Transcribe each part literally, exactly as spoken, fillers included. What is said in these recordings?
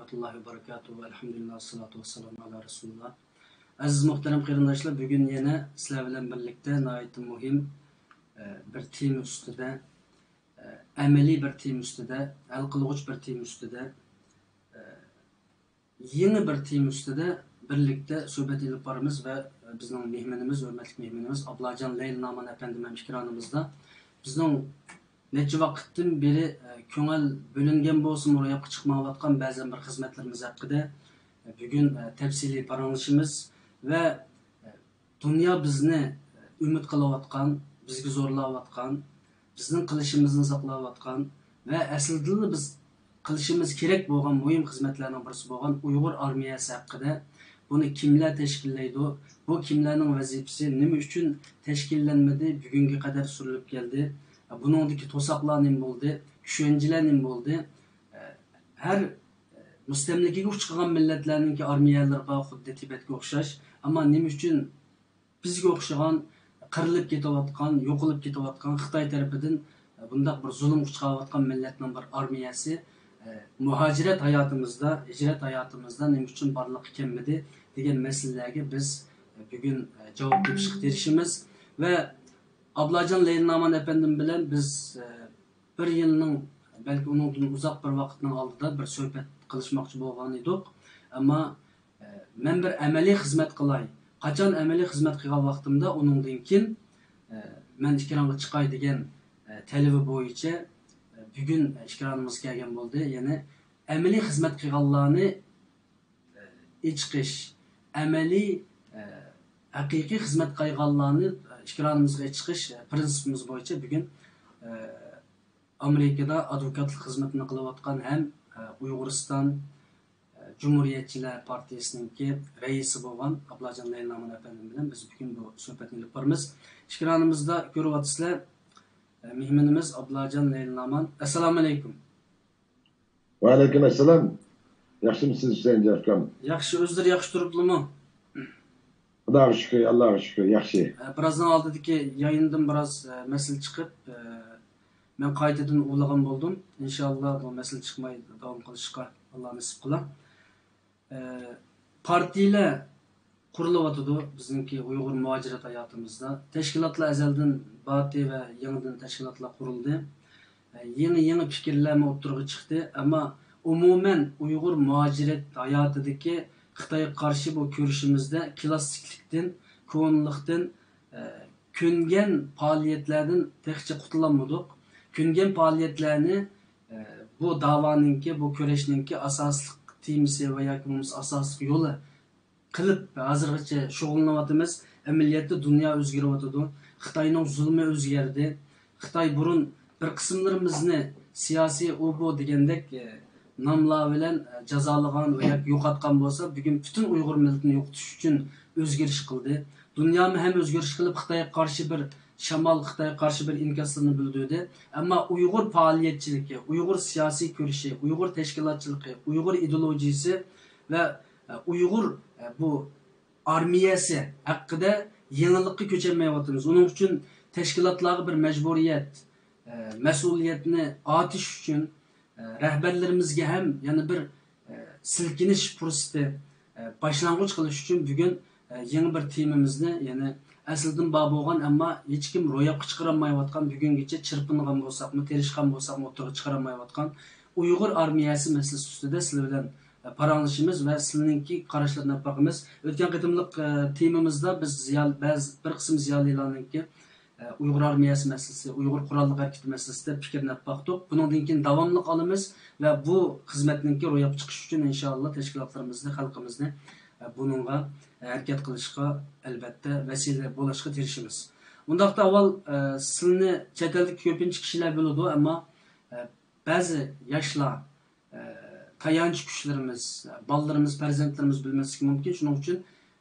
ورحمة الله وبركاته. الحمد لله، والصلاة والسلام على رسول الله. ئەزىز مۇھتەرەم قېرىنداشلار، بۈگۈن يەنە سىلەر بىلەن بىرلىكتە ناھايىتى مۇھىم، ئە، بىر تېما ئۈستىدە، ئە، ئەمەلىي بىر تېما ئۈستىدە، ھەل قىلغۇچ بىر تېما ئۈستىدە، ئە، يېڭى بىر تېما ئۈستىدە بىرلىكتە سۆھبەت ئېلىپ بارىمىز ۋە بىزنىڭ مېھمىنىمىز، ھۆرمەتلىك مېھمىنىمىز ئابلاجان لەيلى نامان ئەپەندىم ھەم ئىكرانىمىزدا. بىزنىڭ نەچچە ۋاقىتتىن بېرى، ئە، كۆڭۈل بۆلۈنگەن بولسىمۇ، روياپقا چىقمايۋاتقان بەزەن بىر خىزمەتلىرىمىز ھەققىدە، ئە، بۈگۈن، ئە، تەپسىلىي پاراڭلىشىمىز ۋە، ئە، دۇنيا بىزنى ئۈمىد قىلىۋاتقان، بىزگە زورلاۋاتقان، بىزنىڭ قىلىشىمىزنى ساقلاۋاتقان ۋە ئەسلىدىنلا بىز قىلىشىمىز كېرەك بولغان مۇھىم خىزمەتلەرنىڭ بىرسى بولغان ئۇيغۇر ئارمىيەسى ھەققىدە، بۇنى كىملەر تەشكىللەيدۇ، بۇ كىملەرنىڭ ۋەزىپىسى، نېمە ئۈچۈن تەشكىللەنمىدى، بۈگۈنگە قەدەر سۈرۈلۈپ كەلدى، بۇنىڭدىكى توساقلار نېمە بولدى، چۈشەنچىلەر نېمە بولدى، ھەر مۇستەملىكىگە ئۇچرىغان مىللەتلەرنىڭكى ئارمىيەلىرى بار، خۇددى تىبەتكە ئوخشاش. ئەمما نېمە ئۈچۈن بىزگە ئوخشىغان قىرىلىپ كېتىۋاتقان، يوقىلىپ كېتىۋاتقان خىتاي تەرىپىدىن بۇنداق بىر زۇلۇمغا ئۇچراۋاتقان مىللەتنىڭ بىر ئارمىيەسى، ئە، مۇھاجىرەت ھاياتىمىزدا، ھىجرەت ھاياتىمىزدا نېمە ئۈچۈن بارلىققا كەلمىدى دېگەن مەسىلىلەرگە بىز، ئە، بۈگۈن، ئە، جاۋاب تېپىشقا تىرىشىمىز. ۋە ئابلاجان لەيلى نامان ئەپەندىم بىلەن بىز، ئە، بىر يىلنىڭ، بەلكى ئۇنىڭدىن ئۇزاق بىر ۋاقىتنىڭ ئالدىدا بىر سۆھبەت قىلىشماقچى بولغان ئىدۇق. ئەمما، ئە، مەن بىر ئەمەلىي خىزمەت قىلاي. قاچان ئەمەلىي خىزمەت قىلغان ۋاقتىمدا ئۇنىڭدىن كېيىن، ئە، مەن ئېكرانغا چىقاي دېگەن، ئە، تەلىپى بويىچە، ئە، بۈگۈن ئېكرانىمىزغا كەلگەن بولدى. يەنى ئەمەلىي خىزمەت قىلغانلارنى، ئە، ئېچىقىش، ئەمەلىي، ئە، ھەقىقىي خىزمەت قىلغانلارنى، ئە، ئېكرانىمىزغا ئېچىقىش، ئە، پىرىنسىپىمىز بويىچە بۈگۈن، ئە، ئامېرىكىدا ئادۋوكاتلىق خىزمىتىنى قىلىۋاتقان ھەم، ئە، ئۇيغۇرىستان، ئە، جۇمھۇرىيەتچىلەر پارتىيىسىنىڭكى رەئىسى بولغان ئابلاجان لەيلى نامان ئەپەندىم بىلەن بىز بۈگۈن بۇ سۆھبەتنى ئېلىپ بارىمىز. ئېكرانىمىزدا كۆرۈۋاتىسىلەر، ئە، مېھمىنىمىز ئابلاجان لەيلى نامان. ئەسسالامۇ ئەلەيكۇم. ۋەئەلەيكۇم ئەسسالام. ياخشىمۇسىز، ھۈسەيىن ئاكام؟ ياخشى، ئۆزلىرى ياخشى تۇرۇپلىمۇ؟ خۇداغا شۈكۈر، ئاللاغا شۈكۈر، ياخشى. ئە، بىرازنىڭ ئالدىدىكى يايىندىن بىراز، ئە، مەسىلە چىقىپ، ئە، مەن قايتىدىن ئۇۋىلىغان بولدۇم. ئىنشاللا بۇ مەسىلە چىقماي داۋام قىلىشقا ئاللا نېسىپ قىلا. ئە، پارتىيىلەر قۇرۇلۇۋاتىدۇ بىزنىڭكى ئۇيغۇر مۇھاجىرەت ھاياتىمىزدا. تەشكىلاتلار ئەزەلدىن بارتى ۋە يېڭىدىن تەشكىلاتلار قۇرۇلدى. ئە، يېڭى، يېڭى پىكىرلەرمۇ ئوتتۇرىغا چىقتى. ئەمما ئومۇمەن ئۇيغۇر مۇھاجىرەت ھاياتىدىكى خىتايغا قارشى بۇ كۈرىشىمىزدە كلاسسىكلىقتىن، كونىلىقتىن، ئە، كۆنگەن پائالىيەتلەردىن تېخىچە قۇتۇلالمىدۇق. كۆنگەن پائالىيەتلەرنى، ئە، بۇ داۋانىڭكى، بۇ كۈرەشنىڭكى ئاساسلىق تېمىسى ۋە ياكى بولمىسا ئاساسلىق يولى قىلىپ ھازىرغىچە شۇغۇللىنىۋاتىمىز. ئەمەلىيەتتە دۇنيا ئۆزگىرىۋاتىدۇ. خىتاينىڭ زۇلمى ئۆزگەردى. خىتاي بۇرۇن بىر قىسىملىرىمىزنى سىياسىي ئۇ بۇ دېگەندەك، ئە، ناملار بىلەن، ئە، جازالىغان ۋە ياكى يوقاتقان بولسا، بۈگۈن پۈتۈن ئۇيغۇر مىللىتىنى يوقىتىش ئۈچۈن ئۆزگىرىش قىلدى. دۇنيامۇ ھەم ئۆزگىرىش قىلىپ، خىتايغا قارشى بىر شامال، خىتايغا قارشى بىر ئىنكاسلىرىنى بىلدۈردى. ئەمما ئۇيغۇر پائالىيەتچىلىكى، ئۇيغۇر سىياسىي كۈرىشى، ئۇيغۇر تەشكىلاتچىلىقى، ئۇيغۇر ئىدېئولوگىيىسى ۋە، ئە، ئۇيغۇر، ئە، بۇ ئارمىيەسى ھەققىدە يېڭىلىققا كۆچەلمەيۋاتىمىز. ئۇنىڭ ئۈچۈن تەشكىلاتلارغا بىر مەجبۇرىيەت، ئە، مەسئۇلىيەتنى ئارتىش ئۈچۈن، ئە، رەھبەرلىرىمىزگە ھەم يەنە بىر، ئە، سىلكىنىش پۇرسىتى، ئە، باشلانغۇچ قىلىش ئۈچۈن بۈگۈن، ئە، يېڭى بىر تېمىمىزنى، يەنى ئەسلىدىن بار بولغان، ئەمما ھېچكىم روياپقا چىقىرالمايۋاتقان، بۈگۈنگىچە چىرپىنغان بولساقمۇ، تىرىشقان بولساقمۇ، ئوتتۇرىغا چىقىرالمايۋاتقان ئۇيغۇر ئارمىيەسى مەسىلىسى ئۈستىدە سىلەر بىلەن، ئە، پاراڭلىشىمىز ۋە سىلىنىڭكى قاراشلىرىنى ئېلىپ باقىمىز. ئۆتكەن قېتىملىق، ئە، تېمىمىزدا بىز زىيال-، بەزى، بىر قىسىم زىيالىيلارنىڭكى ئۇيغۇر ئارمىيەسى مەسىلىسى، ئۇيغۇر قوراللىق ھەرىكىتى مەسىلىسىدە پىكىرنى ئېلىپ باقتۇق. بۇنىڭدىن كېيىن داۋاملىق ئالىمىز ۋە بۇ خىزمەتنىڭكى روياپقا چىقىشى ئۈچۈن ئىنشائاللا تەشكىلاتلىرىمىزنى، خەلقىمىزنى، ئە، بۇنىڭغا، ئە، ھەرىكەت قىلىشقا ئەلۋەتتە ۋەسىلە بولۇشقا تىرىشىمىز. ئۇنداقتا ئاۋۋال، ئە، سىلىنى چەت ئەلدىكى كۆپىنچە كىشىلەر بىلىدۇ، ئەمما، ئە، بەزى ياشلار، ئە، تايانچ كۈچلىرىمىز، بالىلىرىمىز، پەرزەنتلىرىمىز بىلمەسلىكى مۇمكىن. شۇنىڭ ئۈچۈن،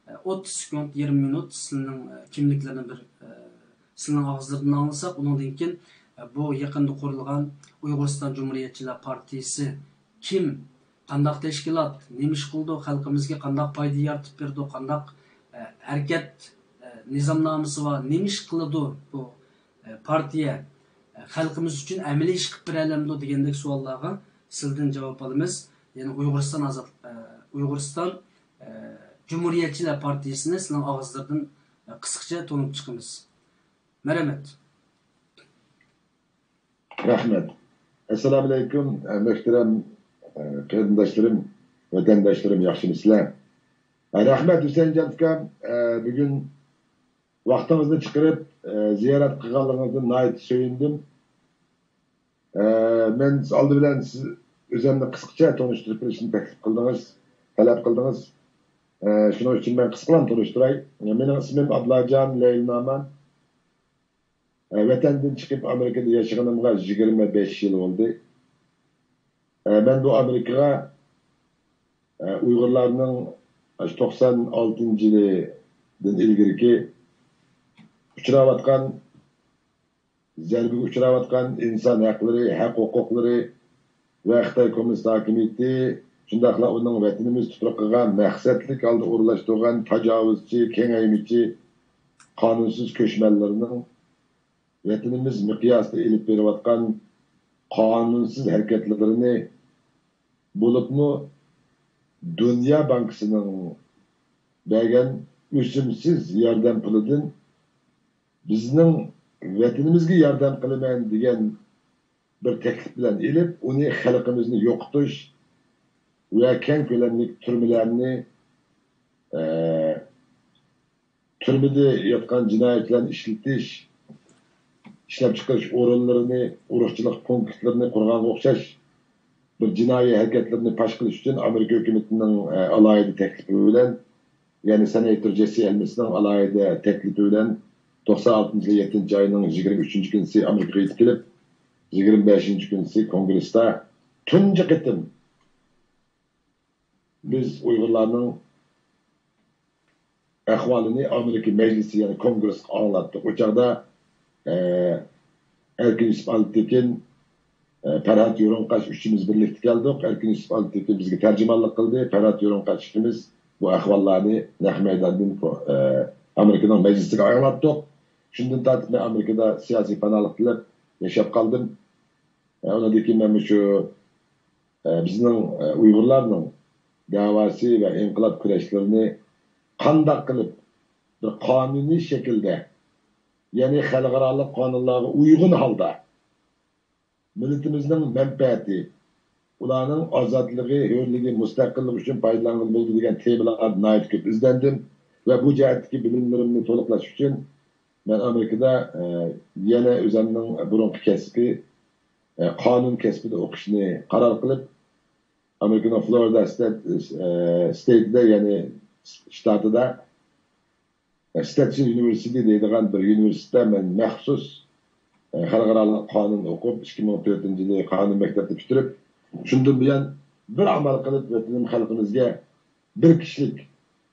ئە، ئوتتۇز سېكۇنت، يېرىم مىنۇت سىلىنىڭ، ئە، كىملىكلىرىنى بىر، ئە، سىلىنىڭ ئاغزىلىرىدىن ئاڭلىساق، ئۇنىڭدىن كېيىن، ئە، بۇ يېقىندا قۇرۇلغان ئۇيغۇرىستان جۇمھۇرىيەتچىلەر پارتىيىسى كىم، قانداق تەشكىلات، نېمە ئىش قىلىدۇ، خەلقىمىزگە قانداق پايدا يارىتىپ بېرىدۇ، قانداق، ئە، ھەرىكەت، ئە، نىزامنامىسى بار، نېمە ئىش قىلىدۇ بۇ، ئە، پارتىيە، ئە، خەلقىمىز ئۈچۈن ئەمەلىي ئىش قىلىپ بېرەلەمدۇ دېگەندەك سوئاللارغا سىلدىن جاۋاب ئالىمىز. يەنى ئۇيغۇرىستان ئازاد، ئە، ئۇيغۇرىستان، ئە، جۇمھۇرىيەتچىلەر پارتىيىسىنى سىلەرنىڭ ئاغزىلىرىدىن، ئە، قىسقىچە تونۇپ چىقىمىز. مەرھەمەت. رەھمەت. ئەسسالامۇئەلەيكۇم، مۆھتەرەم قېرىنداشلىرىم، ۋەتەنداشلىرىم، ياخشىمۇسىلەر؟ رەھمەت، ھۈسەيىنجان ئۇكام، بۈگۈن ۋاقتىڭىزنى چىقىرىپ زىيارەت قىلغانلىقىڭىزدىن ناھايىتى سۆيۈندۈم. مەن ئالدى بىلەن سىز ئۆزۈمنى قىسقىچە تونۇشتۇرۇپ بېرىشنى تەكلىپ قىلدىڭىز، تەلەپ قىلدىڭىز. شۇنىڭ ئۈچۈن مەن قىسقىلا تونۇشتۇراي. مېنىڭ ئىسمىم ئابلاجان لەيلىنامان. ۋەتەندىن چىقىپ ئامېرىكىدا ياشىغىنىمغا يىگىرمە بەش يىل بولدى. مەن بۇ ئامېرىكىغا ئۇيغۇرلارنىڭ توقسان ئالتىنچى يىلىدىن ئىلگىرىكى ئۇچراۋاتقان، زەربىگە ئۇچراۋاتقان ئىنسان ھەقلىرى، ھەق ھوقۇقلىرى ۋە خىتاي كوممۇنىست ھاكىمىيىتى، شۇنداقلا ئۇنىڭ ۋەتىنىمىز تۇپرىقىغا مەقسەتلىك ھالدا ئورۇنلاشتۇرغان تاجاۋۇزچى، كېڭەيمىچى، قانۇنسىز كۆچمەنلىرىنىڭ ۋەتىنىمىز مىقياسىدا ئېلىپ بېرىۋاتقان قانۇنسىز ھەرىكەتلىرىنى، بولۇپمۇ دۇنيا بانكىسىنىڭ بەرگەن ئۆسۈمسىز ياردەم پۇلىدىن بىزنىڭ ۋەتىنىمىزگە ياردەم قىلىمەن دېگەن بىر تەكلىپ بىلەن ئېلىپ، ئۇنى خەلقىمىزنى يوقىتىش ۋە كەڭ كۆلەملىك تۈرمىلەرنى، ئە، تۈرمىدە ياتقان جىنايەتچىلەرنى ئىشلىتىش، ئىشلەپچىقىرىش ئورۇنلىرىنى، ئۇرۇقچىلىق پونكىتلىرىنى قۇرغانغا ئوخشاش بىر جىنايى ھەرىكەتلىرىنى پاش قىلىش ئۈچۈن ئامېرىكا ھۆكۈمىتىنىڭ، ئە، ئالاھىدە تەكلىپى بىلەن، يەنى سېناتور جېسسى ھېلمىسنىڭ ئالاھىدە تەكلىپى بىلەن توقسان ئالتىنچى يىل يەتتىنچى ئاينىڭ يىگىرمە ئۈچىنچى كۈنىسى ئامېرىكىغا يېتىپ كېلىپ، يىگىرمە بەشىنچى كۈنىسى كونگرېستا تۇنجى قېتىم بىز ئۇيغۇرلارنىڭ ئەھۋالىنى ئامېرىكا مەجلىسى، يەنى كونگرېسقا ئاڭلاتتۇق. ئۇ چاغدا، ئە، ئەركىن يۈسۈپ ئالپتېكىن، ئە، پەرھات يورۇنقاش ئۈچىمىز بىرلىكتە كەلدۇق. ئەركىن يۈسۈپ ئالپتېكىن بىزگە تەرجىمانلىق قىلدى. پەرھات يورۇنقاش ئىككىمىز بۇ ئەھۋاللارنى نەق مەيداندىن، ئە، ئامېرىكىنىڭ مەجلىسىگە ئاڭلاتتۇق. شۇندىن تارتىپ مەن ئامېرىكىدا سىياسىي پاناھلىق تىلەپ ياشاپ قالدىم. ئە، ئۇنىڭدىن كېيىن مەن مۇشۇ، ئە، بىزنىڭ، ئە، ئۇيغۇرلارنىڭ دەۋاسى ۋە ئىنقىلاب كۈرەشلىرىنى قانداق قىلىپ بىر قانۇنىي شەكىلدە، يەنى خەلقئارالىق قانۇنلارغا ئۇيغۇن ھالدا مىللىتىمىزنىڭ مەنپەئەتى، ئۇلارنىڭ ئازادلىقى، ھۆرلۈكى، مۇستەقىللىقى ئۈچۈن پايدىلانغىلى بولىدۇ دېگەن تېمىلاردا ناھايىتى كۆپ ئىزدەندىم ۋە بۇ جەھەتتىكى بىلىملىرىمنى تولۇقلاش ئۈچۈن مەن ئامېرىكىدا، ئە، يەنە ئۆزۈمنىڭ بۇرۇنقى كەسپى، ئە، قانۇن كەسپىدە ئوقۇشنى قارار قىلىپ، ئامېرىكىنىڭ فلورىدا ستېيت-، ئە، ستېيتىدا، يەنى شتاتىدا، ئە، ستېتسون يۇنىۋېرسىتېتى دەيدىغان بىر يۇنىۋېرسىتېتتا مەن مەخسۇس، ئە، خەلقئارالىق قانۇن ئوقۇپ، ئىككى مىڭ تۆتىنچى يىلى قانۇن مەكتەپنى پۈتتۈرۈپ، شۇندىن بۇيان بىر ئامال قىلىپ ۋەتىنىم خەلقىمىزگە بىر كىشىلىك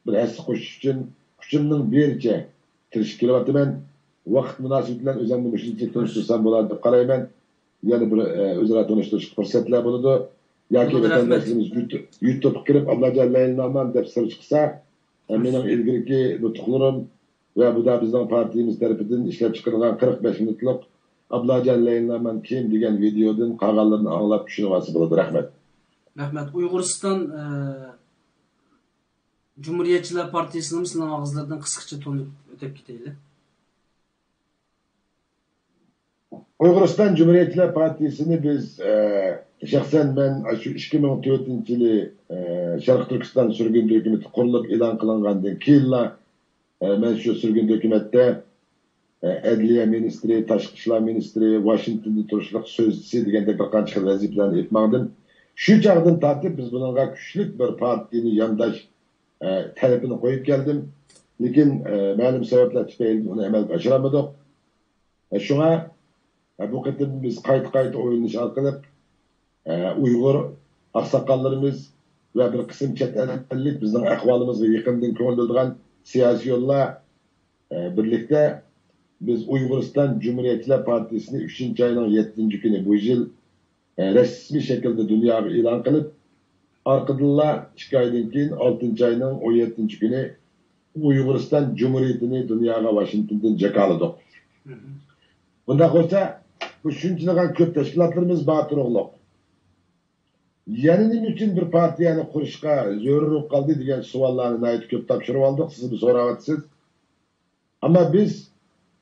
بىر ھەسسە قوشۇش ئۈچۈن كۈچۈمنىڭ بېرىچە تىرىشىپ كېلىۋاتىمەن. ۋاقىت مۇناسىۋىتى بىلەن ئۆزۈمنى مۇشۇنچىلىك تونۇشتۇرسام بولار دەپ قارايمەن. يەنە بىر، ئە، ئۆزئارا تونۇشتۇرۇشقا پۇرسەتلەر بولىدۇ. ياكى بولىدۇ، رەھمەت. ۋەتەنداشلىرىمىز يۇتۇ-، يۇتۇبقا كىرىپ، ئابلاجان لەيلىنامان دەپ سىرچ قىلسا، ئە، مېنىڭ ئىلگىرىكى نۇتۇقلىرىم ۋە بۇدا بىزنىڭ پارتىيىمىز تەرىپىدىن ئىشلەپ چىقىرىلغان قىرىق بەش مىنۇتلۇق ئابلاجان لەيلىنامان كىم دېگەن ۋىدېودىن قالغانلىرىنى ئاڭلاپ چۈشىنىۋالسا بولىدۇ. رەھمەت. رەھمەت. ئۇيغۇرىستان، ئە، جۇمھۇرىيەتچىلەر پارتىيىسىنىمۇ سىلەرنىڭ ئاغزىلىرىدىن قىسقىچە تونۇپ ئۆتۈپ كېتەيلى. ئۇيغۇرىستان جۇمھۇرىيەتچىلەر پارتىيىسىنى بىز، ئە، شەخسەن مەن شۇ ئىككى مىڭ تۆتىنچى يىلى، ئە، شەرقىي تۈركىستان سۈرگۈندە ھۆكۈمىتى قۇرۇلۇپ ئېلان قىلىنغاندىن كېيىنلا، ئە، مەن شۇ سۈرگۈندە ھۆكۈمەتتە، ئە، ئەدلىيە مىنىستىرى، تاشقى ئىشلار مىنىستىرى، ۋاشىنگتوندا تۇرۇشلۇق سۆزچىسى دېگەندەك بىر قانچە خىل ۋەزىپىلەرنى ئېلىپ ماڭدىم. شۇ چاغدىن تارتىپ بىز بۇنىڭغا كۈچلۈك بىر پارتىيىنى يانداش، ئە، تەلىپىنى قويۇپ كەلدىم. لېكىن، ئە، مەلۇم سەۋەبلەر تۈپەيلىدىن ئۇنى ئەمەلگە ئاشۇرالمىدۇق. ئە، شۇڭا، ئە، بۇ قېتىم بىز قايتا-قايتا ئويلىنىش ئارقىلىق، ئە، ئۇيغۇر ئاقساقاللىرىمىز ۋە بىر قىسىم چەت ئەللىك بىزنىڭ ئەھۋالىمىزغا يېقىندىن كۆڭۈل بۆلىدىغان سىياسىيونلار، ئە، بىرلىكتە بىز ئۇيغۇرىستان جۇمھۇرىيەتچىلەر پارتىيىسىنى ئۈچىنچى ئاينىڭ يەتتىنچى كۈنى بۇ يىل، ئە، رەسمىي شەكىلدە دۇنياغا ئېلان قىلىپ، ئارقىدىنلا ئىككى ئايدىن كېيىن ئالتىنچى ئاينىڭ ئون يەتتىنچى كۈنى ئۇيغۇرىستان جۇمھۇرىيىتىنى دۇنياغا ۋاشىنگتوندىن جاكارلىدۇق. مم. بۇنداق بولسا، بۇ شۇنچىلىغان كۆپ تەشكىلاتلىرىمىز بار تۇرۇقلۇق. يەنە نېمە ئۈچۈن بىر پارتىيەنى قۇرۇشقا زۆرۈر بولۇپ قالدى دېگەن سوئاللارنى ناھايىتى كۆپ تاپشۇرۇۋالدۇق، سىزمۇ سوراۋاتىسىز. ئەمما بىز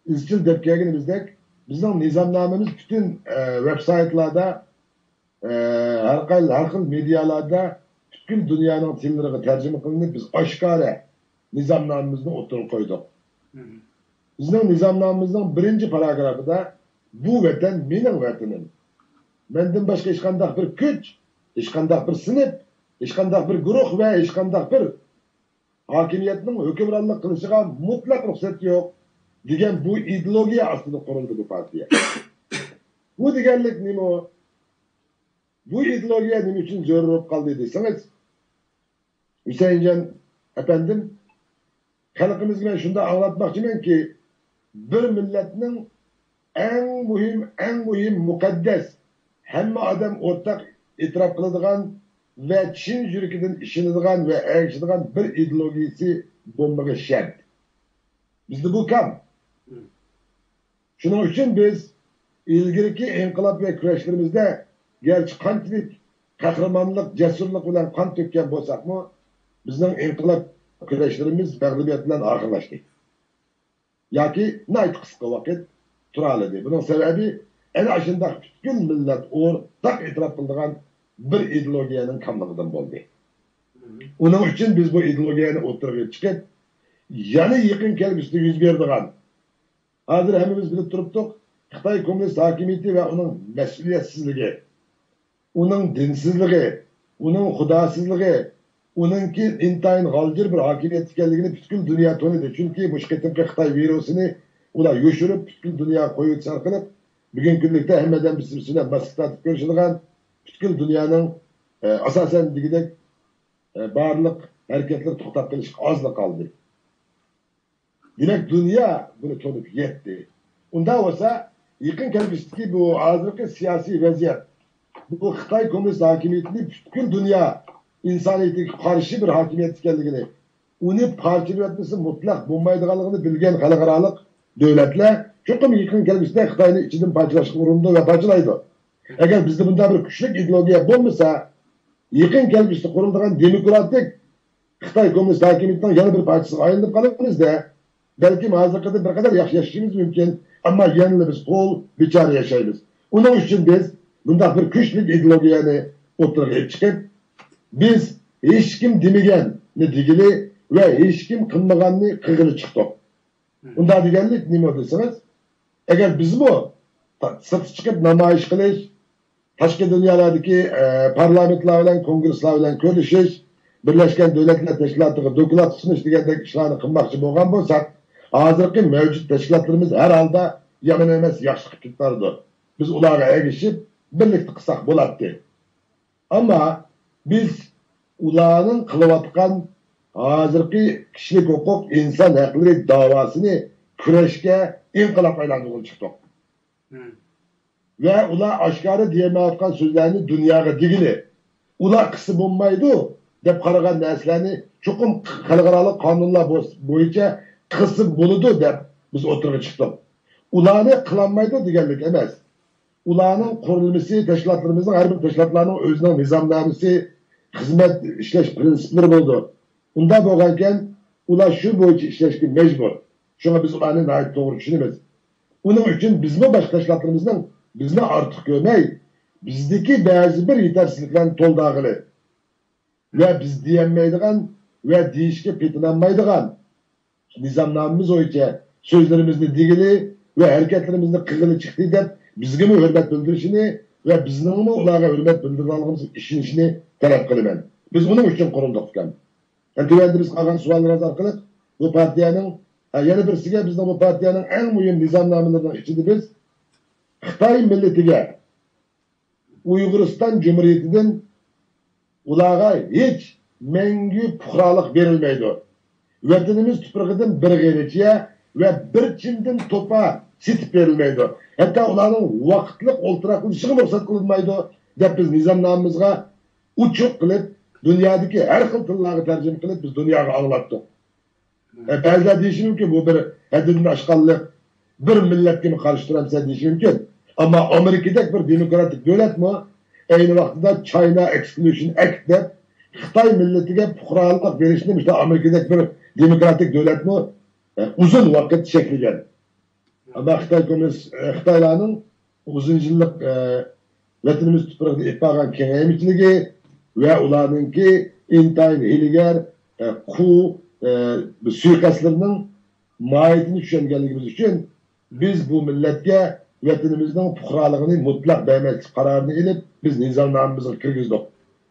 ئىزچىل دەپ كەلگىنىمىزدەك، بىزنىڭ نىزامنامىمىز پۈتۈن، ئە، ۋېب سايتلاردا، ئە، ھەر قاي-، ھەر خىل مېدىيالاردا پۈتكۈل دۇنيانىڭ تىللىرىغا تەرجىمە قىلىنىپ، بىز ئاشكارا نىزامنامىمىزنى ئوتتۇرىغا قويدۇق. بىزنىڭ نىزامنامىمىزنىڭ بىرىنچى پاراگرافىدا، «بۇ ۋەتەن مېنىڭ ۋەتىنىم. مەندىن باشقا ھېچقانداق بىر كۈچ، ھېچقانداق بىر سىنىپ، ھېچقانداق بىر گۇرۇھ ۋە ھېچقانداق بىر ھاكىمىيەتنىڭ ھۆكۈمرانلىق قىلىشىغا مۇتلەق رۇخسەت يوق» دېگەن بۇ ئىدېئولوگىيە ئاستىدا قۇرۇلدى بۇ پارتىيە. بۇ دېگەنلىك نېمە؟ بۇ ئىدېئولوگىيە نېمە ئۈچۈن زۆرۈر بولۇپ قالدى دېسىڭىز، ھۈسەيىنجان ئەپەندىم، خەلقىمىزگە مەن شۇنداق ئاڭلاتماقچىمەنكى، بىر مىللەتنىڭ ئەڭ مۇھىم، ئەڭ مۇھىم، مۇقەددەس، ھەممە ئادەم ئورتاق ئېتىراپ قىلىدىغان ۋە چىن يۈرىكىدىن ئىشىنىدىغان ۋە ئەگىشىدىغان بىر ئىدېئولوگىيىسى بولمىقى شەرت. بىزدە بۇ كەم. شۇنىڭ ئۈچۈن بىز ئىلگىرىكى ئىنقىلاب ۋە كۈرەشلىرىمىزدە گەرچە قانچىلىك قەھرىمانلىق، جەسۇرلۇق بىلەن قان تۆككەن بولساقمۇ، بىزنىڭ ئىنقىلاب كۈرەشلىرىمىز مەغلۇبىيەت بىلەن ئاخىرلاشتى. ياكى ناھايىتى قىسقا ۋاقىت تۇرالىدى. بۇنىڭ سەۋەبى ئەنە ئاشۇنداق پۈتكۈل مىللەت ئورتاق ئېتىراپ قىلىدىغان بىر ئىدېئولوگىيەنىڭ كاملىقىدىن بولدى. ئۇنىڭ ئۈچۈن بىز بۇ ئىدېئولوگىيەنى ئوتتۇرىغا چىقىپ، يەنە يېقىن كەلگۈسىدە يۈز بېرىدىغان، ھازىر ھەممىمىز بىلىپ تۇرۇپتۇق، خىتاي كوممۇنىست ھاكىمىيىتى ۋە ئۇنىڭ مەسئۇلىيەتسىزلىكى، ئۇنىڭ دىنسىزلىقى، ئۇنىڭ خۇداسىزلىقى، ئۇنىڭكى ئىنتايىن غالجىر بىر ھاكىمىيەت ئىكەنلىكىنى پۈتكۈل دۇنيا تونۇدى. چۈنكى مۇشۇ قېتىمقى خىتاي ۋىرۇسىنى ئۇلار يوشۇرۇپ، پۈتكۈل دۇنياغا قويۇۋېتىش ئارقىلىق بۈگۈنكى كۈنلۈكتە ھەممە ئادەم بىر-بىرسى بىلەن ماسكا تارتىپ كۆرۈشىدىغان، پۈتكۈل دۇنيانىڭ، ئە، ئاساسەن دېگۈدەك، ئە، بارلىق ھەرىكەتلىرى توختاپ قېلىشقا ئازلا قالدى. دېمەك، دۇنيا بۇنى تونۇپ يەتتى. ئۇنداق بولسا، يېقىن كەلگۈسىدىكى بۇ ھازىرقى سىياسىي ۋەزىيەت، بۇ خىتاي كوممۇنىست ھاكىمىيىتىنى پۈتكۈل دۇنيا ئىنسانىيىتىگە قارشى بىر ھاكىمىيەت ئىكەنلىكىنى، ئۇنى پارچىلىۋەتمىسە مۇتلەق بولمايدىغانلىقىنى بىلگەن خەلقئارالىق دۆلەتلەر چوقۇم يېقىن كەلگۈسىدە خىتاينى ئىچىدىن پارچىلاشقا ئۇرۇنىدۇ ۋە پارچىلايدۇ. ئەگەر بىزدە بۇنداق بىر كۈچلۈك ئىدېئولوگىيە بولمىسا، يېقىن كەلگۈسىدە قۇرۇلىدىغان دېموكراتىك خىتاي كوممۇنىست ھاكىمىيىتىنىڭ يەنە بىر پارچىسىغا ئايلىنىپ قالىمىز-دە، بەلكىم ھازىرقىدىن بىر قەدەر ياخشى ياشىشىمىز مۇمكىن، ئەمما يەنىلا بىز قۇل، بىچارە ياشايمىز. ئۇنىڭ ئۈچۈن بىز بۇنداق بىر كۈچلۈك ئىدېئولوگىيەنى ئوتتۇرىغا ئېلىپ چىقىپ، بىز ھېچكىم دېمىگەننى دېگىلى ۋە ھېچكىم قىلمىغاننى قىلغىلى چىقتۇق. ئۇنداق دېگەنلىك نېمە دېسىڭىز، ئەگەر بىزمۇ سىرتقا چىقىپ نامايىش قىلىش، تاشقى دۇنيالاردىكى، ئە، پارلامېنتلار بىلەن، كونگرېسلار بىلەن كۆرۈشۈش، بىرلەشكەن دۆلەتلەر تەشكىلاتىغا دوكلات سۇنۇش دېگەندەك ئىشلارنى قىلماقچى بولغان بولساق، ھازىرقى مەۋجۇت تەشكىلاتلىرىمىز ھەر ھالدا يامان ئەمەس، ياخشى قىلىپ كېتىپ بارىدۇ. بىز ئۇلارغا ئەگىشىپ، بىرلىكتە قىلساق بولاتتى. ئەمما بىز ئۇلارنىڭ قىلىۋاتقان ھازىرقى كىشىلىك ھوقۇق، ئىنسان ھەقلىرى داۋاسىنى كۈرەشكە، ئىنقىلابقا ئايلاندۇرغىلى چىقتۇق. ۋە ئۇلار ئاشكارا دېيەلمەيۋاتقان سۆزلەرنى دۇنياغا دېگىلى، ئۇلار قىلسا بولمايدۇ دەپ قارىغان نەرسىلەرنى چوقۇم خەلقئارالىق قانۇنلار بو-، بويىچە قىلسا بولىدۇ دەپ بىز ئوتتۇرىغا چىقتۇق. ئۇلارنى قىلالمايدۇ دېگەنلىك ئەمەس. ئۇلارنىڭ قۇرۇلمىسى، تەشكىلاتلىرىمىزنىڭ ھەر بىر تەشكىلاتلارنىڭ ئۆزىنىڭ نىزامنامىسى، خىزمەت ئىشلەش پىرىنسىپلىرى بولىدۇ. ئۇنداق بولغانىكەن، ئۇلار شۇ بويىچە ئىشلەشكە مەجبۇر. شۇڭا بىز ئۇلارنى ناھايىتى توغرا چۈشىنىمىز. ئۇنىڭ ئۈچۈن بىزمۇ باشقا تەشكىلاتلىرىمىزنىڭ بىزنى ئارتۇق كۆرمەي، بىزدىكى بەزى بىر يېتەرسىزلىكلەرنى تولدۇرغىلى ۋە بىز دېيەلمەيدىغان ۋە دېيىشكە پېتىنالمايدىغان نىزامنامىمىز بويىچە سۆزلىرىمىزنى دېگىلى ۋە ھەرىكەتلىرىمىزنى قىلغىلى چىقتى دەپ بىزگىمۇ ھۆرمەت بىلدۈرۈشىنى ۋە بىزنىڭمۇ ئۇلارغا ھۆرمەت بىلدۈرىدىغانلىقىمىزغا ئىشىنىشىنى تەلەپ قىلىمەن. بىز ئۇنىڭ ئۈچۈن قۇرۇلدۇق ئىكەن. ھەم تۆۋەندە بىز قالغان سوئاللىرىڭىز ئارقىلىق بۇ پارتىيەنىڭ، ھە، يەنە بىرسىگە بىزنىڭ بۇ پارتىيەنىڭ ئەڭ مۇھىم نىزامنامىلىرىنىڭ ئىچىدە بىز خىتاي مىللىتىگە ئۇيغۇرىستان جۇمھۇرىيىتىدىن ئۇلارغا ھېچ مەڭگۈ پۇقرالىق بېرىلمەيدۇ. ۋەتىنىمىز تۇپرىقىدىن بىر غېرىچە ۋە بىر چىمدىن توپا سېتىپ بېرىلمەيدۇ. ھەتتا ئۇلارنىڭ ۋاقىتلىق ئولتۇراقلىشىشىغىمۇ رۇخسەت قىلىنمايدۇ، دەپ بىز نىزامنامىمىزغا ئوچۇق قىلىپ، دۇنيادىكى ھەر خىل تىللارغا تەرجىمە قىلىپ، بىز دۇنياغا ئاڭلاتتۇق. ئە، بەزىلەر دېيىشى مۇمكىن، بۇ بىر ھەددىدىن ئاشقانلىق، بىر مىللەتكىمۇ قارشى تۇرامسەن دېيىشى مۇمكىن. ئەمما ئامېرىكىدەك بىر دېموكراتىك دۆلەتمۇ ئەينى ۋاقتىدا چاينا ئېكسكلۇژن ئەكت دەپ، خىتاي مىللىتىگە پۇقرالىق بېرىشنى مۇشۇ ئامېرىكىدەك بىر دېموكراتىك دۆلەتمۇ، ئە، ئۇزۇن ۋاقىت چەكلىگەن. ئەمما خىتاي كوممۇنىست، ئە، خىتايلارنىڭ ئۇزۇن يىللىق، ئە، ۋەتىنىمىز تۇپرىقىدا ئېلىپ بارغان كېڭەيمىچىلىكى ۋە ئۇلارنىڭكى ئىنتايىن ھىيلىگەر، ئە، قۇ، ئە، سۇيىقەستلىرىنىڭ ماھىيىتىنى چۈشەنگەنلىكىمىز ئۈچۈن، بىز بۇ مىللەتكە ۋەتىنىمىزنىڭ پۇقرالىقىنى مۇتلەق بەرمەسلىك قارارىنى ئېلىپ، بىز نىزامنامىمىزغا كىرگۈزدۇق.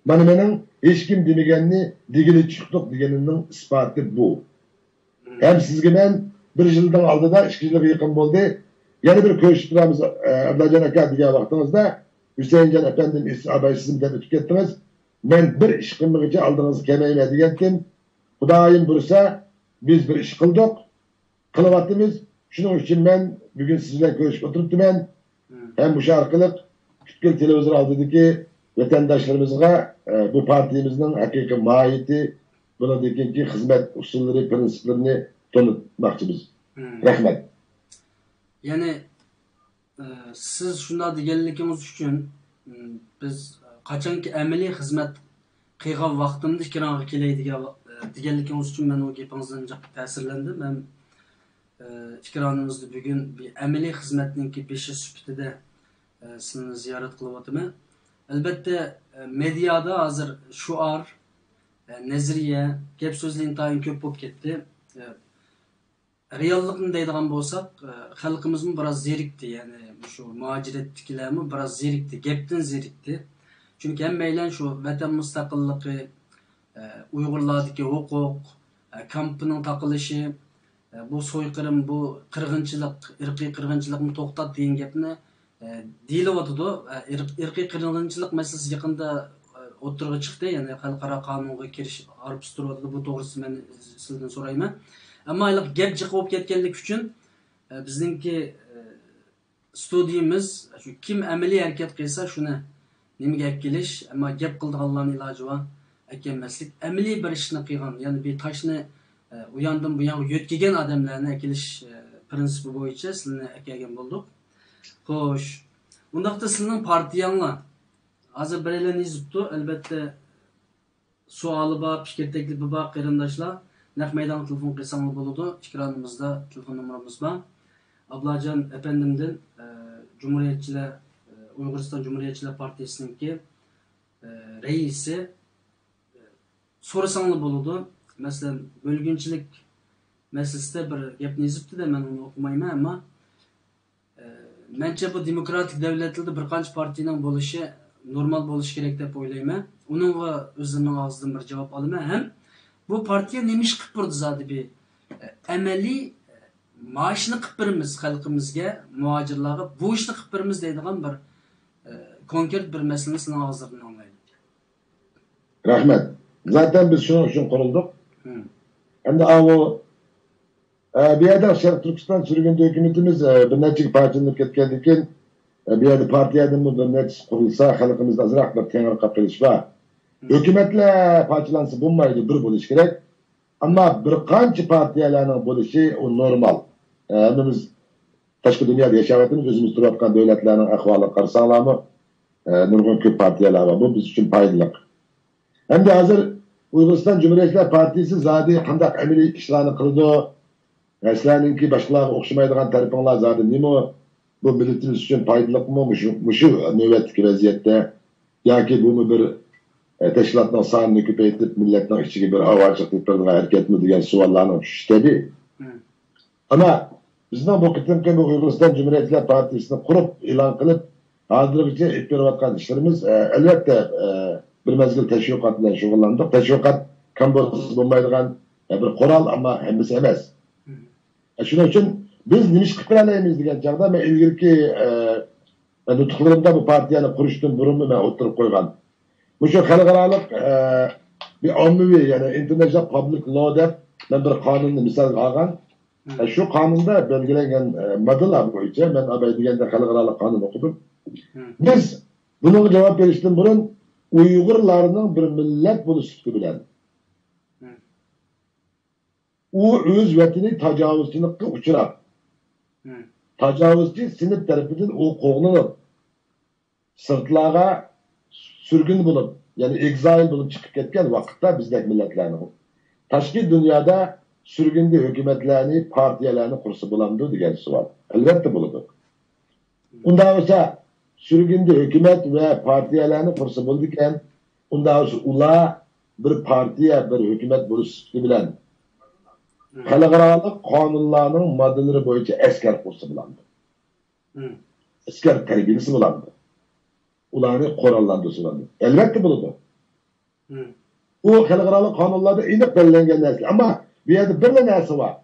مانا مېنىڭ ھېچكىم دېمىگەننى دېگىلى چىقتۇق دېگىنىمنىڭ ئىسپاتى بۇ. ھەم سىزگە مەن بىر يىلدىن ئالدىدا، ئىككى يىلغا يېقىن بولدى، يەنە بىر كۆرۈشۈپ تۇرامىز، ئە، ئابلاجان ئاكا دېگەن ۋاقتىڭىزدا، ھۈسەيىنجان ئەپەندىم، ئىس-، ئاباي سىزمۇ دەپ ئۆتۈپ كەتتىڭىز. مەن بىر ئىش قىلمىغۇچە ئالدىڭىزغا كەلمەيمەن دېگەنتىم. خۇدايىم بۇيرۇسا، بىز بىر ئىش قىلدۇق، قىلىۋاتىمىز. شۇنىڭ ئۈچۈن مەن بۈگۈن سىز بىلەن كۆرۈشۈپ ئولتۇرۇپتىمەن. ھەم مۇشۇ ئارقىلىق پۈتكۈل تېلېۋىزور ئالدىدىكى ۋەتەنداشلىرىمىزغا، ئە، بۇ پارتىيىمىزنىڭ ھەقىقىي ماھىيىتى، بۇنىڭدىن كېيىنكى خىزمەت ئۇسۇللىرى، پىرىنسىپلىرىنى تونۇتماقچىمىز. رەھمەت. يەنى، ئە، سىز شۇنداق دېگەنلىكىڭىز ئۈچۈن، م، بىز قاچانكى ئەمەلىي خىزمەت قىلغان ۋاقتىمدا ئېكرانغا كېلەي دېگەن ۋا-، ئە، دېگەنلىكىڭىز ئۈچۈن مەن ئۇ گېپىڭىزدىن جىق تەسىرلەندىم. ھەم، ئە، ئېكرانىمىزدا بۈگۈن بىر ئەمەلىي خىزمەتنىڭكى بېشى سۈپىتىدە، ئە، سىلىنى زىيارەت قىلىۋاتىمەن. ئەلبەتتە، ئە، مېدىيادا ھازىر شوئار، ئە، نەزەرىيە، گەپ سۆزلەر ئىنتايىن كۆپ بولۇپ كەتتى. ئە، رېئاللىقنى دەيدىغان بولساق، ئە، خەلقىمىزمۇ بىراز زېرىكتى، يەنى مۇشۇ مۇھاجىرەتتىكىلەرمۇ بىراز زېرىكتى، گەپتىن زېرىكتى. چۈنكى ھەممەيلەن شۇ ۋەتەن مۇستەقىللىقى، ئە، ئۇيغۇرلاردىكى ھوقۇق، ئە، كامپنىڭ تاقىلىشى، ئە، بۇ سويقىرىم، بۇ قىرغىنچىلىق، ئىرقىي قىرغىنچىلىقنى توختات دېگەن گەپنى، ئە، دېيىلىۋاتىدۇ. ئە، ئىرق-، ئىرقىي قىرغىنچىلىق مەسىلىسى يېقىندا، ئە، ئوتتۇرىغا چىقتى. يەنى خەلقئارا قانۇنغا كىرىش ئارپا تۇرۇۋاتىدۇ. بۇ توغرىسىدا مەن سىلىدىن سورايمەن. ئەمما ھېلىقى گەپ جىق بولۇپ كەتكەنلىكى ئۈچۈن، ئە، بىزنىڭكى، ئە، ئىستۇدىيىمىز شۇ، كىم ئەمەلىي ھەرىكەت قىلسا، شۇنى نېمىگە ئەكېلىش، ئەمما گەپ قىلىدىغانلارنى ئىلاجى بار ئەكەلمەسلىك. ئەمەلىي بىر ئىشنى قىلغان، يەنى بىر تاشنى، ئە، ئۇياندىن بۇيانغا يۆتكىگەن ئادەملەرنى ئەكېلىش، ئە، پىرىنسىپى بويىچە سىلىنى ئەكەلگەن بولدۇق. خوش. ئۇنداقتا سىلىنىڭ پارتىيەڭلار، ھازىر بىرەيلەن يېزىپتۇ، ئەلبەتتە، سوئالى بار، پىكىر تەكلىپى بار قېرىنداشلار نەق مەيدانغا تېلېفون قىلساڭلار بولىدۇ. ئېكرانىمىزدا تېلېفون نومۇرىمىز بار. ئابلاجان ئەپەندىمدىن، ئە، جۇمھۇرىيەتچىلەر، ئە، ئۇيغۇرىستان جۇمھۇرىيەتچىلەر پارتىيىسىنىڭكى، ئە، رەئىسى، ئە، سورىساڭلار بولىدۇ. مەسىلەن، بۆلگۈنچىلىك مەسىلىسىدە بىر گەپنى يېزىپتۇ-دە، مەن ئۇنى ئوقۇمايمەن، ئەمما ئە، مەنچە بۇ دېموكراتىك دۆلەتلەردە بىر قانچە پارتىيەنىڭ بولۇشى نورمال بولۇشى كېرەك دەپ ئويلايمەن. ئۇنىڭغا ئۆزلىرىنىڭ ئاغزىدىن بىر جاۋاب ئالىمەن. ھەم بۇ پارتىيە نېمە ئىش قىلىپ بېرىدۇ زادى بىر، ئە، ئەمەلىي، ئە، ما ئىشنى قىلىپ بېرىمىز خەلقىمىزگە، مۇھاجىرلارغا بۇ ئىشنى قىلىپ بېرىمىز دەيدىغان بىر، ئە، كونكرېت بىر مەسىلىنى سىلىنىڭ ئاغزىدىن ئاڭلايلى. رەھمەت. زاتەن بىز شۇنىڭ ئۈچۈن قۇرۇلدۇق. ھەمدە ئاۋۇ ئە، بۇ يەردە شەرقىي تۈركىستان سۈرگۈندە ھۆكۈمىتىمىز، ئە، بىر نەچچىگە پارچىلىنىپ كەتكەندىن كېيىن، ئە، بۇ يەردە پارتىيەدىنمۇ بىر نەچچىسى قۇرۇلسا، خەلقىمىزدە ئازراق بىر تېڭىرقاپ قېلىش بار. ھۆكۈمەتلەر پارچىلانسا بولمايدۇ، بىر بولۇش كېرەك. ئەمما بىر قانچە پارتىيەلەرنىڭ بولۇشى، ئۇ نورمال. ئە، ھەممىمىز تاشقى دۇنيادا ياشاۋاتىمىز، ئۆزىمىز تۇرۇۋاتقان دۆلەتلەرنىڭ ئەھۋالىغا قارىساڭلارمۇ، ئە، نۇرغۇن كۆپ پارتىيەلەر بار. بۇ بىز ئۈچۈن پايدىلىق. ھەمدە ھازىر ئۇيغۇرىستان جۇمھۇرىيەتچىلەر پارتىيىسى زادى قانداق ئەمەلىي ئىشلارنى قىلىدۇ؟ ھە، سىلەرنىڭكى باشقىلارغا ئوخشىمايدىغان تەرىپىڭلار زادى نېمە؟ بۇ مىللىتىمىز ئۈچۈن پايدىلىقمۇ مۇشۇ، مۇشۇ نۆۋەتتىكى ۋەزىيەتتە؟ ياكى بۇمۇ بىر، ئە، تەشكىلاتنىڭ سانىنى كۆپەيتىپ، مىللەتنىڭ ئىچىگە بىر ئاۋارىچىلىق ئېلىپ بېرىدىغان ھەرىكەتمۇ دېگەن سوئاللارنىڭ چۈشۈشى تەبىئىي. ئەمما بىزنىڭ بۇ قېتىمقى بۇ ئۇيغۇرىستان جۇمھۇرىيەتچىلەر پارتىيىسىنى قۇرۇپ ئېلان قىلىپ، ھازىرغىچە ئېلىپ بېرىۋاتقان ئىشلىرىمىز، ئە، ئەلۋەتتە، ئە، بىر مەزگىل تەشۋىقات بىلەن شۇغۇللاندۇق. تەشۋىقات كەم بولسا بولمايدىغان، ئە، بىر قورال، ئەمما ھەممىسى ئەمەس. ئە، شۇنىڭ ئۈچۈن بىز نېمە ئىش قىلىپ بېرەلەيمىز دېگەن چاغدا مەن ئىلگىرىكى، ئە، نۇتۇقلىرىمدا بۇ پارتىيەنى قۇرۇشتىن بۇرۇنمۇ مەن ئوتتۇرىغا قويغان. مۇشۇ خەلقئارالىق، ئە، بىر ئاممىۋى، يەنى ئىنتېرنېشنال پابلىك لا دەپ مەن بىر قانۇننى مىسالغا ئالغان. ئە، شۇ قانۇندا بەلگىلەنگەن، ئە، ماددىلار بويىچە مەن ئاباي دېگەندە خەلقئارالىق قانۇن ئوقۇدۇم. بىز بۇنىڭغا جاۋاب بېرىشتىن بۇرۇن ئۇيغۇرلارنىڭ بىر مىللەت بولۇش سۈپىتى بىلەن ئۇ ئۆز ۋەتىنى تاجاۋۇزچىلىققا ئۇچراپ، تاجاۋۇزچى سىنىپ تەرىپىدىن ئۇ قوغلىنىپ، سىرتلارغا سۈرگۈن بولۇپ، يەنى ئېگزايل بولۇپ چىقىپ كەتكەن ۋاقىتتا بىزدەك مىللەتلەرنىڭ تاشقى دۇنيادا سۈرگۈندە ھۆكۈمەتلەرنى، پارتىيەلەرنى قۇرسا بولامدۇ دېگەن سوئال. ئەلۋەتتە بولىدۇ. ئۇنداق بولسا، سۈرگۈندە ھۆكۈمەت ۋە پارتىيەلەرنى قۇرسا بولىدىكەن، ئۇنداق بولسا ئۇلار بىر پارتىيە، بىر ھۆكۈمەت بولۇش سۈپىتى بىلەن خەلقئارالىق قانۇنلارنىڭ ماددىلىرى بويىچە ئەسكەر قۇرسا بولامدۇ؟ ئەسكەر تەربىيەلىسە بولامدۇ؟ ئۇلارنى قوراللاندۇرسا بولامدۇ؟ ئەلۋەتتە بولىدۇ. ئۇ خەلقئارالىق قانۇنلاردا ئېنىق بەلگىلەنگەن نەرسە. ئەمما بۇ يەردە بىرلا نەرسە بار.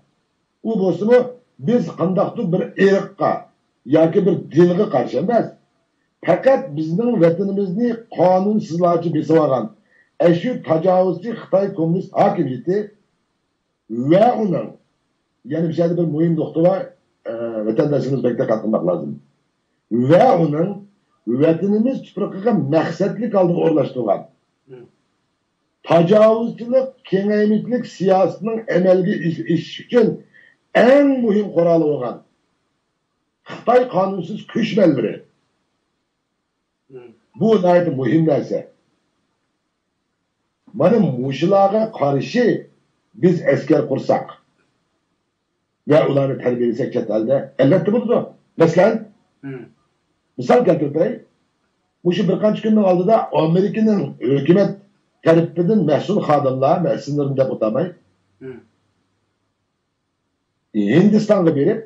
ئۇ بولسىمۇ، بىز قانداقتۇر بىر ئىرققا ياكى بىر دىنغا قارشى ئەمەس. پەقەت بىزنىڭ ۋەتىنىمىزنى قانۇنسىزلارچە بېسىۋالغان ئەشۇ تاجاۋۇزچى خىتاي كوممۇنىست ھاكىمىيىتى ۋە ئۇنىڭ، يەنە بۇ يەردە بىر مۇھىم نۇقتا بار، ئە، ۋەتەنداشلىرىمىز بەك دىققەت قىلماق لازىم. ۋە ئۇنىڭ ۋەتىنىمىز تۇپرىقىغا مەقسەتلىك ھالدا ئورۇنلاشتۇرغان تاجاۋۇزچىلىق، كېڭەيمىچىلىك سىياسىتىنىڭ ئەمەلگە ئېش-، ئېشىشى ئۈچۈن ئەڭ مۇھىم قورالى بولغان خىتاي قانۇنسىز كۆچمەنلىرى. بۇ ناھايىتى مۇھىم نەرسە. مانا مۇشۇلارغا قارشى بىز ئەسكەر قۇرساق ۋە ئۇلارنى تەربىيەلىسەك چەت ئەلدە، ئەلۋەتتە بولىدۇ. مەسىلەن، مىسال كەلتۈرۈپ بېرەي. مۇشۇ بىر قانچە كۈننىڭ ئالدىدا ئامېرىكىنىڭ ھۆكۈمەت تەرىپىدىن مەسئۇل خادىملار، مەن ئىسىملىرىنى دەپ ئۆتەلمەي، ھىندىستانغا بېرىپ،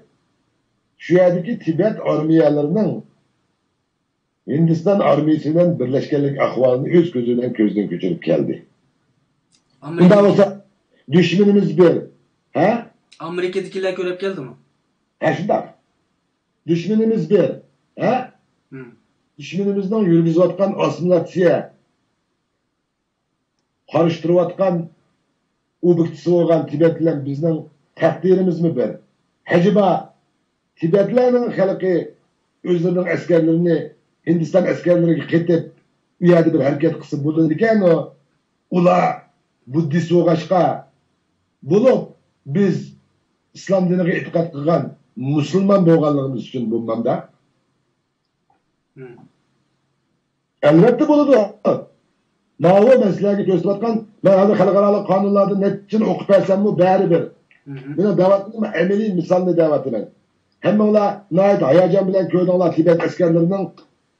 شۇ يەردىكى تىبەت ئارمىيەلىرىنىڭ ھىندىستان ئارمىيىسى بىلەن بىرلەشكەنلىك ئەھۋالىنى ئۆز كۆزى بىلەن كۆزدىن كۆچۈرۈپ كەلدى. ئۇنداق بولسا، دۈشمىنىمىز بىر، ھە؟ ئامېرىكىدىكىلەر كۆرۈپ كەلدىمۇ؟ ھە، شۇنداق. دۈشمىنىمىز بىر، ھە؟ دۈشمىنىمىزنىڭ يۈرگۈزۈۋاتقان ئاسسىمىلياتسىيە، قارشى تۇرۇۋاتقان ئوبيېكتىسى بولغان تىبەت بىلەن بىزنىڭ تەقدىرىمىزمۇ بىر. ئەجەبا، تىبەتلەرنىڭ خەلقى ئۆزلىرىنىڭ ئەسكەرلىرىنى ھىندىستان ئەسكەرلىرىگە قېتىپ، ئۇ يەردە بىر ھەرىكەت قىلسا بولىدىكەن، ئۇلار بۇددىست بولغاچقا، بولۇپ، بىز ئىسلام دىنىغا ئېتىقاد قىلغان مۇسۇلمان بولغانلىقىمىز ئۈچۈن بولمامدا؟ ئەلۋەتتە بولىدۇ. ماۋۇ مەن سىلەرگە كۆرسىتىۋاتقان، مەن ھازىر خەلقئارالىق قانۇنلاردا نەچچىنى ئوقۇپ بەرسەممۇ بەرىبىر. مېنىڭ دەۋاتقىنىم ئەمەلىي مىسالنى دەۋاتىمەن. ھەممىڭلار ناھايىتى ھاياجان بىلەن كۆردۈڭلار، تىبەت ئەسكەرلىرىنىڭ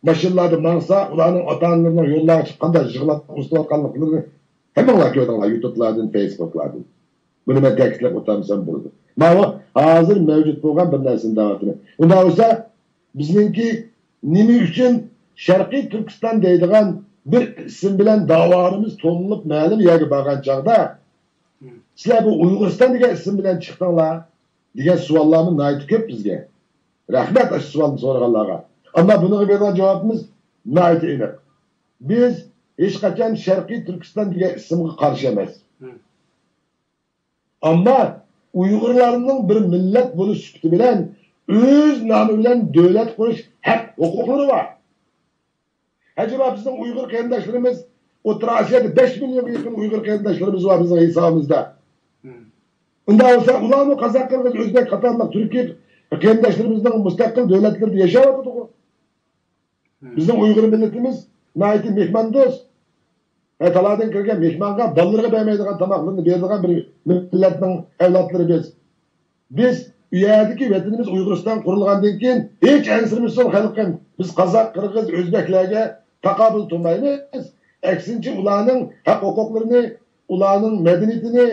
ماشىنىلاردا ماڭسا، ئۇلارنىڭ ئاتا-ئانىلىرىنىڭ يوللارغا چىقىپ قانداق يىغلاپ ئۇزىتىۋاتقانلىقلىرىنى ھەممىڭلار كۆردۈڭلار يۇتۇبلاردىن، فېيسبۇكلاردىن. بۇنى مەن تەكىتلەپ ئۆتەلمىسەم بولىدۇ. ماۋۇ ھازىر مەۋجۇت بولغان بىر نەرسىنى دەۋاتىمەن. ئۇنداق بولسا، بىزنىڭكى نېمە ئۈچۈن شەرقىي تۈركىستان دەيدىغان بىر ئىسىم بىلەن داۋالىرىمىز تونۇلۇپ مەلۇم يەرگە بارغان چاغدا، سىلەر بۇ ئۇيغۇرىستان دېگەن ئىسىم بىلەن چىقتىڭلار دېگەن سوئاللارمۇ ناھايىتى كۆپ بىزگە. رەھمەت ئاشۇ سوئالنى سورىغانلارغا. ئەمما بۇنىڭغا بېرىدىغان جاۋابىمىز ناھايىتى ئېنىق. بىز ھېچقاچان شەرقىي تۈركىستان دېگەن ئىسىمغا قارشى ئەمەس. ئەمما ئۇيغۇرلارنىڭ بىر مىللەت بولۇش سۈپىتى بىلەن ئۆز نامى بىلەن دۆلەت قۇرۇش ھەق ھوقۇقلىرى بار. ئەجەبا بىزنىڭ ئۇيغۇر قېرىنداشلىرىمىز، ئوتتۇرا ئاسىيادا بەش مىليونغا يېقىن ئۇيغۇر قېرىنداشلىرىمىز بار بىزنىڭ ھېسابىمىزدا. ئۇنداق بولسا ئۇلارمۇ قازاق، قىرغىز، ئۆزبەك قاتارلىق تۈركىي قېرىنداشلىرىمىزنىڭ مۇستەقىل دۆلەتلىرىدە ياشاۋاتىدىغۇ. بىزنىڭ ئۇيغۇر مىللىتىمىز ناھايىتى مېھماندوست. ھە، تالاردىن كىرگەن مېھمانغا بالىلىرىغا بەرمەيدىغان تاماقلىرىنى بېرىدىغان بىر مىللەتنىڭ ئەۋلادلىرى بىز. بىز ئۇ يەردىكى ۋەتىنىمىز ئۇيغۇرىستان قۇرۇلغاندىن كېيىن ھېچ ئەنسىرىمىسۇن خەلقىم، بىز قازاق، قىرغىز، ئۆزبەكلەرگە تاقابىل تۇرمايمىز. ئەكسىنچە ئۇلارنىڭ ھەق ھوقۇقلىرىنى، ئۇلارنىڭ مەدەنىيىتىنى،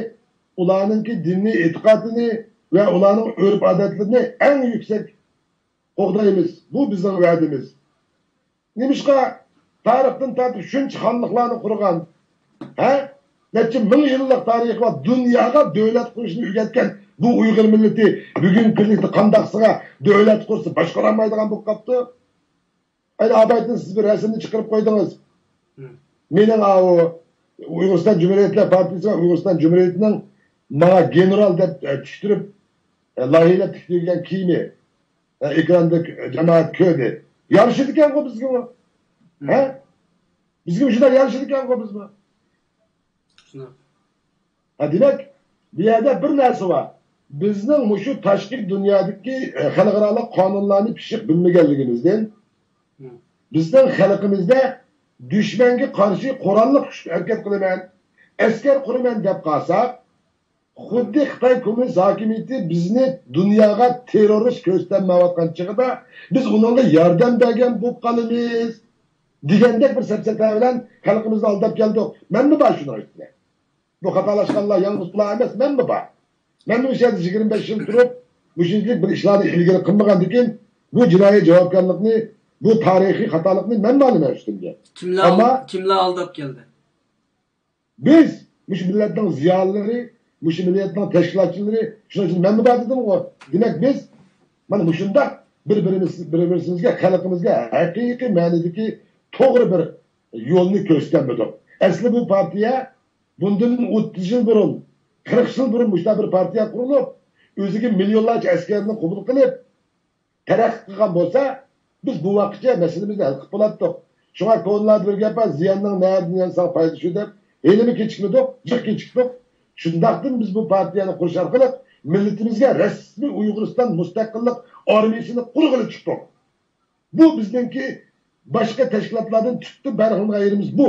ئۇلارنىڭكى دىنىي ئېتىقادىنى ۋە ئۇلارنىڭ ئۆرپ ئادەتلىرىنى ئەڭ يۈكسەك قوغدايمىز. بۇ بىزنىڭ ۋەدىمىز. نېمىشقا تارىختىن تارتىپ شۇنچە خانلىقلارنى قۇرغان، ھە؟ نەچچە مىڭ يىللىق تارىخى بار، دۇنياغا دۆلەت قۇرۇشنى ئۆگەتكەن بۇ ئۇيغۇر مىللىتى بۈگۈنكى كۈنلۈكتە قانداقسىغا دۆلەت قۇرسا باشقۇرالمايدىغان بولۇپ قاپتۇ؟ ئەينى ئابايتىن سىز بىر رەسىمنى چىقىرىپ قويدىڭىز. مېنىڭ ئاۋۇ ئۇيغۇرىستان جۇمھۇرىيەتلەر پارتىيىسى ۋە ئۇيغۇرىستان جۇمھۇرىيىتىنىڭ ماڭا گېنېرال دەپ، ئە، تىكتۈرۈپ، ئە، لايىھەلەپ تىكتۈرگەن كىيىمى، ئە، ئېكراندا جامائەت كۆردى. يارىشىدىكەنغۇ بىزگىمۇ؟ ھە؟ بىزگىمۇ شۇنداق يارىشىدىكەنغۇ بىزمۇ؟ شۇنداق. ھە، دېمەك، بۇ يەردە بىر نەرسە بار. بىزنىڭ مۇشۇ تاشقى دۇنيادىكى، ئە، خەلقئارالىق قانۇنلارنى پىششىق بىلمىگەنلىكىمىزدىن، بىزنىڭ خەلقىمىزدە دۈشمەنگە قارشى قوراللىق كۈچ ھەرىكەت قىلىمەن، ئەسكەر قۇرىمەن دەپ قالساق، خۇددى خىتاي كوممۇنىست ھاكىمىيىتى بىزنى دۇنياغا تېررورىست كۆرسىتەلمەيۋاتقان چېغىدا، بىز ئۇنىڭغا ياردەم بەرگەن بولۇپ قالىمىز دېگەندەك بىر سەپسەتە بىلەن خەلقىمىزنى ئالداپ كەلدۇق. مەنمۇ بار شۇنىڭ ئىچىدە. بۇ خاتالاشقانلار يالغۇز ئۇلار ئەمەس، مەنمۇ بار. مەنمۇ مۇشۇ يەردە يىگىرمە بەش يىل تۇرۇپ، مۇشۇنچىلىك بىر ئىشلارنى ئىلگىرى قىلمىغاندىكىن، بۇ جىنايى جاۋابكارلىقنى، بۇ تارىخىي خاتالىقنى مەنمۇ ئالىمەن ئۈستۈمگە. كىملەر ئەمما ئال-، كىملەر ئالداپ كەلدى؟ بىز مۇشۇ مىللەتنىڭ زىيالىيلىرى، مۇشۇ مىللەتنىڭ تەشكىلاتچىلىرى، شۇنىڭ ئۈچۈن مەنمۇ بار دېدىمغۇ. دېمەك، بىز مانا مۇشۇنداق بىر-بىرىمىز، بىر-بىرىمىزگە، خەلقىمىزگە ھەقىقىي مەنىدىكى توغرا بىر يولنى كۆرسىتەلمىدۇق. ئەسلى بۇ پارتىيە بۇندىن ئوتتۇز يىل بۇرۇن، قىرىق يىل بۇرۇن مۇشۇنداق بىر پارتىيە قۇرۇلۇپ، ئۆزىگە مىليونلارچە ئەسكەرنى قوبۇل قىلىپ، تەرەققىي قىلغان بولسا، بىز بۇ ۋاقىتقىچە مەسىلىمىزنى ھەل قىلىپ بولاتتۇق. شۇڭا كونىلاردا بىر گەپ بار، «زىياننىڭ نەدىن يانساڭ پايدا شۇ» دەپ، ھېلىمۇ كېچىكمىدۇق، جىق كېچىكتۇق. شۇنداقتىن بىز بۇ پارتىيەنى قۇرۇش ئارقىلىق مىللىتىمىزگە رەسمىي ئۇيغۇرىستان مۇستەقىللىق ئارمىيىسىنى قۇرغىلى چىقتۇق. بۇ بىزنىڭكى باشقا تەشكىلاتلاردىن تۈپتىن پەرقلىنىدىغان يېرىمىز بۇ.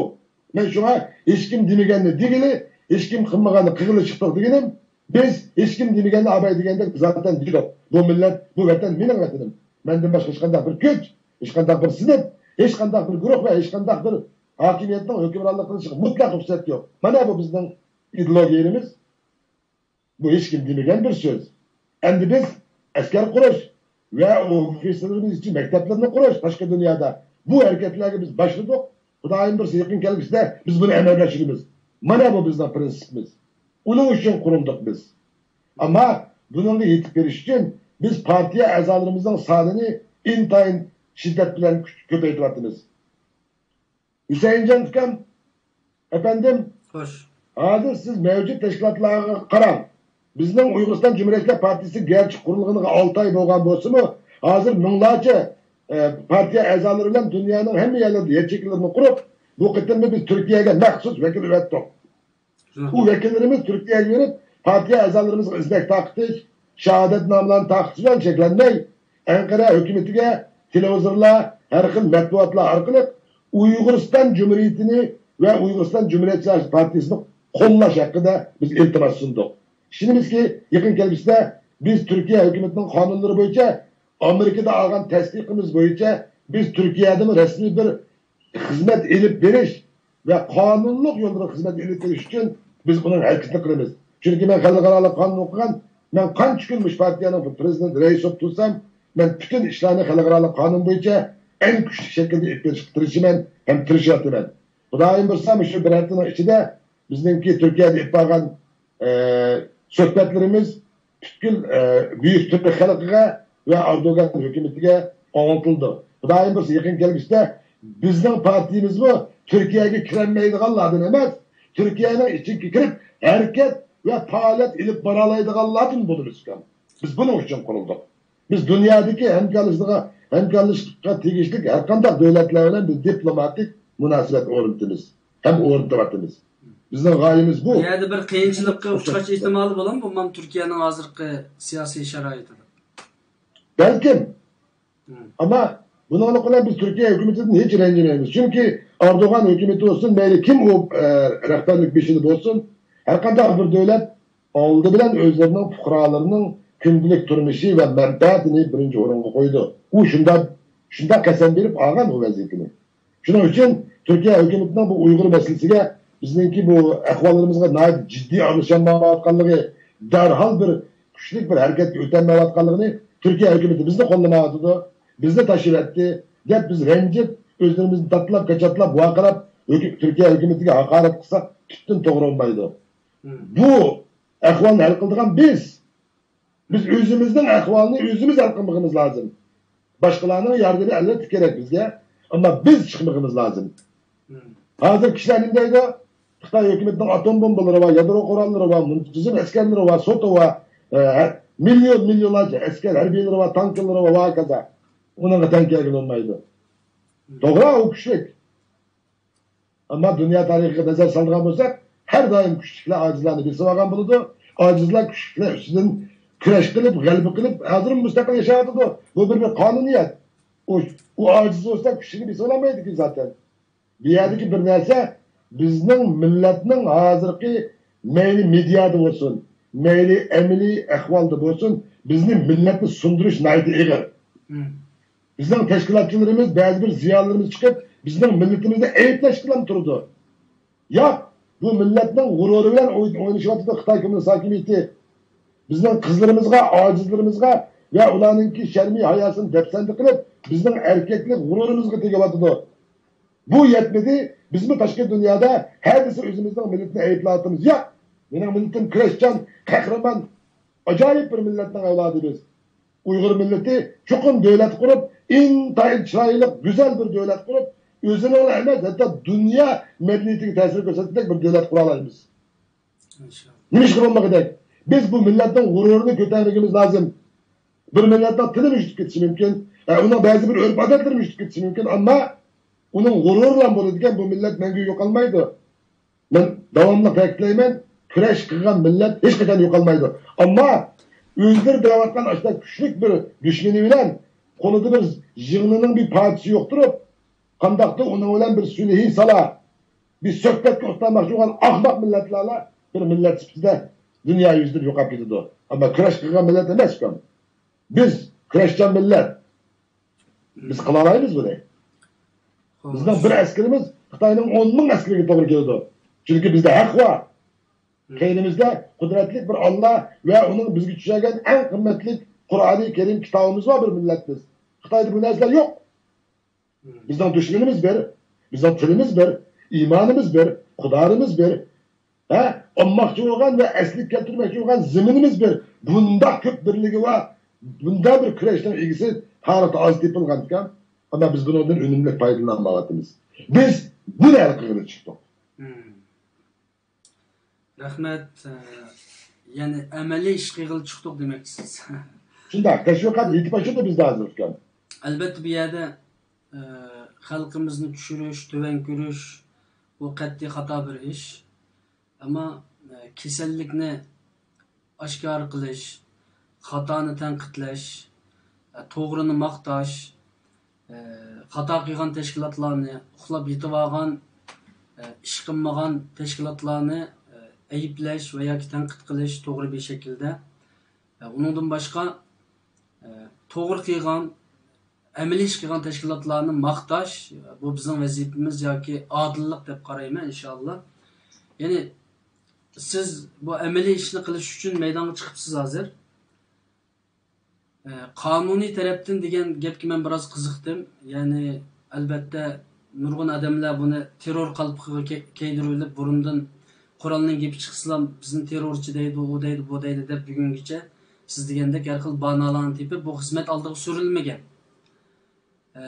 مەن شۇڭا ھېچكىم دېمىگەننى دېگىلى، ھېچكىم قىلمىغاننى قىلغىلى چىقتۇق دېگىنىم، بىز ھېچكىم دېمىگەننى ئاباي دېگەندەك زاتەن دېدۇق. بۇ مىللەت، بۇ ۋەتەن مېنىڭ ۋەتىنىم. مەندىن باشقا ھېچقانداق بىر كۈچ، ھېچقانداق بىر سىنىپ، ھېچقانداق بىر گۇرۇھ ۋە ھېچقانداق بىر ھاكىمىيەتنىڭ ھۆكۈمرانلىق قىلىشىغا مۇتلەق رۇخسەت يوق. مانا بۇ بىزنىڭ ئىدېئولوگىيەمىز. بۇ ھېچكىم دېمىگەن بىر سۆز. ئەمدى بىز ئەسكەر قۇرۇش ۋە ئوفىتسېرلىرىمىز ئۈچۈن مەكتەپلەرنى قۇرۇش تاشقى دۇنيادا، بۇ ھەرىكەتلەرگە بىز باشلىدۇق. خۇدايىم بۇيرۇسا يېقىن كەلگۈسىدە بىز بۇنى ئەمەلگە ئاشۇرىمىز. مانا بۇ بىزنىڭ پرىنسىپىمىز. ئۇنىڭ ئۈچۈن قۇرۇلدۇق بىز. ئەمما بۇنىڭغا يېتىپ بېرىش ئۈچۈن بىز پارتىيە ئەزالىرىمىزنىڭ سانىنى ئىنتايىن شىددەت بىلەن كۆپەيتىۋاتىمىز. ھۈسەيىنجان ئۇكام، ئەپەندىم، خوش. ھازىر سىز مەۋجۇت تەشكىلاتلارغا قاراڭ. بىزنىڭ ئۇيغۇرىستان جۇمھۇرىيەتچىلەر پارتىيىسى گەرچە قۇرۇلغىنىغا ئالتە ئاي بولغان بولسىمۇ، ھازىر مىڭلارچە، ئە، پارتىيە ئەزالىرى بىلەن دۇنيانىڭ ھەممە يەرلىرىدە يەر چېكىلىرىنى قۇرۇپ، بۇ قېتىممۇ بىز تۈركىيەگە مەخسۇس ۋەكىل ئەۋەتتۇق. ئۇ ۋەكىللىرىمىز تۈركىيەگە بېرىپ، پارتىيە ئەزالىرىمىزغا ئىزنەك تارقىتىش، شاھادەتنامىلەرنى تارقىتىش بىلەن چەكلەنمەي، ئەنقەرە ھۆكۈمىتىگە تېلېۋىزورلار، ھەر خىل مەتبۇئاتلار ئارقىلىق ئۇيغۇرىستان جۇمھۇرىيىتىنى ۋە ئۇيغۇرىستان جۇمھۇرىيەتچىلەر پارتىيىسىنى قوللاش ھەققىدە بىز ئىلتىماس سۇندۇق. ئىشىنىمىزكى، يېقىن كەلگۈسىدە بىز تۈركىيە ھۆكۈمىتىنىڭ قانۇنلىرى بويىچە ئامېرىكىدا ئالغان تەستىقىمىز بويىچە بىز تۈركىيەدىمۇ رەسمىي بىر خىزمەت ئېلىپ بېرىش ۋە قانۇنلۇق يولدا خىزمەت ئېلىپ بېرىش ئۈچۈن بىز بۇنىڭ ھەرىكىتىنى قىلىمىز. چۈنكى مەن خەلقئارالىق قانۇن ئوقۇغان، مەن قانچە كۈن مۇشۇ پارتىيەنىڭ پرېزىدېنت رەئىسى بولۇپ تۇرسام، مەن پۈتۈن ئىشلارنى خەلقئارالىق قانۇن بويىچە ئەڭ كۈچلۈك شەكىلدە ئېلىپ بېرىشقا تىرىشىمەن ھەم تىرىشىۋاتىمەن. خۇدايىم بۇيرۇسا، مۇشۇ بىر ھەپتىنىڭ ئىچىدە بىزنىڭكى تۈركىيەدە ئېلىپ بارغان ئە، سۆھبەتلىرىمىز پۈتكۈل، ئە، بۈيۈك تۈرك خەلقىگە ۋە ئەردوغان ھۆكۈمىتىگە ئاڭلىتىلىدۇ. خۇدايىم بۇيرۇسا يېقىن كەلگۈسىدە بىزنىڭ پارتىيىمىزمۇ تۈركىيەگە كىرەلمەيدىغانلاردىن ئەمەس، تۈركىيەنىڭ ئىچىگە كىرىپ ھەرىكەت ۋە پائالىيەت ئېلىپ بارالايدىغانلاردىن بولىمىز ئىكەن. بىز بۇنىڭ ئۈچۈن قۇرۇلدۇق. بىز دۇنيادىكى ھەمكارلىشىشقا، ھەمكارلىشىشقا تېگىشلىك ھەر قانداق دۆلەتلەر بىلەن بىز دىپلوماتىك مۇناسىۋەت ئورنىتىمىز ھەم ئورنىتىۋاتىمىز. بىزنىڭ غايىمىز بۇ. بۇ يەردە بىر قىيىنچىلىققا ئۇچراش ئېھتىمالى بولامدۇ، ئومۇمەن تۈركىيەنىڭ ھازىرقى سىياسىي شارائىتىدا؟ بەلكىم. مم. ئەمما بۇنىڭلىق بىلەن بىز تۈركىيە ھۆكۈمىتىدىن ھېچ رەنجىمەيمىز. چۈنكى ئەردوغان ھۆكۈمىتى بولسۇن، مەيلى كىم ئۇ، ئە، رەھبەرلىك بېشىدا بولسۇن، ھەر قانداق بىر دۆلەت ئالدى بىلەن ئۆزلىرىنىڭ پۇقرالىرىنىڭ كۈندىلىك تۇرمۇشى ۋە مەنپەئەتىنى بىرىنچى ئورۇنغا قويىدۇ. ئۇ شۇنداق، شۇنداق قەسەم بېرىپ ئالغان ئۇ ۋەزىپىنى. شۇنىڭ ئۈچۈن تۈركىيە ھۆكۈمىتىنىڭ بۇ ئۇيغۇر مەسىلىسىگە بىزنىڭكى بۇ ئەھۋاللىرىمىزغا ناھايىتى جىددىي ئارىلىشالمايۋاتقانلىقى، دەرھال بىر كۈچلۈك بىر ھەرىكەتكە ئۆتەلمەيۋاتقانلىقىنى تۈركىيە ھۆكۈمىتى بىزنى قوللىمايۋاتىدۇ، بىزنى تاشلىۋەتتى دەپ بىز رەنجىپ، ئۆزلىرىمىزنى داتلاپ، كاچاتلاپ، ۋارقىراپ، ھۆكۈ-، تۈركىيە ھۆكۈمىتىگە ھاقارەت قىلساق تۈپتىن توغرا بولمايدۇ. مم. بۇ ئەھۋالنى ھەل قىلىدىغان بىز. بىز ئۆزىمىزنىڭ ئەھۋالىنى ئۆزىمىز ھەل قىلمىقىمىز لازىم. باشقىلارنىڭ ياردىمى ئەلۋەتتە كېرەك بىزگە، ئەمما بىز چىقمىقىمىز لازىم. مم. ھازىر كىشىلەر نېمە دەيدۇ؟ خىتاي ھۆكۈمىتىنىڭ ئاتوم بومبىلىرى بار، يادرو قوراللىرى بار، مۇنتىزىم ئەسكەرلىرى بار، سوتى بار، ئە، مىليون، مىليونلارچە ئەسكەر، ھەربىيلىرى بار، تانكىلىرى بار، ۋە ھاكازا. ئۇنىڭغا تەڭ كەلگىلى بولمايدۇ. مم. توغرا، ئۇ كۈچلۈك. ئەمما دۇنيا تارىخىغا نەزەر سالىدىغان بولساق، ھەر دايىم كۈچلۈكلەر ئاجىزلارنى بېسىۋالغان بولىدۇ. ئاجىزلار كۈچلۈكلەر ئۈستىدىن كۈرەش قىلىپ، غەلىبە قىلىپ، ھازىرمۇ مۇستەقىل ياشاۋاتىدۇ. بۇ بىر، بىر قانۇنىيەت. ئۇ، ئۇ ئاجىز بولسا، كۈچلۈكنى بېسىۋالالمايدىكەن زاتەن. بۇ يەردىكى بىر نەرسە، بىزنىڭ مىللەتنىڭ ھازىرقى، مەيلى مېدىيادا بولسۇن، مەيلى ئەمەلىي ئەھۋالدا بولسۇن، بىزنى، مىللەتنى سۇندۇرۇش ناھايىتى ئېغىر. بىزنىڭ تەشكىلاتچىلىرىمىز، بەزى بىر زىيالىيلىرىمىز چىقىپ، بىزنىڭ مىللىتىمىزنى ئەيىبلەشكىلا تۇرىدۇ. ياق، بۇ مىللەتنىڭ غۇرۇرى بىلەن ئوي-، ئوينىشىۋاتىدۇ خىتاي كوممۇنىست ھاكىمىيىتى. بىزنىڭ قىزلىرىمىزغا، ئاجىزلىرىمىزغا ۋە ئۇلارنىڭكى شەرمى ھاياسىنى دەپسەندە قىلىپ، بىزنىڭ ئەركەكلىك غۇرۇرىمىزغا تېگىۋاتىدۇ. بۇ يەتمىدى، بىزمۇ تاشقى دۇنيادا ھەر دېسە ئۆزىمىزنىڭ مىللىتىنى ئەيىبلەۋاتىمىز. ياق، مېنىڭ مىللىتىم كۈرەشچان، قەھرىمان، ئاجايىپ بىر مىللەتنىڭ ئەۋلادى بىز. ئۇيغۇر مىللىتى چوقۇم دۆلەت قۇرۇپ، ئىنتايىن چىرايلىق، گۈزەل بىر دۆلەت قۇرۇپ، ئۆزىنىڭلا ئەمەس، ھەتتا دۇنيا مەدەنىيىتىگە تەسىر كۆرسەتكۈدەك بىر دۆلەت قۇرالايمىز. ئىنشاللا. نېمە ئىشقا بولمىغۇدەك؟ بىز بۇ مىللەتنىڭ غۇرۇرىنى كۆتەرمىكىمىز لازىم. بىر مىللەتنىڭ تىلىمۇ يىتىپ كېتىشى مۇمكىن، ئە، ئۇنىڭ بەزى بىر ئۆرپ-ئادەتلىرىمۇ يىتىپ كېتىشى مۇمكىن، ئەمما ئۇنىڭ غۇرۇرى بىلەن بولىدىكەن، بۇ مىللەت مەڭگۈ يوقالمايدۇ. مەن داۋاملىق تەكىتلەيمەن، كۈرەش قىلغان مىللەت ھېچقاچان يوقالمايدۇ. ئەمما ئۆزلىرى دەۋاتقان ئاشۇنداق كۈچلۈك بىر دۈشمىنى بىلەن قولىدا بىر يىڭنىنىڭ بىر پارچىسى يوق تۇرۇپ، قانداقتۇر ئۇنىڭ بىلەن بىر سۈلھى سالا، بىر سۆھبەتكە ئولتۇرماقچى بولغان ئاخماق مىللەتلەرلا بىر مىللەت سۈپىتىدە دۇنيا يۈزىدىن يوقاپ كېتىدۇ. ئەمما كۈرەش قىلغان مىللەت ئەمەسكەن. بىز كۈرەشچان مىللەت. بىز قىلالايمىز بۇنى. بىزنىڭ بىر ئەسكىرىمىز خىتاينىڭ ئون مىڭ ئەسكىرىگە توغرا كېلىدۇ. چۈنكى بىزدە ھەق بار. كەينىمىزدە قۇدرەتلىك بىر ئاللا ۋە ئۇنىڭ بىزگە چۈشۈرگەن ئەڭ قىممەتلىك قۇرئانى كەرىم كىتابىمىز بار بىر مىللەت بىز. خىتايدا بۇ نەرسىلەر يوق. بىزنىڭ دۈشمىنىمىز بىر، بىزنىڭ تىلىمىز بىر، ئىمانىمىز بىر، خۇدالىرىمىز بىر. ھە؟ ئالماقچى بولغان ۋە ئەسلىگە كەلتۈرمەكچى بولغان زېمىنىمىز بىر. بۇنداق كۆپ بىرلىكى بار، بۇنداق بىر كۈرەشنىڭ ئىگىسى تارىختا ئاز تېپىلغانكەن. ئەمما بىز بۇنىڭدىن ئۈنۈملۈك پايدىلىنالمايۋاتىمىز. بىز بۇنى ھەل قىلغىلى چىقتۇق. رەھمەت. ئە، يەنى ئەمەلىي ئىش قىلغىلى چىقتۇق دېمەكچىسىز. شۇنداق، تەشۋىقات يېتىپ ئاشىدۇ بىزدە ھازىر ئۇكام. ئەلۋەتتە، بۇ يەردە، ئە، خەلقىمىزنى چۈشۈرۈش، تۆۋەن كۆرۈش، بۇ قەتئىي خاتا بىر ئىش. ئەمما، ئە، كېسەللىكنى ئاشكارا قىلىش، خاتانى تەنقىدلەش، ئە، توغرىنى ماختاش، ئە، خاتا قىلغان تەشكىلاتلارنى، ئۇخلاپ يېتىۋالغان، ئە، ئىش قىلمىغان تەشكىلاتلارنى، ئە، ئەيىبلەش ۋە ياكى تەنقىد قىلىش توغرا بىر شەكىلدە. ئە، ئۇنىڭدىن باشقا، ئە، توغرا قىلغان، ئەمەلىي ئىش قىلغان تەشكىلاتلارنى ماختاش، بۇ بىزنىڭ ۋەزىپىمىز ياكى ئادىللىق دەپ قارايمەن، ئىنشائاللا. يەنى سىز بۇ ئەمەلىي ئىشنى قىلىش ئۈچۈن مەيدانغا چىقىپسىز ھازىر. ئە، قانۇنىي تەرەپتىن دېگەن گەپكە مەن بىراز قىزىقتىم. يەنى، ئەلۋەتتە، نۇرغۇن ئادەملەر بۇنى تېررور قالپىقىغا كە-، كىيدۈرۈۋېلىپ، بۇرۇندىن قورالنىڭ گېپى چىقسىلا، بىزنى تېررورچى دەيدۇ، ئۇ دەيدۇ، بۇ دەيدۇ دەپ، بۈگۈنگىچە سىز دېگەندەك ھەر خىل باھانىلارنى تېپىپ، بۇ خىزمەت ئالدىغا سۈرۈلمىگەن. ئە،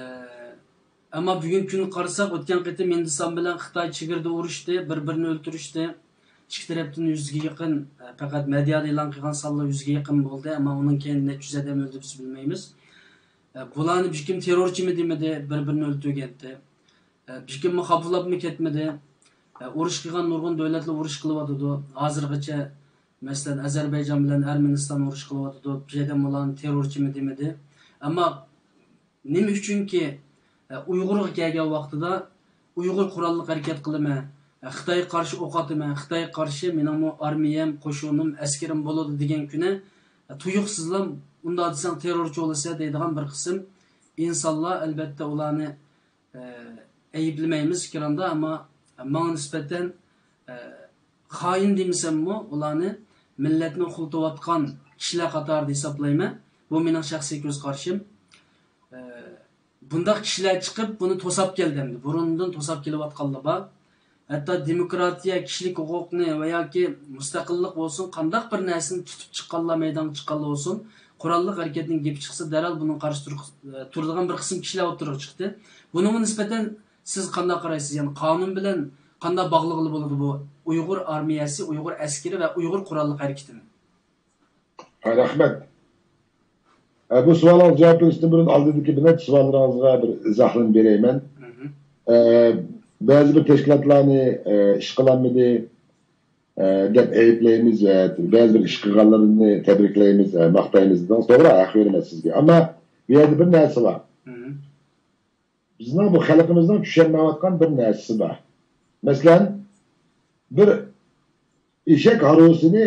ئەمما بۈگۈنكى كۈنگە قارىساق، ئۆتكەن قېتىم ھىندىستان بىلەن خىتاي چېگرىدا ئۇرۇشتى، بىر-بىرىنى ئۆلتۈرۈشتى. ئىككى تەرەپتىن يۈزگە يېقىن، ئە، پەقەت مېدىيادا ئېلان قىلغان سانلار يۈزگە يېقىن بولدى، ئەمما ئۇنىڭ كەينىدە نەچچە يۈز ئادەم ئۆلدى، بىز بىلمەيمىز. ئە، بۇلارنى بىر كىم تېررورچىمۇ دېمىدى، بىر-بىرىنى ئۆلتۈرگەنتى. ئە، بىر كىممۇ خاپىلاپمۇ كەتمىدى. ئە، ئۇرۇش قىلغان نۇرغۇن دۆلەتلەر ئۇرۇش قىلىۋاتىدۇ. ھازىرغىچە، مەسىلەن، ئەزەربەيجان بىلەن ئەرمىنىستان ئۇرۇش قىلىۋاتىدۇ. بىر ئادەم ئۇلارنى تېررورچىمۇ دېمىدى. ئەمما نېمە ئۈچۈنكى، ئە، ئۇيغۇرغا كەلگەن ۋاقتىدا ئۇيغۇر قوراللىق ھەرىكەت قىلىمەن، ئە، خىتايغا قارشى ئوق ئاتىمەن، خىتايغا قارشى مېنىڭمۇ ئارمىيەم، قوشۇنۇم، ئەسكىرىم بولىدۇ دېگەن كۈنى، ئە، تۇيۇقسىزلا ئۇنداق دېسەڭ تېررورچى بولىسەن دەيدىغان بىر قىسىم ئىنسانلار، ئەلۋەتتە، ئۇلارنى، ئە، ئەيىبلىمەيمىز ئېكراندا، ئەمما ماڭا نىسبەتەن، ئە، خائىن دېمىسەممۇ، ئۇلارنى مىللەتنى ئۇخلىتىۋاتقان كىشىلەر قاتارىدا ھېسابلايمەن. بۇ مېنىڭ شەخسىي كۆز قارىشىم. ئە، بۇنداق كىشىلەر چىقىپ، بۇنى توساپ كەلدى ئەمدى. بۇرۇندىن توساپ كېلىۋاتقانلار بار. ھەتتا دېموكراتىيە، كىشىلىك ھوقۇقنى ۋە ياكى مۇستەقىللىق بولسۇن، قانداق بىر نەرسىنى تۇتۇپ چىققانلار، مەيدانغا چىققانلار بولسۇن، قوراللىق ھەرىكەتنىڭ گېپى چىقسا، دەرھال بۇنىڭغا قارشى تۇر-، تۇرىدىغان بىر قىسىم كىشىلەر ئوتتۇرىغا چىقتى. بۇنىڭغا نىسبەتەن سىز قانداق قارايسىز؟ يەنى قانۇن بىلەن قانداق باغلىغىلى بولىدۇ بۇ ئۇيغۇر ئارمىيەسى، ئۇيغۇر ئەسكىرى ۋە ئۇيغۇر قوراللىق ھەرىكىتىنى؟ ھە، رەھمەت. ئە، بۇ سوئالىڭىزغا جاۋاب بېرىشتىن بۇرۇن، ئالدىدىكى بىر نەچچە سوئاللىرىڭىزغا بىر ئىزاھلىما بېرەيمەن. ئە، بەزى بىر تەشكىلاتلارنى، ئە، ئىش قىلالمىدى، ئە، دەپ ئەيىبلەيمىز، ئە، بەزى بىر ئىش قىلغانلىرىنى تەبرىكلەيمىز، ئە، ماختايمىز دېدىڭىز. توغرا، ھەق بېرىمەن سىزگە. ئەمما بۇ يەردە بىر نەرسە بار. بىزنىڭ بۇ خەلقىمىزنىڭ چۈشەنمەيۋاتقان بىر نەرسىسى بار. مەسىلەن، بىر ئېشەك ھارۋىسىنى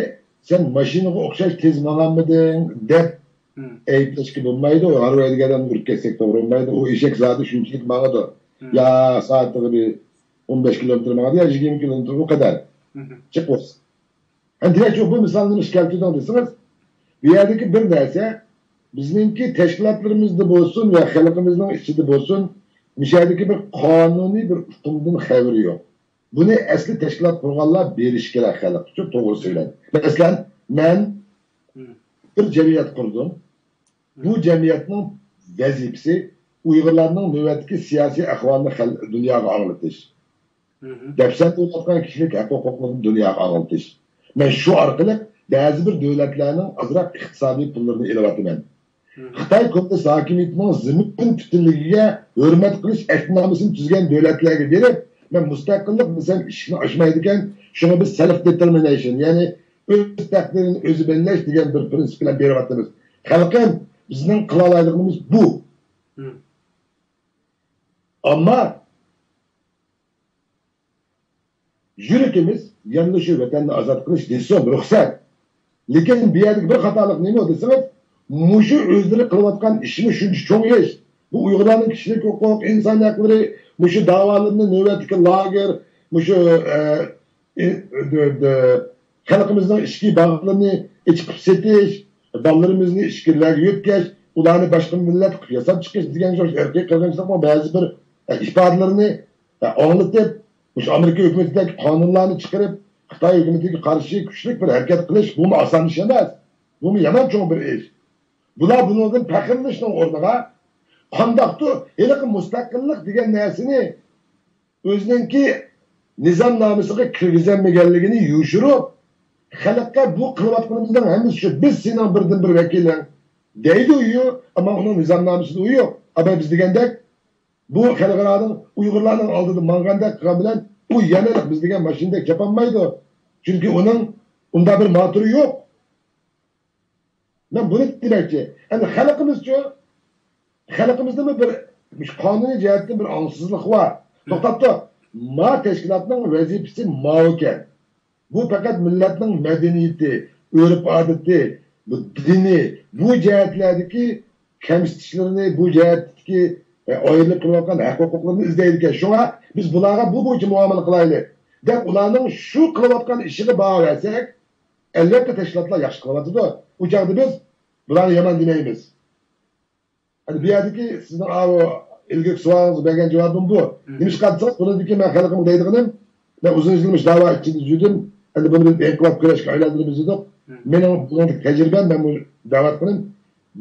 سەن ماشىنىغا ئوخشاش تېز ماڭالمىدىڭ دەپ ئەيىبلەشكە بولمايدۇ. ھارۋا ھەيدىگەن ئادەمنى ئۇرۇپ كەتسەك توغرا بولمايدۇ. ئۇ ئېشەك زادى شۇنچىلىك ماڭىدۇ. يا سائىتىغا بىر ئون بەش كىلومېتىر ماڭىدۇ، يا يىگىرمە كىلومېتىر، ئۇ قەدەر. جىق بولسا. ھە، دېمەكچى، بۇ مىسالنى نېمىشقا كەلتۈردۈڭ دېسىڭىز، بۇ يەردىكى بىر نەرسە، بىزنىڭكى تەشكىلاتلىرىمىزدا بولسۇن ۋە خەلقىمىزنىڭ ئىچىدە بولسۇن، مۇشۇ يەردىكى بىر قانۇنىي بىر ئۇقۇمدىن خەۋىرى يوق. بۇنى ئەسلى تەشكىلات قۇرغانلار بېرىشى كېرەك خەلققە، توغرىسى بىلەن. مەسىلەن، مەن بىر جەمئىيەت قۇردۇم. بۇ جەمئىيەتنىڭ ۋەزىپىسى ئۇيغۇرلارنىڭ نۆۋەتتىكى سىياسىي ئەھۋالىنى خەل-، دۇنياغا ئاڭلىتىش. دەپسەندە بولۇۋاتقان كىشىلىك ھەق ھوقۇقلىرىنى دۇنياغا ئاڭلىتىش. مەن شۇ ئارقىلىق بەزى بىر دۆلەتلەرنىڭ ئازراق ئىقتىسادىي پۇللىرىنى ئېلىۋاتىمەن. خىتاي كوممۇنىست ھاكىمىيىتىنىڭ زېمىن پۈتۈنلۈكىگە ھۆرمەت قىلىش ئەھدىنامىسىنى تۈزگەن دۆلەتلەرگە بېرىپ، مەن مۇستەقىللىق دېسەم ئىشىكنى ئاچمايدىكەن، شۇڭا بىز سېلف دېتېرمىنەيشن، يەنى ئۆز تەقدىرىنى ئۆزى بەلگىلەش دېگەن بىر پرىنسىپ بىلەن بېرىۋاتىمىز. خەلقىم، بىزنىڭ قىلالايدىغىنىمىز بۇ. ئەمما يۈرىكىمىز يەنىلا شۇ ۋەتەننى ئازاد قىلىش دېسۇن، رۇخسەت. لېكىن بۇ يەردىكى بىر خاتالىق نېمە دېسىڭىز، مۇشۇ ئۆزلىرى قىلىۋاتقان ئىشمۇ شۇنچە چوڭ ئىش. بۇ ئۇيغۇرلارنىڭ كىشىلىك ھوقۇق، ئىنسان ھەقلىرى، مۇشۇ داۋالىرىنى نۆۋەتتىكى لاگېر، مۇشۇ، ئە، ئى-، دۆ-، دۆ-، خەلقىمىزنىڭ ئىچكى باغلىرىنى ئېچىقىپ سېتىش، بالىلىرىمىزنى ئىچكىرىلەرگە يۆتكەش، ئۇلارنى باشقا مىللەت قىلىپ ياساپ چىقىش دېگەن شۇ ئىرقىي قىرغىنچىلىقنىڭ بەزى بىر، ئە، ئىپادىلىرىنى، ئە، ئاڭلىتىپ، مۇشۇ ئامېرىكا ھۆكۈمىتىدەك قانۇنلارنى چىقىرىپ، خىتاي ھۆكۈمىتىگە قارشى كۈچلۈك بىر ھەرىكەت قىلىش، بۇمۇ ئاسان ئىش ئەمەس. بۇمۇ يامان چوڭ بىر ئىش. بۇلار بۇنىڭدىن پەخىرلىنىشنىڭ ئورنىغا، قانداقتۇر ھېلىقى مۇستەقىللىق دېگەن نەرسىنى ئۆزىنىڭكى نىزامنامىسىغا كىرگۈزەلمىگەنلىكىنى يوشۇرۇپ، خەلققە بۇ قىلىۋاتقىنىمىزنىڭ ھەممىسى شۇ، بىز سېنىڭ بىردىنبىر ۋەكىلىڭ دەيدۇ، ئەمما ئۇنىڭ نىزامنامىسىدا ئۇ يوق. ئەمما بىز دېگەندەك، بۇ خەلقئارانىڭ، ئۇيغۇرلارنىڭ ئالدىدا ماڭغاندەك قىلغان بىلەن، ئۇ يەنە بىز دېگەن ماشىنىدەك چاپالمايدۇ. چۈنكى ئۇنىڭ ئۇنداق بىر ماتۇرى يوق. مەن بۇنى دېمەكچى. ئەمدى خەلقىمىزچۇ؟ خەلقىمىزدىمۇ بىر مۇشۇ قانۇنىي جەھەتتىن بىر ئاڭسىزلىق بار. توختاپ تۇر. ما تەشكىلاتنىڭ ۋەزىپىسى ماۋۇكەن. بۇ پەقەت مىللەتنىڭ مەدەنىيىتى، ئۆرپ-ئادىتى، بۇ دىنى، بۇ جەھەتلەردىكى كەمسىتىشلىرىنى، بۇ جەھەتتىكى، ئە، ئايرىلىپ تۇرۇۋاتقان ھەق-ھوقۇقلىرىنى ئىزدەيدىكەن. شۇڭا بىز بۇلارغا بۇ بويىچە مۇئامىلە قىلايلى، دەپ ئۇلارنىڭ شۇ قىلىۋاتقان ئىشىغا باھا بەرسەك، ئەلۋەتتە، تەشكىلاتلار ياخشى قىلىۋاتىدۇ. ئۇ چاغدا بىز بۇلارنى يامان دېمەيمىز. ئەمدى بۇ يەردىكى سىزنىڭ ئاۋۇ ئىلگىرىكى سوئالىڭىزغا بەرگەن جاۋابىم بۇ. نېمىشقا دېسىڭىز، بۇنىڭدىن كېيىن مەن خەلقىمگە دەيدىغىنىم، مەن ئۇزۇن يىل مۇشۇ داۋا ئىچىدە يۈردۈم. ئەمدى بۇنى بىز ئىنقىلاب كۈرەشكە ئايلاندۇرىمىز دېدۇق. مېنىڭ بۇنىڭدىكى تەجرىبەم، مەن بۇ دەۋاتقىنىم،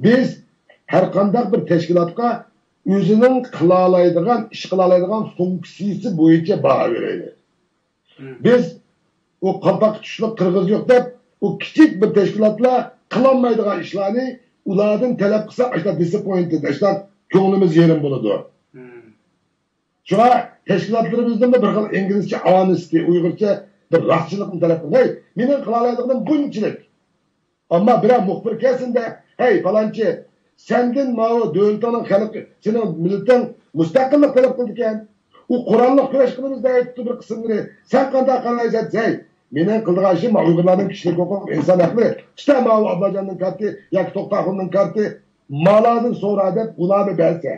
بىز ھەر قانداق بىر تەشكىلاتقا ئۆزىنىڭ قىلالايدىغان، ئىش قىلالايدىغان فۇنكسىيىسى بويىچە باھا بېرەيلى. بىز ئۇ قالپاققا چۈشلۈك قىرغىز يوق دەپ، ئۇ كىچىك بىر تەشكىلاتلار قىلالمايدىغان ئىشلارنى ئۇلاردىن تەلەپ قىلساق، ئاشۇنداق دىسئاپپوينتېد، ئاشۇنداق كۆڭلىمىز يېرىم بولىدۇ. شۇڭا تەشكىلاتلىرىمىزدىنمۇ بىر خىل ئىنگلىزچە ئانېستى، ئۇيغۇرچە بىر راستچىللىقنى تەلەپ قىلىمىز. ھەي، مېنىڭ قىلالايدىغىنىم بۇنچىلىك. ئەمما بىرەر مۇخبىر كەلسىندە، ھەي، پالانچى، سەندىن ماۋۇ دۆلىتىڭنىڭ خەلقى، سېنىڭ مىللىتىڭ مۇستەقىللىق تەلەپ قىلىدىكەن. ئۇ قوراللىق كۈرەش قىلىمىز دەيدۇ بىر قىسىملىرى. سەن قانداق قارايسەن دېسە، ھەي، مېنىڭ قىلىدىغان ئىشىم ماۋۇ ئۇيغۇرلارنىڭ كىشىلىك ھوقۇق، ئىنسان ھەقلىرى. ئۇستا ماۋۇ ئابلاجاننىڭ كارتى ياكى توختاخۇننىڭ كارتى، مالاردىن سورا دەپ ئۇلارمۇ بەرسە.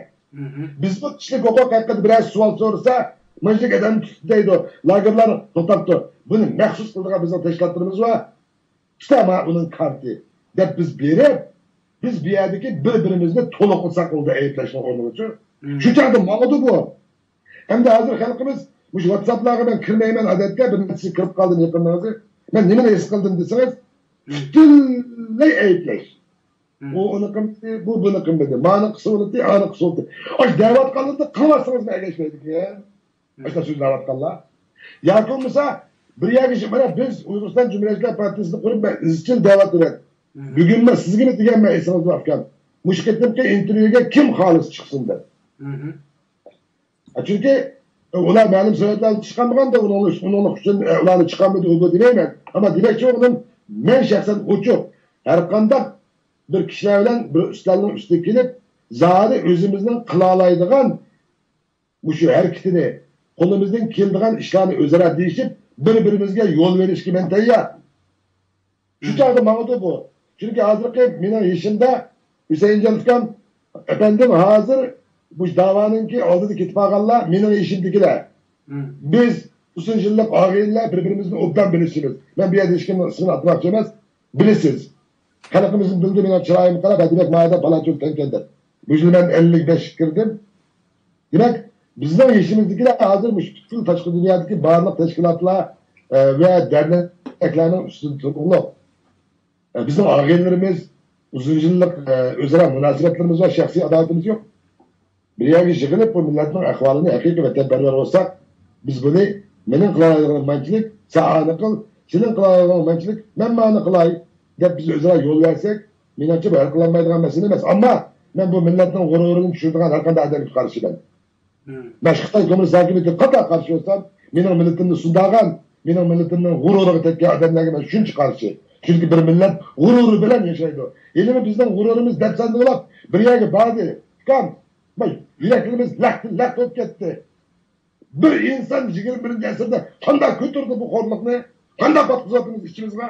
بىزمۇ كىشىلىك ھوقۇق ھەققىدە بىرەر سوئال سورىسا، مۇشۇنداق ئادەمنى تۇتتى دەيدۇ. لاگېرلار توختاپ تۇر. بۇنى مەخسۇس قىلىدىغان بىزنىڭ تەشكىلاتلىرىمىز بار. ئىشتە مانا ئۇنىڭ كارتى دەپ بىز بېرىپ، بىز بۇ يەردىكى بىر-بىرىمىزنى تولۇقلىساق بولدى ئەيىبلەشنىڭ ئورنىغىچۇ. شۇ چاغدا ماڭىدۇ بۇ. ئەمدى ھازىر خەلقىمىز مۇشۇ ۋاتساپلارغا مەن كىرمەيمەن، ئادەتتە بىر نەچچىسى كىرىپ قالدىم يېقىندا ھازىر. مەن نېمىنى ھېس قىلدىم دېسىڭىز، پۈتۈنلەي ئەيىبلەش. ئۇ ئۇنى قىلمىدى، بۇ بۇنى قىلمىدى، مانى قىسىۋالدى، ئانى قىسىۋالدى. ئاشۇ دەۋاتقانلىرىدا قىلىۋاتسىڭىزمۇ ئەگەشمەيدىكەن. ئاشۇنداق سۆزلەۋاتقانلار. ياكى بولمىسا، بىر يەرگە شۇ، مانا بىز ئۇيغۇرىستان جۇمھۇرىيەتچىلەر پارتىيىسىنى قۇرۇپ، مەن ئىزچىل دەۋاتىمەن. بۈگۈن مەن سىزگىمۇ دېگەنمەن، ئېسىڭىزدە باركەن. مۇشۇ قېتىمقى ئىنتېرۋيۇغا كىم خالىسا چىقسۇن دەپ. چۈنكى ئۇلار مەلۇم سەۋەبلەر ئۈچۈن چىقالمىغاندا، ئۇنىڭ، ئۇنىڭ ئۈچۈن، ئۇلار چىقالمىدى، ئۇ بۇ دېمەيمەن. ئەمما دېمەكچى بولغىنىم، مەن شەخسەن ئوچۇق، ھەرقانداق بىر كىشىلەر بىلەن بىر ئۈستەلنىڭ ئۈستىگە كېلىپ، زادى ئۆزىمىزنىڭ قىلالايدىغان مۇشۇ ھەرىكىتىنى، قولىمىزدىن كېلىدىغان ئىشلارنى ئۆزئارا دېيىشىپ، بىر-بىرىمىزگە يول بېرىشكە مەن تەييار. شۇ چاغدا ماڭىدۇ بۇ. چۈنكى ھازىرقى مېنىڭ يېشىمدا ھۈسەيىنجان ئۇكام، ئەپەندىم، ھازىر بۇ داۋانىڭكى ئالدىدا كېتىپ قالغانلار مېنىڭ يېشىمدىكىلەر. بىز ئۇزۇن يىللىق ئاغىنىلەر، بىر-بىرىمىزنى ئوبدان بىلىشىمىز. مەن بۇ يەردە ھېچكىمنىڭ ئىسمىنى ئاتىماقچى ئەمەس. بىلىسىز. خەلقىمىزمۇ بىلدى، مېنىڭ چىرايىمغا قاراپ، ھە، دېمەك، مايدا پالانچى تەڭكەن دەپ. بۇ يىل مەن ئەللىك بەشكە كىردىم. دېمەك، بىزنىڭ يېشىمىزدىكىلەر ھازىر مۇشۇ پۈتكۈل تاشقى دۇنيادىكى بارلىق تەشكىلاتلار، ئە، ۋە دەرنەكلەرنىڭ ئۈستىدە تۇرۇقلۇق. ئە، بىزنىڭ ئاغىنىلىرىمىز، ئۇزۇن يىللىق، ئە، ئۆزئارا مۇناسىۋەتلىرىمىز ۋە شەخسىي ئاداۋىتىمىز يوق. بىر يەرگە يىغىلىپ، بۇ مىللەتنىڭ ئەھۋالىنى ھەقىقىي ۋەتەنپەرۋەر بولساق، بىز بۇنى، مېنىڭ قىلالايدىغىنىم مانچىلىك، سەن ئانى قىل، سېنىڭ قىلالايدىغىنىڭ مانچىلىك، مەن مانى قىلاي، دەپ بىز ئۆزئارا يول بەرسەك، مېنىڭچە بۇ ھەل قىلالمايدىغان مەسىلە ئەمەس. ئەمما مەن بۇ مىللەتنىڭ غۇرۇرىنى چۈشۈرىدىغان ھەر قانداق ئادەمگە قارشىمەن. مەن خىتاي كوممۇنىست ھاكىمىيىتىگە قاتتىق قارشى بولسام، مېنىڭ مىللىتىمنى سۇنداغان، مېنىڭ مىللىتىمنىڭ غۇرۇرىغا تەگكەن ئادەملەرگە مەن شۇنچە قارشى. چۈنكى بىر مىللەت غۇرۇرى بىلەن ياشايدۇ. ھېلىمۇ بىزنىڭ غۇرۇرىمىز دەپسەندە بولۇپ، بىر يەرگە باردى. ئۇكام، ۋاي، يۈرەكلىرىمىز لەختە-لەخت بولۇپ كەتتى. بىر ئىنسان يىگىرمە بىرىنچى ئەسىردە قانداق كۆتۈردى بۇ خورلۇقنى؟ قانداق پاتقۇزۇۋاتىمىز ئىچىمىزغا؟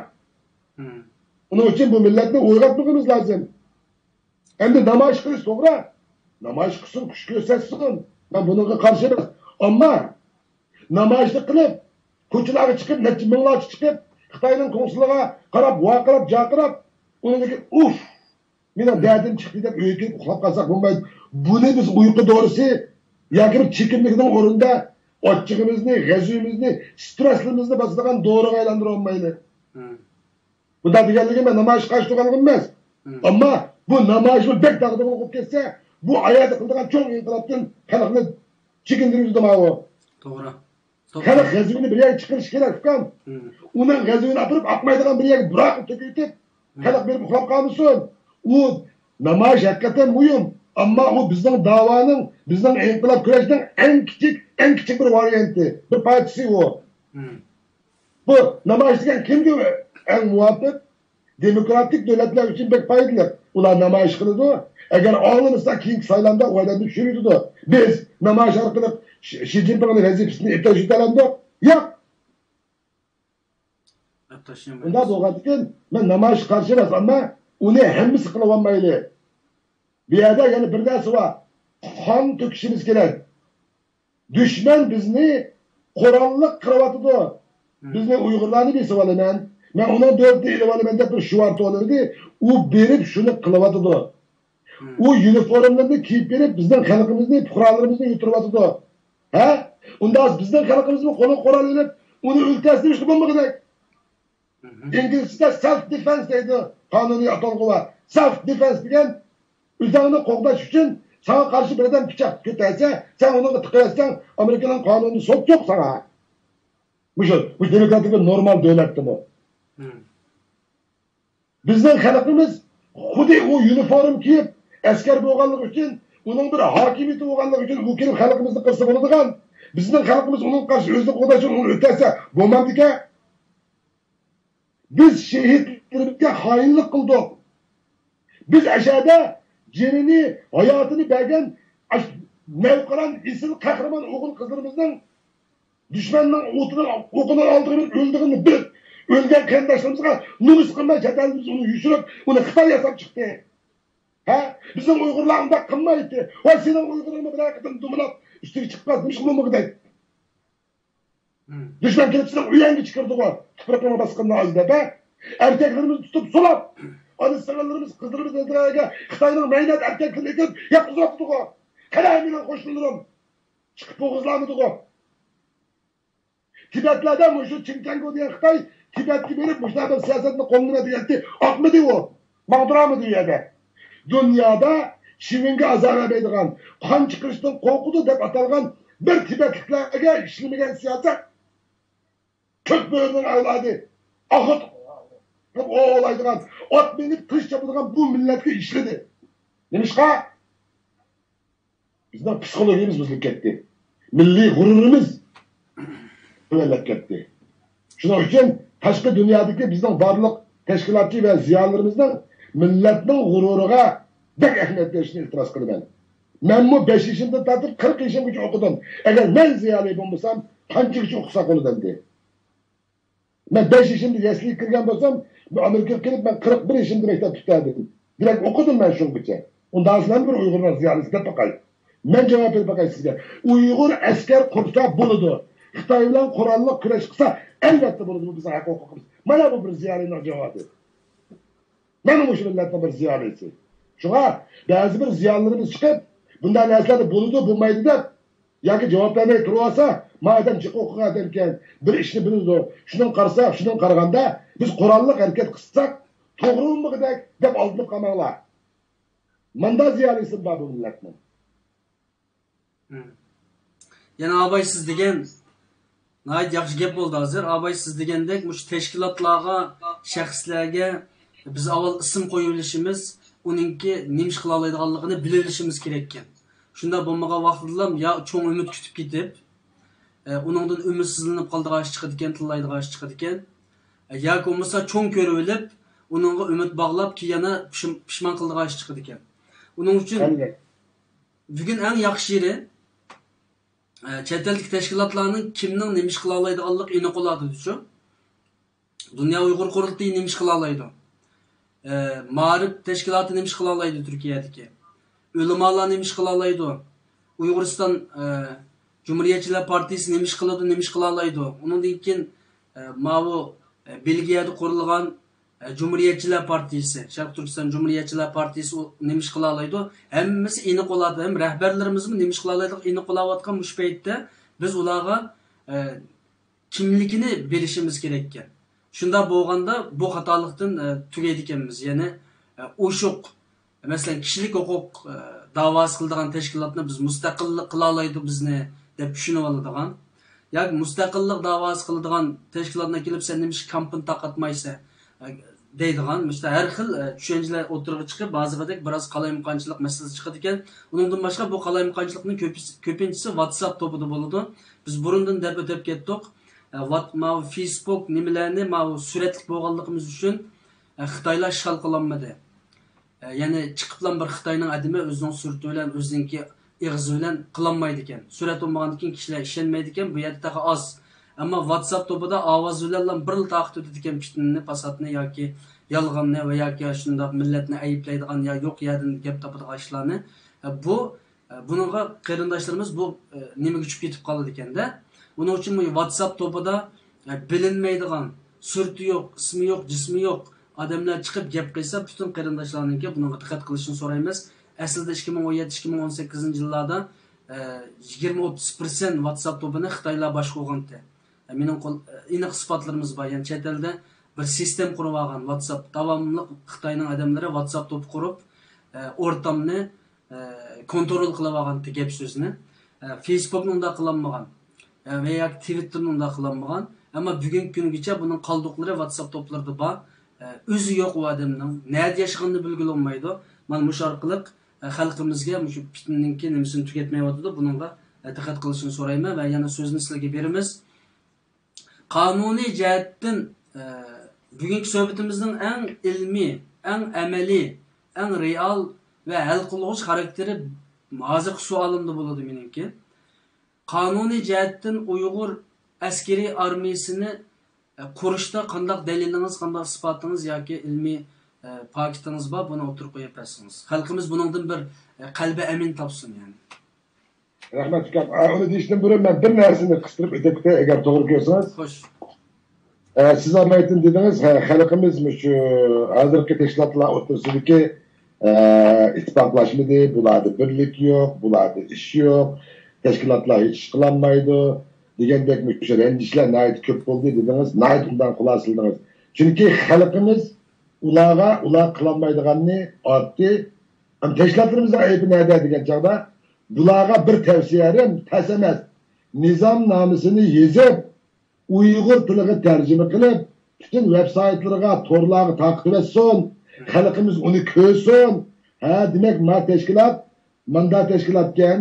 ئۇنىڭ ئۈچۈن بۇ مىللەتنى ئويغاتمىقىمىز لازىم. ئەمدى نامايىش قىلىش توغرا. نامايىش قىلسۇن، كۈچ كۆرسەتسۇن. مەن بۇنىڭغا قارشى ئەمەس. ئەمما نامايىشنى قىلىپ، كوچىلارغا چىقىپ، نەچچە مىڭلارچە چىقىپ، خىتاينىڭ كونسۇلىغا قاراپ، ۋارقىراپ، جارقىراپ، ئۇنىڭدىن كېيىن، ئۇف! مېنىڭ دەردىم چىقتى دەپ ئۆيگە كىرىپ ئۇخلاپ قالساق بولمايدۇ. بۇنى بىز ئۇيقۇ دورىسى ياكى بىر چېكىملىكنىڭ ئورنىدا ئاچچىقىمىزنى، غەزىپىمىزنى، سترېسلىرىمىزنى باسىدىغان دورىغا ئايلاندۇرۇۋالمايلى. بۇنداق دېگەنلىكىم مەن نامايىشقا قارشى تۇرغانلىقىم ئەمەس. ئەمما بۇ نامايىشمۇ بەك داغدۇغىلىق بولۇپ كەتسە، بۇ ئايەردە قىلىدىغان چوڭ ئىنقىلابتىن خەلقنى چېكىندۈرۈۋېتىدۇ ماۋۇ. توغرا. خەلق غەزىپىنى بىر يەرگە چىقىرىشى كېرەك، ئۇكام. ئۇنىڭ غەزىپىنى ئاپىرىپ، ئاقمايدىغان بىر يەرگە بۇراققا تۆكۈۋېتىپ، خەلق بېرىپ ئۇخلاپ قالمىسۇن. ئۇ نامايىش ھەقىقەتەن مۇھىم. ئەمما ئۇ بىزنىڭ داۋانىڭ، بىزنىڭ ئىنقىلاب كۈرەشنىڭ ئەڭ كىچىك، ئەڭ كىچىك بىر ۋارىيانتى، بىر پارچىسى ئۇ. بۇ نامايىش دېگەن كىمگە ئەڭ مۇۋاپىق؟ دېموكراتىك دۆلەتلەر ئۈچۈن بەك پايدىلىق. ئۇلار نامايىش قىلىدۇ. ئەگەر ئاڭلىمىسا، كېيىنكى سايلامدا ئۇ ئادەمنى چۈشۈرۈۋېتىدۇ. بىز نامايىش ئارقىلىق شى، شى جىنپىڭنىڭ ۋەزىپىسىنى ئېلىپ تاشلىۋېتەلەمدۇق؟ ياق. ئۇنداق بولغاندىكىن، مەن نامايىشقا قارشى ئەمەس، ئەمما ئۇنى ھەممىسى قىلىۋالمايلى. بۇ يەردە يەنە بىر نەرسە بار. قان تۆكۈشىمىز كېرەك. دۈشمەن بىزنى قوراللىق قىرىۋاتىدۇ. بىزنى ئۇيغۇرلارنى بېسىۋالىمەن، مەن ئۇنىڭ دۆلىتىنى ئېلىۋالىمەن دەپ بىر شوئار تولدۇردى. ئۇ بېرىپ شۇنى قىلىۋاتىدۇ. ئۇ يۇنىفورملىرىنى كىيىپ بېرىپ بىزنىڭ خەلقىمىزنى، پۇقرالىرىمىزنى يۈتتۈرۈۋاتىدۇ. ھە؟ ئۇنداق بىزنىڭ خەلقىمىزمۇ قولىغا قورال ئېلىپ ئۇنى ئۆلتۈرسە نېمە ئىش بولمىغۇدەك؟ ئىنگلىزچىدە سېلف دېفېنس دەيدۇ. قانۇنىي ئاتالغۇ بار. سېلف دېفېنس دېگەن ئۆزۈڭنى قوغداش ئۈچۈن ساڭا قارشى بىر ئادەم پىچاق كۆتەرسە، سەن ئۇنىڭغا تىقىۋەتسەڭ، ئامېرىكىنىڭ قانۇنىدا سوت يوق ساڭا. مۇشۇ، مۇشۇ دېموكراتىك بىر نورمال دۆلەتتىمۇ. بىزنىڭ خەلقىمىز خۇددى ئۇ يۇنىفورم كىيىپ، ئەسكەر بولغانلىقى ئۈچۈن، ئۇنىڭ بىر ھاكىمىيىتى بولغانلىقى ئۈچۈن ئۇ كېلىپ خەلقىمىزنى قىرسا بولىدىغان، بىزنىڭ خەلقىمىز ئۇنىڭ قارشى ئۆزىنى قوغداش ئۈچۈن ئۇنى ئۆلتۈرسە بولمامدىكەن؟ بىز شېھىتلىرىمىزگە خائىنلىق قىلدۇق. بىز ئەشەدە جېنىنى، ھاياتىنى بەرگەن ئاش-، نەۋقىران، ئېسىل، قەھرىمان ئوغۇل-قىزلىرىمىزنىڭ دۈشمەننىڭ ئوتىنىڭ، ئوقىنىڭ ئالدىغا بېرىپ ئۆلىدىغىنىنى بىلىپ، ئۆلگەن قېرىنداشلىرىمىزغا نومۇس قىلماي، چەت ئەلدە بىز ئۇنى يوشۇرۇپ، ئۇنى خىتاي ياساپ چىقتى. ھە؟ بىزنىڭ ئۇيغۇرلار ئۇنداق قىلمايتتى. ۋاي، سېنىڭ ئۇيغۇرۇڭمۇ بىرەر قېتىم دومىلاپ، ئۈستىگە چىقماس، نېمىشقا بولمىغۇدەك؟ دۈشمەن كېلىپ سېنىڭ ئۆيۈڭگە چىقىردىغۇ، تۇپرىقىڭنى باسقىنىنى ئاز دەپ، ھە؟ ئەركەكلىرىمىزنى تۇتۇپ سولاپ، ئانا سىڭىللىرىمىز، قىزلىرىمىز نەزەرگە خىتاينىڭ مەينەت ئەركەكلىرىنى ئېكىرىپ ياتقۇزۇۋاتىدىغۇ. قېنى مېنىڭ قوشنىلىرىم؟ چىقىپ بوغۇزلامىدىغۇ. تىبەتلەردە مۇشۇ چىڭچەنگو دېگەن خىتاي تىبەتكە بېرىپ مۇشۇنداق بىر سىياسەتنى قوللىنىمەن دېگەنتى، ئاتمىدى ئۇ. ماڭدۇرالمىدى ئۇ يەردە. دۇنيادا شىۋىنگە ئازار بەرمەيدىغان، قان چىقىرىشتىن قورقىدۇ دەپ ئاتالغان بىر تىبەتلىكلەرگە ئىشلىمىگەن سىياسەت. كۆك بۆرىنىڭ ئەۋلادى، ئاخۇت قىلىپ ئوۋلايدىغان، ئات مىنىپ قىلىچ چاپىدىغان بۇ مىللەتكە ئىشلىدى. نېمىشقا؟ بىزنىڭ پسىخولوگىيىمىز بۇزۇلۇپ كەتتى. مىللىي غۇرۇرىمىز تۆۋەنلەپ كەتتى. شۇنىڭ ئۈچۈن تاشقى دۇنيادىكى بىزنىڭ بارلىق تەشكىلاتچى ۋە زىيالىيلىرىمىزنىڭ مىللەتنىڭ غۇرۇرىغا بەك ئەھمىيەت بېرىشىنى ئىلتىماس قىلىمەن. مەنمۇ بەش يېشىمدىن تارتىپ قىرىق يېشىمغىچە ئوقۇدۇم. ئەگەر مەن زىيالىي بولمىسام، قانچىگىچە ئوقۇساق بولىدۇ ئەمدى؟ مەن بەش يېشىمدا يەسلىگە كىرگەن بولسام، ئامېرىكىغا كېلىپ مەن قىرىق بىر يېشىمدا مەكتەپ پۈتتۈردۈم. دېمەك، ئوقۇدۇم مەن شۇنىڭغىچە. ئۇنداقسا مەن بىر ئۇيغۇرنىڭ زىيالىيسى دەپ باقاي. مەن جاۋاب بېرىپ باقاي سىزگە. ئۇيغۇر ئەسكەر قۇرسا بولىدۇ. خىتاي بىلەن قوراللىق كۈرەش قىلسا، ئەلۋەتتە بولىدۇ. بۇ بىزنىڭ ھەق ھوقۇقىمىز. مانا بۇ بىر زىيالىينىڭ جاۋابى. مانا مۇشۇ مىللەتنىڭ بىر زىيالىيسى. شۇڭا بەزى بىر زىيالىيلىرىمىز چىقىپ، بۇنداق نەرسىلەر بولىدۇ، بولمايدۇ دەپ، ياكى جاۋاب بەرمەي تۇرۇۋالسا، ما ئادەم جىق ئوقۇغان ئادەمكەن، بىر ئىشنى بىلىدۇ. شۇنىڭغا قارىساق، شۇنىڭغا قارىغاندا، بىز قوراللىق ھەرىكەت قىلساق، توغرا بولمىغۇدەك دەپ ئالدىنىپ قالماڭلار. ماندا زىيالىيسى بار بۇ مىللەتنىڭ. يەنە ئاباي سىز دېگەن، ناھايىتى ياخشى گەپ بولدى ھازىر. ئاباي سىز دېگەندەك، مۇشۇ تەشكىلاتلارغا، شەخسلەرگە بىز ئاۋۋال ئىسىم قويۇۋېلىشىمىز، ئۇنىڭكى نېمە ئىش قىلالايدىغانلىقىنى بىلىۋېلىشىمىز كېرەككەن. شۇنداق بولمىغان ۋاقتىدىلا يا چوڭ ئۈمىد كۈتۈپ كېتىپ، ئۇنىڭدىن ئۈمىدسىزلىنىپ قالىدىغان ئىش چىقىدىكەن، تىللايدىغان ئىش چىقىدىكەن. ياكى بولمىسا چوڭ كۆرۈۋېلىپ، ئۇنىڭغا ئۈمىد باغلاپ، كېيىن يەنە پىشىم-، پىشمان قىلىدىغان ئىش چىقىدىكەن. ئۇنىڭ ئۈچۈن بۈگۈن ئەڭ ياخشى يېرى، ئە، چەت ئەلدىكى تەشكىلاتلارنىڭ كىمنىڭ نېمە ئىش قىلالايدىغانلىقى ئېنىق بولاتىدۇ شۇ. دۇنيا ئۇيغۇر قۇرۇلتىيى نېمە ئىش قىلالايدۇ؟ ئە، مائارىپ تەشكىلاتى نېمە ئىش قىلالايدۇ تۈركىيەدىكى؟ ئۆلىمالار نېمە ئىش قىلالايدۇ؟ ئۇيغۇرىستان، ئە، جۇمھۇرىيەتچىلەر پارتىيىسى نېمە ئىش قىلىدۇ، نېمە ئىش قىلالايدۇ؟ ئۇنىڭدىن كېيىن، ئە، ماۋۇ، ئە، بېلگىيەدە قۇرۇلغان، ئە، جۇمھۇرىيەتچىلەر پارتىيىسى، شەرقىي تۈركىستان جۇمھۇرىيەتچىلەر پارتىيىسى ئۇ نېمە ئىش قىلالايدۇ؟ ھەممىسى ئېنىق بولاتتى. ھەم رەھبەرلىرىمىزمۇ نېمە ئىش قىلالايدىغانلىقى ئېنىق بولاۋاتقان مۇشۇ پەيتتە بىز ئۇلارغا، ئە، كىملىكىنى بىلىشىمىز كېرەككەن. شۇنداق بولغاندا بۇ خاتالىقتىن، ئە، تۈگەيدىكەنمىز. يەنى، ئە، ئوشۇق، مەسىلەن، كىشىلىك ھوقۇق، ئە، داۋاسى قىلىدىغان تەشكىلاتنى بىز مۇستەقىللىق قىلالايدۇ بىزنى دەپ چۈشىنىۋالىدىغان ياكى مۇستەقىللىق داۋاسى قىلىدىغان تەشكىلاتنى كېلىپ سەن نېمىشقا كامپىنى تارقاتمايسەن، ئە، دەيدىغان، مۇشۇنداق ھەر خىل، ئە، چۈشەنچىلەر ئوتتۇرىغا چىقىپ، بازىغىدەك بىراز قالايمىقانچىلىق مەسىلىسى چىقىدىكەن. ئۇنىڭدىن باشقا بۇ قالايمىقانچىلىقنىڭ كۆپىس-، كۆپىنچىسى ۋاتساپ توپىدا بولىدۇ. بىز بۇرۇندىن دەپ ئۆتۈپ كەتتۇق. ئە، ۋات-، ماۋۇ فېيسبۇك نېمىلەرنى ماۋۇ سۈرەتلىك بولغانلىقىمىز ئۈچۈن، ئە، خىتايلار ئىشغال قىلالمىدى. ئە، يەنى چىقىپلا بىر خىتاينىڭ ئادىمى ئۆزىنىڭ سۈرىتى بىلەن، ئۆزىنىڭكى ئېغىزى بىلەن قىلالمايدىكەن. سۈرەت بولمىغاندىن كېيىن كىشىلەر ئىشەنمەيدىكەن، بۇ يەردە تېخى ئاز. ئەمما ۋاتساپ توپىدا ئاۋاز بىلەنلا بىرلا تارقىتىۋېتىدىكەن پىتنىنى، پاساتنى ياكى يالغاننى ۋە ياكى شۇنداق مىللەتنى ئەيىبلەيدىغان يا يوق يەردىن گەپ تاپىدىغان ئىشلارنى. ئە، بۇ، ئە، بۇنىڭغا قېرىنداشلىرىمىز بۇ، ئە، نېمىگە چۈشۈپ كېتىپ قالىدىكەندە. بۇنىڭ ئۈچۈن بۇ ۋاتساپ توپىدا، ئە، بىلىنمەيدىغان، سۈرىتى يوق، ئىسمى يوق، جىسمى يوق ئادەملەر چىقىپ گەپ قىلسا، پۈتۈن قېرىنداشلارنىڭكى بۇنىڭغا دىققەت قىلىشىنى سورايمىز. ئەسلىدە ئىككى مىڭ ئون يەتتە، ئىككى مىڭ ئون سەككىزىنچى يىللاردا، ئە، يىگىرمە ئوتتۇز پىرسەنت ۋاتساپ توپىنى خىتايلار باشقۇرغانتى. مېنىڭ قول-، ئېنىق ئىسپاتلىرىمىز بار. يەنى چەت ئەلدە بىر سىستېما قۇرۇۋالغان، ۋاتساپ داۋاملىق خىتاينىڭ ئادەملىرى ۋاتساپ توپى قۇرۇپ، ئورتامنى كونترول قىلىۋالغانتى گەپ سۆزنى. فېيسبۇكنى ئۇنداق قىلالمىغان ۋە ياكى تىۋىتتېرنى ئۇنداق قىلالمىغان. ئەمما بۈگۈنكى كۈنگىچە بۇنىڭ قالدۇقلىرى ۋاتساپ توپلىرىدا بار. ئۆزى يوق ئۇ ئادەمنىڭ. نەدە ياشىغانلىقىنى بىلگىلى بولمايدۇ. مانا مۇشۇ ئارقىلىق خەلقىمىزگە مۇشۇ پىتنىنىڭكى نېمىسىنى تۈگەتمەيۋاتىدۇ. بۇنىڭغا دىققەت قىلىشنى سورايمەن ۋە يەنە سۆزنى سىلەرگە بېرىمىز. قانۇنىي جەھەتتىن، ئە، بۈگۈنكى سۆھبىتىمىزنىڭ ئەڭ ئىلمىي، ئەڭ ئەمەلىي، ئەڭ رېئال ۋە ھەل قىلغۇچ خاراكتېرى ھازىرقى سوئالىمدا بولىدۇ مېنىڭكى. قانۇنىي جەھەتتىن ئۇيغۇر ئەسكىرىي ئارمىيىسىنى، ئە، قۇرۇشتا قانداق دەلىلىڭىز، قانداق ئىسپاتىڭىز ياكى ئىلمىي، ئە، پاكىتىڭىز بار، بۇنى ئوتتۇرىغا قويۇپ بەرسىڭىز. خەلقىمىز بۇنىڭدىن بىر، ئە، قەلبى ئەمىن تاپسۇن، يەنى. رەھمەت، ئۇكام. ئۇنى دېيىشتىن بۇرۇن مەن بىر نەرسىنى قىستۇرۇپ ئۆتۈپ كېتەي، ئەگەر توغرا كۆرسىڭىز. خوش. سىز ئايتىم دېدىڭىز، خەلقىمىز مۇشۇ ھازىرقى تەشكىلاتلار ئوتتۇرىسىدىكى ئىتتىپاقلاشمىدى، بۇلاردا بىرلىك يوق، بۇلاردا ئىش يوق، تەشكىلاتلار ھېچ ئىش قىلالمايدۇ دېگەندەك مۇشۇ رەنجىشلەر ناھايىتى كۆپ بولدى دېدىڭىز، ناھايىتى ئوبدان خۇلاسىلىدىڭىز. چۈنكى خەلقىمىز ئۇلارغا، ئۇلار قىلالمايدىغاننى ئارتتى. ئەمما تەشكىلاتلىرىمىزنىڭ ئەيىبى نەدە دېگەن چاغدا، بۇلارغا بىر تەۋسىيەم تەس ئەمەس. نىزامنامىسىنى يېزىپ، ئۇيغۇر تىلىغا تەرجىمە قىلىپ، پۈتۈن ۋېب سايتلىرىغا، تورلارغا تارقىتىۋەتسۇن. خەلقىمىز ئۇنى كۆرسۇن. ھە، دېمەك، ما تەشكىلات ماندا تەشكىلاتكەن،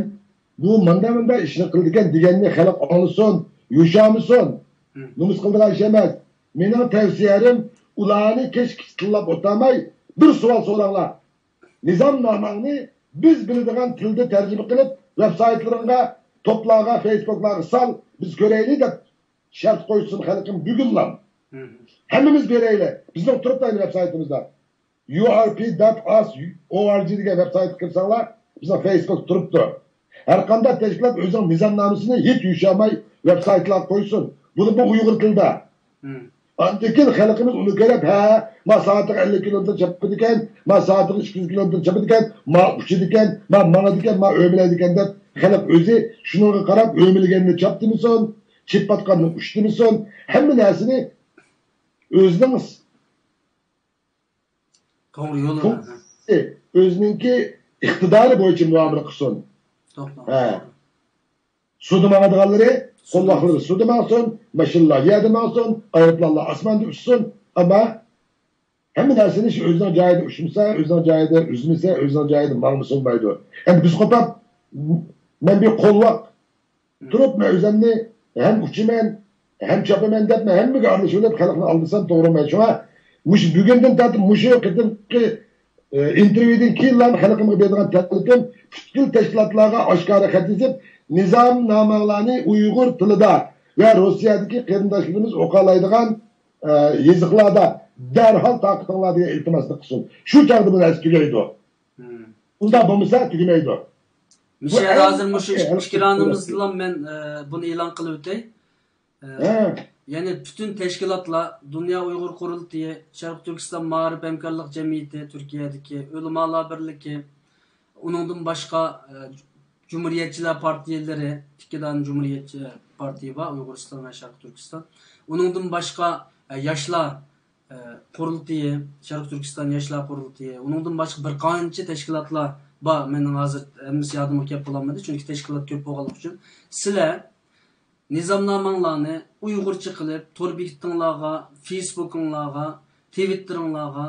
بۇ ماندا ماندا ئىشنى قىلىدىكەن دېگەننى خەلق ئاڭلىسۇن، يوشۇرمىسۇن. نومۇس قىلىدىغان ئىش ئەمەس. مېنىڭ تەۋسىيەم، ئۇلارنى كەچكىچە تىللاپ ئولتۇرماي، بىر سوئال سوراڭلار. نىزامناماڭنى بىز بىلىدىغان تىلدا تەرجىمە قىلىپ، ۋېب سايتلىرىڭغا، توپلارغا، فېيسبۇكلارغا سال، بىز كۆرەيلى دەپ شەرت قويسۇن خەلقىم بۈگۈنلا. ھەممىمىز بېرەيلى. بىزنىڭ تۇرۇپتۇ ئەينى ۋېب سايتىمىزدا. U R P dot us O R G دېگەن ۋېب سايتقا كىرسەڭلار، بىزنىڭ فېيسبۇك تۇرۇپتۇ. ھەر قانداق تەشكىلات ئۆزىنىڭ نىزامنامىسىنى ھېچ يۇشۇرماي ۋېب سايتلارغا قويسۇن. بۇنى بۇ ئۇيغۇر تىلىدا. ئاندىن كېيىن خەلقىمىز ئۇنى كۆرۈپ، ھە، ما سائەتىگە ئەللىك كىلومېتىر چاپىدىكەن، ما سائەتىگە ئىككى يۈز كىلومېتىر چاپىدىكەن، ما ئۇچىدىكەن، ما ماڭىدىكەن، ما ئۆمىلەيدىكەن دەپ خەلق ئۆزى شۇنىڭغا قاراپ ئۆمىلىگەننى چاپتىمىسۇن، چېپىۋاتقاننى ئۇچتىمىسۇن، ھەممە نەرسىنى ئۆزىنىڭ توغرا يولى. فۇنكسىيىسى، ئۆزىنىڭكى ئىقتىدارى بويىچە مۇئامىلە قىلسۇن. توغرا. ھە. سۇدا ماڭىدىغانلىرى قوللاقلىرى سۇدا ماڭسۇن، ماشىنىلار يەردە ماڭسۇن، ئايروپىلانلار ئاسماندا ئۇچسۇن. ئەمما ھەممە نەرسىنى شۇ ئۆزىنىڭ جايىدا ئۇچمىسا، ئۆزىنىڭ جايىدا ئۈزمىسە، ئۆزىنىڭ جايىدا ماڭمىسا بولمايدۇ. ئەمدى بىز قوپاپ، مەن بىر قولۋاق تۇرۇپ، مەن ئۆزۈمنى ھەم ئۇچىمەن، ھەم چاپىمەن دەپ، مەن ھەممىگە ئارىلىشىۋېلىپ، خەلقنى ئالدىسام توغرا بولمايدۇ. شۇڭا مۇشۇ بۈگۈندىن تارتىپ مۇشۇ قېتىمقى، ئى، ئىنتېرۋيۇدىن كېيىنلا خەلقىمگە بېرىدىغان تەكلىپىم، پۈتكۈل تەشكىلاتلارغا ئاشكارا خەت يېزىپ، نىزامنامەڭلارنى ئۇيغۇر تىلىدا ۋە روسىيەدىكى قېرىنداشلىرىمىز ئوقۇيالايدىغان، ئى، يېزىقلاردا دەرھال تارقىتىڭلار دېگەن ئىلتىماسنى قىلسۇن. شۇ چاغدا بۇ نەرسە تۈگەيدۇ. ئۇنداق بولمىسا تۈگىمەيدۇ. مۇشۇ يەردە ھازىر مۇشۇ ئىككىرانىمىزدىلا مەن، ئە، بۇنى ئېلان قىلىۋېتەي. ئە، يەنى پۈتۈن تەشكىلاتلار، دۇنيا ئۇيغۇر قۇرۇلتىيى، شەرقىي تۈركىستان مائارىپ ھەمكارلىق جەمئىيىتى، تۈركىيەدىكى ئۆلىمالار بىرلىكى، ئۇنىڭدىن باشقا، ئە، جۇمھۇرىيەتچىلەر پارتىيەلىرى، ئىككى دانە جۇمھۇرىيەتچى پارتىيە بار، ئۇيغۇرىستان ۋە شەرقىي تۈركىستان. ئۇنىڭدىن باشقا، ئە، ياشلار، ئە، قۇرۇلتىيى، شەرقىي تۈركىستان ياشلار قۇرۇلتىيى، ئۇنىڭدىن باشقا بىر قانچە تەشكىلاتلار بار. مېنىڭ ھازىر ھەممىسى يادىمغا كەپ بولالمىدى، چۈنكى تەشكىلات كۆپ بولغانلىقى ئۈچۈن. سىلەر نىزامناماڭلارنى ئۇيغۇرچە قىلىپ، تور بېكىتىڭلارغا، فېيسبۇكۇڭلارغا، تىۋىتتېرىڭلارغا،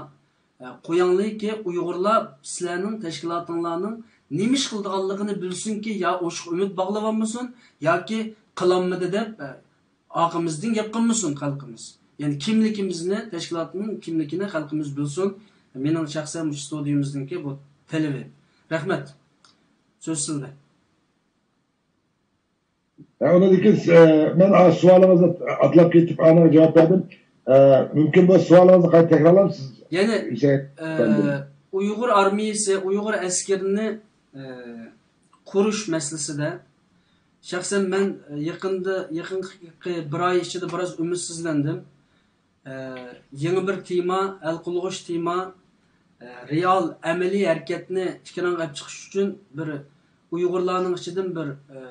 ئە، قوياڭلىكى، ئۇيغۇرلار سىلەرنىڭ تەشكىلاتىڭلارنىڭ نېمە ئىش قىلىدىغانلىقىنى بىلسۇنكى، يا ئوشۇق ئۈمىد باغلىۋالمىسۇن، ياكى قىلالمىدى دەپ، ئە، ئارقىمىزدىن گەپ قىلمىسۇن خەلقىمىز. يەنى كىملىكىمىزنى، تەشكىلاتنىڭ كىملىكىنى خەلقىمىز بىلسۇن. مېنىڭ شەخسەن مۇشۇ ستۇدىيىمىزنىڭكى بۇ تەلىپى. رەھمەت. سۆز سىزدە. ھە، ئۇنىڭدىن كېيىن، ئە، مەن، ئا، سوئالىڭىزنى ئاتلاپ كېتىپ، ئانىڭغا جاۋاب بەردىم. ئە، مۇمكىن بولسا سوئالىڭىزنى قايتا تەكرارلامسىز؟ يەنى، ھۈسەيىن ئە، ئەپەندىم. ئۇيغۇر ئارمىيىسى، ئۇيغۇر ئەسكىرىنى، ئە، قۇرۇش مەسىلىسىدە شەخسەن مەن، ئە، يېقىندا، يېقىنقى بىر ئاي ئىچىدە بىراز ئۈمىدسىزلەندىم. ئە، يېڭى بىر تېما، ھەل قىلغۇچ تېما، ئە، رېئال ئەمەلىي ھەرىكەتنى ئېكرانغا ئېلىپ چىقىش ئۈچۈن بىر ئۇيغۇرلارنىڭ ئىچىدىن بىر، ئە،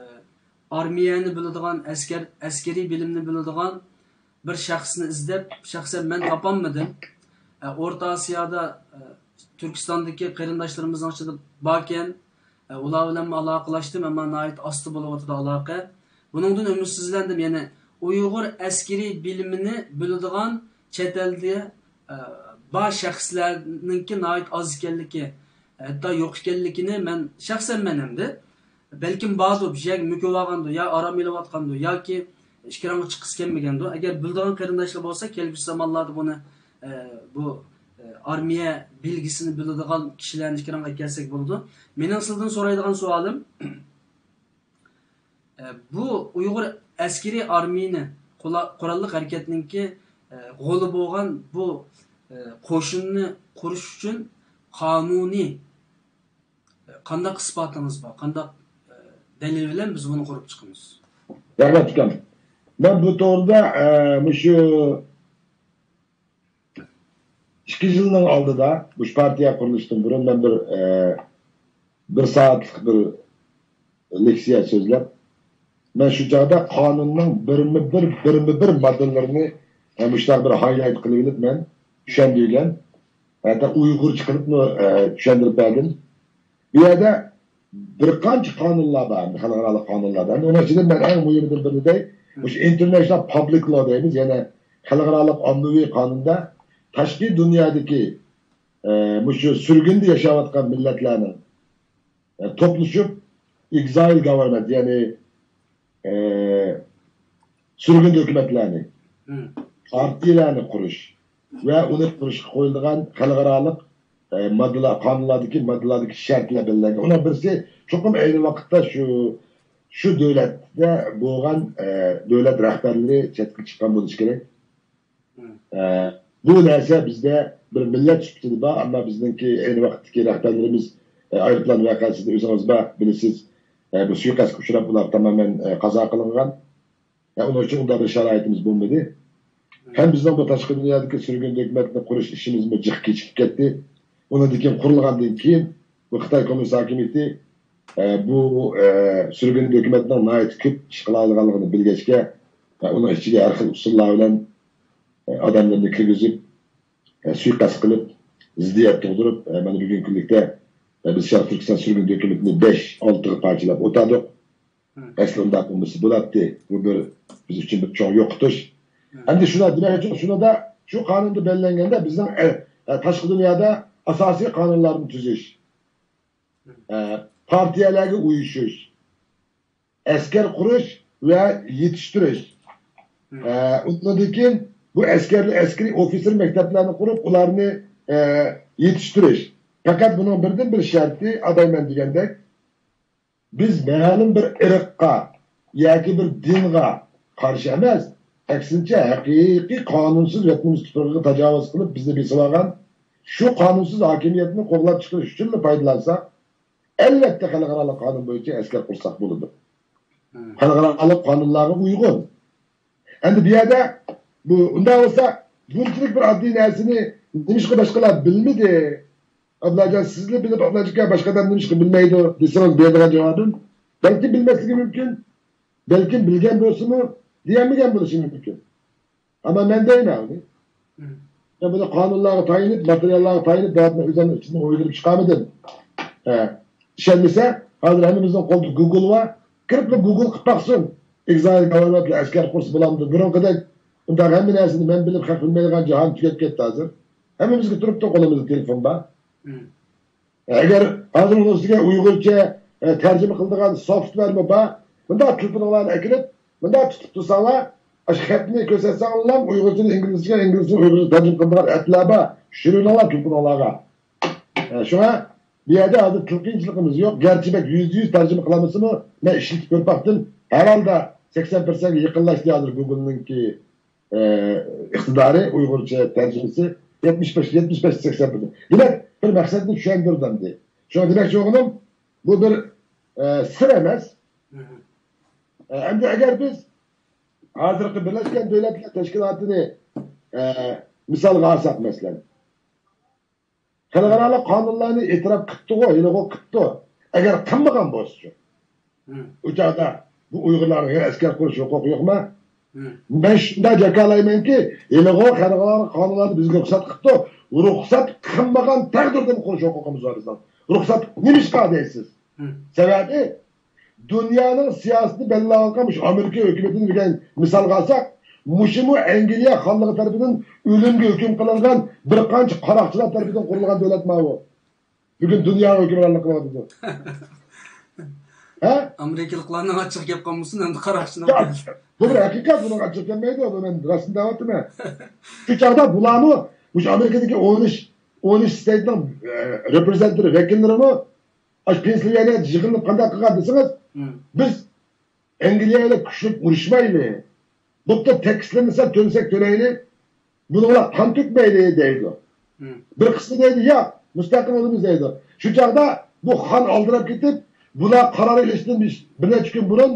ئارمىيەنى بىلىدىغان، ئەسكەر، ئەسكىرىي بىلىمنى بىلىدىغان بىر شەخسنى ئىزدەپ، شەخسەن مەن تاپالمىدىم. ئە، ئورتا ئاسىيادا، ئە، تۈركىستاندىكى قېرىنداشلىرىمىزنىڭ ئىچىدە باركەن. ئە، ئۇلار بىلەنمۇ ئالاقىلاشتىم، ئەمما ناھايىتى ئاستا بولۇۋاتىدۇ ئالاقە. بۇنىڭدىن ئۈمىدسىزلەندىم. يەنى ئۇيغۇر ئەسكىرىي بىلىمىنى بىلىدىغان چەت ئەلدە، ئە، بار شەخسلەرنىڭكى ناھايىتى ئاز ئىكەنلىكى، ھەتتا يوق ئىكەنلىكىنى مەن شەخسەن مەن ئەمدى بەلكىم باردۇ، بىر يەرگە مۆكۈۋالغاندۇ، يا ئارام ئېلىۋاتقاندۇ ياكى ئېكرانغا چىققۇسى كەلمىگەندۇ. ئەگەر بىلىدىغان قېرىنداشلار بولسا، كەلگۈسى زامانلاردا بۇنى، ئە، بۇ، ئە، ئارمىيە بىلگىسىنى بىلىدىغان كىشىلەرنى ئېكرانغا ئەكەلسەك بولىدۇ. مېنىڭ سىزدىن سورايدىغان سوئالىم، ئە، بۇ ئۇيغۇر ئەسكىرىي ئارمىيىنى قۇلا-، قوراللىق ھەرىكەتنىڭكى، ئە، غولى بولغان بۇ، ئە، قوشۇننى قۇرۇش ئۈچۈن قانۇنىي قانداق ئىسپاتىڭىز بار؟ قانداق، ئە، دەلىل بىلەن بىز بۇنى قۇرۇپ چىقىمىز؟ رەھمەت، ئۇكام. مەن بۇ توغرىدا، ئە، مۇشۇ ئىككى يىلنىڭ ئالدىدا، مۇشۇ پارتىيە قۇرۇلۇشتىن بۇرۇن مەن بىر، ئە، بىر سائەتلىك بىر لېكسىيە سۆزلەپ، مەن شۇ چاغدا قانۇننىڭ بىرمۇ بىر، بىرمۇ بىر ماددىلىرىنى، ئە، مۇشۇنداق بىر ھايلايت قىلىۋېلىپ مەن چۈشەندۈرگەن. ھەتتا ئۇيغۇرچە قىلىپمۇ، ئە، چۈشەندۈرۈپ بەردىم. بۇ يەردە بىر قانچە قانۇنلار بار، خەلقئارالىق قانۇنلار بار. ئۇنىڭ ئىچىدە مەن ئەڭ مۇھىمىدىن بىرى دەي، مۇشۇ ئىنتېرنېشنال پابلىك لا دەيمىز، يەنى خەلقئارالىق ئاممىۋى قانۇندا تاشقى دۇنيادىكى، ئە، مۇشۇ سۈرگۈندە ياشاۋاتقان مىللەتلەرنىڭ، ئە، توپلىشىپ، ئېكزايل گاۋېرمېنت، يەنى، ئە، سۈرگۈندە ھۆكۈمەتلەرنى، پارتىيەلەرنى قۇرۇش ۋە ئۇنى قۇرۇشقا قويۇلىدىغان خەلقئارالىق ئە، ماددىلار، قانۇنلاردىكى ماددىلاردىكى شەرتلەر بەلگىلەنگەن. ئۇنىڭ بىرسى چوقۇم ئەينى ۋاقىتتا شۇ، شۇ دۆلەتتە بولغان، ئە، دۆلەت رەھبەرلىرى چەتكە چىققان بولۇشى كېرەك. ئە، بۇ نەرسە بىزدە بىر مىللەت سۈپىتىدە بار، ئەمما بىزنىڭكى ئەينى ۋاقىتتىكى رەھبەرلىرىمىز، ئە، ئايروپىلان ۋەقەسىدە ئۆزىڭىز بار، بىلىسىز، ئە، بۇ سۇيىقەستكە ئۇچراپ، ئۇلار تامامەن، ئە، قازا قىلىنغان. ئە، ئۇنىڭ ئۈچۈن ئۇنداق بىر شارائىتىمىز بولمىدى. ھەم بىزنىڭ بۇ تاشقى دۇنيادىكى سۈرگۈن ھۆكۈمەتنى قۇرۇش ئىشىمىزمۇ جىق كېچىكىپ كەتتى. ئۇنىڭدىن كېيىن، قۇرۇلغاندىن كېيىن، بۇ خىتاي كوممۇنىست ھاكىمىيىتى، ئە، بۇ، ئە، سۈرگۈن ھۆكۈمەتنىڭ ناھايىتى كۆپ ئىش قىلالايدىغانلىقىنى بىلگەچكە، ئە، ئۇنىڭ ئىچىگە ھەر خىل ئۇسۇللار بىلەن، ئە، ئادەملىرىنى كىرگۈزۈپ، ئە، سۇيىقەست قىلىپ، زىددىيەت تۇغدۇرۇپ، ئە، مانا بۈگۈنكى كۈنلۈكتە، ئە، بىز شەرقىي تۈركىستان سۈرگۈن ھۆكۈمىتىنى بەش، ئالتىغا پارچىلاپ ئوتادۇق. ئەسلى ئۇنداق بولمىسا بولاتتى. بۇ بىر، بىز ئۈچۈن بىر چوڭ يوقىتىش. ئەمدى شۇنداق دېمەكچى، شۇنىڭدا شۇ قانۇندا بەلگىلەنگەندە بىزنىڭ، ئە، ئە، تاشقى دۇنيادا ئاساسىي قانۇنلارنى تۈزۈش، ئە، پارتىيەلەرگە ئۇيۇشۇش، ئەسكەر قۇرۇش ۋە يېتىشتۈرۈش. ئە، ئۇنىڭدىن كېيىن بۇ ئەسكەرلەر، ئەسكىرىي ئوفىتسېر مەكتەپلەرنى قۇرۇپ، ئۇلارنى، ئە، يېتىشتۈرۈش. پەقەت بۇنىڭ بىردىن بىر شەرتى، ئاتايمەن دېگەندەك، بىز مەلۇم بىر ئىرققا ياكى بىر دىنغا قارشى ئەمەس، ئەكسىنچە، ھەقىقىي قانۇنسىز ۋەتىنىمىز تۇپرىقىغا تاجاۋۇز قىلىپ، بىزنى بېسىۋالغان شۇ قانۇنسىز ھاكىمىيەتنى قوغلاپ چىقىرىش ئۈچۈنلا پايدىلانساق، ئەلۋەتتە، خەلقئارالىق قانۇن بويىچە ئەسكەر قۇرساق بولىدۇ. خەلقئارالىق قانۇنلارغا ئۇيغۇن. ئەمدى بۇ يەردە بۇ، ئۇنداق بولسا، بۇنچىلىك بىر ئاددىي نەرسىنى نېمىشقا باشقىلار بىلمىدى؟ ئابلاجان، سىزلا بىلىپ، ئابلاجان باشقا ئادەم نېمىشقا بىلمەيدۇ دېسىڭىز، بېرىدىغان جاۋابىم، بەلكىم بىلمەسلىكى مۇمكىن، بەلكىم بىلگەن بولسىمۇ، دېيەلمىگەن بولۇشى مۇمكىن. ئەمما مەن دەيمەن ئۇنى. مەن بۇنى قانۇنلارغا تايىنىپ، ماتېرىياللارغا تايىنىپ، دەۋاتىمەن، ئۆزۈمنىڭ ئىچىمدىن ئويلىنىپ چىقارمىدىم. ھە. ئىشەنمىسە، ھازىر ھەممىمىزنىڭ قولىدا گۇگل بار. كىرىپلا گۇگل قىلىپ باقسۇن. ئېگزايل گاۋايۋاتلا ئەسكەر قۇرسا بولامدۇ؟ بۇرۇنقىدەك ئۇنداق ھەممە نەرسىنى مەن بىلىپ، خەق بىلمەيدىغان جاھان تۈگەپ كەتتى ھازىر. ھەممىمىزگە تۇرۇپتۇ، قولىمىزدا تېلېفون بار. ئەگەر ھازىر ئۇنىڭ ئۈستىگە ئۇيغۇرچە، ئە، تەرجىمە قىلىدىغان سوفتۋېرمۇ بار، مۇنداق تېلېفونۇڭلارنى ئەكىرىپ، مۇنداق تۇتۇپ تۇرساڭلار، ئاشۇ خەتنى كۆرسەتسەڭلار، ئۇيغۇرچىدىن ئىنگلىزچىگە، ئىنگلىزچىدىن ئۇيغۇرچە تەرجىمە قىلىدىغان ئەپلەر بار، چۈشۈرۈۋېلىڭلار تېلېفونۇڭلارغا. ئە، شۇڭا بۇ يەردە ھازىر تىل قىيىنچىلىقىمىز يوق. گەرچە بەك يۈزدە يۈز تەرجىمە قىلالمىسىمۇ، مەن ئىشلىتىپ كۆرۈپ باقتىم. ھەر ھالدا سەكسەن پىرسەنتكە يېقىنلاشتى ھازىر گۇگلنىڭكى ئىقتىدارى، ئۇيغۇرچە تەرجىمىسى يەتمىش بەش، يەتمىش بەش، سەكسەن پىرسەنت. دېمەك، بىر مەقسەتنى چۈشەندۈردى ئەمدى. شۇڭا دېمەكچى بولغىنىم، بۇ بىر، ئە، سىر ئەمەس. ئە، ئەمدى ئەگەر بىز ھازىرقى بىرلەشكەن دۆلەتلەر تەشكىلاتىنى، ئە، مىسالغا ئالساق، مەسىلەن، خەلقئارالىق قانۇنلارنى ئېتىراپ قىپتىغۇ، ھېلىغۇ قىپتۇ. ئەگەر قىلمىغان بولسىچۇ، ئۇ چاغدا بۇ ئۇيغۇرلارغا ئەسكەر قۇرۇش ھوقۇقى يوقما؟ مەن شۇنداق جاكارلايمەنكى، ھېلىغۇ خەلقئارالىق قانۇنلارنى بىزگە رۇخسەت قىپتۇ. رۇخسەت قىلمىغان تەقدىردىمۇ قۇرۇش ھوقۇقىمىز بار بىزنىڭ. رۇخسەت نېمىشقا دەيسىز؟ سەۋەبى، دۇنيانىڭ سىياسىتىنى بەلگىلەۋاتقان مۇشۇ ئامېرىكا ھۆكۈمىتىنى بىر مىسالغا ئالساق، مۇشۇمۇ ئەنگلىيە خانلىقى تەرىپىدىن ئۆلۈمگە ھۆكۈم قىلىنغان بىر قانچە قاراقچىلار تەرىپىدىن قۇرۇلغان دۆلەتما بۇ؟ بۈگۈن دۇنياغا ھۆكۈمرانلىق قىلىۋاتىدۇ. ھە؟ ئامېرىكىلىقلارنىڭ ئاچچىقى كەپ قالمىسۇن، ئەمدى قاراقچىنىڭ ياق، بۇ بىر ھەقىقەت، بۇنىڭ ئاچچىقى كەلمەيدۇ، بۇ مەن راستىنى دەۋاتىمەن. شۇ چاغدا بۇلارمۇ، مۇشۇ ئامېرىكىدىكى ئون ئۈچ، ئون ئۈچ ستېيتنىڭ، ئە، رېپرېزېنتېنت، ۋەكىللىرىمۇ ئاشۇ پېنسىلۋانىيەدە يىغىلىپ قانداق قىلغان دېسىڭىز، بىز ئەنگلىيە بىلەن كۈچلۈك ئۇرۇشمايلى، بولۇپتۇ، تەكىتلىمىسە تۆلىسەك تۆلەيلى، بۇنىڭغا قان تۆكمەيلى دەيدۇ. بىر قىسمى دەيدۇ، ياق، مۇستەقىل بولىمىز دەيدۇ. شۇ چاغدا بۇ خان ئالدىراپ كېتىپ، بۇلار قارار ئېلىشتىن بىر، بىر نەچچە كۈن بۇرۇن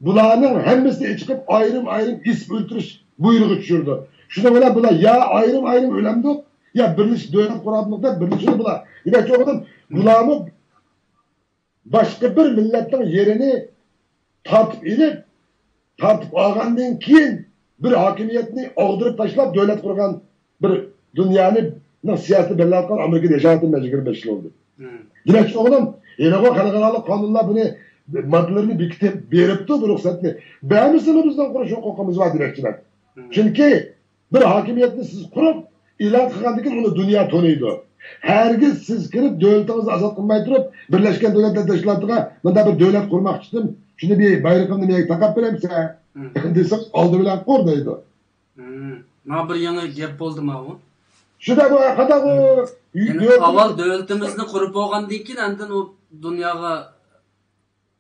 بۇلارنىڭ ھەممىسىنى ئېچىقىپ، ئايرىم-ئايرىم ئېسىپ ئۆلتۈرۈش بۇيرۇقى چۈشۈرىدۇ. شۇنىڭ بىلەن بۇلار يا ئايرىم-ئايرىم ئۆلەمدۇق، يا بىرلىشىپ دۆلەت قۇرامدۇق دەپ بىرلىشىدۇ بۇلار. دېمەكچى بولغىنىم، بۇلارمۇ باشقا بىر مىللەتنىڭ يېرىنى تارتىپ ئېلىپ، تارتىپ ئالغاندىن كېيىن بىر ھاكىمىيەتنى ئاغدۇرۇپ تاشلاپ دۆلەت قۇرغان بىر دۇنيانىڭ سىياسىتىنى بەلگىلەۋاتقان ئامېرىكىدا ياشاۋاتىمەن، يىگىرمە بەش يىل بولدى. دېمەكچى بولغىنىم، ھېلىغۇ خەلقئارالىق قانۇنلار بۇنى ماددىلىرىنى بېكىتىپ بېرىپتۇ، بۇ رۇخسەتنى. بەرمىسىمۇ بىزنىڭ قۇرۇش ھوقۇقىمىز بار دېمەكچىمەن. چۈنكى بىر ھاكىمىيەتنى سىز قۇرۇپ، ئېلان قىلغاندىن كېيىن ئۇنى دۇنيا تونۇيدۇ. ھەرگىز سىز كىرىپ، دۆلىتىڭىزنى ئازاد قىلماي تۇرۇپ، بىرلەشكەن دۆلەتلەر تەشكىلاتىغا مۇنداق بىر دۆلەت قۇرماقچىدىم، شۇنى بىر بايرىقىمنى مېنىڭ تاقاپ بېرەمسەن؟ دېسىڭىز، ئالدى بىلەن قۇر دەيدۇ. مانا بىر يېڭى گەپ بولدى ماۋۇ. شۇنداق بۇ قانداق ئۇ يەنى ئاۋۋال دۆلىتىمىزنى قۇرۇپ بولغاندىن كېيىن ئاندىن ئۇ دۇنياغا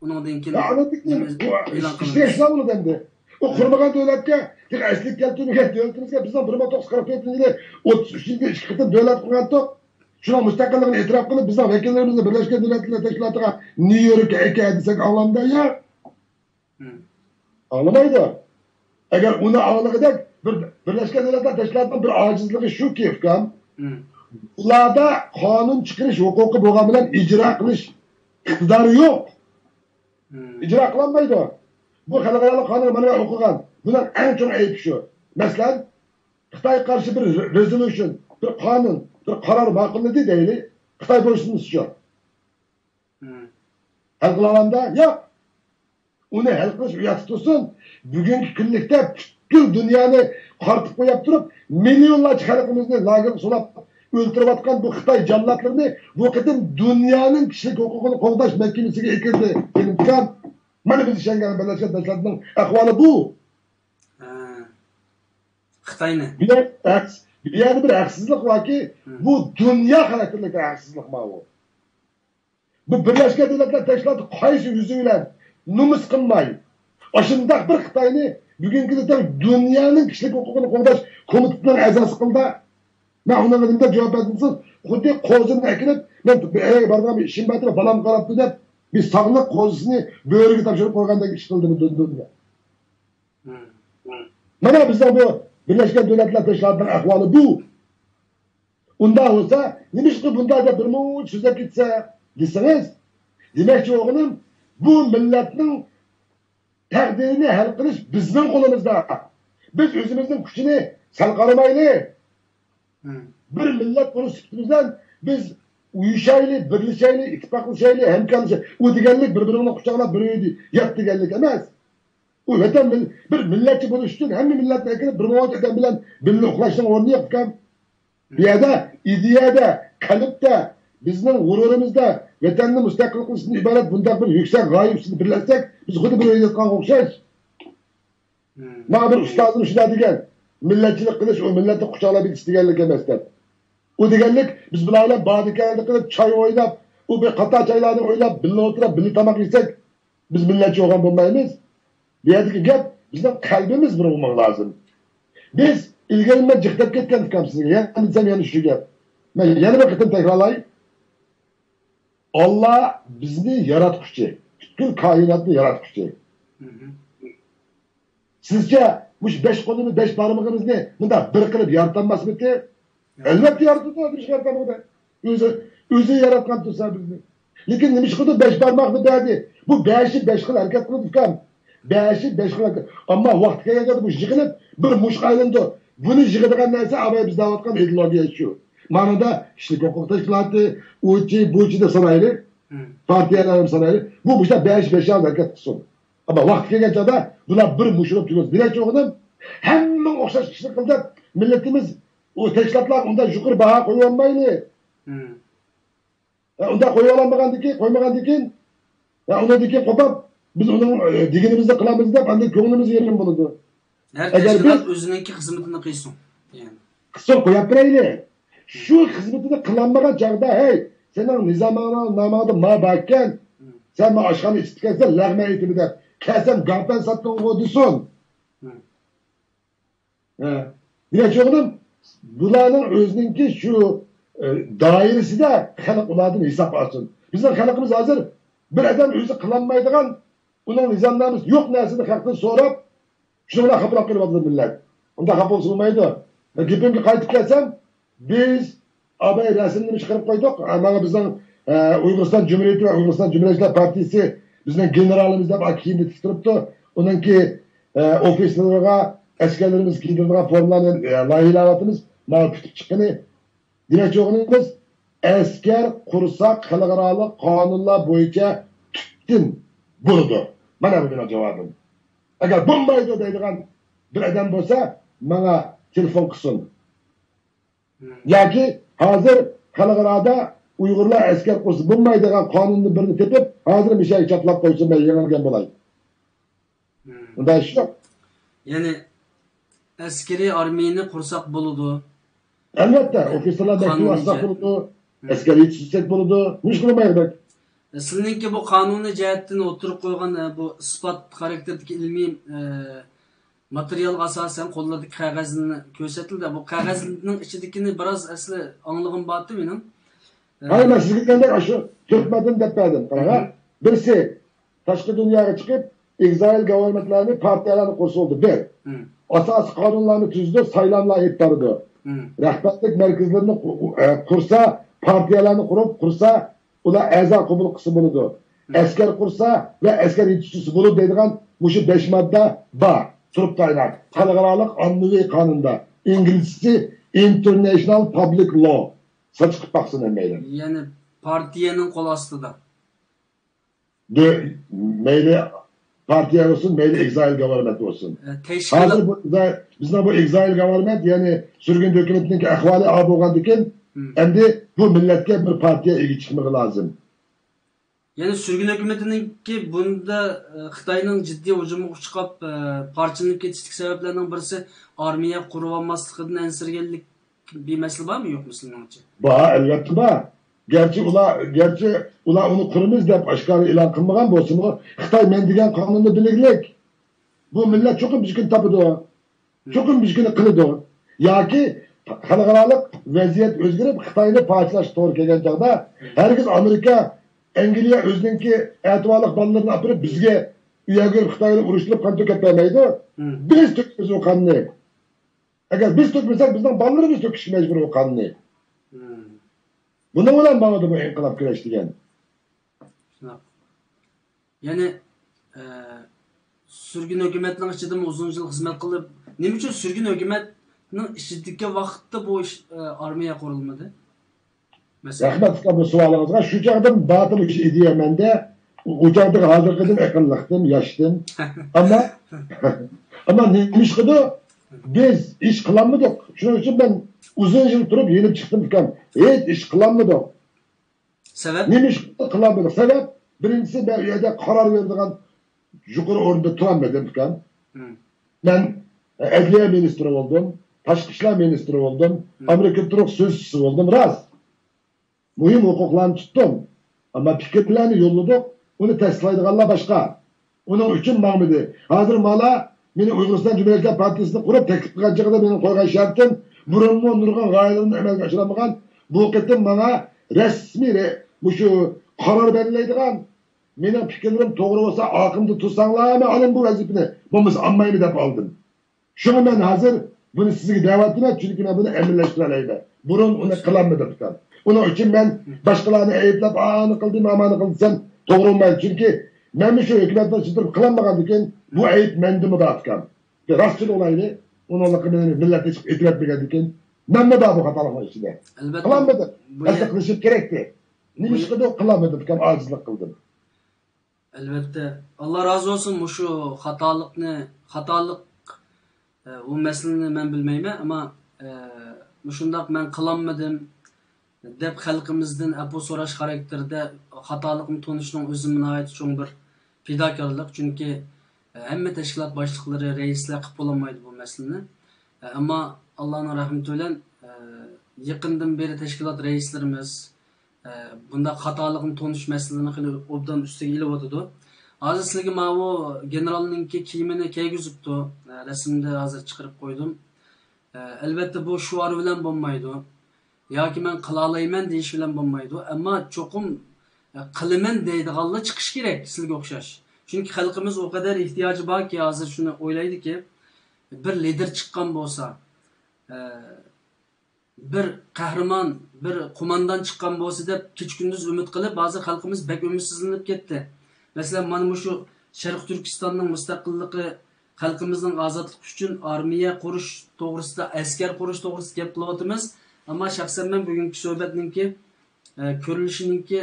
ئۇنىڭدىن كېيىن نېمە ئېلان قىلىنىش. ئۇ قۇرمىغان دۆلەتكە تېخى ئەسلىگە كەلتۈرمىگەن دۆلىتىمىزگە بىزنىڭ بىر مىڭ توققۇز يۈز قىرىق تۆتىنچى يىلى ئوتتۇز ئۈچىنچى يىلى ئىككى قېتىم دۆلەت قۇرغانتۇق. شۇنىڭ مۇستەقىللىقىنى ئېتىراپ قىلىپ، بىزنىڭ ۋەكىللىرىمىزنى بىرلەشكەن دۆلەتلەر تەشكىلاتىغا نيۇ يوركقا ئەكە دېسەك ئاڭلامدا يا؟ ئاڭلىمايدۇ. ئەگەر ئۇنى ئاڭلىغۇدەك بىر بىرلەشكەن دۆلەتلەر تەشكىلاتىنىڭ بىر ئاجىزلىقى شۇكى، ئۇكام، ئۇلاردا قانۇن چىقىرىش ھوقۇقى بولغان بىلەن ئىجرا قىلىش ئىقتىدارى يوق. ئىجرا قىلالمايدۇ. بۇ خەلقئارالىق قانۇن مانا مەن ئوقۇغان. بۇنىڭ ئەڭ چوڭ ئەيىبى شۇ. مەسىلەن، خىتايغا قارشى بىر رېزوليۇشن، بىر قانۇن، بىر قارار ماقۇللىدى دەيلى. خىتاي بويسۇنمىسىچۇ؟ ھەل قىلالامدا؟ ياق. ئۇنى ھەل قىلىش ئۇياقتا تۇرسۇن. بۈگۈنكى كۈنلۈكتە پۈتكۈل دۇنيانى قارىتىپ قويۇپ تۇرۇپ، مىليونلارچە خەلقىمىزنى لاگېرغا سولاپ ئۆلتۈرۈۋاتقان بۇ خىتاي جاللاتلىرىنى بۇ قېتىم دۇنيانىڭ كىشىلىك ھوقۇقىنى قوغداش مەھكىمىسىگە ئەكىردى. مېنىڭ ئۇكام، مانا بىز ئىشەنگەن بىرلەشكەن دۆلەتلەرنىڭ ئەھۋالى بۇ. خىتاينى. بۇ يەردە بىر ھەقسىزلىق باركى، بۇ دۇنيا خاراكتېرلىك ھەقسىزلىق ماۋۇ. بۇ بىرلەشكەن دۆلەتلەر تەشكىلاتى قايسى يۈزى بىلەن نومۇس قىلماي، ئاشۇنداق بىر خىتاينى بۈگۈنكى كۈندە دۇنيانىڭ كىشىلىك ھوقۇقىنى قوغداش كومىتېتىنىڭ ئەزاسى قىلدى. مەن ئۇنىڭغا نېمە دەپ جاۋاب بەردىم دېسىڭىز، خۇددى قوزىنى ئەكېلىپ، مەن ئەرگە بارىدىغان بىر ئىشىم بار دەپ، بالام قاراپتۇ دەپ، بىر ساغلىق قوزىسىنى بۆرىگە تاپشۇرۇپ قويغاندەك ئىش قىلدىم دۇنيا. مانا بىزنىڭ بۇ بىرلەشكەن دۆلەتلەر تەشكىلاتىنىڭ ئەھۋالى بۇ. ئۇنداق بولسا، نېمىشقا بۇنداق دەپ بىر مۇنچە سۆزلەپ كېتىسە دېسىڭىز، دېمەكچى بولغىنىم، بۇ مىللەتنىڭ تەقدىرىنى ھەل قىلىش بىزنىڭ قولىمىزدا. بىز ئۆزىمىزنىڭ كۈچىنى سەل قارىمايلى. بىر مىللەت بولۇش سۈپىتىمىز بىلەن بىز ئۇيۇشايلى، بىرلىشەيلى، ئىتتىپاقلىشايلى، ھەمكارلىشايلى. ئۇ دېگەنلىك بىر-بىرىڭنى قۇچاقلاپ بىر ئۆيدە يات دېگەنلىك ئەمەس. ئۇ ۋەتەن مىل-، بىر مىللەتچى بولۇش ئۈچۈن ھەممە مىللەتنى ئەكىرىپ بىر مۇنچە ئادەم بىلەن بىللە ئۇخلاشنىڭ ئورنى يوق ئۇكام. بۇ يەردە ئىدىيەدە، قەلبتە، بىزنىڭ غۇرۇرىمىزدا، ۋەتەننى مۇستەقىل قىلىشتىن ئىبارەت بۇنداق بىر يۈكسەك غايە ئۈستىدە بىرلەشسەك، بىز خۇددى بىر ئۆيدە ياتقانغا ئوخشاش. ماڭا بىر ئۇستازىم شۇنداق دېگەن، مىللەتچىلىك قىلىش ئۇ مىللەتنى قۇچاقلاپ يېتىش دېگەنلىك ئەمەس دەپ. ئۇ دېگەنلىك، بىز بۇلار بىلەن باردى كەلدى قىلىپ، چاي ئويناپ، ئۇ بىر قاتار چايلارنى ئويناپ، بىللە ئولتۇرۇپ، بىللە تاماق يېسەك، بىز مىللەتچى بولغان بولمايمىز. بۇ يەردىكى گەپ بىزنىڭ قەلبىمىز بىر بولماق لازىم. بىز ئىلگىرى مەن جىق دەپ كەتكەن ئۇكام سىزگە، يەنە دېسەم يەنە شۇ گەپ. مەن يەنە بىر قېتىم تەكرارلاي. ئاللا بىزنى ياراتقۇچى، پۈتكۈل كائىناتنى ياراتقۇچى. سىزچە مۇشۇ بەش قولىمىز، بەش بارمىقىمىزنى مۇنداق بىر قىلىپ يارىتالماسمىدى؟ ئەلۋەتتە يارىتىدۇ، نېمىشقا يارىتالمىدى؟ ئۆزى، ئۆزى ياراتقان تۇرسا بىزنى. لېكىن نېمىشقىدۇر بەش بارماقنى بەردى. بۇ بەشى بەش خىل ھەرىكەت قىلىدۇ ئۇكام. بەشى بەش خىل ھەرىكەت. ئەمما ۋاقتى كەلگەن چاغدا بۇ يىغىلىپ بىر مۇشقا ئايلىنىدۇ. بۇنى يىغىدىغان نەرسە ئاباي بىز دەۋاتقان ئىدېئولوگىيە شۇ. مانىدا كىشىلىك ھوقۇق تەشكىلاتى، ئۇچى، بۇچى دەپ سانايلى. پارتىيەلەر ھەم سانايلى. بۇ مۇشۇنداق بەش بەش ھەرىكەت قىلسۇن. ئەمما ۋاقتى كەلگەن چاغدا بۇلار بىر مۇشۇلۇپ تۈگىسۇن. دېمەكچى بولغىنىم، ھەممىڭ ئوخشاش ئىشنى قىل دەپ مىللىتىمىز ئۇ تەشكىلاتلارغا ئۇنداق يۇقىرى باھا قويۇۋالمايلى. ئۇنداق قويۇۋالمىغاندىكىن، قويمىغاندىكىن، ئۇنىڭدىن كېيىن قوپاپ، بىز ئۇنىڭ دېگىنىمىزنى قىلىمىز دەپ ئاندىن كۆڭلىمىز يېرىم بولىدۇ. ھەر تەشكىلات ئۆزىنىڭكى خىزمىتىنى قىلسۇن. قىلسۇن، قويۇپ بېرەيلى. شۇ خىزمىتىنى قىلالمىغان چاغدا، ھەي، سېنىڭ نىزامىڭنىڭ نامىڭدا ما باركەن، سەن ما ئاشخانا ئىچىپتىكەنسەن، لەغمەن ئېيتىمەن دەپ، كەلسەم گاڭپەن ساتتىڭغۇ دېسۇن. دېمەكچى بولغىنىم، بۇلارنىڭ ئۆزىنىڭكى شۇ دائىرىسىدە خەلق ئۇلاردىن ھېساب ئالسۇن. بىزنىڭ خەلقىمىز ھازىر بىر ئادەم ئۆزى قىلالمايدىغان، ئۇنىڭ نىزامنامىسى يوق نەرسىنى خەلقتىن سوراپ، شۇنىڭ بىلەن خاپىلاپ قېلىۋاتىدۇ مىللەت. ئۇنداق خاپا بولسا بولمايدۇ. گېپىمگە قايتىپ كەلسەم، بىز ئاباي رەسىمنى چىقىرىپ قويدۇق. مانا بىزنىڭ ئۇيغۇرىستان جۇمھۇرىيىتى ۋە ئۇيغۇرىستان جۇمھۇرىيەتچىلەر پارتىيىسى بىزنىڭ گېنېرالىمىز دەپ كىيىمنى تىكتۈرۈپتۇ. ئۇنىڭكى ئوفىسېرلىرىغا، ئەسكەرلىرىمىز كىيدۈرىدىغان فورمىلارنى لايىھىلەۋاتىمىز. مانا پۈتۈپ چىققىنى. دېمەكچى بولغىنىمىز، ئەسكەر قۇرساق خەلقئارالىق قانۇنلار بويىچە تۈپتىن بولىدۇ. مانا بۇ مېنىڭ جاۋابىم. ئەگەر بولمايدۇ دەيدىغان بىر ئادەم بولسا، ماڭا تېلېفون قىلسۇن. ياكى ھازىر خەلقئارادا ئۇيغۇرلار ئەسكەر قۇرسا بولمايدىغان قانۇننى بىرنى تېپىپ، ھازىر مۇشۇ يەرگە چاپلاپ قويسۇن، مەن يېڭىلگەن بولاي. ئۇنداق ئىش يوق. يەنى ئەسكىرىي ئارمىيىنى قۇرساق بولىدۇ. ئەلۋەتتە، ئوفىتسېرلار بەك ئاسراق بولىدۇ، ئەسكەر يېتىشتۈرسەك بولىدۇ. نېمىشقا بولمايدۇ بەك؟ سىلىنىڭكى بۇ قانۇنىي جەھەتتىن ئوتتۇرىغا قويغان، ئە، بۇ ئىسپات خاراكتېرىدىكى ئىلمىي، ئە، ماتېرىيالغا ئاساسەن قوللاردىكى قەغەزنى كۆرسەتتىڭىز. بۇ قەغەزنىڭ ئىچىدىكىنى بىراز ئەسلى ئاڭلىغۇم بارتى مېنىڭ. ئە، ھاي، مەن سىزگە دېگەندەك ئاشۇ تۆت ماددىنى دەپ بەردىم. قاراڭ، ھە؟ بىرسى، تاشقى دۇنياغا چىقىپ، ئېگزايل گاۋارمېنتلارنى، پارتىيەلەرنى قۇرسا بولىدۇ. بىر، ئاساسىي قانۇنلارنى تۈزىدۇ، سايلاملار ئېلىپ بارىدۇ. رەھبەرلىك مەركەزلىرىنى قۇ-، ئۇ-، ئە، قۇرسا، پارتىيەلەرنى قۇرۇپ، قۇرسا، ئۇلار ئەزا قوبۇل قىلسا بولىدۇ. ئەسكەر قۇرسا ۋە ئەسكەر يېتىشتۈرسە بولىدۇ دەيدىغان مۇشۇ بەش ماددا بار. تۇرۇپ تايىنات. خەلقئارالىق ئاممىۋى قانۇندا، ئىنگلىزچىسى International Public Law. ساچ چىقىپ باقسۇن ھەممەيلەن. يەنى پارتىيەنىڭ قول ئاستىدا. دۆ-، مەيلى پارتىيە بولسۇن، مەيلى ئېگزايل گاۋارمېنت بولسۇن. ئە، تەشكىلات. ھازىر بۇ ئېگزايل، بىزنىڭ بۇ ئېگزايل گاۋارمېنت، يەنى سۈرگۈن ھۆكۈمىتىنىڭكى ئەھۋالى ئا بولغاندىكىن، ئەمدى بۇ مىللەتكە بىر پارتىيە ئىگە چىقمىقى لازىم. يەنى سۈرگۈن ھۆكۈمىتىنىڭكى بۇندا، ئە، خىتاينىڭ جىددىي ھۇجۇمىغا ئۇچراپ، ئە، پارچىلىنىپ كېتىشتىكى سەۋەبلەرنىڭ بىرسى ئارمىيە قۇرۇۋالماسلىقىدىن ئەنسىرىگەنلىك بىر مەسىلە بارمۇ، يوقمۇ سىلىڭچە؟ بار، ئەلۋەتتە بار. گەرچە ئۇلار، گەرچە ئۇلار ئۇنى قۇرىمىز دەپ ئاشكارا ئېلان قىلمىغان بولسىمۇ، خىتاي مەن دېگەن قانۇننى بىلگلىك. بۇ مىللەت چوقۇم بىر كۈن تاپىدۇ. چوقۇم بىر كۈنى قىلىدۇ. ياكى خەلقئارالىق ۋەزىيەت ئۆزگىرىپ، خىتاينى پارچىلاشقا توغرا كەلگەن چاغدا، ھەرگىز ئامېرىكا، ئەنگلىيە ئۆزىنىڭكى ئەتىۋارلىق بالىلىرىنى ئاپىرىپ، بىزگە ئۇ يەرگە بېرىپ خىتاي بىلەن ئۇرۇشتۇرۇپ قان تۆكۈپ بەرمەيدۇ. بىز تۆكىمىز ئۇ قاننى. ئەگەر بىز تۆكمىسەك، بىزنىڭ بالىلىرىمىز تۆكۈشكە مەجبۇر ئۇ قاننى. بۇنىڭ بىلەن ماڭىدۇ بۇ ئىنقىلاب كۈرەش دېگەن. شۇنداق. يەنى، ئە، سۈرگۈن ھۆكۈمەتنىڭ ئىچىدىمۇ ئۇزۇن يىل خىزمەت قىلىپ، نېمە ئۈچۈن سۈرگۈن ھۆكۈمەتنىڭ ئىچىدىكى ۋاقىتتا بۇ ئىش، ئە، ئارمىيە قۇرۇلمىدى؟ مەسىلەن. رەھمەت ئۇكا بۇ سوئالىڭىزغا. شۇ چاغدىن باتۇر ئىش ئىدىيە مەندە. ئۇ چاغدىكى ھازىرقىدىن ئەقىللىقتىم، ياشتىم. ئەمما، ئەمما نېمىشقىدۇ بىز ئىش قىلالمىدۇق. شۇنىڭ ئۈچۈن مەن ئۇزۇن يىل تۇرۇپ يېنىپ چىقتىم ئۇكام. ھېچ ئىش قىلالمىدۇق. سەۋەب؟ نېمە ئىش قىلالمىدۇق؟ سەۋەب، بىرىنچىسى، مەن ئۇ يەردە قارار بېرىدىغان يۇقىرى ئورۇندا تۇرالمىدىم ئۇكام. مەن ئەدلىيە مىنىستىرى بولدۇم، تاشقى ئىشلار مىنىستىرى بولدۇم، ئامېرىكا تۇرۇق سۆزچىسى بولدۇم، راست. مۇھىم ھوقۇقلارنى تۇتتۇم. ئەمما پىكىرلەرنى يوللىدۇق، ئۇنى تەستىقلايدىغانلار باشقا. ئۇنىڭ ئۈچۈن ماڭمىدى. ھازىر مانا مېنى ئۇيغۇرىستان جۇمھۇرىيەتچىلەر پارتىيىسىنى قۇرۇپ تەكلىپ قىلغان چېغىدا مېنىڭ قويغان شەرتىم، بۇرۇنمۇ نۇرغۇن غايىلىرىمنى ئەمەلگە ئاشۇرالمىغان، بۇ قېتىم ماڭا رەسمىي رە-، مۇشۇ قارار بەلگىلەيدىغان، مېنىڭ پىكىرلىرىم توغرا بولسا ئارقىمدا تۇرساڭلار مەن ئالىمەن بۇ ۋەزىپىنى، بولمىسا ئالمايمەن دەپ ئالدىم. شۇڭا مەن ھازىر بۇنى سىزگە دەۋاتىمەن، چۈنكى مەن بۇنى ئەمەلىيلەشتۈرەلەيمەن. بۇرۇن ئۇنى قىلالمىدىم ئۇكام. ئۇنىڭ ئۈچۈن مەن باشقىلارنى ئەيىبلەپ، ئانى قىلدىم، ئامانى قىلدى دېسەم توغرا بولمايدۇ. چۈنكى مەنمۇ شۇ ھۆكۈمەتنىڭ ئىچىدە تۇرۇپ قىلالمىغاندىكىن، بۇ ئەيىب مەندىمۇ بار ئۇكام. راستىنى ئويلايلى، ئۇنىڭلىقى مېنى مىللەتنى چىقىپ ئېتىۋەتمىگەندىكىن، مەنمۇ بار بۇ خاتالىقنىڭ ئىچىدە. ئەلۋەتتە. قىلالمىدىم. بۇ يەر-، تەستىقلىشىپ كېرەكتى. بۇ نېمە ئىش يەر-، قىلدى؟ قىلالمىدىم ئۇكام، ئاجىزلىق قىلدىم. ئەلۋەتتە، ئاللا رازى بولسۇن، مۇشۇ خاتالىقنى، خاتالىق، ئە، ئۇ مەسىلىنى مەن بىلمەيمەن، ئەمما، ئە، مۇشۇنداق مەن قىلالمىدىم دەپ خەلقىمىزدىن ئەپۇ سوراش خاراكتېرىدە خاتالىقنى تونۇشنىڭ ئۆزىمۇ ناھايىتى چوڭ بىر پىداكارلىق، چۈنكى، ئە، ھەممە تەشكىلات باشلىقلىرى، رەئىسلەر قىلىپ بولالمايدۇ بۇ مەسىلىنى. ئە، ئەمما ئاللانىڭ رەھمىتى بىلەن، ئە، يېقىندىن بېرى تەشكىلات رەئىسلىرىمىز، ئە، بۇنداق خاتالىقنى تونۇش مەسىلىنى خېلى ئوبدان ئۈستىگە ئېلىۋاتىدۇ. ھازىر سىلىگە ماۋۇ گېنېرالنىڭكى كىيىمىنى كىيگۈزۈپتۇ. ئە، رەسىمدە ھازىر چىقىرىپ قويدۇم. ئە، ئەلۋەتتە، بۇ شوئار بىلەن بولمايدۇ. ياكى مەن قىلالايمەن دېيىش بىلەن بولمايدۇ. ئەمما چوقۇم، ئە، قىلىمەن دەيدىغانلار چىقىشى كېرەك، سىلگە ئوخشاش. چۈنكى خەلقىمىز ئۇ قەدەر ئېھتىياجى باركى، ھازىر شۇنى ئويلايدۇكى، بىر لىدىر چىققان بولسا، ئە، بىر قەھرىمان، بىر قوماندان چىققان بولسا دەپ كېچە-كۈندۈز ئۈمىد قىلىپ، ھازىر خەلقىمىز بەك ئۈمىدسىزلىنىپ كەتتى. مەسىلەن، مانا مۇشۇ شەرقىي تۈركىستاننىڭ مۇستەقىللىقى، خەلقىمىزنىڭ ئازادلىقى ئۈچۈن ئارمىيە قۇرۇش توغرىسىدا، ئەسكەر قۇرۇش توغرىسىدا گەپ قىلىۋاتىمىز. ئەمما شەخسەن مەن بۈگۈنكى سۆھبەتنىڭكى، ئە، كۆرۈلۈشىنىڭكى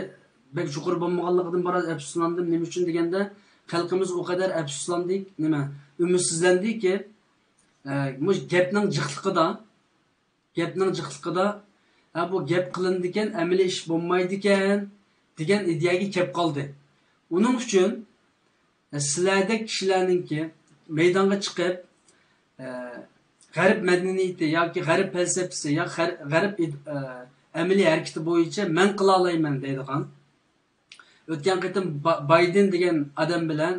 بەك يۇقىرى بولمىغانلىقىدىن بىراز ئەپسۇسلاندىم. نېمە ئۈچۈن دېگەندە، خەلقىمىز ئۇ قەدەر ئەپسۇسلاندى، نېمە، ئۈمىدسىزلەندىكى، ئە، مۇشۇ گەپنىڭ جىقلىقىدا، گەپنىڭ جىقلىقىدا، ھە، بۇ گەپ قىلىنىدىكەن، ئەمەلىي ئىش بولمايدىكەن، دېگەن ئىدىيەگە كەپ قالدى. ئۇنىڭ ئۈچۈن، ئە، سىلەردەك كىشىلەرنىڭكى مەيدانغا چىقىپ، ئە، غەرب مەدەنىيىتى ياكى غەرب پەلسەپىسى يا غەر-، غەرب ئىد-، ئە، ئەمەلىي ھەرىكىتى بويىچە مەن قىلالايمەن دەيدىغان. ئۆتكەن قېتىم با-، بايدېن دېگەن ئادەم بىلەن،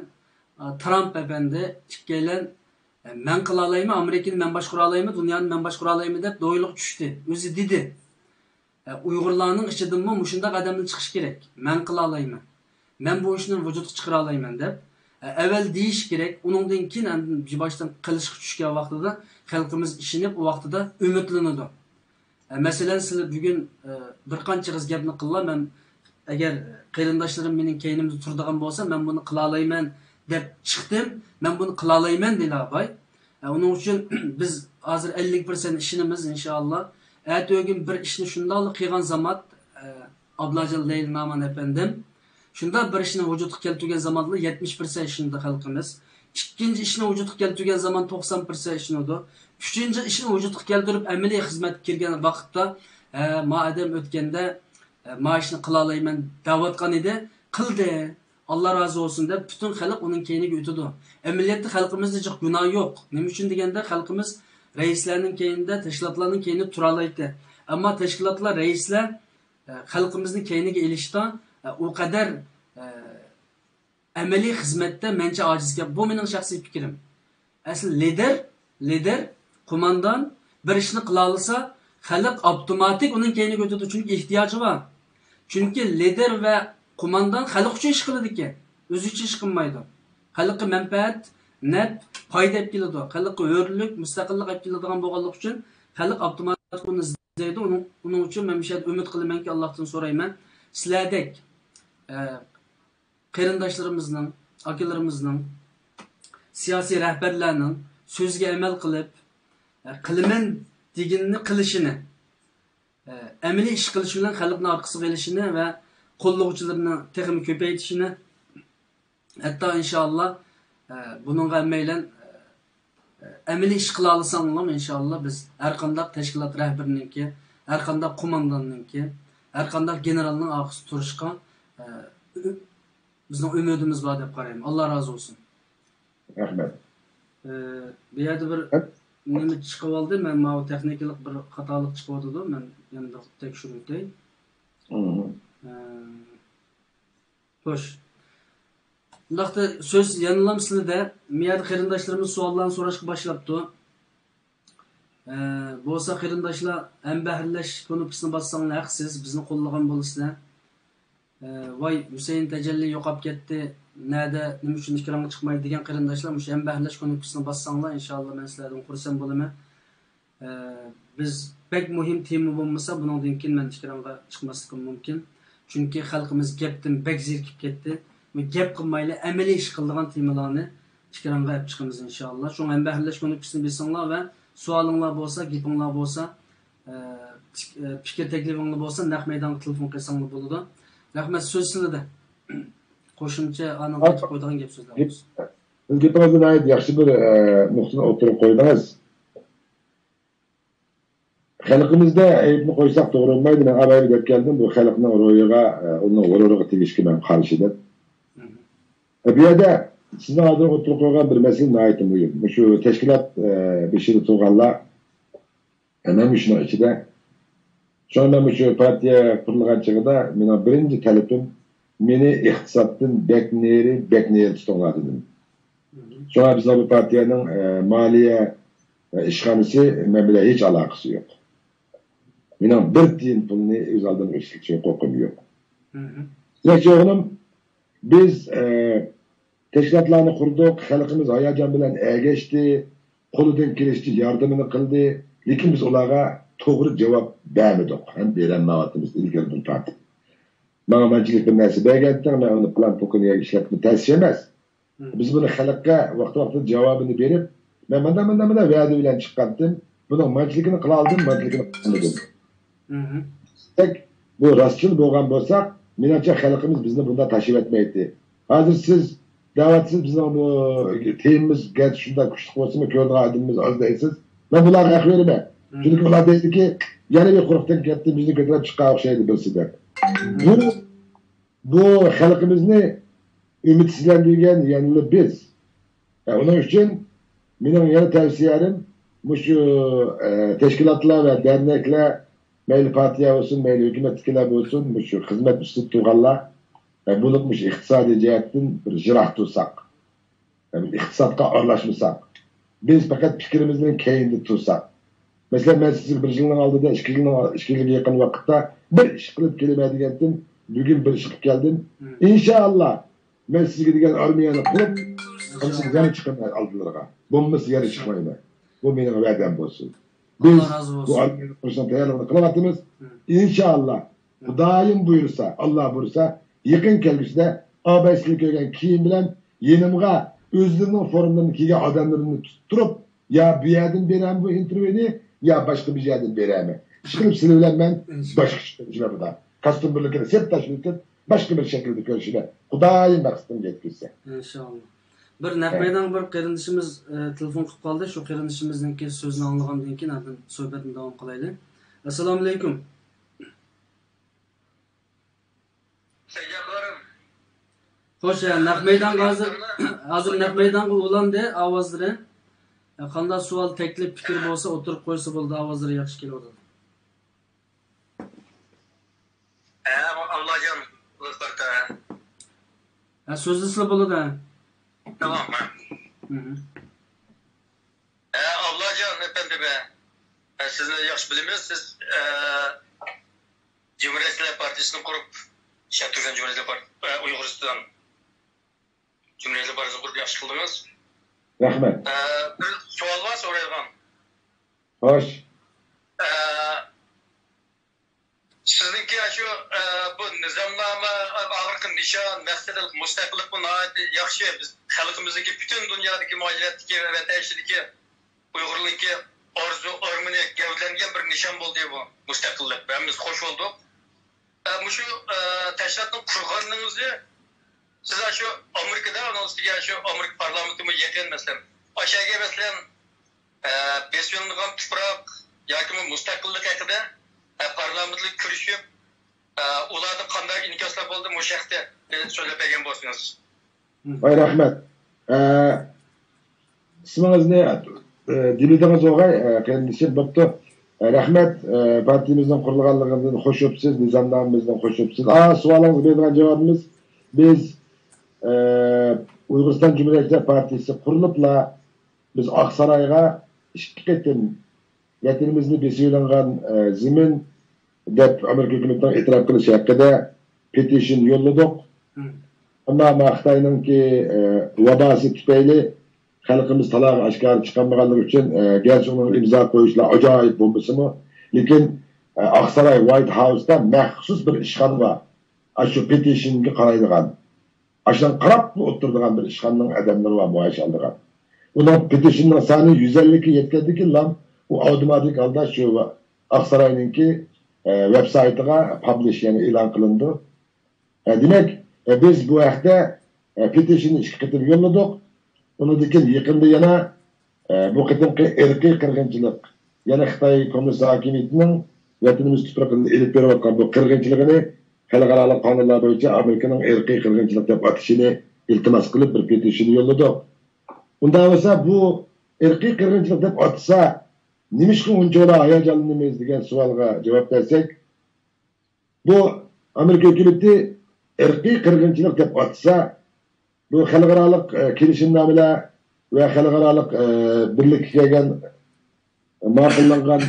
ئە، ترامپ ئەپەندى ئىككىيلەن، ئە، مەن قىلالايمەن، ئامېرىكىنى مەن باشقۇرالايمەن، دۇنيانى مەن باشقۇرالايمەن دەپ دويلۇق چۈشتى. ئۆزى دېدى. ئە، ئۇيغۇرلارنىڭ ئىچىدىنمۇ مۇشۇنداق ئادەملەر چىقىشى كېرەك. مەن قىلالايمەن. مەن بۇ ئىشنى ۋۇجۇدقا چىقىرالايمەن دەپ، ئە، ئەۋۋەل دېيىشى كېرەك. ئۇنىڭدىن كېيىن ئاندىن باشتىن قىلىشقا چۈشكەن ۋاقتىدا خەلقىمىز ئىشىنىپ، ئۇ ۋاقتىدا ئۈمىدلىنىدۇ. ئە، مەسىلەن، سىلەر بۈگۈن، ئە، بىر قانچىغىز گەپنى قىللا، مەن ئەگەر قېرىنداشلىرىم مېنىڭ كەينىمدە تۇرىدىغان بولسا، مەن بۇنى قىلالايمەن دەپ چىقتىم، مەن بۇنى قىلالايمەن دېيلا باي. ئە، ئۇنىڭ ئۈچۈن بىز ھازىر ئەللىك پىرسەنت ئىشىنىمىز، ئىنشائاللا. ئەتىگۈن بىر ئىشنى شۇنداقلا قىلغان زامات، ئە، ئابلاجان لەيلى نامان ئەپەندىم، شۇنداق بىر ئىشنى ۋۇجۇدقا كەلتۈرگەن زاماندا يەتمىش پىرسەنت ئىشىنىدۇ خەلقىمىز. ئىككىنچى ئىشنى ۋۇجۇدقا كەلتۈرگەن زامان توقسان پىرسەنت ئىشىنىدۇ. ئۈچىنچى ئىشنى ۋۇجۇدقا كەلتۈرۈپ ئەمەلىي خىزمەتكە كىرگەن ۋاقىتتا، ھە، ما ئادەم ئۆتكەندە، ھە، ما ئىشنى قىلالايمەن دەۋاتقان ئىدى، قىلدى. ئاللا رازى بولسۇن دەپ پۈتۈن خەلق ئۇنىڭ كەينىگە ئۆتىدۇ. ئەمەلىيەتتە خەلقىمىزدە جىق گۇناھ يوق. نېمە ئۈچۈن دېگەندە خەلقىمىز رەئىسلەرنىڭ كەينىدە، تەشكىلاتلارنىڭ كەينىدە تۇرالايتتى. ئەمما تەشكىلاتلار، رەئىسلەر، ئە، خەلقىمىزنى كەينىگە ئېلىشتا، ئە، ئۇ قەدەر، ئە، ئەمەلىي خىزمەتتە مەنچە ئاجىز گەپ. بۇ مېنىڭ شەخسىي پىكرىم. ئەسلى لىدېر، لىدېر، قوماندان بىر ئىشنى قىلالىسا، خەلق ئاپتوماتىك ئۇنىڭ كەينىگە ئۆتىدۇ، چۈنكى ئېھتىياجى بار. چۈنكى لىدېر ۋە قوماندان خەلق ئۈچۈن ئىش قىلىدىكەن، ئۆزى ئۈچۈن ئىش قىلمايدۇ. خەلققە مەنپەئەت، نەپ، پايدا ئېلىپ كېلىدۇ. خەلققە ھۆرلۈك، مۇستەقىللىق ئېلىپ كېلىدىغان بولغانلىقى ئۈچۈن خەلق ئاپتوماتىك ئۇنى ئىزدەيدۇ. ئۇنىڭ، ئۇنىڭ ئۈچۈن مەن مۇشۇ يەردە ئۈمىد قىلىمەنكى، ئاللاھتىن سورايمەن، سىلەردەك، ئە، قېرىنداشلىرىمىزنىڭ، ئاكىلىرىمىزنىڭ، سىياسىي رەھبەرلەرنىڭ سۆزىگە ئەمەل قىلىپ، ئە، قىلىمەن دېگىنىنى قىلىشىنى، ئە، ئەمەلىي ئىش قىلىشى بىلەن خەلقنى ئارقىسىغا ئېلىشىنى ۋە قوللىغۇچىلىرىنى تېخىمۇ كۆپەيتىشىنى، ھەتتا ئىنشائاللا، ئە، بۇنىڭغا ھەممەيلەن، ئە، ئەمەلىي ئىش قىلالىساڭلار، ئىنشائاللا، بىز ھەرقانداق تەشكىلات رەھبىرىنىڭكى، ھەرقانداق قومانداننىڭكى، ھەرقانداق گېنېرالنىڭ ئارقىسىدا تۇرۇشقا، ئە، ئۈ-، بىزنىڭ ئۈمىدىمىز بار دەپ قارايمەن. ئاللا رازى بولسۇن. رەھمەت. ئە، بۇ يەردە بىر ھە؟ نېمە چىقىۋالدى. مەن ماۋۇ تېخنىكىلىق بىر خاتالىق چىقىۋاتىدۇ. مەن يەنە بىر تەكشۈرۈۋېتەي. مم. ئە، خوش. ئۇنداقتا سۆز يەنىلا سىلىدە. مۇ يەردە قېرىنداشلىرىمىز سوئاللارنى سوراشقا باشلاپتۇ. ئە، بولسا قېرىنداشلار، ھەمبەھىرلەش كۇنۇپكىسىنى باسساڭلار ھەقسىز، بىزنى قوللىغان بولىسىلەر. ئە، ۋاي، ھۈسەيىن تەجەللى يوقاپ كەتتى، نەدە، نېمە ئۈچۈن ئېكرانغا چىقمايدۇ دېگەن قېرىنداشلار مۇشۇ ھەمبەھىرلەش كۇنۇپكىسىنى باسساڭلار، ئىنشائاللا، مەن سىلەردىن خۇرسەن بولىمەن. ئە، بىز بەك مۇھىم تېما بولمىسا، بۇنىڭدىن كېيىن مەن ئېكرانغا چىقماسلىقىم مۇمكىن. چۈنكى خەلقىمىز گەپتىن بەك زېرىكىپ كەتتى. بۇ گەپ قىلمايلى، ئەمەلىي ئىش قىلىدىغان تېمىلارنى ئېكرانغا ئېلىپ چىقىمىز، ئىنشائاللا. شۇڭا ھەمبەھىرلەش كۇنۇپكىسىنى بېسىڭلار ۋە سوئالىڭلار بولسا، گېپىڭلار بولسا، ئە، پىك-، ئە، پىكىر تەكلىپىڭلار بولسا، نەق مەيدانغا تېلېفون قىلساڭلار بولىدۇ. رەھمەت، سۆز سىلىدە. قوشۇمچە ئانىڭ قايتىپ قويىدىغان گەپ سۆزلەر بولسا. سىز گېپىڭىزدە ناھايىتى ياخشى بىر، ئە، نۇقتىنى ئوتتۇرىغا قويدىڭىز. خەلقىمىزدە ئەيىبنى قويساق توغرا بولمايدۇ. مەن ئاۋۋال دەپ كەلدىم، بۇ خەلقنىڭ روھىغا، ئۇنىڭ غۇرۇرىغا تېگىشكە مەن قارشى دەپ. بۇ يەردە سىزنىڭ ھازىر ئوتتۇرىغا قويغان بىر مەسىلە ناھايىتى مۇھىم. مۇشۇ تەشكىلات، ئە، بېشىدا تۇرغانلار، مەن مۇشۇنىڭ ئىچىدە. شۇڭا مەن مۇشۇ پارتىيە قۇرۇلغان چېغىدا مېنىڭ بىرىنچى تەلىپىم، مېنى ئىقتىسادتىن بەك نېرى، بەك نېرى تۇتۇڭلار دېدىم. شۇڭا بىزنىڭ بۇ پارتىيەنىڭ، ئە، مالىيە، ئە، ئىشخانىسى مەن بىلەن ھېچ ئالاقىسى يوق. مېنىڭ بىر تىيىن پۇلنى ئۆز ئالدىمغا ئىشلىتىشكە ھوقۇقۇم يوق. دېمەكچى بولغىنىم، بىز، ئە، تەشكىلاتلارنى قۇردۇق، خەلقىمىز ھاياجان بىلەن ئەگەشتى، قولىدىن كېلىشىچە ياردىمىنى قىلدى، لېكىن بىز ئۇلارغا توغرا جاۋاب بەرمىدۇق ھەم بېرەلمەيۋاتىمىز ئىلگىرىدىن تارتىپ. ماڭا مانچىلىك بىر نەرسە بەرگەنتىڭ، مەن ئۇنى پىلان پوكۇن يەرگە ئىشلەتكىنى تەس ئەمەس. بىز بۇنى خەلققە ۋاقتى-ۋاقتىدا جاۋابىنى بېرىپ، مەن مانداق، مانداق، مانداق ۋەدە بىلەن چىققانتىم، بۇنىڭ مانچىلىكىنى قىلالىدىم، مانچىلىكىنى قىلالمىدىم. دېسەك، بۇ راستچىل بولغان بولساق، مېنىڭچە خەلقىمىز بىزنى بۇنداق تاشلىۋەتمەيتتى. ھازىر سىز دەۋاتىسىز، بىزنىڭ بۇ تېمىمىز گەرچە شۇنداق كۈچلۈك بولسىمۇ، كۆرىدىغان ئادىمىمىز ئاز دەيسىز. مەن بۇلارغا ھەق بېرىمەن. چۈنكى ئۇلار دەيدىكى، يەنە بىر قۇرۇقتىن كەتتى، بىزنى كۆتۈرۈپ چىققان ئوخشايدۇ بىرسى دەپ. بۇ بۇ خەلقىمىزنى ئۈمىدسىزلەندۈرگەن يەنىلا بىز. ھە، ئۇنىڭ ئۈچۈن مېنىڭ يەنە تەۋسىيەم، مۇشۇ، ئە، تەشكىلاتلار ۋە دەرنەكلەر، مەيلى پارتىيە بولسۇن، مەيلى ھۆكۈمەتتىكىلەر بولسۇن، مۇشۇ خىزمەت ئۈستىدە تۇرغانلار، ئە، بولۇپمۇ مۇشۇ ئىقتىسادىي جەھەتتىن بىر يىراق تۇرساق، ئە، بىر ئىقتىسادقا ئارىلاشمىساق، بىز پەقەت پىكرىمىزنىڭ كەينىدە تۇرساق. مەسىلەن، مەن سىزگە بىر يىلنىڭ ئالدىدا، ئىككى يىلنىڭ، ئىككى يىلغا يېقىن ۋاقىتتا بىر ئىش قىلىپ كېلىمەن دېگەنتىم، بۈگۈن بىر ئىش قىلىپ كەلدىم. مم. ئىنشائاللا، مەن سىزگە دېگەن ئارمىيەنى قۇرۇپ، مەن سىزگە يەنە چىقىمەن ئالدىلىرىغا. بولمىسا يەنە چىقمايمەن. بۇ مېنىڭ ۋەدەم بولسۇن. بىز ئاللا رازى بولسۇن. بۇ ئارمىيەنى قۇرۇشنىڭ تەييارلىقىنى قىلىۋاتىمىز. مم. ئىنشائاللا، خۇدايىم بۇيرۇسا، ئاللا بۇيرۇسا، يېقىن كەلگۈسىدە ئاباي سىلەر كۆرگەن كىيىم بىلەن يېنىمغا ئۆزلىرىنىڭ فورمىلىرىنى كىيگەن ئادەملىرىنى تۇتتۇرۇپ، يا بۇ يەردىن بېرەمەن بۇ ئىنتېرۋيۇنى، يا باشقا بىر يەردىن بېرەمەن. ئىشقىلىپ سىلەر بىلەن مەن باشقىچە كۆرۈشىمەن بۇدا. كاستيۇم بىرلىكىنى سىرتتا ئىشلىتىپ، باشقا بىر شەكىلدە كۆرۈشىمەن. خۇدايىم مەقسىتىمگە يەتكۈزسە. ئىنشائاللا. بىر نەق مەيدانغا بىر قېرىندىشىمىز، ئە، تېلېفون قىلىپ قالدى. شۇ قېرىندىشىمىزنىڭكى سۆزىنى ئاڭلىغاندىن كېيىن ئاندىن سۆھبەتنى داۋام قىلايلى. ئەسسالامۇئەلەيكۇم. سەييارلىرىم. خوش، ئە، نەق مەيدانغا ھازىر، ھازىر نەق مەيدانغا ئۇلاندى ئاۋازلىرى. ئە، قانداق سوئال، تەكلىپ، پىكىر بولسا ئوتتۇرىغا قويسا بولىدۇ، ئاۋازلىرى ياخشى كېلىۋاتىدۇ. ھە، ئابلاجان، بولۇپ بارتا. ھە، سۆزلىسىلا بولىدۇ، ھە. تامام، ھە. مھم. ھە، ئابلاجان ئەپەندىم، ھە. ھە، سىزنى ياخشى بىلىمىز. سىز، ھە، جۇمھۇرىيەتچىلەر پارتىيىسىنى قۇرۇپ، شەرقىي تۈركىستان جۇمھۇرىيەتچىلەر پارت-، ھە، ئۇيغۇرىستان جۇمھۇرىيەتچىلەر پارتىيىسىنى قۇرۇپ ياخشى قىلدىڭىز. رەھمەت. ھە، بىر سوئال بار سورايدىغان. خوش. ھە، سىزنىڭكى ئاشۇ، ئە، بۇ نىزامنامە، ئاخىرقى نىشان، مەقسەت، مۇستەقىللىق بۇ ناھايىتى ياخشى. بىز خەلقىمىزنىڭكى پۈتۈن دۇنيادىكى مۇھاجىرەتتىكى ۋە ۋەتەن ئىچىدىكى ئۇيغۇرلارنىڭكى ئارزۇ، ئارمىنى گەۋدىلەنگەن بىر نىشان بولدى بۇ مۇستەقىللىق. ھەممىمىز خوش بولدۇق. ئە، مۇشۇ، ئە، تەشكىلاتنى قۇرغىنىڭىزنى سىز ئاشۇ ئامېرىكىدا، ئۇنىڭ ئۈستىگە شۇ ئامېرىكا پارلامېنتىمۇ يېقىن، مەسىلەن، ئاشۇ يەرگە، مەسىلەن، ئە، بېسىۋېلىنغان تۇپراق ياكىمۇ مۇستەقىللىق ھەققىدە، ئە، پارلامېنتلار كۆرۈشۈپ، ئە، ئۇلاردا قانداق ئىنكاسلار بولدى، مۇشۇ ھەقتە، ئە، سۆزلەپ بەرگەن بولسىڭىز. ۋاي، رەھمەت. ئە، ئىسمىڭىزنى، ئە، دېمىدىڭىز ئوغاي، ئە، قېرىندىشىم، بوپتۇ. ئە، رەھمەت، ئە، پارتىيىمىزنىڭ قۇرۇلغانلىقىدىن خوش بوپسىز، نىزامنامىمىزدىن خوش بوپسىز. ئا، سوئالىڭىزغا بېرىدىغان جاۋابىمىز، بىز، ئە، ئۇيغۇرىستان جۇمھۇرىيەتچىلەر پارتىيىسى قۇرۇلۇپلا، بىز ئاقسارايغا ئىككى قېتىم ۋەتىنىمىزنى بېسىۋېلىنغان، ئە، زېمىن دەپ ئامېرىكا ھۆكۈمىتىنىڭ ئېتىراپ قىلىشى ھەققىدە پېتىشن يوللىدۇق. مم. ئەمما مانا خىتاينىڭكى، ئە، ۋاباسى تۈپەيلى خەلقىمىز تالاغا ئاشكارا چىقالمىغانلىقى ئۈچۈن، ئە، گەرچە ئۇنىڭ ئىمزا قويۇشلار ئاجايىپ بولمىسىمۇ، لېكىن، ئە، ئاقساراي ۋايت ھاۋستا مەخسۇس بىر ئىشخانا بار. ئاشۇ پېتىشنگە قارايدىغان. ئاشۇنىڭغا قاراپلا ئولتۇرىدىغان بىر ئىشخانىنىڭ ئادەملىرى بار مائاش ئالىدىغان. ئۇنىڭ پېتىشننىڭ سانى يۈز ئەللىككە يەتكەندىن كېيىنلا ئۇ ئاۋتوماتىك ھالدا شۇ ئاقساراينىڭكى، ئە، ۋېبسايتىغا پابلىش، يەنى ئېلان قىلىنىدۇ. ئە، دېمەك، ئە، بىز بۇ ھەقتە، ئە، پېتىشننى ئىككى قېتىم يوللىدۇق. ئۇنىڭدىن كېيىن يېقىندا يەنە، ئە، بۇ قېتىمقى ئىرقىي قىرغىنچىلىق، يەنى خىتاي كوممۇنىست ھاكىمىيىتىنىڭ ۋەتىنىمىز تۇپرىقىدا ئېلىپ بېرىۋاتقان بۇ قىرغىنچىلىقىنى خەلقئارالىق قانۇنلار بويىچە ئامېرىكىنىڭ ئىرقىي قىرغىنچىلىق دەپ ئاتىشىنى ئىلتىماس قىلىپ بىر پېتىشن يوللىدۇق. ئۇنداق بولسا، بۇ ئىرقىي قىرغىنچىلىق دەپ ئاتىسا، نېمىشقا ئۇنچىۋالا ھاياجانلىنىمىز دېگەن سوئالغا جاۋاب بەرسەك، بۇ ئامېرىكا ھۆكۈمىتى ئىرقىي قىرغىنچىلىق دەپ ئاتىسا، بۇ خەلقئارالىق، ئە، كېلىشىمنامىلەر ۋە خەلقئارالىق، ئە، بىرلىككە كەلگەن ماقۇللانغان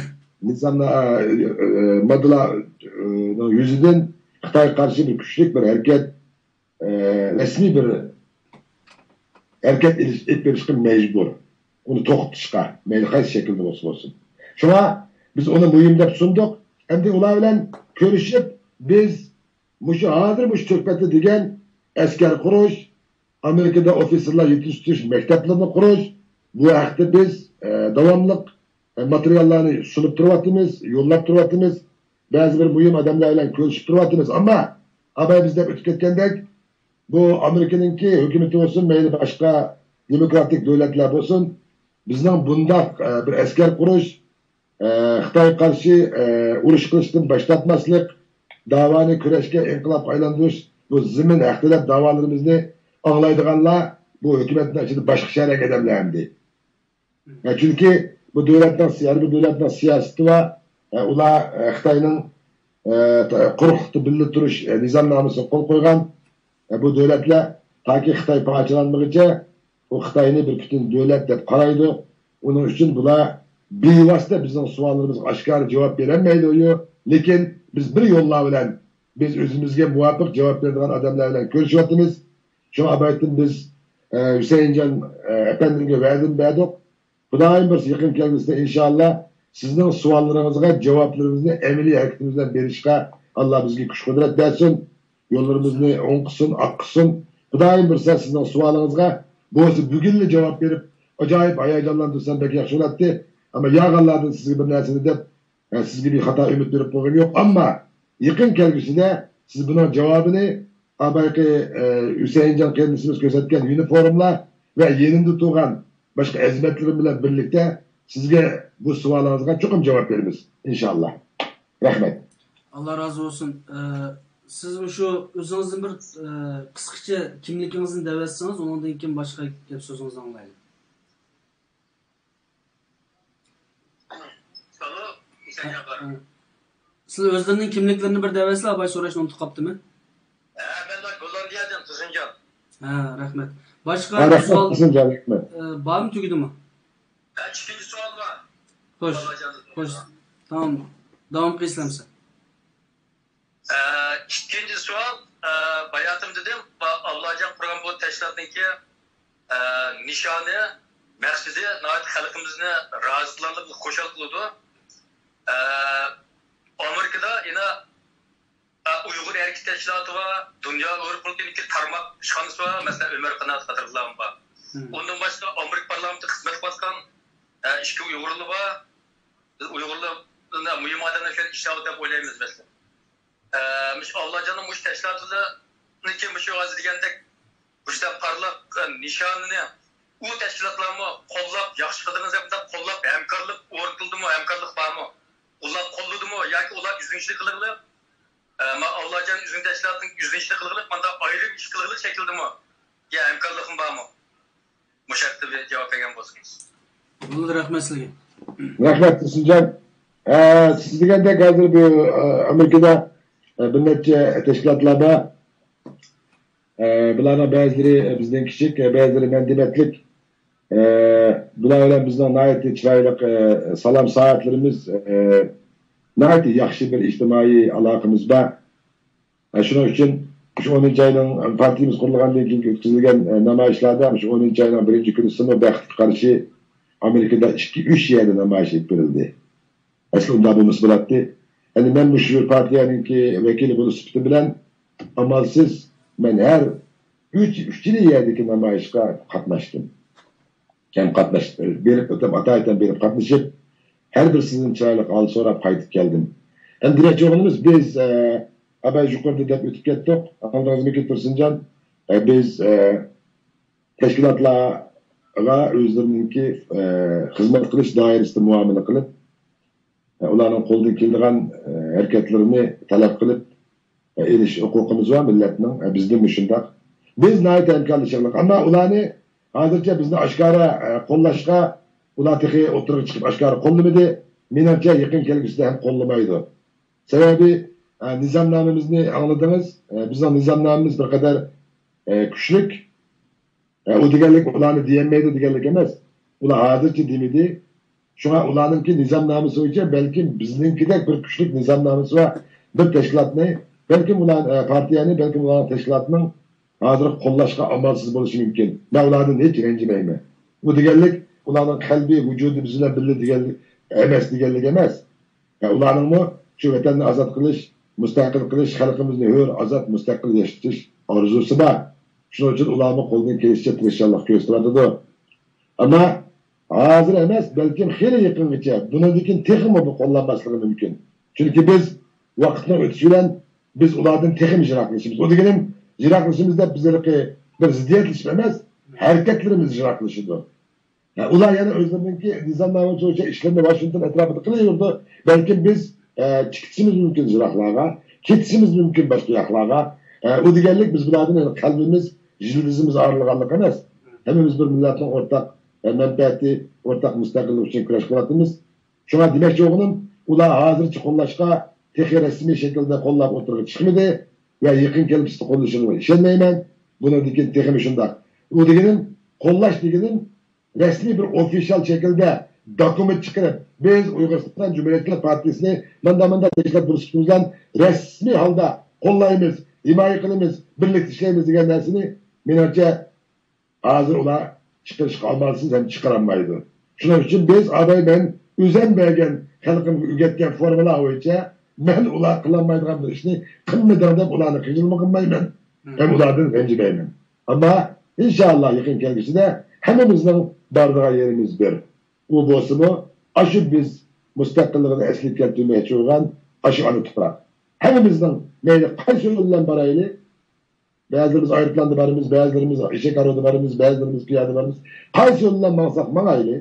نىزاملار، ئە، ئە، ماددىلار، ئە، يۈزىدىن خىتايغا قارشى بىر كۈچلۈك بىر ھەرىكەت، ئە، رەسمىي بىر ھەرىكەت ئېلىش، ئېلىپ بېرىشقا مەجبۇر. ئۇنى توختىتىشقا، مەيلى قايسى شەكىلدە بولسا بولسۇن. شۇڭا بىز ئۇنى مۇھىم دەپ سۇندۇق. ئەمدى ئۇلار بىلەن كۆرۈشۈپ، بىز مۇشۇ ھازىر مۇشۇ تۆھپەتتە دېگەن ئەسكەر قۇرۇش، ئامېرىكىدا ئوفىتسېرلار يېتىشتۈرۈش مەكتەپلىرىنى قۇرۇش، بۇ ھەقتە بىز، ئە، داۋاملىق، ئە، ماتېرىياللارنى سۇنۇپ تۇرۇۋاتىمىز، يوللاپ تۇرۇۋاتىمىز. بەزى بىر مۇھىم ئادەملەر بىلەن كۆرۈشۈپ تۇرۇۋاتىمىز. ئەمما ئاباي بىز دەپ ئۆتۈپ كەتكەندەك، بۇ ئامېرىكىنىڭكى ھۆكۈمىتى بولسۇن، مەيلى باشقا دېموكراتىك دۆلەتلەر بولسۇن، بىزنىڭ بۇنداق، ئە، بىر ئەسكەر قۇرۇش، ئە، خىتايغا قارشى، ئە، ئۇرۇش قىلىشتىن باش تارتماسلىق، داۋانى كۈرەشكە، ئىنقىلابقا ئايلاندۇرۇش، بۇ زېمىن ھەقتە دەپ داۋالىرىمىزنى ئاڭلايدىغانلار بۇ ھۆكۈمەتنىڭ ئىچىدە باشقا شەرەك ئادەملەر ئەمدى. ھە، چۈنكى بۇ دۆلەتنىڭ، ھەر بىر دۆلەتنىڭ سىياسىتى بار. ئە، ئۇلار، ئە، خىتاينىڭ، ئە، قۇرۇقلۇقتا بىللە تۇرۇش، ئە، نىزامنامىسىغا قول قويغان. ئە، بۇ دۆلەتلەر تاكى خىتاي پارچىلانمىغىچە ئۇ خىتاينى بىر پۈتۈن دۆلەت دەپ قارايدۇ. ئۇنىڭ ئۈچۈن بۇلار بىۋاسىتە بىزنىڭ سوئاللىرىمىزغا ئاشكارا جاۋاب بېرەلمەيدۇ. لېكىن بىز بىر يوللار بىلەن، بىز ئۆزىمىزگە مۇۋاپىق جاۋاب بېرىدىغان ئادەملەر بىلەن كۆرۈشۈۋاتىمىز. شۇڭا ئاۋۋالدىن بىز، ئە، ھۈسەيىنجان، ئە، ئەپەندىمگە ۋەدىنى بەردۇق. خۇدايىم بۇيرۇسا، يېقىن كەلگۈسىدە ئىنشاللا سىزنىڭ سوئاللىرىڭىزغا جاۋابلىرىمىزنى ئەمەلىي ھەرىكىتىمىز بىلەن بېرىشقا ئاللا بىزگە كۈچ-قۇدرەت بەرسۇن. يوللىرىمىزنى ئوڭ قىلسۇن، ئاق قىلسۇن. خۇدايىم بۇيرۇسا، سىزنىڭ سوئالىڭىزغا بولسا بۈگۈنلا جاۋاب بېرىپ، ئاجايىپ ھاياجانلاندۇرسام بەك ياخشى بولاتتى. ئەمما ياغانلاردىن سىزگە بىر نەرسىنى دەپ، ئە، سىزگە بىر خاتا ئۈمىد بېرىپ قويغۇم يوق. ئەمما يېقىن كەلگۈسىدە سىز بۇنىڭ جاۋابىنى بايىقى، ئە، ھۈسەيىنجان قېرىندىشىمىز كۆرسەتكەن يۇنىفورملار ۋە يېنىمدا تۇرغان باشقا ئەزىمەتلىرىم بىلەن بىرلىكتە سىزگە بۇ سوئالىڭىزغا چوقۇم جاۋاب بېرىمىز، ئىنشاللا. رەھمەت. ئاللا رازى بولسۇن. ئە، سىز مۇشۇ ئۆزىڭىزدىن بىر، ئە، قىسقىچە كىملىكىڭىزنى دەۋەتسىڭىز، ئۇنىڭدىن كېيىن باشقا گەپ سۆزىڭىزنى ئاڭلايلى. ئالو، ھۈسەيىن ئاكا. سىلەر ئۆزلىرىنىڭ كىملىكلىرىنى بىر دەۋەتسىلە، ئاباي سوراشنى ئۇنتۇپ قاپتىمەن. ھە، مەن گوللاندىيەدىن، تۇرسۇنجان. ھە، رەھمەت. باشقا ھە، رەھمەت، سوئال، تۇرسۇنجان، رەھمەت. ئە، بارمۇ، تۈگىدىمۇ؟ ھە، ئىككىنچى سوئال بار. خوش، خوش. تامام. داۋام قىلىسىلەمسە؟ ئە، ئىككىنچى سوئال، ئە، باياتىم دېدىم، با-، ئابلاجان قۇرغان بۇ تەشكىلاتنىڭكى، ئە، نىشانى، مەقسىتى ناھايىتى خەلقىمىزنى رازى قىلارلىق، خۇشال قىلىدۇ. ئە، ئامېرىكىدا يەنە، ئە، ئۇيغۇر ھەرىكىتى تەشكىلاتى بار، دۇنيا ئۇيغۇر قۇرۇلتىيىنىڭكى تارماق ئىشخانىسى بار، مەسىلەن، ئۆمەر قانات قاتارلىقلار بار. مم. ئۇندىن باشقا ئامېرىكا پارلامېنتىدا خىزمەت قىلىۋاتقان، ئە، ئىككى ئۇيغۇرلار بار. بىز ئۇيغۇرلار مۇھىم ئادەملەر شۇ يەردە ئىشلەۋاتىدۇ دەپ ئويلايمىز، مەسىلەن. ئە، مۇشۇ ئابلاجاننىڭ مۇشۇ تەشكىلاتىدىكى مۇشۇ ھازىر دېگەندەك، مۇشۇنداق پارلاق، ئە، نىشانىنى ئۇ تەشكىلاتلارمۇ قوللاپ، ياخشى قىلدىڭىز دەپ مۇنداق قوللاپ، ھەمكارلىق ئورنىتىلدىمۇ، ھەمكارلىق بارمۇ؟ ئۇلار قوللىدىمۇ ياكى ئۇلار ئۆزىنىڭ ئىشىنى قىلغىلى، ئە، ما-، ئابلاجان ئۆزىنىڭ تەشكىلاتىنىڭ ئۆزىنىڭ ئىشىنى قىلغىلى، مانداق ئايرىم ئىش قىلغىلى شەكىلدىمۇ؟ يا ھەمكارلىقمۇ بارمۇ؟ مۇشۇ ھەقتە بىر جاۋاب بەرگەن بولسىڭىز. بولدى، رەھمەت سىزگە. رەھمەت، تۇرسۇنجان. ئە، سىز دېگەندەك ھازىر بۇ، ئە، ئامېرىكىدا، ئە، بىر نەچچە تەشكىلاتلار بار. ئە، بۇلارنىڭ بەزىلىرى بىزدىن كىچىك، ئە، بەزىلىرى مەن دېمەتلىك. ئە، بۇلار بىلەن بىزنىڭ ناھايىتى چىرايلىق، ئە، سالام سائەتلىرىمىز، ئە، ناھايىتى ياخشى بىر ئىجتىمائىي ئالاقىمىز بار. ئە، شۇنىڭ ئۈچۈن شۇ ئونىنچى ئاينىڭ، پارتىيىمىز قۇرۇلغاندىن كېيىن ئۆتكۈزۈلگەن، ئە، نامايىشلاردا شۇ ئونىنچى ئاينىڭ بىرىنچى كۈنى سىنو بەختكە قارشى ئامېرىكىدا ئىككى، ئۈچ يەردە نامايىش ئېلىپ بېرىلدى. ئەسلى ئۇنداق بولمىسا بولاتتى. ئەمدى مەن مۇشۇ پارتىيەنىڭكى ۋەكىلى بولۇش سۈپىتىم بىلەن ئامالسىز مەن ھەر ئۈچ، ئۈچىلا يەردىكى نامايىشقا قاتناشتىم. ھەم قاتناش-، بېرىپ، ئاتايىتەن بېرىپ قاتنىشىپ، ھەر بىرسىدىن چىرايلىق ھال سوراپ قايتىپ كەلدىم. ئەمدى دېمەكچى بولغىنىمىز، بىز، ئە، ئاباي يۇقىرىدا دەپ ئۆتۈپ كەتتۇق. ئاڭلىدىڭىزمىكىن، تۇرسۇنجان؟ ئە، بىز، ئە، تەشكىلاتلارغا ئۆزلىرىنىڭكى، ئە، خىزمەت قىلىش دائىرىسىدە مۇئامىلە قىلىپ، ئە، ئۇلارنىڭ قولىدىن كېلىدىغان، ئە، ھەرىكەتلىرىنى تەلەپ قىلىپ، ئە، ئېلىش ھوقۇقىمىز بار مىللەتنىڭ. ئە، بىزدىنمۇ شۇنداق. بىز ناھايىتى ھەمكارلىشىقلىق. ئەمما ئۇلارنى ھازىرچە بىزنى ئاشكارا، ئە، قوللاشقا ئۇلار تېخى ئوتتۇرىغا چىقىپ ئاشكارا قوللىمىدى. مېنىڭچە يېقىن كەلگۈسىدە ھەم قوللىمايدۇ. سەۋەبى، ئە، نىزامنامىمىزنى ئاڭلىدىڭىز. ئە، بىزنىڭ نىزامنامىمىز بىر قەدەر، ئە، كۈچلۈك. ئە، ئۇ دېگەنلىك ئۇلارنى دېيەلمەيدۇ دېگەنلىك ئەمەس. ئۇلار ھازىرچە دېمىدى. شۇڭا ئۇلارنىڭكى نىزامنامىسى بويىچە بەلكىم بىزنىڭكىدەك بىر كۈچلۈك نىزامنامىسى ۋە بىر تەشكىلاتنى، بەلكىم ئۇلار، ئە، پارتىيەنى، بەلكىم ئۇلارنىڭ تەشكىلاتىنىڭ ھازىر قوللاشقا ئامالسىز بولۇشى مۇمكىن. مەن ئۇلاردىن ھېچ رەنجىمەيمەن. ئۇ دېگەنلىك ئۇلارنىڭ قەلبىي ۋۇجۇدى بىز بىلەن بىللە دېگەنلىك ئەمەس، دېگەنلىك ئەمەس. ھە، ئۇلارنىڭمۇ شۇ ۋەتەننى ئازاد قىلىش، مۇستەقىل قىلىش، خەلقىمىزنى ھۆر، ئازاد، مۇستەقىل ياشىتىش ئارزۇسى بار. شۇنىڭ ئۈچۈن ئۇلارمۇ قولىدىن كېلىشىچە تىرىشچانلىق كۆرسىتىۋاتىدۇ. ئەمما ھازىر ئەمەس، بەلكىم خېلى يېقىنغىچە، بۇنىڭدىن كېيىن تېخىمۇ بۇ قوللانماسلىقى مۇمكىن. چۈنكى بىز ۋاقىتنىڭ ئۆتۈشى بىلەن بىز ئۇلاردىن تېخىمۇ يىراقلىشىمىز. ئۇ دېگىنىم، يىراقلىشىمىز دەپ بىز ھېلىقى بىر زىددىيەتلىشىپ ئەمەس، ھەرىكەتلىرىمىز يىراقلىشىدۇ. ھە، ئۇلار يەنە ئۆزلىرىنىڭكى نىزامنامە بويىچە ئىشلىرىنى ۋاشىنگتون ئەتراپىدا قىلىۋېرىدۇ. بەلكىم بىز، ئە، كېتىشىمىز مۇمكىن يىراقلارغا، كېتىشىمىز مۇمكىن باشقا ياقلارغا. ئە، ئۇ دېگەنلىك بىز بۇلاردىن قەلبىمىز، يىلتىزىمىز ئايرىلغانلىق ئەمەس. ھەممىمىز بىر مىللەتنىڭ ئورتاق مەنپەئەتى، ئورتاق مۇستەقىللىق ئۈچۈن كۈرەش قىلىۋاتىمىز. شۇڭا دېمەكچى بولغىنىم، ئۇلار ھازىرچە قوللاشقا تېخى رەسمىي شەكىلدە قوللاپ ئوتتۇرىغا چىقمىدى ۋە يېقىن كەلگۈسىدە قوللىشىغا ئىشەنمەيمەن. بۇنىڭدىن كېيىن تېخىمۇ شۇنداق. ئۇ دېگىنىم، قوللاش دېگىنىم، رەسمىي بىر ئوفىشال شەكىلدە دوكۇمېنت چىقىرىپ، بىز ئۇيغۇرىستان جۇمھۇرىيەتچىلىك پارتىيىسىنى ماندا ماندا تەشكىلات بولۇش سۈپىتى بىلەن رەسمىي ھالدا قوللايمىز، ھىمايە قىلىمىز، بىرلىكتە ئىشلەيمىز دېگەن نەرسىنى، مېنىڭچە، ھازىر ئۇلار چىقىرىشقا ئامالسىز ھەم چىقىرالمايدۇ. شۇنىڭ ئۈچۈن بىز، ئاباي، مەن ئۆزۈم بەرگەن، خەلقىمگە ئۆگەتكەن فورمۇلا بويىچە مەن ئۇلار قىلالمايدىغان بىر ئىشنى قىلمىدىڭ دەپ ئۇلارنى خىجىلمۇ قىلمايمەن، ھەم ئۇلاردىن رەنجىمەيمەن. ئەمما ئىنشائاللا يېقىن كەلگۈسىدە ھەممىمىزنىڭ بارىدىغان يېرىمىز بىر. ئۇ بولسىمۇ، ئاشۇ بىز مۇستەقىللىقىنى ئەسلىگە كەلتۈرمەكچى بولغان ئاشۇ ئانا تۇپراق. ھەممىمىزنىڭ مەيلى قايسى يول بىلەن بارايلى، بەزىلىرىمىز ئايروپىلاندا بارىمىز، بەزىلىرىمىز ئېشەك ھارۋىدا بارىمىز، بەزىلىرىمىز پىيادە بارىمىز. قايسى يول بىلەن ماڭساق ماڭايلى،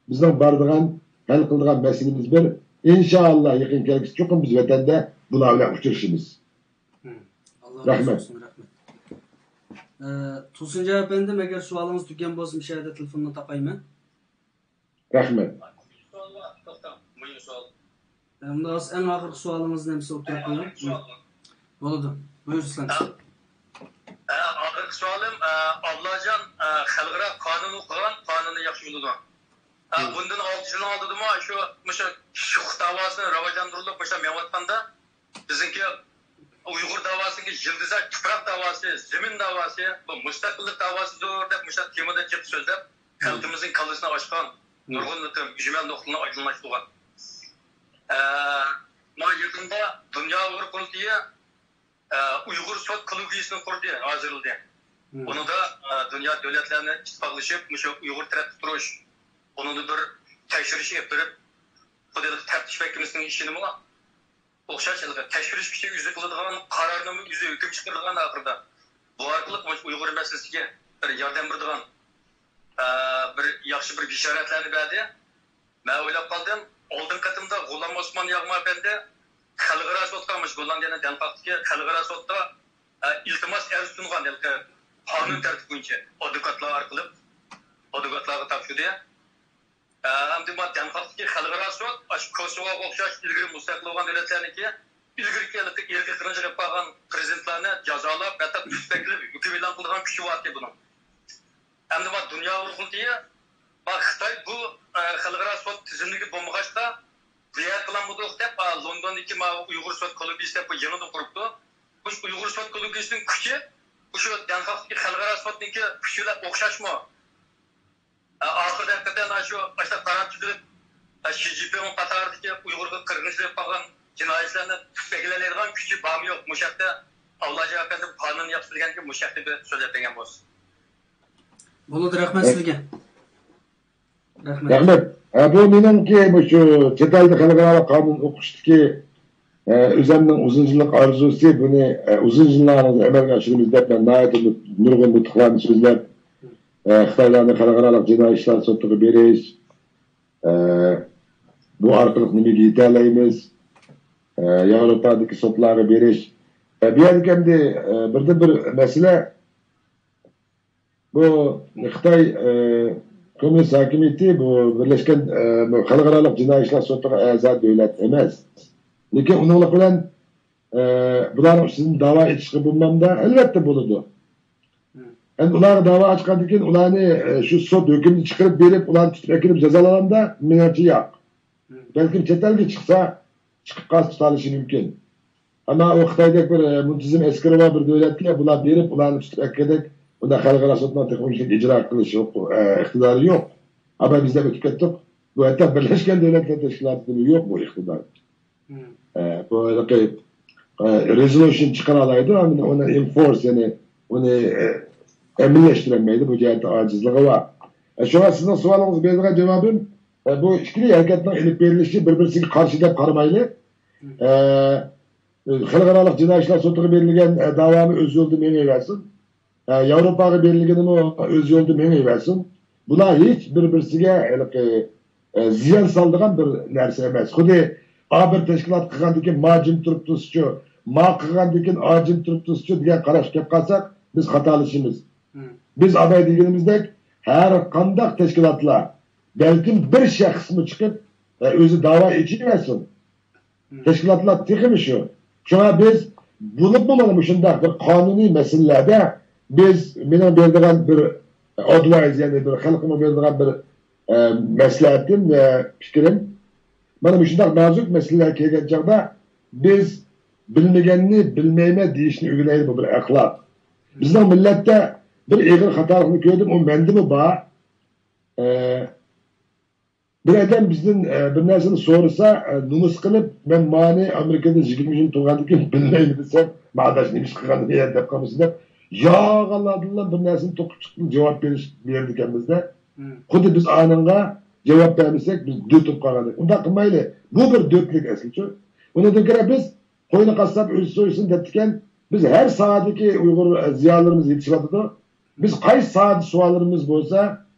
بىزنىڭ بارىدىغان، ھەل قىلىدىغان مەسىلىمىز بىر. ئىنشائاللا يېقىن كەلگۈسىدە چوقۇم بىز ۋەتەندە بۇلار بىلەن ئۇچرىشىمىز. مم. ئاللا رەھمەت. رازى بولسۇن، رەھمەت. ئە، تۇرسۇنجان ئەپەندىم، ئەگەر سوئالىڭىز تۈگىگەن بولسا، مۇشۇ يەردە تېلېفوننى تاپايمەن. رەھمەت. توختاڭ، مۇھىم سوئال. ئەمدى ئەڭ ئاخىرقى سوئالىڭىزنى ئەمسە ئوتتۇرىغا قويۇڭ. بولىدۇ. بۇيرۇسىلەر. ئە، ئاخىرقى سوئالىم، ئە، ئابلاجان، ئە، خەلقئارا قانۇن ئوقۇغان، قانۇننى ياخشى بىلىدۇ. ئە، بۇندىن ئالتە يىلنىڭ ئالدىدىمۇ شۇ، مۇشۇ ھوقۇق داۋاسى راۋاجلاندۇرۇلۇپ، مۇشۇ مېڭىۋاتقاندا، بىزنىڭكى ئۇيغۇر داۋاسىنىڭكى يىلتىزى تۇپراق داۋاسى، زېمىن داۋاسى، بۇ مۇستەقىللىق داۋاسىدۇر دەپ مۇشۇ تېمىدا جىق سۆزلەپ، خەلقىمىزنىڭ كاللىسىنى ئاچقان، نۇرغۇن قېتىم ئۈجمە نۇقتىلارنى ئايدىڭلاشتۇرغان. ئە، مانا يېقىندا دۇنيا ئۇيغۇر قۇرۇلتىيى، ئە، ئۇيغۇر سوت كوللېگىيىسىنى قۇردى، ھازىرلىدى. بۇنىڭدا، ئە، دۇنيا دۆلەتلەرنى ئىتتىپاقلىشىپ، مۇشۇ ئۇيغۇر تەرەپتە تۇرۇش، بۇنىڭدا بىر تەكشۈرۈش ئېلىپ بېرىپ، خۇددى تەپتىش مەھكىمىسىنىڭ ئىشىنىمۇ ئوخشاش ھېلىقى تەكشۈرۈش كۈچى ئۆزى قىلىدىغان، قارارنىمۇ ئۆزى ھۆكۈم چىقىرىدىغان ئاخىرىدا. بۇ ئارقىلىق مۇشۇ ئۇيغۇر مەسىلىسىگە بىر ياردەم بېرىدىغان، ئە، بىر ياخشى بىر بېشارەتلەرنى بەردى. مەن ئويلاپ قالدىم، ئالدىنقى قېتىمدا غۇلام ئوسمان ياغما ئەپەندى خەلقئارا سوتقا، مۇشۇ گوللاندىيەنىڭ دەنخاكتىكى خەلقئارا سوتقا، ئە، ئىلتىماس ئەرز سۇنغان، ھېلىقى قانۇن تەرتىپى بويىچە ئادۋوكاتلار ئارقىلىق ئادۋوكاتلارغا تاپشۇردى. ئەمدى ما دەنخاكتىكى خەلقئارا سوت، ئاشۇ كوسوۋوغا ئوخشاش ئىلگىرى مۇستەقىل بولغان دۆلەتلەرنىڭكى ئىلگىرىكى ھېلىقى ئىرقىي قىرغىنچىلىق ئېلىپ بارغان پرېزىدېنتلارنى جازالاپ، ھەتتا تۇتۇپ ئەكېلىپ ھۆكۈم ئېلان قىلىدىغان كۈچى بارتى بۇنىڭ. ئەمدى ما دۇنيا ئۇيغۇر قۇرۇلتىيى، ما خىتاي بۇ، ئە، خەلقئارا سوت تىزىملىكى بولمىغاچقا، بۇ يەردە قىلالمىدۇق دەپ، ئا، لوندوندىكى ما ئۇيغۇر سوت كوللېگىيىسى دەپ بۇ يېڭىدىن قۇرۇپتۇ. مۇشۇ ئۇيغۇر سوت كوللېگىيىسىنىڭ كۈچى، مۇشۇ دەنخاكتىكى خەلقئارا سوتنىڭكى كۈچى بىلەن ئوخشاشمۇ؟ ئاخىرىدا ھەقىقەتەن شۇ باشتا قارار چىقىرىپ، شى جىنپىڭ قاتارىدىكى ئۇيغۇرغا قىرغىنچىلىق قىلغان جىنايەتچىلەرنى تۇتۇپ ئەكېلەلەيدىغان كۈچى بارمۇ يوقمۇ؟ مۇشۇ ھەقتە ئابلاجان ئەپەندىم قانۇننى ياخشى بىلگەنكىن، مۇشۇ ھەقتە بىر سۆزلەپ بەرگەن بولسا. بولىدۇ، رەھمەت سىزگە. رەھمەت. رەھمەت. ھە، بۇ مېنىڭكى مۇشۇ چەت ئەلدە خەلقئارالىق قانۇن ئوقۇشتىكى، ئە، ئۆزۈمنىڭ ئۇزۇن يىللىق ئارزۇسى، بۇنى، ئە، ئۇزۇن يىللارنىڭ ئەمەلگە ئاشۇرىمىز دەپ، مەن ناھايىتى نۇرغۇن نۇتۇقلارنى سۆزلەپ، ئە، خىتايلارنى خەلقئارالىق جىنايى ئىشلار سوتىغا بېرىش، ئە، بۇ ئارقىلىق نېمىگە يېتەلەيمىز، ئە، ياۋروپادىكى سوتلارغا بېرىش. ئە، بۇ يەردىكى ئەمدى، ئە، بىردىنبىر مەسىلە، بۇ خىتاي، ئە، كوممۇنىست ھاكىمىيىتى بۇ بىرلەشكەن، ئە، بۇ خەلقئارالىق جىنايى ئىشلار سوتىغا ئەزا دۆلەت ئەمەس. لېكىن ئۇنىڭلىق بىلەن، ئە، بۇلارنىڭ ئۈستىدىن داۋا ئېچىشقا بولمامدا؟ ئەلۋەتتە بولىدۇ. ئەمدى ئۇلارغا داۋا ئاچقاندىن كېيىن، ئۇلارنى، ئە، شۇ سوت ھۆكمىنى چىقىرىپ بېرىپ، ئۇلارنى تۇتۇپ ئەكىرىپ جازالىغاندا، مېنىڭچە ياق. بەلكىم چەت ئەلگە چىقسا، چىقىپ قالسا تۇتالىشى مۇمكىن. ئەمما ئۇ خىتايدەك بىر، ئە، مۇنتىزىم ئەسكىرى بار بىر دۆلەتكە بۇلار بېرىپ، ئۇلارنى تۇتۇپ ئەكىردەك، ئۇنداق خەلقئارا سوتنىڭ تېخى ئۇنچىلىك ئىجرا قىلىش ھوقۇقى، ئە، ئىقتىدارى يوق. ئەمما بىز دەپ ئۆتۈپ كەتتۇق. بۇ ھەتتا بىرلەشكەن دۆلەتلەر تەشكىلاتىدىمۇ يوق بۇ ئىقتىدار. ئە، بۇ ھېلىقى، ئە، رېزولۇشن چىقىرالايدۇ، ئەمما ئۇنى ئېنفورس، يەنى ئۇنى، ئە، ئەمەلىيلەشتۈرەلمەيدۇ. بۇ جەھەتتە ئاجىزلىقى بار. ئە، شۇڭا سىزنىڭ سوئالىڭىزغا بېرىدىغان جاۋابىم، ئە، بۇ ئىككىلا ھەرىكەتنىڭ ئېلىپ بېرىلىشى بىر-بىرسىگە قارشى دەپ قارىمايلى. ئە، خەلقئارالىق جىنايى ئىشلار سوتىغا بېرىلگەن، ئە، داۋامۇ ئۆز يولىدا مېڭىۋەرسۇن. ئە، ياۋروپاغا بېرىلگىنىمۇ ئۆز يولىدا مېڭىۋەرسۇن. بۇلار ھېچ بىر-بىرسىگە ھېلىقى، ئە، زىيان سالىدىغان بىر نەرسە ئەمەس. خۇددى ئا بىر تەشكىلات قىلغاندىكىن ما جىم تۇرۇپ تۇرسىچۇ، ما قىلغاندىكىن ئا جىم تۇرۇپ تۇرسىچۇ دېگەن قاراشقا كەپ قالساق، بىز خاتالىشىمىز. بىز ئاباي دېگىنىمىزدەك، ھەر قانداق تەشكىلاتلار، بەلكىم بىر شەخسمۇ چىقىپ، ئە، ئۆزى داۋا ئېچىۋەرسۇن. تەشكىلاتلار تېخىمۇ شۇ. شۇڭا بىز بولۇپمۇ مانا مۇشۇنداق بىر قانۇنىي مەسىلىلەردە بىز، مېنىڭ بېرىدىغان بىر ئادۋايز، يەنى بىر خەلقىمگە بېرىدىغان بىر، ئە، مەسلىھەتىم ۋە پىكرىم، مانا مۇشۇنداق نازۇك مەسىلىلەر كەلگەن چاغدا بىز بىلمىگەننى بىلمەيمەن دېيىشنى ئۆگىنەيلى، بۇ بىر ئەخلاق. بىزنىڭ مىللەتتە بىر ئېغىر خاتالىقنى كۆردۈم، ئۇ مەندىمۇ بار. ئە، بىر ئادەم بىزدىن، ئە، بىر نەرسىنى سورىسا، ئە، نومۇس قىلىپ، مەن مانى ئامېرىكىدا يىگىرمە يىل تۇرغاندىن كېيىن بىلمەيمەن دېسەم، ما ئاداش نېمە ئىش قىلغان يەر دەپ قالمىسۇن دەپ، يالغانلاردىنلا بىر نەرسىنى توقۇپ چىقىپ جاۋاب بېرىش، بېرىدىكەنمىز-دە. خۇددى بىز ئانىڭغا جاۋاب بەرمىسەك، بىز دۆت بولۇپ قالغاندەك. ئۇنداق قىلمايلى. بۇ بىر دۆتلۈك ئەسلىچۇ. ئۇنىڭدىن كۆرە بىز قوينى قاسساپ ئۆزى سويسۇن دەپتىكەن. بىز ھەر ساھەدىكى ئۇيغۇر، ئە، زىيالىيلىرىمىز يېتىشىۋاتىدۇ. بىز قايسى ساھەدە سوئاللىرىمىز بولسا،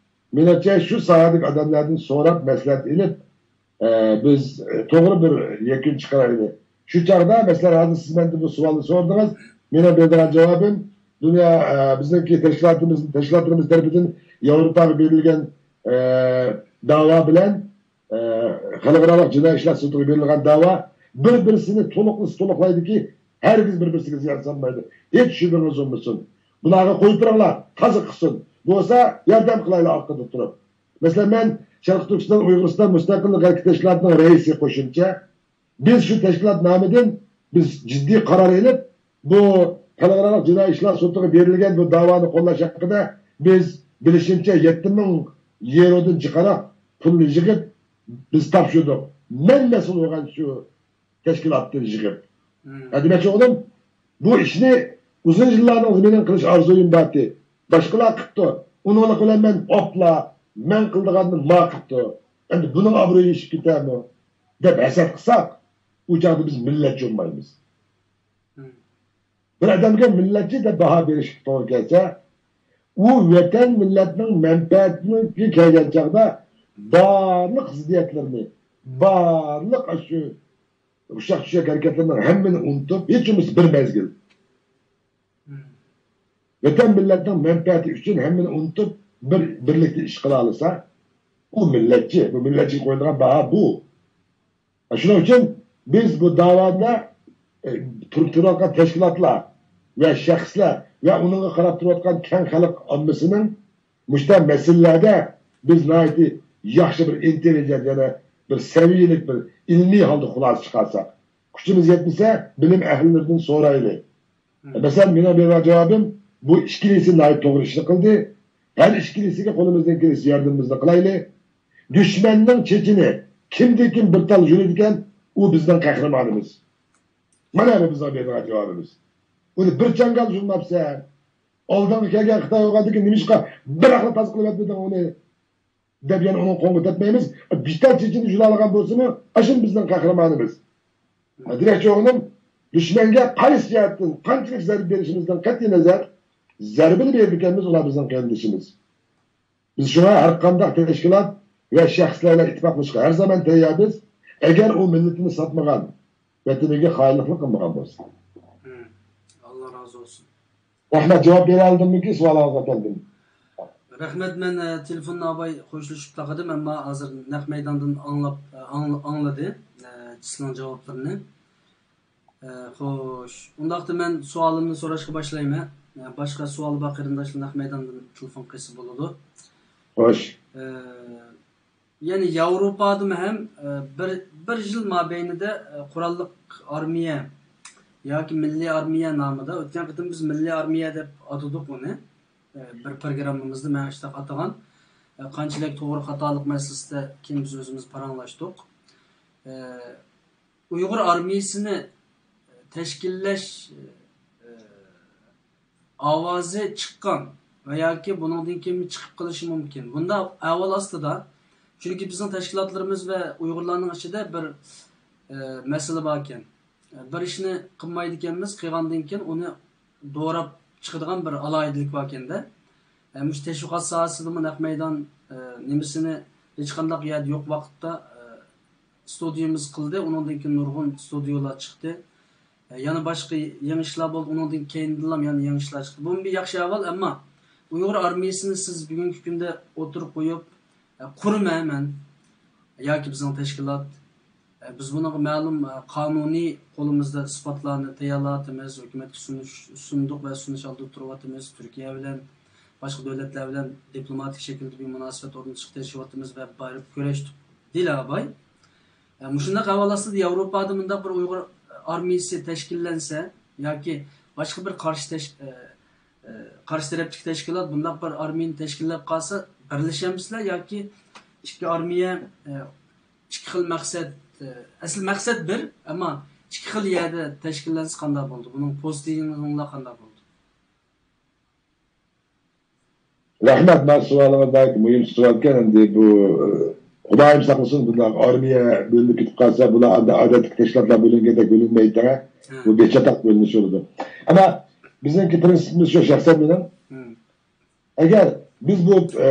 مېنىڭچە شۇ ساھەدىكى ئادەملەردىن سوراپ مەسلىھەت ئېلىپ، ئە، بىز، ئە، توغرا بىر يەكۈن چىقىرايلى. شۇ چاغدا، مەسىلەن، ھازىر سىز مەندىن بۇ سوئالنى سورىدىڭىز. مېنىڭ بېرىدىغان جاۋابىم، دۇنيا، ئە، بىزنىڭكى تەشكىلاتىمىز، تەشكىلاتلىرىمىز تەرىپىدىن ياۋروپاغا بېرىلگەن، ئە، داۋا بىلەن، ئە، خەلقئارالىق جىنايى ئىشلار سوتىغا بېرىلگەن داۋا بىر-بىرسىنى تولۇقلىسا تولۇقلايدىكى، ھەرگىز بىر-بىرسىگە زىيان سالمايدۇ. ھېچ شۈبھىڭىز بولمىسۇن. بۇلارغا قويۇپ بېرىڭلار، تازا قىلسۇن. بولسا ياردەم قىلايلى ئارقىدا تۇرۇپ. مەسىلەن، مەن شەرقىي تۈركىستان ئۇيغۇرىستان مۇستەقىللىق ھەرىكىتى تەشكىلاتىنىڭ رەئىسى قوشۇمچە، بىز شۇ تەشكىلات نامىدىن بىز جىددىي قارار ئېلىپ، بۇ خەلقئارالىق جىنايى ئىشلار سوتىغا بېرىلگەن بۇ داۋانى قوللاش ھەققىدە بىز، بىلىشىمچە، يەتتە مىڭ يېۋرودىن جىقراق پۇلنى يىغىپ، بىز تاپشۇردۇق. مەن مەسئۇل بولغان شۇ تەشكىلاتتىن يىغىپ. ھە، دېمەكچى بولغىنىم، بۇ ئىشنى ئۇزۇن يىللاردىن مېنىڭ قىلىش ئارزۇيۇم بارتى. باشقىلار قىپتۇ. ئۇنىڭلىق بىلەن مەن ئاپلا، مەن قىلىدىغاننى ما قىپتۇ. ئەمدى بۇنىڭ ئابرۇيى ئېشىپ كېتەرمۇ؟ دەپ ھەسەت قىلساق، ئۇ چاغدا بىز مىللەتچى بولمايمىز. بىر ئادەمگە مىللەتچى دەپ باھا بېرىشكە توغرا كەلسە، ئۇ ۋەتەن مىللەتنىڭ مەنپەئەتىگە كەلگەن چاغدا بارلىق زىددىيەتلىرىنى، بارلىق ئاشۇ ئۇششاق-چۈششەك ھەرىكەتلىرىنىڭ ھەممىنى ئۇنتۇپ، ھېچ بولمىسا بىر مەزگىل ۋەتەن مىللەتنىڭ مەنپەئەتى ئۈچۈن ھەممىنى ئۇنتۇپ، بىر، بىرلىكتە ئىش قىلالىسا، ئۇ مىللەتچى. بۇ مىللەتچىگە قويۇلىدىغان باھا بۇ. شۇنىڭ ئۈچۈن بىز بۇ داۋادا، ئە، تۇرۇپ تۇرۇۋاتقان تەشكىلاتلار ۋە شەخسلەر ۋە ئۇنىڭغا قاراپ تۇرۇۋاتقان كەڭ خەلق ئاممىسىنىڭ مۇشۇنداق مەسىلىلەردە بىز ناھايىتى ياخشى بىر ئىنتېللىجېنت، يەنە بىر سەۋىيەلىك، بىر ئىلمىي ھالدا خۇلاسە چىقارساق، كۈچىمىز يەتمىسە، بىلىم ئەھلىلىرىدىن سورايلى. مەسىلەن، مېنىڭ بېرىدىغان جاۋابىم، بۇ ئىككىلىسى ناھايىتى توغرا ئىشنى قىلدى. ھەر ئىككىلىسىگە قولىمىزدىن كېلىشىچە ياردىمىمىزنى قىلايلى. دۈشمەننىڭ چېچىنى كىمدىن كىم بىر تال يۇلىدىكەن، ئۇ بىزنىڭ قەھرىمانىمىز. مانا بۇ بىزنىڭ بېرىدىغان جاۋابىمىز. ئۇنى بىر چاڭگال يۇلماپسەن. ئالدىڭغا كەلگەن خىتاي بولغاندىن كېيىن نېمىشقا بىراقلا تازا قىلىۋەتمىدىڭ ئۇنى؟ دەپ يەنە ئۇنىڭ قولىغا تەتمەيمىز. بىر تال چېچىنى يۇلاۋالغان بولسىمۇ، ئاشۇ بىزنىڭ قەھرىمانىمىز. دېمەكچى بولغىنىم، دۈشمەنگە قايسى جەھەتتىن قانچىلىك زەربە بېرىشىمىزدىن قەتئىينەزەر، زەربىنى بېرىدىكەنمىز، ئۇلار بىزنىڭ قېرىندىشىمىز. بىز شۇڭا ھەر قانداق تەشكىلات ۋە شەخسلەر بىلەن ئىتتىپاقلىشىشقا ھەر زامان تەييارمىز، ئەگەر ئۇ مىللىتىنى ساتمىغان، ۋەتىنىگە خائىنلىقنى قىلمىغان بولسا. ئاللا رازى بولسۇن. رەھمەت، جاۋاب بېرەلىدىممىكىن سوئالىڭىزغا كەلدىم. رەھمەت، مەن، ئە، تېلېفوننى ئاۋاي خوشلىشىپ تاقىدىم، ئەمما ھازىر نەق مەيداندىن ئاڭلاپ، ئە، ئاڭلا-، ئاڭلىدى، ئە، سىزنىڭ جاۋابلىرىنى. ئە، خوش، ئۇنداقتا مەن سوئالىمنى سوراشقا باشلايمەن. ئە، باشقا سوئالى بار قېرىنداشلار نەق مەيداندىن تېلېفون قىلسا بولىدۇ. خوش. ئە، يەنى ياۋروپادىمۇ ھەم، ئە، بىر، بىر يىل مابەينىدە، ئە، قوراللىق ئارمىيە ياكى مىللىي ئارمىيە نامىدا، ئۆتكەن قېتىم بىز مىللىي ئارمىيە دەپ ئاتىدۇق ئۇنى. ئە، بىر پروگراممىمىزدا مەن شۇنداق ئاتىغان. ئە، قانچىلىك توغرا خاتالىق مەسىلىسىدە كېيىن بىز ئۆزىمىز پاراڭلاشتۇق. ئە، ئۇيغۇر ئارمىيىسىنى تەشكىللەش، ئە، ئاۋازى چىققان ۋە ياكى بۇنىڭدىن كېيىن چىقىپ قېلىشى مۇمكىن. بۇنداق ئەھۋال ئاستىدا، چۈنكى بىزنىڭ تەشكىلاتلىرىمىز ۋە ئۇيغۇرلارنىڭ ئىچىدە بىر، ئە، مەسىلە باركەن. بىر ئىشنى قىلمايدىكەنمىز، قىلغاندىن كېيىن ئۇنى دوراپ چىقىدىغان بىر ئالاھىدىلىك باركەندە. ئە، مۇشۇ تەشۋىقات ساھەسىدىمۇ نەق مەيدان، ئە، نېمىسىنى ھېچقانداق يەردە يوق ۋاقىتتا، ئە، ستۇدىيىمىز قىلدى، ئۇنىڭدىن كېيىن نۇرغۇن ستۇدىيولار چىقتى. ئە، يەنە باشقا يېڭى ئىشلار بولدى، ئۇنىڭدىن كېيىندىنلا يەنە يېڭى ئىشلار چىقتى. بۇمۇ بىر ياخشى ئەھۋال، ئەمما ئۇيغۇر ئارمىيىسىنى سىز بۈگۈنكى كۈندە ئوتتۇرىغا قويۇپ، ئە، قۇرىمەن مەن ياكى بىزنىڭ تەشكىلات، ئە، بىز بۇنىڭغا مەلۇم، ئە، قانۇنىي قولىمىزدا ئىسپاتلارنى تەييارلاۋاتىمىز، ھۆكۈمەتكە سۇنۇش، سۇندۇق ۋە سۇنۇش ئالدىدا تۇرۇۋاتىمىز، تۈركىيە بىلەن باشقا دۆلەتلەر بىلەن دىپلوماتىك شەكىلدە بىر مۇناسىۋەت ئورنىتىشقا تىرىشىۋاتىمىز ۋە بېرىپ كۆرۈشتۇق. دېلى ئاباي. ئە، مۇشۇنداق ئەھۋال ئاستىدا ياۋروپادا مۇنداق بىر ئۇيغۇر ئارمىيىسى تەشكىللەنسە ياكى باشقا بىر قارشى تەش-، ئە، ئە، قارشى تەرەپتىكى تەشكىلات بۇنداق بىر ئارمىيەنى تەشكىللەپ قالسا، بىرلىشەمسىلەر ياكى ئىككى ئارمىيە، ئە، ئىككى خىل مەقسەت، ئە، ئەسلى مەقسەت بىر، ئەمما ئىككى خىل يەردە تەشكىللەنسە قانداق بولىدۇ؟ بۇنىڭ پوزىتسىيىڭلار قانداق بولىدۇ؟ رەھمەت، مانا سوئالىڭىز ناھايىتى مۇھىم سوئالكەن. ئەمدى بۇ، ئە، خۇدايىم ساقلىسۇن، بۇنداق ئارمىيە بۆلۈنۈپ كېتىپ قالسا، بۇلار ئەمدى ئادەتتىكى تەشكىلاتلار بۆلۈنگەندەك بۆلۈنمەيدۇ، بۇ بىر چاتاق بۆلۈنۈش بولىدۇ. ئەمما بىزنىڭكى پرىنسىپىمىز شۇ، شەخسەن مېنىڭ. ئەگەر بىز بۇ، ئە،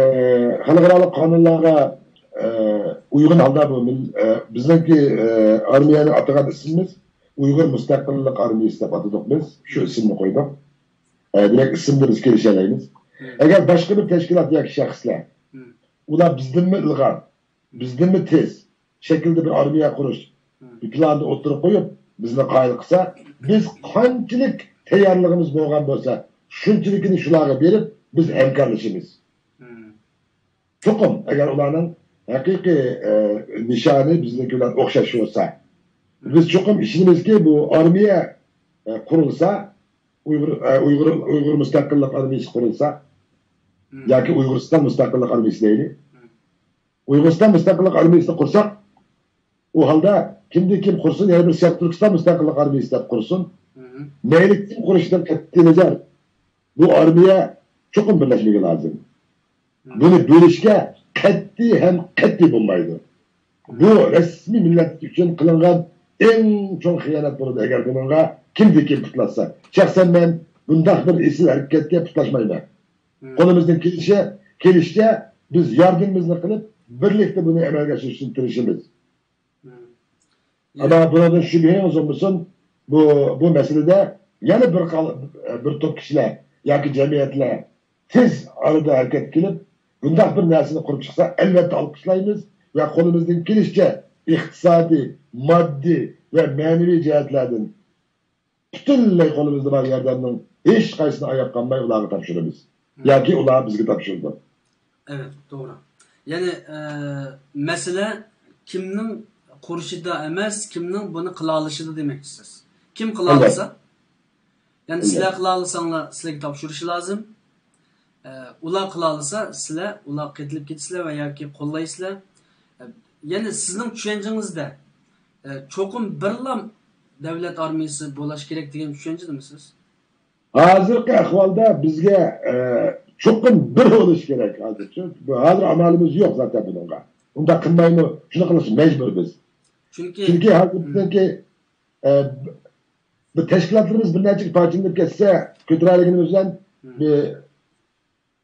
خەلقئارالىق قانۇنلارغا، ئە، ئۇيغۇن ھالدا بۇ مىل-، ئە، بىزنىڭكى، ئە، ئارمىيەنى ئاتىغان ئىسمىمىز ئۇيغۇر مۇستەقىللىق ئارمىيەسى دەپ ئاتىدۇق بىز. شۇ ئىسىمنى قويدۇق. ئە، دېمەك، ئىسىمدا بىز كېلىشەلەيمىز. ئەگەر باشقا بىر تەشكىلات ياكى شەخسلەر، ئۇلار بىزدىنمۇ ئىلغار، بىزدىنمۇ تېز شەكىلدە بىر ئارمىيە قۇرۇش بىر پىلاننى ئوتتۇرىغا قويۇپ، بىزنى قايىل قىلسا، بىز قانچىلىك تەييارلىقىمىز بولغان بولسا، شۇنچىلىكىنى شۇلارغا بېرىپ، بىز ھەمكارلىشىمىز. چوقۇم، ئەگەر ئۇلارنىڭ ھەقىقىي، ئە، نىشانى بىزنىڭكى بىلەن ئوخشاش بولسا، بىز چوقۇم ئىشىنىمىزكى، بۇ ئارمىيە، ئە، قۇرۇلسا، ئۇيغۇر، ئە، ئۇيغۇر، ئۇيغۇر مۇستەقىللىق ئارمىيەسى قۇرۇلسا، ياكى ئۇيغۇرىستان مۇستەقىللىق ئارمىيەسى دەيلى. ئۇيغۇرىستان مۇستەقىللىق ئارمىيەسىنى قۇرساق، ئۇ ھالدا كىمدىن كىم قۇرسۇن، يەنە بىر شەرقىي تۈركىستان مۇستەقىللىق ئارمىيەسى دەپ قۇرسۇن، مەيلى كىم قۇرۇشىدىن قەتئىينەزەر، بۇ ئارمىيە چوقۇم بىرلەشمىگە لازىم. بۇنى بۆلۈشكە قەتئىي ھەم قەتئىي بولمايدۇ. بۇ رەسمىي مىللەت ئۈچۈن قىلىنغان ئەڭ چوڭ خىيانەت بولىدۇ، ئەگەر بۇنىڭغا كىمدىن كىم پۇتلاشسا. شەخسەن مەن بۇنداق بىر ئېسىل ھەرىكەتكە پۇتلاشمايمەن. قولىمىزدىن كېلىشى، كېلىشىچە بىز ياردىمىمىزنى قىلىپ، بىرلىكتە بۇنى ئەمەلگە ئاشۇرۇش ئۈچۈن تىرىشىمىز. ئەمما بۇنىڭدىن شۈبھىڭىز بولمىسۇن، بۇ، بۇ مەسىلىدە يەنە بىر قال-، بىر توپ كىشىلەر ياكى جەمئىيەتلەر تېز ئارىدا ھەرىكەتكە كېلىپ، بۇنداق بىر نەرسىنى قۇرۇپ چىقسا، ئەلۋەتتە ئالقىشلايمىز ۋە قولىمىزدىن كېلىشىچە ئىقتىسادىي، ماددىي ۋە مەنىۋى جەھەتلەردىن پۈتۈنلەي قولىمىزدا بار ياردەمنىڭ ھېچقايسىسىنى ئاياپ قالماي ئۇلارغا تاپشۇرىمىز. ياكى ئۇلار بىزگە تاپشۇرىدۇ. ئەۋەت، توغرا. يەنى، ئە، مەسىلە كىمنىڭ قۇرۇشىدا ئەمەس، كىمنىڭ بۇنى قىلالىشىدا دېمەكچىسىز. كىم قىلالىسا، يەنى سىلەر قىلالىساڭلار، سىلەرگە تاپشۇرۇشى لازىم. ئە، ئۇلار قىلالىسا، سىلەر ئۇلارغا قېتىلىپ كېتىسىلەر ۋە ياكى قوللايسىلەر. ئە، يەنى سىزنىڭ چۈشەنچىڭىزدە، ئە، چوقۇم بىرلا دۆلەت ئارمىيىسى بولاش كېرەك دېگەن چۈشەنچىدىمۇ سىز؟ ھازىرقى ئەھۋالدا بىزگە، ئە، چوقۇم بىر بولۇش كېرەك ھازىرچۇ. ھازىر ئامالىمىز يوق زاتەن بۇنىڭغا. ئۇنداق قىلمايمۇ، شۇنداق قىلىش مەجبۇر بىز. چۈنكى، چۈنكى ھازىر بىزنىڭكى، ئە، بۇ تەشكىلاتلىرىمىز بىر نەچچىگە پارچىلىنىپ كەتسە، كۆتۈرەلىگىنىمىز بىلەن بىر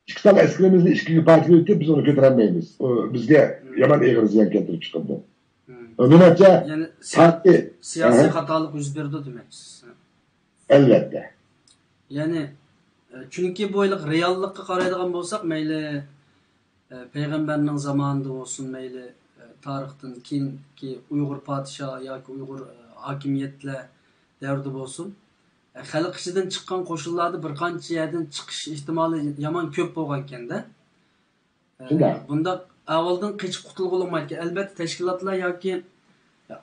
ئىككى سان ئەسكىرىمىزنى ئىككىگە پارچىلاۋېتىپ، بىز ئۇنى كۆتۈرەلمەيمىز. ئۇ بىزگە يامان ئېغىر زىيان كەلتۈرۈپ چىقىدۇ. مېنىڭچە، يەنى سىياسىي خاتالىق يۈز بېرىدۇ دېمەكچىسىز. ئەلۋەتتە. يەنى، ئە، چۈنكى بۇ ھېلىقى رېئاللىققا قارايدىغان بولساق، مەيلى، ئە، پەيغەمبەرنىڭ زامانىدا بولسۇن، مەيلى، ئە، تارىختىن كېيىنكى ئۇيغۇر پادىشاھ ياكى ئۇيغۇر، ئە، ھاكىمىيەتلەر دەۋرىدە بولسۇن، ئە، خەلق ئىچىدىن چىققان قوشۇنلاردا بىر قانچە يەردىن چىقىش ئېھتىمالى يامان كۆپ بولغانىكەن-دە. ئە، شۇنداق. بۇنداق ئەھۋالدىن قېچىپ قۇتۇلغىلى بولمايدىكەن. ئەلۋەتتە، تەشكىلاتلار ياكى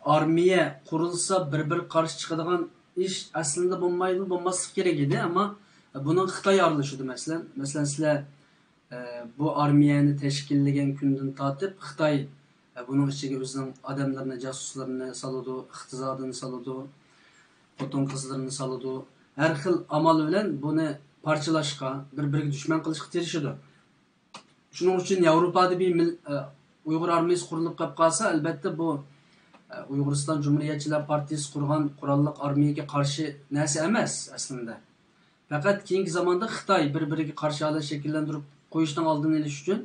ئارمىيە قۇرۇلسا، بىر-بىرىگە قارشى چىقىدىغان ئىش ئەسلىدە بولمايدۇ، بولماسلىقى كېرەك ئىدى. ئەمما بۇنىڭغا خىتاي ئارىلىشىدۇ، مەسىلەن. مەسىلەن، سىلەر، ئە، بۇ ئارمىيەنى تەشكىللىگەن كۈندىن تارتىپ خىتاي، ئە، بۇنىڭ ئىچىگە ئۆزىنىڭ ئادەملىرىنى، جاسۇسلىرىنى سالىدۇ، ئىقتىسادىنى سالىدۇ، خوتۇن-قىزلىرىنى سالىدۇ. ھەر خىل ئامال بىلەن بۇنى پارچىلاشقا، بىر-بىرىگە دۈشمەن قىلىشقا تىرىشىدۇ. شۇنىڭ ئۈچۈن ياۋروپادا بىر مىل-، ئە، ئۇيغۇر ئارمىيىسى قۇرۇلۇپ قېلىپ قالسا، ئەلۋەتتە بۇ، ئە، ئۇيغۇرىستان جۇمھۇرىيەتچىلەر پارتىيىسى قۇرغان قوراللىق ئارمىيەگە قارشى نەرسە ئەمەس ئەسلىندە. پەقەت كېيىنكى زاماندا خىتاي بىر-بىرىگە قارشى ھالەت شەكىللەندۈرۈپ قويۇشنىڭ ئالدىنى ئېلىش ئۈچۈن.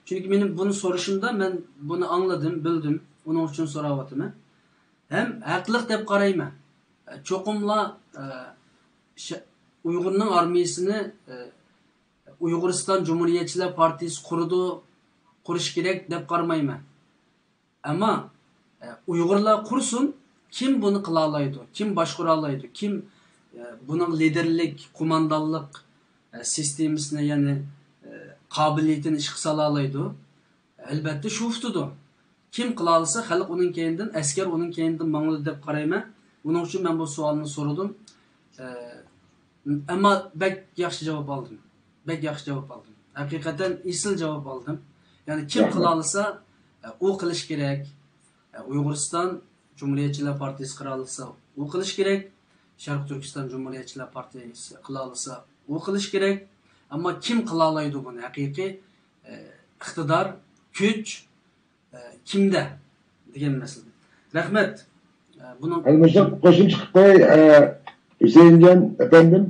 چۈنكى مېنىڭ بۇنى سورىشىمدا مەن بۇنى ئاڭلىدىم، بىلدىم. ئۇنىڭ ئۈچۈن سوراۋاتىمەن. ھەم ھەقلىق دەپ قارايمەن. ئە، چوقۇملا، ئە، شە-، ئۇيغۇرنىڭ ئارمىيىسىنى، ئە، ئۇيغۇرىستان جۇمھۇرىيەتچىلەر پارتىيىسى قۇرىدۇ، قۇرۇش كېرەك دەپ قارىمايمەن. ئەمما، ئە، ئۇيغۇرلار قۇرسۇن، كىم بۇنى قىلالايدۇ، كىم باشقۇرالايدۇ، كىم، ئە، بۇنىڭ لىدېرلىك، قوماندانلىق، ئە، سىستېمىسىنى، يەنى، ئە، قابىلىيىتىنى ئىشقا سالالايدۇ؟ ئەلبەتتە، شۇ ئۇتىدۇ. كىم قىلالىسا، خەلق ئۇنىڭ كەينىدىن، ئەسكەر ئۇنىڭ كەينىدىن ماڭىدۇ دەپ قارايمەن. ئۇنىڭ ئۈچۈن مەن بۇ سوئالنى سورىدىم. ئە، ئەمما بەك ياخشى جاۋاب ئالدىم. بەك ياخشى جاۋاب ئالدىم. ھەقىقەتەن ئېسىل جاۋاب ئالدىم. يەنى كىم رەھمەت. قىلالىسا، ئە، ئۇ قىلىش كېرەك. ئە، ئۇيغۇرىستان جۇمھۇرىيەتچىلەر پارتىيىسى قىلالىسا، ئۇ قىلىش كېرەك. شەرقىي تۈركىستان جۇمھۇرىيەتچىلەر پارتىيىسى قىلالىسا، ئۇ قىلىش كېرەك. ئەمما كىم قىلالايدۇ بۇنى ھەقىقىي، ئە، ئىقتىدار، كۈچ، ئە، كىمدە دېگەن مەسىلە. رەھمەت. ئە، بۇنىڭ ئەنە مۇشۇ قوشۇمچە قىلىپ قوياي، ئە، ھۈسەيىنجان ئەپەندىم.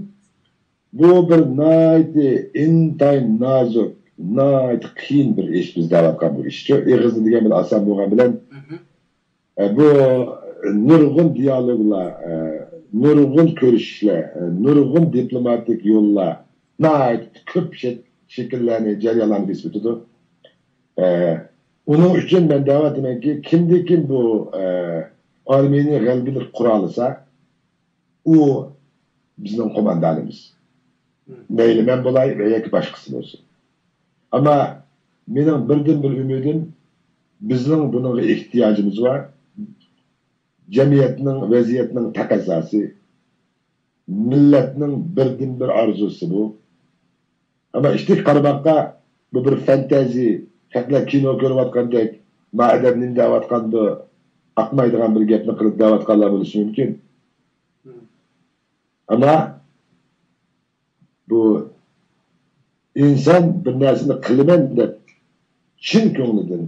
بۇ بىر ناھايىتى ئىنتايىن نازۇك، ناھايىتى قىيىن بىر ئىش بىز دەۋاتقان بۇ ئىش. شۇ ئېغىزدا دېگەن بىلەن ئاسان بولغان بىلەن، مھم. ئە، بۇ نۇرغۇن دىيالوگلار، ئە، نۇرغۇن كۆرۈشۈشلەر، ئە، نۇرغۇن دىپلوماتىك يوللار، ناھايىتى كۆپ شەك-، شەكىللەرنى، جەريانلارنى بېسىپ ئۆتىدۇ. ئە، ئۇنىڭ ئۈچۈن مەن دەۋاتىمەنكى، كىمدىكىم بۇ، ئە، ئارمىيىنى غەلىبىلىك قۇرالىسا، ئۇ بىزنىڭ قوماندانىمىز. مم. مەيلى مەن بولاي ۋە ياكى باشقىسى بولسۇن. ئەمما مېنىڭ بىردىنبىر ئۈمىدىم، بىزنىڭ بۇنىڭغا ئېھتىياجىمىز بار. جەمئىيەتنىڭ، ۋەزىيەتنىڭ تەقەززاسى، مىللەتنىڭ بىردىنبىر ئارزۇسى بۇ. ئەمما ئىچتىكى قارىماققا، بۇ بىر فانتازىيە، خەقلەر كىنو كۆرۈۋاتقاندەك، ما ئادەم نېمە دەۋاتقاندۇ، ئاقمايدىغان بىر گەپنى قىلىپ دەۋاتقانلار بولۇشى مۇمكىن. مم. ئەمما بۇ ئىنسان بىر نەرسىنى قىلىمەن دەپ، چىن كۆڭلىدىن،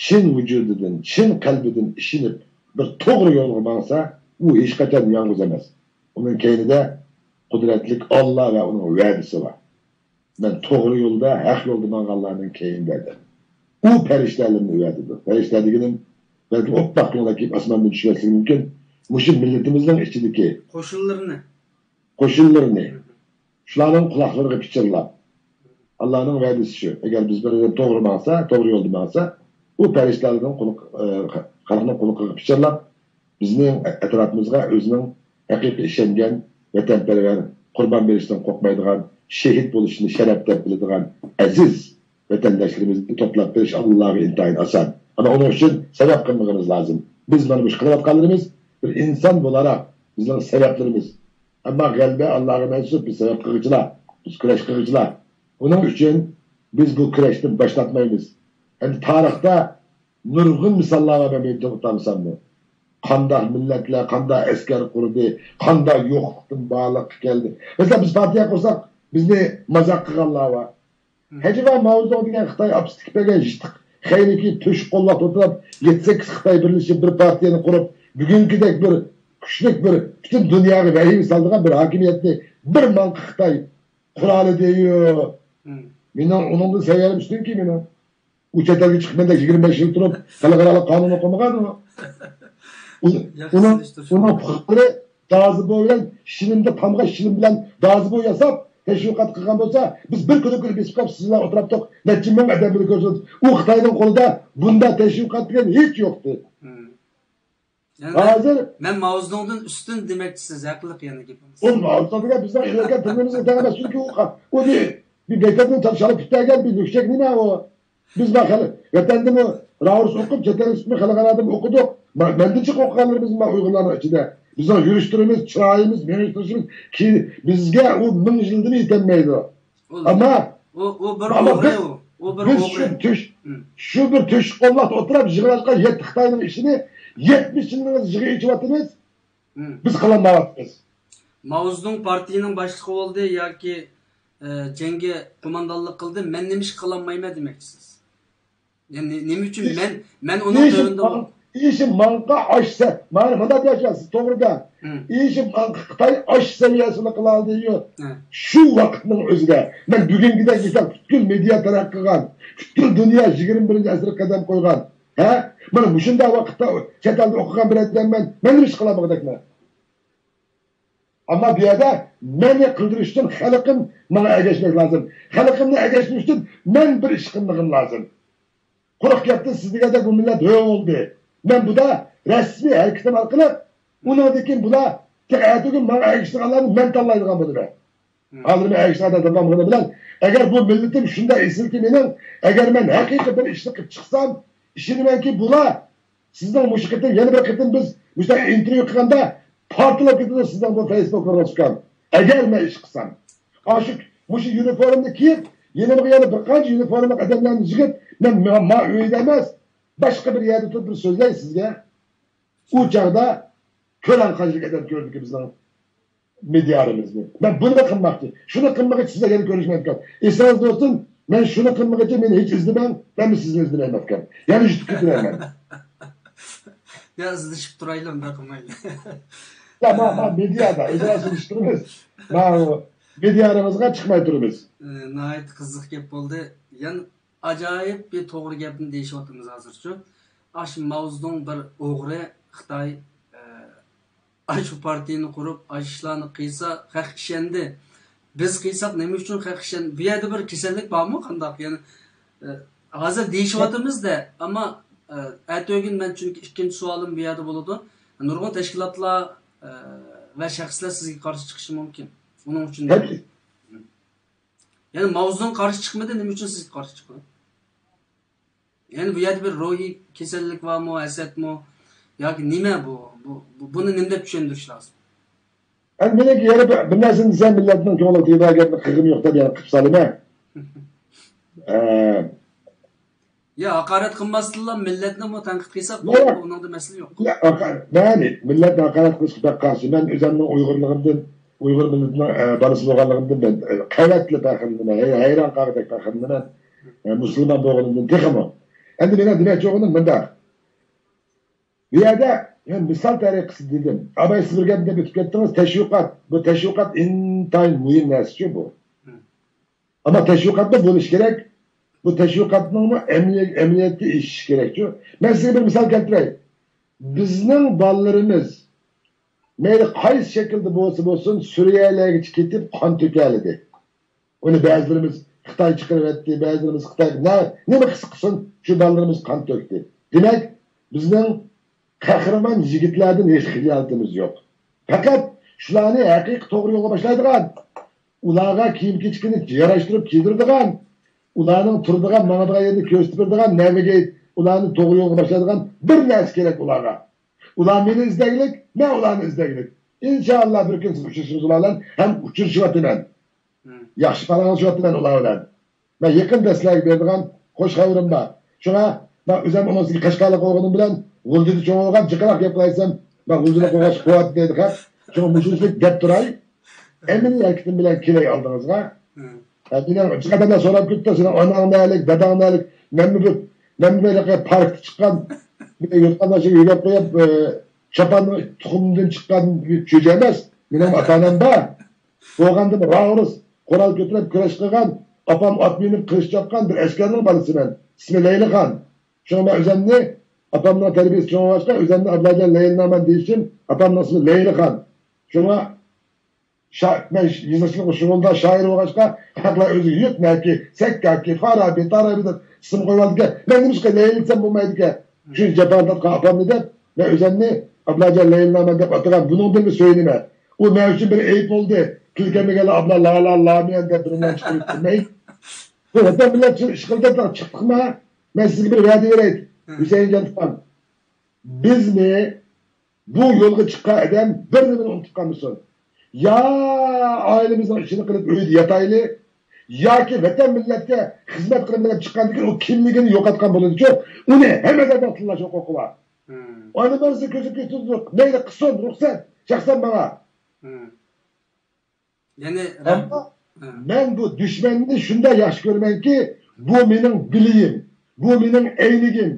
چىن ۋۇجۇدىدىن، چىن قەلبىدىن ئىشىنىپ، بىر توغرا يولغا ماڭسا، ئۇ ھېچقاچان يالغۇز ئەمەس. ئۇنىڭ كەينىدە قۇدرەتلىك ئاللا ۋە ئۇنىڭ ۋەدىسى بار. مەن توغرا يولدا، ھەق يولدا ماڭغانلارنىڭ كەينىدە دەپ. ئۇ پەرىشتەلەرنى ئەۋەتىدۇ. پەرىشتە دېگىنىم بەلكىم ئوپپاق كۆڭلەك كېلىپ ئاسماندىن چۈشمەسلىكى مۇمكىن. مۇشۇ مىللىتىمىزنىڭ ئىچىدىكى قوشۇنلىرىنى. قوشۇنلىرىنى. شۇلارنىڭ قۇلاقلىرىغا پىچىرلاپ، ئاللانىڭ ۋەدىسى شۇ. ئەگەر بىز بىر توغرا ماڭسا، توغرا يولدا ماڭسا، ئۇ پەرىشتىلەرنىڭ قۇلىقى، ئە، خەلقنىڭ قۇلىقىغا پىچىرلاپ، بىزنىڭ ئەتراپىمىزغا ئۆزىنىڭ ھەقىقىي ئىشەنگەن، ۋەتەنپەرۋەر، قۇربان بېرىشتىن قورقمايدىغان، شېھىت بولۇشنى شەرەپ دەپ بىلىدىغان ئەزىز ۋەتەنداشلىرىمىزنى توپلاپ بېرىش ئاللاغا ئىنتايىن ئاسان. ئەمما ئۇنىڭ ئۈچۈن سەۋەب قىلمىغىنىمىز لازىم. بىز مانا مۇشۇ قىلىۋاتقانلىرىمىز بىر ئىنسان بولاراق بىزنىڭ سەۋەبلىرىمىز. ئەمما غەلىبە ئاللاغا مەنسۇپ، بىز سەۋەب قىلغۇچىلار، بىز كۈرەش قىلغۇچىلار. ئۇنىڭ ئۈچۈن بىز بۇ كۈرەشنى باشلاتمايمىز. ئەمدى تارىختا نۇرغۇن مىساللار بار، مەن بىر تامساممۇ. قانداق مىللەتلەر، قانداق ئەسكەر قۇردى، قانداق يوقلۇقتىن بارلىققا كەلدى. مەسىلەن، بىز پارتىيە قۇرساق، بىزنى مازاق قىلغانلار بار. ھەجۋا ماۋزېدۇڭ دېگەن خىتاي ئاپىسىدىكى بەرگەن يىتىق خەينىكى تۆشۈك قوللاپ ئولتۇرۇپ، يەتتە سەككىز خىتاي بىرلىشىپ بىر پارتىيەنى قۇرۇپ، بۈگۈنكىدەك بىر كۈچلۈك، بىر پۈتۈن دۇنياغا ۋەھىمە سالىدىغان بىر ھاكىمىيەتنى بىر ماڭقا خىتاي قۇرالىدىيۇ. مم. مېنىڭ ئۇنىڭدىن سەۋىيەم ئۈستۈنكى مېنىڭ. ئۇ چەت ئەلگە چىقىپ مەندەك يىگىرمە بەش يىل تۇرۇپ، خەلقئارالىق قانۇن ئوقۇمىغان ئۇ. ئۇ-، ياخشى ئۇنىڭ، سېلىشتۇرۇش. ئۇنىڭ پۇقرالىرى دازىبو بىلەن شىلىمدا تامغا شىلىم بىلەن دازىبو ياساپ، تەشۋىقات قىلغان بولسا، بىز بىر كۈنى كۈنى بېسىپ قاپ سىزلار ئولتۇراتتۇق. نەچچە مىڭ ئادەم بىلەن كۆرسىتىپ، ئۇ خىتاينىڭ قولىدا بۇنداق تەشۋىقات دېگەن ھېچ يوقتى. مم. يەنى ھازىر مەن ماۋزېدۇڭدىن ئۈستۈن دېمەكچىسىز، ھەقلىق يەنە گېپىڭىز. ئۇ ماۋزېدۇڭ دېگەن بىزنىڭ ئېلىۋەتكەن تىلىمىزغا تەڭ ئەمەس، چۈنكى ئۇ، ئۇ بىر، بىر بەيتەكنى چال-، چالا پۈتتۈرگەن بىر لۈكچەك نېمە ئۇ؟ بىز ما خەلق، ۋەتەندىمۇ راۋۇرۇس ئوقۇپ، چەت ئەلگە چىقىپمۇ خەلقئارادىمۇ ئوقۇدۇق. ما-، مەندىن جىق ئوقۇغانلىرىمىز بار ئۇيغۇرلارنىڭ ئىچىدە. بىزنىڭ يۈرۈشلىرىمىز، چىرايىمىز، مېڭىشتۇرۇشىمىز كى-، بىزگە ئۇ مىڭ يىلدىمۇ يېتەلمەيدۇ. ئۇ، ئەمما، ئۇ، ئۇ بىر ئەمما ئوغرى بىز، ئۇ، ئۇ بىر بىز ئوغرى. شۇ تۆش-، مم. شۇ بىر تۆشۈك قوللاقتا ئولتۇرۇپ يىغىۋاتقان يەتتە خىتاينىڭ ئىشىنى يەتمىش يىلنىڭ يىغا ئېچىۋاتىمىز. مم. بىز قىلالمايۋاتىمىز. ماۋزېدۇڭ پارتىيىنىڭ باشلىقى بولدى ياكى، ئە، جەڭگە قوماندانلىق قىلدى، مەن نېمە ئىش قىلالمايمەن دېمەكچىسىز؟ يەنى نېمە ئۈچۈن مەن، مەن ئۇنىڭ ئىشىم تۆۋرىنىدە ماڭ-، ئىشىم ماڭقا ئاشسا، مانا مۇنداق دېيەرسىز، توغرىدا. مم. ئىشىم ماڭقا خىتاي ئاش سەۋىيەسىنى قىلالىدىيۇ. ھە. شۇ ۋاقىتنىڭ ئۆزىدە مەن بۈگۈنكىدەك دېسەم، پۈتكۈل مېدىيا تەرەققىي قىلغان، پۈتكۈل دۇنيا يىگىرمە بىرىنچى ئەسىرگە قەدەم قويغان. ھە؟ مانا مۇشۇنداق ۋاقىتتا چەت ئەلدە ئوقۇغان بىر ئادەممەن، مەن نېمە ئىش قىلالمىغۇدەكمەن؟ ئەمما بۇ يەردە مەننى قىلدۇرۇش ئۈچۈن خەلقىم ماڭا ئەگەشمەك لازىم. خەلقىمنى ئەگەشتۈرۈش ئۈچۈن مەن بىر ئىش قىلمىغىم لازىم. قۇرۇق گەپتىن سىز دېگەندەك بۇ مىللەت ھۆ بولدى. مەن بۇدا رەسمىي ھەرىكىتىم ئارقىلىق ئۇنىڭدىن كېيىن بۇلار تېخى ئەتىگۈن ماڭا ئەگىشىدىغانلارنى مەن تاللايدىغان بولىمەن. ھازىر مەن ئەگىشىدىغان تاللىغىنى بىلەن، ئەگەر بۇ مىللىتىم شۇنداق ئېسىلكى مېنىڭ، ئەگەر مەن ھەقىقىي بىر ئىشنى قىلىپ چىقسام، ئىشىنىمەنكى بۇلار سىزنىڭ مۇشۇ قېتىم، يەنە بىر قېتىم بىز مۇشۇنداق ئىنتېرۋيۇ قىلغاندا پارتلاپ كېتىدۇ سىزنىڭ بۇ فېيسبۇكىڭىز ئۇكام. ئەگەر مەن ئىش قىلسام، ئاشۇ مۇشۇ يۇنىفورمنى كىيىپ، يېنىمغا يەنە بىر قانچە يۇنىفورملۇق ئادەملەرنى يىغىپ، مەن ما، ما ئۆيدە ئەمەس، باشقا بىر يەردە تۇرۇپ بىر سۆزلەي سىزگە. ئۇ چاغدا كۆلەڭ قانچىلىك ئادەم كۆردىكى بىزنىڭ مېدىيالىرىمىزنى. مەن بۇنى قىلماقچى. شۇنى قىلمىغىچە سىزگە يەنە كۆرۈشمەيدىكەن. ئېسىڭىزدە بولسۇن، مەن شۇنى قىلمىغىچە مېنى ھېچ ئىزدىمەڭ، مەنمۇ سىزنى ئىزدىمەيمەنكەن. يەنە يۈتۈپ كېتىمەن مەن. يا ئىزدىشىپ تۇرايلى، ئۇنداق قىلمايلى. يا، ما، ما مېدىيادا ئۆزئارا سېلىشتۇرىمىز. ما مېدىيالىرىمىزغا چىقماي تۇرىمىز. ئى، ناھايىتى قىزىق گەپ بولدى. يەنە ئاجايىپ بىر توغرا گەپنى دېيىشىۋاتىمىز ھازىرچۇ. ئاشۇ ماۋزېدۇڭ بىر ئوغرى خىتاي، ئە، ئاشۇ پارتىيىنى قۇرۇپ، ئاشۇ ئىشلارنى قىلسا، خەق ئىشەندى. بىز قىلساق، نېمە ئۈچۈن خەق ئىشەن-، بۇ يەردە بىر كېسەللىك بارمۇ، قانداق؟ يەنى، ئە، ھازىر دېيىشىۋاتىمىز-دە، ئەمما، ئە، ئەتىگۈن مەن، چۈنكى ئىككىنچى سوئالىم بۇ يەردە بولىدۇ. نۇرغۇن تەشكىلاتلار، ئە، ۋە شەخسلەر سىزگە قارشى چىقىشى مۇمكىن. ئۇنىڭ ئۈچۈن تەبىئىي. يەنى ماۋزېدۇڭ قارشى چىقمىدى، نېمە ئۈچۈن سىزگە قارشى چىقتى؟ يەنى بۇ يەردە بىر روھىي كېسەللىك بارمۇ، ھەسەتمۇ؟ ياكى نېمە بۇ؟ بۇ، بۇ، بۇنى نېمە دەپ چۈشەندۈرۈش لازىم؟ ئەمدى مېنىڭكى يەنە بىر، بىر نەرسىنى دېسەم، مىللەتنىڭ كۆڭلىگە تېگىدىغان گەپنى قىلغۇم يوق دەپ يەنە قىلىپ سالىمەن. ئە، يا، ھاقارەت قىلماستىنلا مىللەتنىمۇ تەنقىد قىلساق بولىدۇ، ياق. ئۇنىڭدا مەسىلە يوق. يا، ھاقا-، مەن مىللەتنى ھاقارەت قىلىشقا بەك قارشى. مەن ئۆزۈمنىڭ ئۇيغۇرلۇقۇمدىن، ئۇيغۇر مىللىتىنىڭ، ئە، بالىسى بولغانلىقىمدىن مەن، ئە، قەۋەتلىك پەخىرلىنىمەن. ھەي-، ھەيران قالغۇدەك پەخىرلىنىمەن. ئە، مۇسۇلمان بولغىنىمدىن تېخىمۇ. ئەمدى مېنىڭ دېمەكچى بولغىنىم مۇنداق. بۇ يەردە مەن مىسال تەرىقىسىدە دېدىم. ئاباي، سىز بىر گەپنى دەپ ئۆتۈپ كەتتىڭىز، تەشۋىقات. بۇ تەشۋىقات ئىنتايىن مۇھىم نەرسىچۇ بۇ. ئەمما تەشۋىقاتمۇ بولۇشى كېرەك. بۇ تەشۋىقاتنىڭمۇ ئەمەلىي-، ئەمەلىيەتكە ئېشىشى كېرەكچۇ. مەن سىزگە بىر مىسال كەلتۈرەي. بىزنىڭ بالىلىرىمىز مەيلى قايسى شەكىلدە بولسا بولسۇن، سۈرىيەلەرگىچە كېتىپ قان تۆكەلىدى. ئۇنى بەزىلىرىمىز خىتاي چىقىرىۋەتتى، بەزىلىرىمىز خىتاي نە-، نېمە قىلسا قىلسۇن، شۇ بالىلىرىمىز قان تۆكتى. دېمەك، بىزنىڭ قەھرىمان يىگىتلەردىن ھېچ خىجالىتىمىز يوق. پەقەت شۇلارنى ھەقىقىي توغرا يولغا باشلايدىغان، ئۇلارغا كىيىم-كېچىكىنى ياراشتۇرۇپ كىيدۈرىدىغان، ئۇلارنىڭ تۇرىدىغان، ماڭىدىغان يېرىنى كۆرسىتىپ بېرىدىغان، نېۋىگېيت، ئۇلارنى توغرا يولغا باشلايدىغان بىر نەرسە كېرەك ئۇلارغا. ئۇلار مېنى ئىزدەگلىك، مەن ئۇلارنى ئىزدەگلىك. ئىنشائاللا، بىر كۈن سىز ئۇچرىشىمىز ئۇلار بىلەن ھەم ئۇچرىشىۋاتىمەن. مم. ياخشى پاراڭلىشىۋاتىمەن ئۇلار بىلەن. مەن يېقىن دەسلەرگە بېرىدىغان خوش خەۋىرىم بار. شۇڭا مەن ئۆزۈم ئۇنىڭ ئۈستىگە قەشقەرلىك بولغىنىم بىلەن غۇلجىدا چوڭ بولغان، جىقراق گەپ قىلايسەن، مەن غۇلجىدا قوغاش قۇۋۋەت دەيدۇ خەق. شۇڭا مۇشۇنچىلىك دەپ تۇراي. ئەمەلىي ھەرىكىتىم بىلەن كېلەي ئالدىڭىزغا. مم. ھە، مېنىڭ جىق ئادەملەر سوراپ كېتىپتۇ، سېنىڭ ئاناڭ نەلىك، داداڭ نەلىك؟ مەنمۇ بىر، مەنمۇ بىر پاركتا چىققان، بىر يوتقان باشىغا يۆگەپ قويۇپ، ئە، چاپاننىڭ تۇخۇمىدىن چىققان بىر چۆچە ئەمەس. مېنىڭ ئاتا-ئانام بار. بولغاندىمۇ راۋۇرۇس قورال كۆتۈرۈپ كۈرەش قىلغان، ئاپام ئات مىنىپ قىلىچ چاپقان بىر ئەسكەرنىڭ بالىسىمەن. ئىسمى لەيلىخان. شۇڭا مەن ئۆزۈمنى ئاپامنىڭ تەربىيىسىدە چوڭ بولغاچقا، ئۆزۈمنى ئابلاجان لەيلىنامان دېيىشىم، ئاپامنىڭ ئىسمى لەيلىخان. شۇڭا شا-، مەن يېزىقچىلىق شۇغۇلدا شائىر بولغاچقا، خەقلەر ئۆزىگە يۇرت نەكى، سەككاكى، فارابى، تارابى دەپ ئىسىم قويۇۋالىدىكەن. مەن نېمىشقا لەيلىسەم بولمايدىكەن؟ شۇ جاپا تارتقان ئاپامنى دەپ، مەن ئۆزۈمنى ئابلاجان لەيلىنامان دەپ ئاتىغان. بۇنىڭدىنمۇ سۆيۈنىمەن. ئۇ مەن ئۈچۈن بىر ئەيىب بولدى. تىل كەلمىگەنلا ئابلا لا لا لامىيەن دەپ بىر نان چىقىرىپ كەلمەي. بۇ ۋەتەن مىللەت ئۈچۈن ئىش قىلدۇق، چىقتۇقما؟ مەن سىزگە بىر ۋەدە بېرەي، ھە. ھۈسەيىنجان ئۇكام. بىزنى بۇ يولغا چىققان ئادەم بىر نېمىنى ئۇنتۇپ قالمىسۇن. يا ئائىلىمىزنىڭ ئىشىنى قىلىپ ئۆيدە ياتايلى، ياكى ۋەتەن مىللەتكە خىزمەت قىلىمەن دەپ چىققاندىن كېيىن ئۇ كىملىكىنى يوقاتقان بولىدۇچۇ، ئۇنى ھەممە ئادەمنىڭ تىللاش ھوقۇقى بار. مم. ئۇنى بىرسى كۆزۈپ كېتىدۇ، مەيلى قىلسۇن، رۇخسەت، شەخسەن ماڭا. مم. يەنى ئەمما مەن بۇ دۈشمەننى شۇنداق ياخشى كۆرىمەنكى، بۇ مېنىڭ بىلىيىم، بۇ مېنىڭ ئەينىكىم،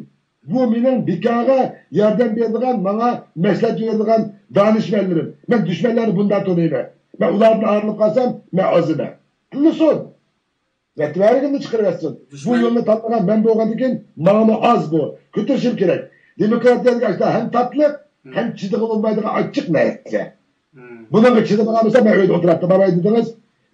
بۇ مېنىڭ بىكارغا ياردەم بېرىدىغان، ماڭا مەسلىھەت بېرىدىغان دانىشمەنلىرىم. مەن دۈشمەنلەرنى بۇنداق تونۇيمەن. مەن ئۇلاردىن ئايرىلىپ قالسام، مەن ئازىمەن. تىللىسۇن. رەتۋەرىگىمنى چىقىرىۋەتسۇن. بۇ يولنى تاللىغان مەن بولغاندىكىن، ماڭىمۇ ئاز بۇ. كۆتۈرۈشۈم كېرەك. دېموكراتىيەدىكى ئاشۇنداق ھەم تاتلىق، ھەم چىدىغىلى بولمايدىغان ئاچچىق نەرسە. بۇنىڭغا چىدىمىغان بولسا، مەن ئۆيدە ئولتۇراتتىم، ئاۋاي دېدىڭىز،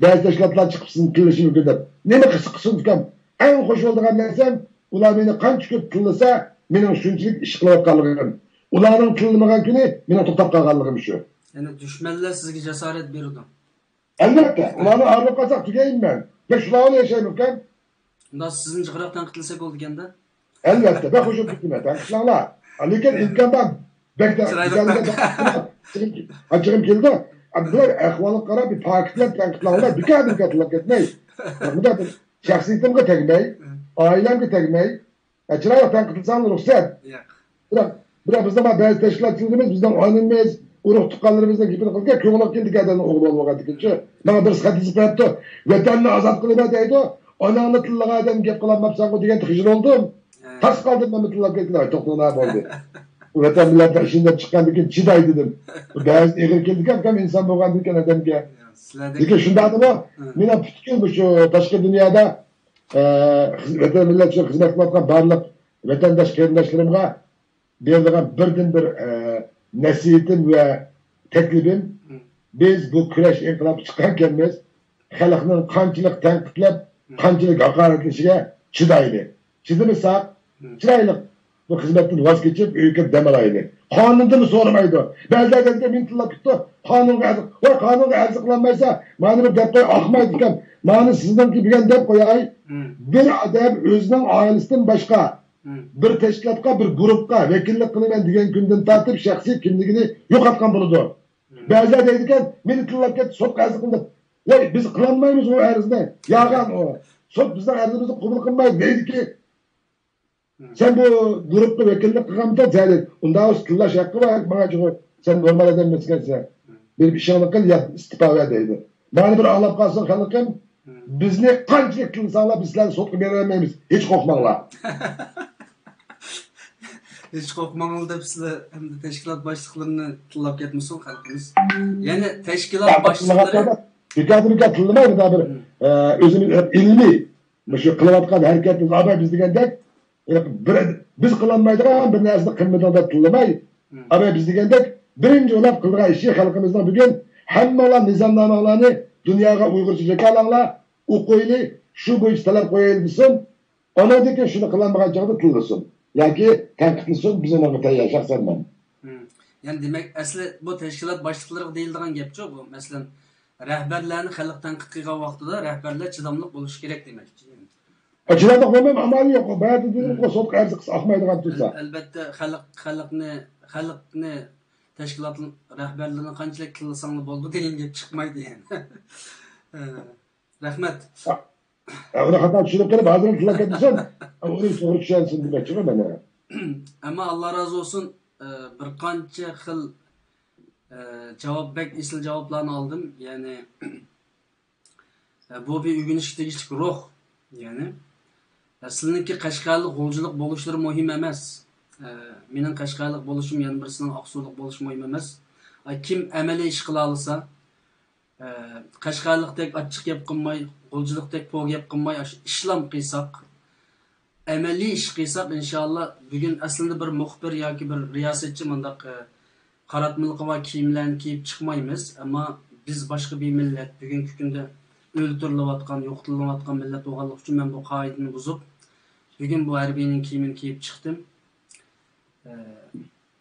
بەزى تەشكىلاتلار چىقىپ سىزنى تىللىشى مۇمكىن دەپ. نېمە قىلسا قىلسۇن ئۇكام، ئەڭ خۇش بولىدىغان نەرسەم، ئۇلار مېنى قانچە كۆپ تىللىسا، مېنىڭ شۇنچىلىك ئىش قىلىۋاتقانلىقىم، ئۇلارنىڭ تىللىمىغان كۈنى مېنىڭ توختاپ قالغانلىقىم شۇ. يەنى دۈشمەنلەر سىزگە جاسارەت بېرىدۇ. ئەلۋەتتە، ئۇلارنى ئايرىلىپ قالساق تۈگەيمەن. بەك شۇلارغىلا ياشايمىكەن؟ ئۇنداق سىزنى جىقراق تەنقىدلىسەك بولىدىكەن-دە. ئەلۋەتتە، بەك خۇش بولۇپ كېتىمەن، تەنقىدلەڭلار. لېكىن ئىمكان بار، بەك تە-، چىرايلىق تەنقىد. ئاچچىقىم كېلىدۇ. بىرەر ئەھۋالغا قاراپ، بىر پاكىتلەپ تەنقىدلەڭلار، بىكار بىر تەنقىدلەپ كەتمەي. بۇنداق بىر شەخسىيىتىمگە تەگمەي، ئائىلەمگە تەگمەي، ئە، چىرايلىق تەنقىدلىساڭ رۇخسەت. ياق. بىراق، بىراق بىزنىڭ بۇ بەزى تەشكىلاتچىلىرىمىز، بىزنىڭ ئانىمىز، ئۇرۇق تۇغقانلىرىمىزنىڭ گېپىنى قىلىدىكەن، كۆڭلىگە كېلىدىكەن ئادەمنىڭ ئوغلى بولۇپ بولغاندىكىنچۇ. ماڭا بىرسى خەت يېزىپ قويۇپتۇ، ۋەتەننى ئازاد قىلىمەن دەيدۇ، ئاناڭنى تىللىغان ئادەم گەپ قىلالماپسەنغۇ دېگەن خىجىل بولدۇم. ھە. تاس قالدىم مەنمۇ تىللاپ كەتكىلى، توختىغىنا بولدى. بۇ ۋەتەن مىللەتنىڭ ئىشىنى دەپ چىققاندىن كېيىن چىداي دېدىم. بۇ بەزى ئېغىر كېلىدىكەن ئۇكام ئىنسان بولغاندىن كېيىن ئادەمگە. سىلەردەك. لېكىن شۇنداقتىمۇ، ھە، مېنىڭ پۈتكۈل مۇشۇ تاشقى دۇنيادا ئە، خىز-، ۋەتەن مىللەت ئۈچۈن خىزمەت قىلىۋاتقان بارلىق ۋەتەنداش قېرىنداشلىرىمغا بېرىدىغان بىردىنبىر، ئە، نەسىھىتىم ۋە تەكلىپىم، بىز بۇ كۈرەش ئىنقىلابقا چىققانكەنمىز، خەلقنىڭ قانچىلىك تەنقىدلەپ، قانچىلىك ھاقارەتلىشىگە چىدايلى. چىدىمىساق، چىرايلىق بۇ خىزمەتتىن ۋاز كېچىپ، ئۆيگە كىرىپ دەم ئالايلى. قانۇندىنمۇ سورىمايدۇ. بەزىلەر دەيدىكەن، مېنى تىللاپ كېتىپتۇ. قانۇنغا ئەرز-، ۋاي، قانۇنغا ئەرز قىلالمايسا، مانا بىر دەپ قوي، ئاقمايدىكەن. مانا سىزنىڭكى دېگەن دەپ قوياي. بىر ئادەم ئۆزىنىڭ ئائىلىسىدىن باشقا بىر تەشكىلاتقا، بىر گۇرۇپپىغا ۋەكىللىك قىلىمەن دېگەن كۈندىن تارتىپ شەخسىي كىملىكىنى يوقاتقان بولىدۇ. بەزىلەر دەيدىكەن، مېنى تىللاپ كەتتى، سوتقا ئەرز قىلدىم. ۋاي، بىز قىلالمايمىز ئۇ ئەرزنى. ياغان ئۇ. سوت بىزنىڭ ئەرزىمىزنى قوبۇل قىلمايدۇ دەيدىكى. سەن بۇ گۇرۇپقا ۋەكىللىك قىلغانمىدىڭ؟ جەلىل. ئۇنداق بولسا تىللاش ھەققى بار ماڭا جۇمۇ. سەن نورمال ئادەم ئەمەسكەنسەن. بىر ئىشىڭنى قىل يا ئىستېپا بەر دەيدۇ. مانا بىر ئاڭلاپ قالسۇن خەلقىم. بىزنى قانچىلىك تىللىساڭلار، بىز سىلەرنى سوتقا بېرەلمەيمىز. ھېچ قورقماڭلار. ھېچ قورقماڭلار دەپ سىلەر ئەمدى تەشكىلات باشلىقلىرىنى تىللاپ كەتمىسۇن خەلقىمىز. يەنى تەشكىلات باشلىقلىرى بىكاردىن بىكار تىللىماي، بۇنداق بىر، ئە، ئۆزىمىز ئىلمىي مۇشۇ قىلىۋاتقان ھەرىكەتنى ئاباي بىز دېگەندەك، بىر، بىز قىلالمايدىغان بىر نەرسىنى قىلمىدىڭ دەپ تىللىماي، ئاباي بىز دېگەندەك بىرىنچى ئويلاپ قىلىدىغان ئىشى خەلقىمىزنىڭ بۈگۈن ھەممىڭلار نىزامنامىڭلارنى دۇنياغا ئۇيغۇرچە جاكارلاڭلار، ئوقۇيلى، شۇ بويىچە تەلەپ قويايلى دېسۇن، ئاندىن كېيىن شۇنى قىلالمىغان چاغدا تىللىسۇن ياكى تەنقىدلىسۇن، بىز ئۇنىڭغا تەييار، شەخسەن مەن. يەنى دېمەك، ئەسلى بۇ تەشكىلات باشلىقلىرىغا دېيىلىدىغان گەپچۇ بۇ، مەسىلەن، رەھبەرلەرنى خەلق تەنقىد قىلغان ۋاقتىدا رەھبەرلەر چىداملىق بولۇشى كېرەك دېمەكچى. ئە، چىداملىق بولمايمۇ، ئامالى يوق. بايا دېدىم، سوتقا ئەرز قىلسا ئاقمايدىغان تۇرسا. ئەلبەتتە، خەلق، خەلقنى، خەلقنى، تەشكىلاتنىڭ رەھبەرلىرىنى قانچىلىك تىللىساڭلا بولىدۇ دېگەن گەپ چىقمايدۇ يەنى. رەھمەت. ئە، ئۇنى خاتا چۈشىنىپ قېلىپ، ھازىر تىللاپ كەتمىسۇن. ئۇنى توغرا چۈشەنسۇن دېمەكچىمەن مەن. ئەمما ئاللا رازى بولسۇن، ئە، بىر قانچە خىل، ئە، جاۋاب، بەك ئېسىل جاۋابلارنى ئالدىم. يەنى، ئە، بۇ بىر ئۆگىنىشكە تېگىشلىك روھ. يەنى، ئە، سىلىنىڭكى قەشقەرلىك غۇلجىلىق بولۇشلىرى مۇھىم ئەمەس. ئە، مېنىڭ قەشقەرلىك بولۇشۇم، يەنە بىرسىنىڭ ئاقسۇلۇق بولۇشى مۇھىم ئەمەس. ئە، كىم ئەمەلىي ئىش قىلالىسا، ئە، قەشقەرلىقتەك ئاچچىق گەپ قىلماي، غۇلجىلىقتەك پوۋ گەپ قىلماي، ئاشۇ ئىشلام قىلساق، ئەمەلىي ئىش قىلساق، ئىنشائاللا، بۈگۈن ئەسلىدە بىر مۇخبىر ياكى بىر رىياسەتچى مۇنداق، ئە، قاراتمىلىقى بار كىيىملەرنى كىيىپ چىقمايمىز. ئەمما بىز باشقا بىر مىللەت، بۈگۈنكى كۈندە ئۆلتۈرۈلۈۋاتقان، يوقىتىلىۋاتقان مىللەت بولغانلىقى ئۈچۈن مەن بۇ قائىدىنى بۇزۇپ، بۈگۈن بۇ ھەربىينىڭ كىيىمىنى كىيىپ چىقتىم. ئە،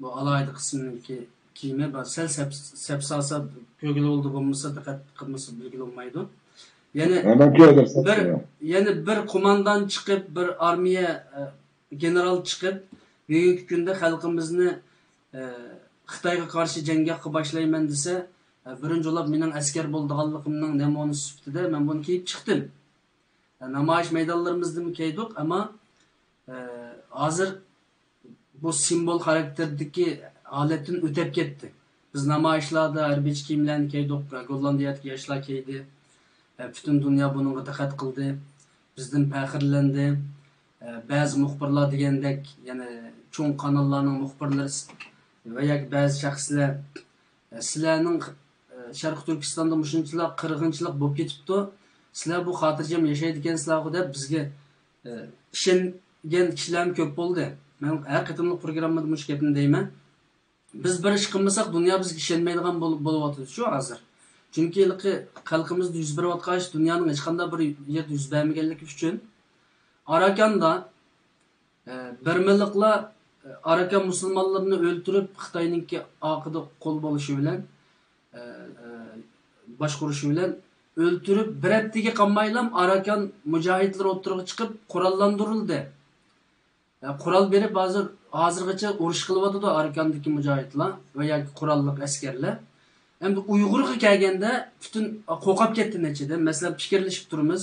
بۇ ئالاھىدە قىسىمنىڭكى كىيىمى بار. سەل سەپ-، سەپسالسا كۆرگىلى بولىدۇ، بولمىسا دىققەت قىلمىسا بىلگىلى بولمايدۇ. يەنى ھە، مەن كۆردۈم، بىر، سەپسالسا. يەنى بىر قوماندان چىقىپ، بىر ئارمىيە، ئە، گېنېرال چىقىپ، بۈگۈنكى كۈندە خەلقىمىزنى، ئە، خىتايغا قارشى جەڭگاھقا باشلايمەن دېسە، ئە، بىرىنچى بولۇپ مېنىڭ ئەسكەر بولىدىغانلىقىمنىڭ نەمۇنىسى سۈپىتىدە مەن بۇنى كىيىپ چىقتىم. نامايىش مەيدانلىرىمىزدىمۇ كىيدۇق، ئەمما، ئە، ھازىر بۇ سىمۋول خاراكتېردىكى ھالەتتىن ئۆتۈپ كەتتى. بىز نامايىشلاردا ھەربىيچە كىيىملەرنى كىيدۇق، گوللاندىيەدىكى ياشلار كىيدى. ئە، پۈتۈن دۇنيا بۇنىڭغا دىققەت قىلدى. بىزدىن پەخىرلەندى. ئە، بەزى مۇخبىرلار دېگەندەك، يەنى چوڭ قاناللارنىڭ مۇخبىرلىرى س-، ۋە ياكى بەزى شەخسلەر، ئە، سىلەرنىڭ، ئە، شەرقىي تۈركىستاندا مۇشۇنچىلىك قىرغىنچىلىق بولۇپ كېتىپتۇ، سىلەر بۇ خاتىرجەم ياشايدىكەنسىلەرغۇ دەپ بىزگە، ئە، ئىشەنگەن كىشىلەرمۇ كۆپ بولدى. مەن ھەر قېتىملىق پروگراممىدا مۇشۇ گەپنى دەيمەن. بىز بىر ئىش قىلمىساق، دۇنيا بىزگە ئىشەنمەيدىغان بول-، بولۇۋاتىدۇ شۇ ھازىر. چۈنكى ھېلىقى خەلقىمىزدە يۈز بېرىۋاتقان ئىش دۇنيانىڭ ھېچقانداق بىر يەردە يۈز بەرمىگەنلىكى ئۈچۈن، ئاراكاندا، ئە، بىرمىلىقلار، ئە، ئاراكان مۇسۇلمانلىرىنى ئۆلتۈرۈپ، خىتاينىڭكى ئارقىدا قول بولۇشى بىلەن، ئە، ئە، باشقۇرۇشى بىلەن ئۆلتۈرۈپ، بىر ھەپتىگە قالمايلا ئاراكان مۇجاھىدلىرى ئوتتۇرىغا چىقىپ، قوراللاندۇرۇلدى. ئە، قورال بېرىپ، ھازىر، ھازىرغىچە ئۇرۇش قىلىۋاتىدۇ ئاراكاندىكى مۇجاھىدلار ۋە ياكى قوراللىق ئەسكەرلەر. ئەمدى ئۇيغۇرغا كەلگەندە، پۈتۈن قورقۇپ كەتتى نەچچىدىن. مەسىلەن، پىكىرلىشىپ تۇرىمىز.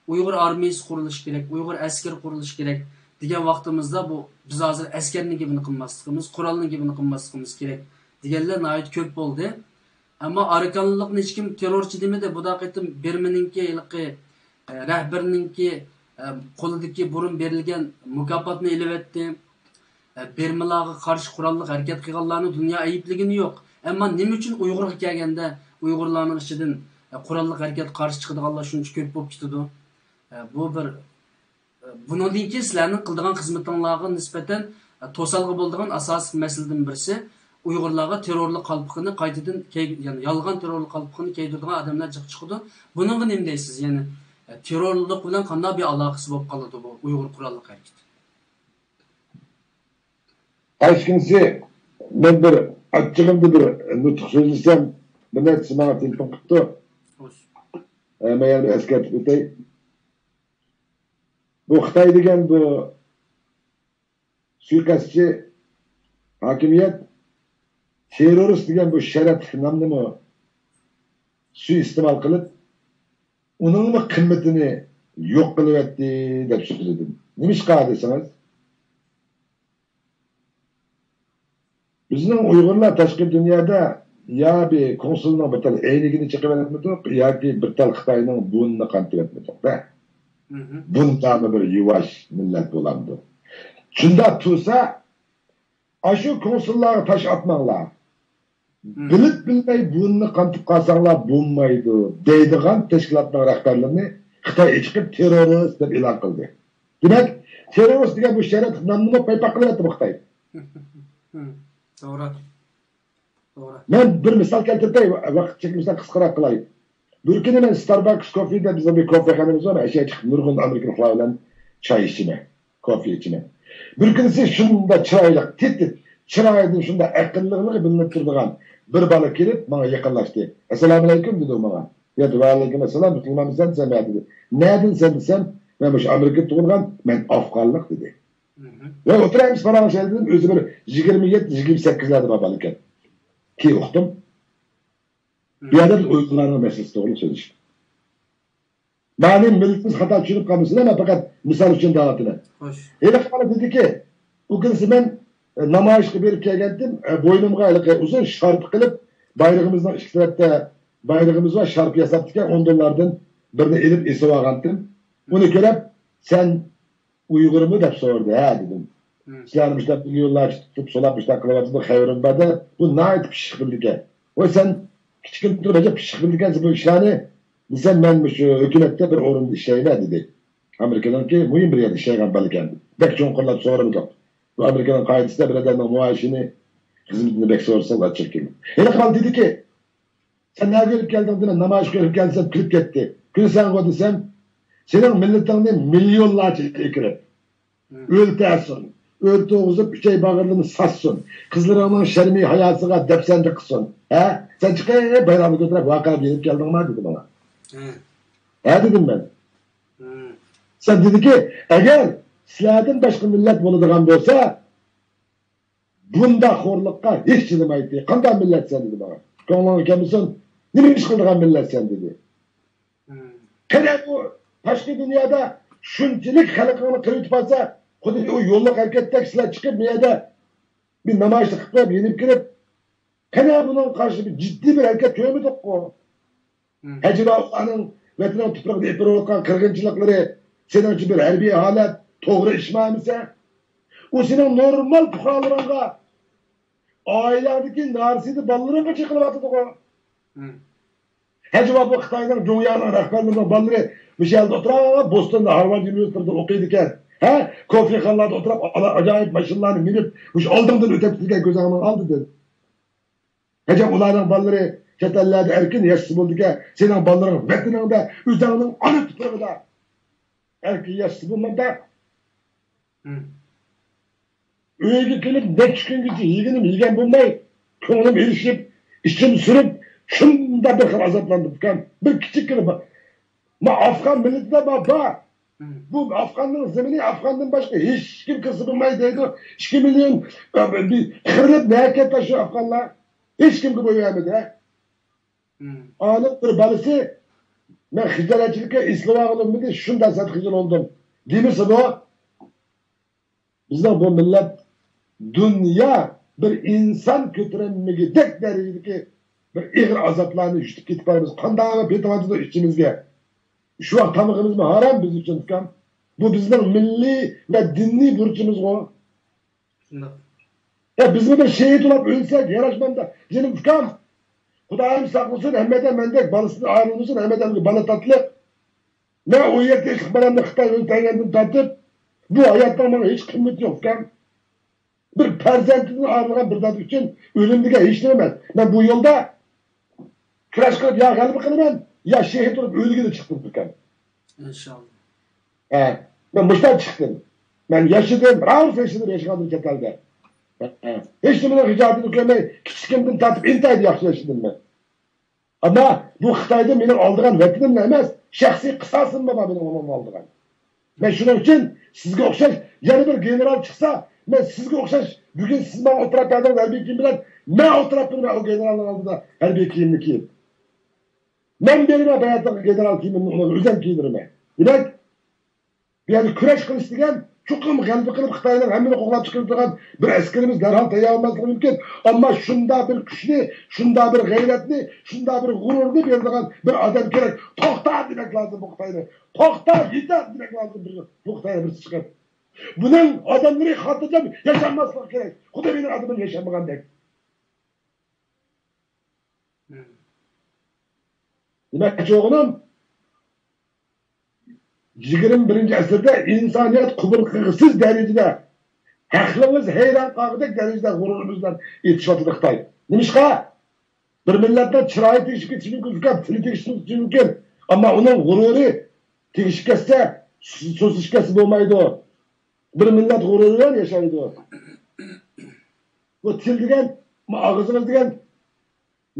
ئۇيغۇر ئارمىيىسى قۇرۇلۇشى كېرەك، ئۇيغۇر ئەسكىرى قۇرۇلۇشى كېرەك دېگەن ۋاقتىمىزدا، بۇ، بىز ھازىر ئەسكەرنىڭ گېپىنى قىلماسلىقىمىز، قورالنىڭ گېپىنى قىلماسلىقىمىز كېرەك دېگەنلەر ناھايىتى كۆپ بولدى. ئەمما ئاراكانلىقنى ھېچكىم تېررورچى دېمىدى. بۇ قېتىم بىرمىنىڭكى ھېلىقى، ئە، رەھبىرىنىڭكى، ئە، قولىدىكى بۇرۇن بېرىلگەن مۇكاپاتنى ئېلىۋەتتى. ئە، بىرمىلارغا قارشى قوراللىق ھەرىكەت قىلغانلارنى دۇنيا ئەيىبلىگىنى يوق. ئەمما نېمە ئۈچۈن ئۇيغۇرغا كەلگەندە ئۇيغۇرلارنىڭ ئىچىدىن، ئە، قوراللىق ھەرىكەتكە قارشى چىقىدىغانلار شۇنچە كۆپ بولۇپ كېتىدۇ؟ ئە، بۇ بىر، ئە، بۇنىڭدىن كېيىن سىلەرنىڭ قىلىدىغان خىزمىتىڭلارغا نىسبەتەن، ئە، توسالغۇ بولىدىغان ئاساسلىق مەسىلىدىن بىرسى، ئۇيغۇرلارغا تېررورلۇق قالپىقىنى قايتىدىن كىي-، يەنى يالغان تېررورلۇق قالپىقىنى كىيدۈرىدىغان ئادەملەر جىق چىقىدۇ. بۇنىڭغا نېمە دەيسىز؟ يەنى، ئە، تېررورلۇق بىلەن قانداق بىر ئالاقىسى بولۇپ قالىدۇ بۇ ئۇيغۇر قوراللىق ھەرىكىتى؟ ئەشكىنسى، مەن بىر ئاچچىقىمدا بىر نۇتۇق سۆزلىسەم، بىر نەچچىسى ماڭا تېلېفون قىپتۇ. خوش. ئە، مەن يەنە بىر ئەسكەرتىپ ئۆتەي. بۇ خىتاي دېگەن بۇ سۇيىقەستچى ھاكىمىيەت تېررورىست دېگەن بۇ شەرەپلىك نامنىمۇ سۇيىئىستېمال قىلىپ، ئۇنىڭمۇ قىممىتىنى يوق قىلىۋەتتى دەپ سۆزلىدىم. نېمىشقا دېسىڭىز، بىزنىڭ ئۇيغۇرلار تاشقى دۇنيادا يا بىر كونسۇلنىڭ بىر تال ئەينىكىنى چېقىۋەتمىدۇق ياكى بىر تال خىتاينىڭ بۇرنىنى قانىتىۋەتمىدۇق-دە. مم. بۇنداقمۇ بىر يۇۋاش مىللەت بولامدۇ؟ شۇنداق تۇرسا، ئاشۇ كونسۇللارغا تاش ئاتماڭلار. مم. بىلىپ بىلمەي بۇرنىنى قانىتىپ قالساڭلار بولمايدۇ دەيدىغان تەشكىلاتنىڭ رەھبەرلىرىنى خىتاي ئېچىقىپ تېررورىست دەپ ئېلان قىلدى. دېمەك، تېررورىست دېگەن بۇ شەرەپلىك نامنىمۇ پايپاق قىلىۋەتتى بۇ خىتاي. مم. توغرا. توغرا. مەن بىر مىسال كەلتۈرۈپ بېرەي، ۋاقىت چېكىمىزدە قىسقىراق قىلاي. بىر كۈنى مەن ستارباكس كوفېدا، بىزنىڭ بىر كوفېخانىمىز بار، مەن ئەشەگە چىقىپ نۇرغۇن ئامېرىكىلىقلار بىلەن چاي ئىچىمەن، كوفې ئىچىمەن. بىر كۈنىسى شۇنداق چىرايلىق، تىت-تىت، چىرايىدىن شۇنداق ئەقىللىقلىقى بىلىنىپ تۇرىدىغان بىر بالا كېلىپ ماڭا يېقىنلاشتى. «ئەسسالامۇئەلەيكۇم» دېدى ئۇ ماڭا. «يا، ۋەئەلەيكۇم ئەسسالام، بىر تونۇمامسەن سەن مەن؟» دېدى. «نەدىن سەن؟» دېسەم، «مەن مۇشۇ ئامېرىكىدا تۇغۇلغان، مەن ئافغانلىق» دېدى. مم. ۋە ئولتۇرايمىز پاراڭلىشايلى دېدىم، ئۆزى بىر يىگىرمە يەتتە، يىگىرمە سەككىزلەردە بار بالا ئىكەن. كېيىن ئۇقتۇم. بۇ يەردە بىز ئۇيغۇرلارنىڭ مەسىلىسى توغرىلىق سۆزلىشىپ. مەنى مىللىتىمىز خاتا چۈشىنىپ قالمىسىلا، مەن پەقەت مىسال ئۈچۈن دەۋاتىمەن. خوش. ھېلىقى بالا دېدىكى، ئۇ كۈنسى مەن، ئە، نامايىشقا بېرىپ كەلگەنتىم، ئە، بوينۇمغا ھېلىقى ئۇزۇن شارپا قىلىپ، بايرىقىمىزنىڭ ئىككى تەرەپتە بايرىقىمىز بار، شارپا ياساپتىكەن، ئون دوللاردىن بىرنى ئېلىپ ئېسىۋالغانتىم. ئۇنى كۆرۈپ، سەن ئۇيغۇرمۇ دەپ سورىدى. ھە دېدىم. مم. سىلەرنى مۇشۇنداق مىليونلارچە تۇتۇپ سولاپ مۇشۇنداق قىلىۋاتىدۇ، خەۋىرىڭ بار دەپ، بۇ ناھايىتى پىششىق بىلىدىكەن. ۋاي سەن كىچىكىمدىن تۇرۇپ ئەجەب پىششىق بىلىدىكەنسەن بۇ ئىشلارنى دېسەم، مەن مۇشۇ ھۆكۈمەتتە بىر ئورۇندا ئىشلەيمەن دېدى. ئامېرىكىنىڭكى مۇھىم بىر يەردە ئىشلەيدىغان بالا ئىكەن. بەك چوڭقۇرلاپ سورىمىدۇق. بۇ ئامېرىكىنىڭ قائىدىسىدە بىر ئادەمنىڭ مائاشىنى، خىزمىتىنى بەك سورىسا ئاچچىق كېلىدۇ. ھېلىقى بالا دېدىكى، سەن نەگە ئېلىپ كەلدىڭ دېمەن، نامايىشقا ئېلىپ كەلدىم دېسەم كۈلۈپ كەتتى. كۈلىسەنغۇ دېسەم، سېنىڭ مىللىتىڭنى مىليونلارچە ئېكىرىپ، مم. ئۆلتەرسۇن، ئۆلتۈرگۈزۈپ ئۈچەي باغرىنى ساتسۇن، قىزلىرىڭنىڭ شەرمى ھاياسىغا دەپسەندە قىلسۇن. ھە؟ سەن چىقىپ بايراقنى كۆتۈرۈپ ۋارقىراپ يېنىپ كەلدىڭما دېدى ماڭا. ھە. ھە دېدىم مەن. مم. سەن دېدىكى، ئەگەر سىلەردىن باشقا مىللەت بولىدىغان بولسا، بۇنداق خورلۇققا ھېچ چىدىمايتتى. قانداق مىللەتسەن دېدى ماڭا. كۆڭلۈڭگە كەلمىسۇن، نېمە ئىش قىلىدىغان مىللەتسەن دېدى. مم. قېنى بۇ تاشقى دۇنيادا شۇنچىلىك خەلقىڭنى قىرىۋېتىپ قالسا، خۇددى ئۇ يوللۇق ھەرىكەتتەك سىلەر چىقىپ بۇ يەردە بىر نامايىشلىق قىلىپ قويۇپ، يېنىپ كىرىپ، قېنى بۇنىڭغا قارشى بىر جىددىي بىر ھەرىكەت كۆرمىدۇققۇ؟ مم. ئەجەبا ئۇلارنىڭ ۋەتىنىڭ تۇپرىقىدا ئېلىپ بېرىۋاتقان قىرغىنچىلىقلىرى سېنىڭچە بىر ھەربىي ھالەت، توغرا ئىشمۇ ئەمىسە؟ ئۇ سېنىڭ نورمال پۇقرالىرىڭغا، ئائىلەڭدىكى نارسىدە بالىلىرىڭغا چېقىلىۋاتىدىغۇ. مم. ئەجەبا بۇ خىتاينىڭ جۇڭياڭنىڭ رەھبەرلىرىنىڭ بالىلىرى مۇشۇ يەردە ئولتۇرۇپ، بوستوندا، ھارۋارد ئۇنىۋېرسىتېتىدا ئوقۇيدىكەن. ھە؟ كوفېخانىلاردا ئولتۇرۇپ، ئالا-، ئاجايىپ ماشىنىلارنى مىنىپ، مۇشۇ ئالدىڭدىن ئۆتۈپ كېتىدىكەن كۆزۈڭنىڭ ئالدىدىن. ئەجەب ئۇلارنىڭ بالىلىرى چەت ئەللەردە ئەركىن ياشىسا بولىدىكەن، سېنىڭ بالىلىرىڭ ۋەتىنىڭدە، ئۆزۈڭنىڭ ئانا تۇپرىقىدا ئەركىن ياشىسا بولمامدا؟ ئۆيگە كېلىپ نەچچە كۈنگىچە يېگىنىم يېگەن بولماي، كۆڭلۈم ئېلىشىپ، ئىچىم سۈرۈپ، شۇنداق بىر خىل ئازابلاندىم ئۇكام. بىر كىچىككىنە با-، ما ئافغان مىللىتىدە بار، بار. بۇ ئافغاننىڭ زېمىنى ئافغاندىن باشقا ھېچكىم كىرسە بولمايدۇ دەيدۇ. ئىككى مىليون، ئە، بىر قىرىلىپ نەگە كەتتى شۇ ئافغانلار؟ ھېچكىمگە بوي بەرمىدى، ھە؟ ئانىڭ بىر بالىسى، مەن خىجالەتچىلىككە ئېسىلىۋالغىلى بولمىدى، شۇنداق سەت خىجىل بولدۇم دېمىسىمۇ، بىزنىڭ بۇ مىللەت دۇنيا بىر ئىنسان كۆتۈرەلمىگۈدەك دەرىجىدىكى بىر ئېغىر ئازابلارنى يۈتۈپ كېتىپ بارىمىز. قانداق پېتىۋاتىدۇ ئىچىمىزگە؟ شۇ ۋاقىت تامىقىمىزمۇ ھارام بىز ئۈچۈن، ئۇكام. بۇ بىزنىڭ مىللىي ۋە دىنىي بۇرچىمىزغۇ. شۇنداق. يا بىزمۇ بىر شېھىت بولۇپ ئۆلسەك ياراشمامدا؟ جېنىم ئۇكام، خۇدايىم ساقلىسۇن، ھەممىدىن مەندەك بالىسىدىن ئايرىلمىسۇن، ھەممىدىن بالا تاتلىق. مەن ئون يەتتە ياشلىق بالامنى خىتاي ئۆلتۈرگەندىن تارتىپ، بۇ ھاياتنىڭ ماڭا ھېچ قىممىتى يوق ئۇكام. بىر پەرزەنتىدىن ئايرىلغان بىر دادا ئۈچۈن ئۆلۈم دېگەن ھېچ نېمە ئەمەس. مەن بۇ يولدا كۈرەش قىلىپ يا غەلىبە قىلىمەن، يا شېھىت بولۇپ ئۆلگىلى چىقتىم ئۇكام. ئىنشاللا. ھە، مەن مۇشۇنداق چىقتىم. مەن ياشىدىم، راۋۇرۇس ياشىدىم، ياشىغاندىم چەت ئەلدە. ھە، ھېچ نېمىنىڭ ئىجادىيىتىنى كۆرمەي، كىچىكىمدىن تارتىپ ئىنتايىن ياخشى ياشىدىم مەن. ئەمما بۇ خىتايدا مېنىڭ ئالىدىغان ۋەتىنىملا ئەمەس، شەخسىي قىساسىممۇ بار مېنىڭ ئۇنىڭدىن ئالىدىغان. مەن شۇنىڭ ئۈچۈن سىزگە ئوخشاش يەنە بىر گېنېرال چىقسا، مەن سىزگە ئوخشاش، بۈگۈن سىز ماڭا ئولتۇراپ بەردىڭىز ھەربىي كىيىم بىلەن، مەن ئولتۇراپ بېرىمەن ئۇ گېنېرالنىڭ ئالدىدا ھەربىي كىيىمنى كىيىپ. مەن بېرىمەن باياتىنقى گېنېرال كىيىمىمنى ئۇنىڭغا ئۆزۈم كىيدۈرىمەن. دېمەك، بۇ يەردە كۈرەش قىلىش دېگەن چوقۇم غەلىبە قىلىپ خىتاينىڭ ھەممىنى قوغلاپ چىقىرىدىغان بىر ئەسكىرىمىز دەرھال تەييار بولماسلىقى مۇمكىن. ئەمما شۇنداق بىر كۈچنى، شۇنداق بىر غەيرەتنى، شۇنداق بىر غۇرۇرنى بېرىدىغان بىر ئادەم كېرەك. توختا دېمەك لازىم بۇ خىتاينى. توختا، يېتەر دېمەك لازىم بۇ، بۇ خىتاينى بىرسى چىقىپ. بۇنىڭ ئادەملىرى خاتىرجەم ياشانماسلىقى كېرەك. خۇددى مېنىڭ ئادىمىم ياشانمىغاندەك. دېمەكچى بولغىنىم، يىگىرمە بىرىنچى ئەسىردە ئىنسانىيەت قوبۇل قىلغۇسىز دەرىجىدە، ئەقلىڭىز ھەيران قالغۇدەك دەرىجىدە غۇرۇرىمىز بىلەن ئېتىشىۋاتىدۇ خىتاي. نېمىشقا؟ بىر مىللەتنىڭ چىرايى تېگىشىپ كېتىشى مۇمكىن، تىلى تېگىشىپ كېتىشى مۇمكىن. ئەمما ئۇنىڭ غۇرۇرى تېگىشىپ كەتسە، سۇسلىشىپ كەتسە بولمايدۇ. بىر مىللەت غۇرۇرى بىلەن ياشايدۇ. بۇ تىل دېگەن، ئاغزىڭىز دېگەن،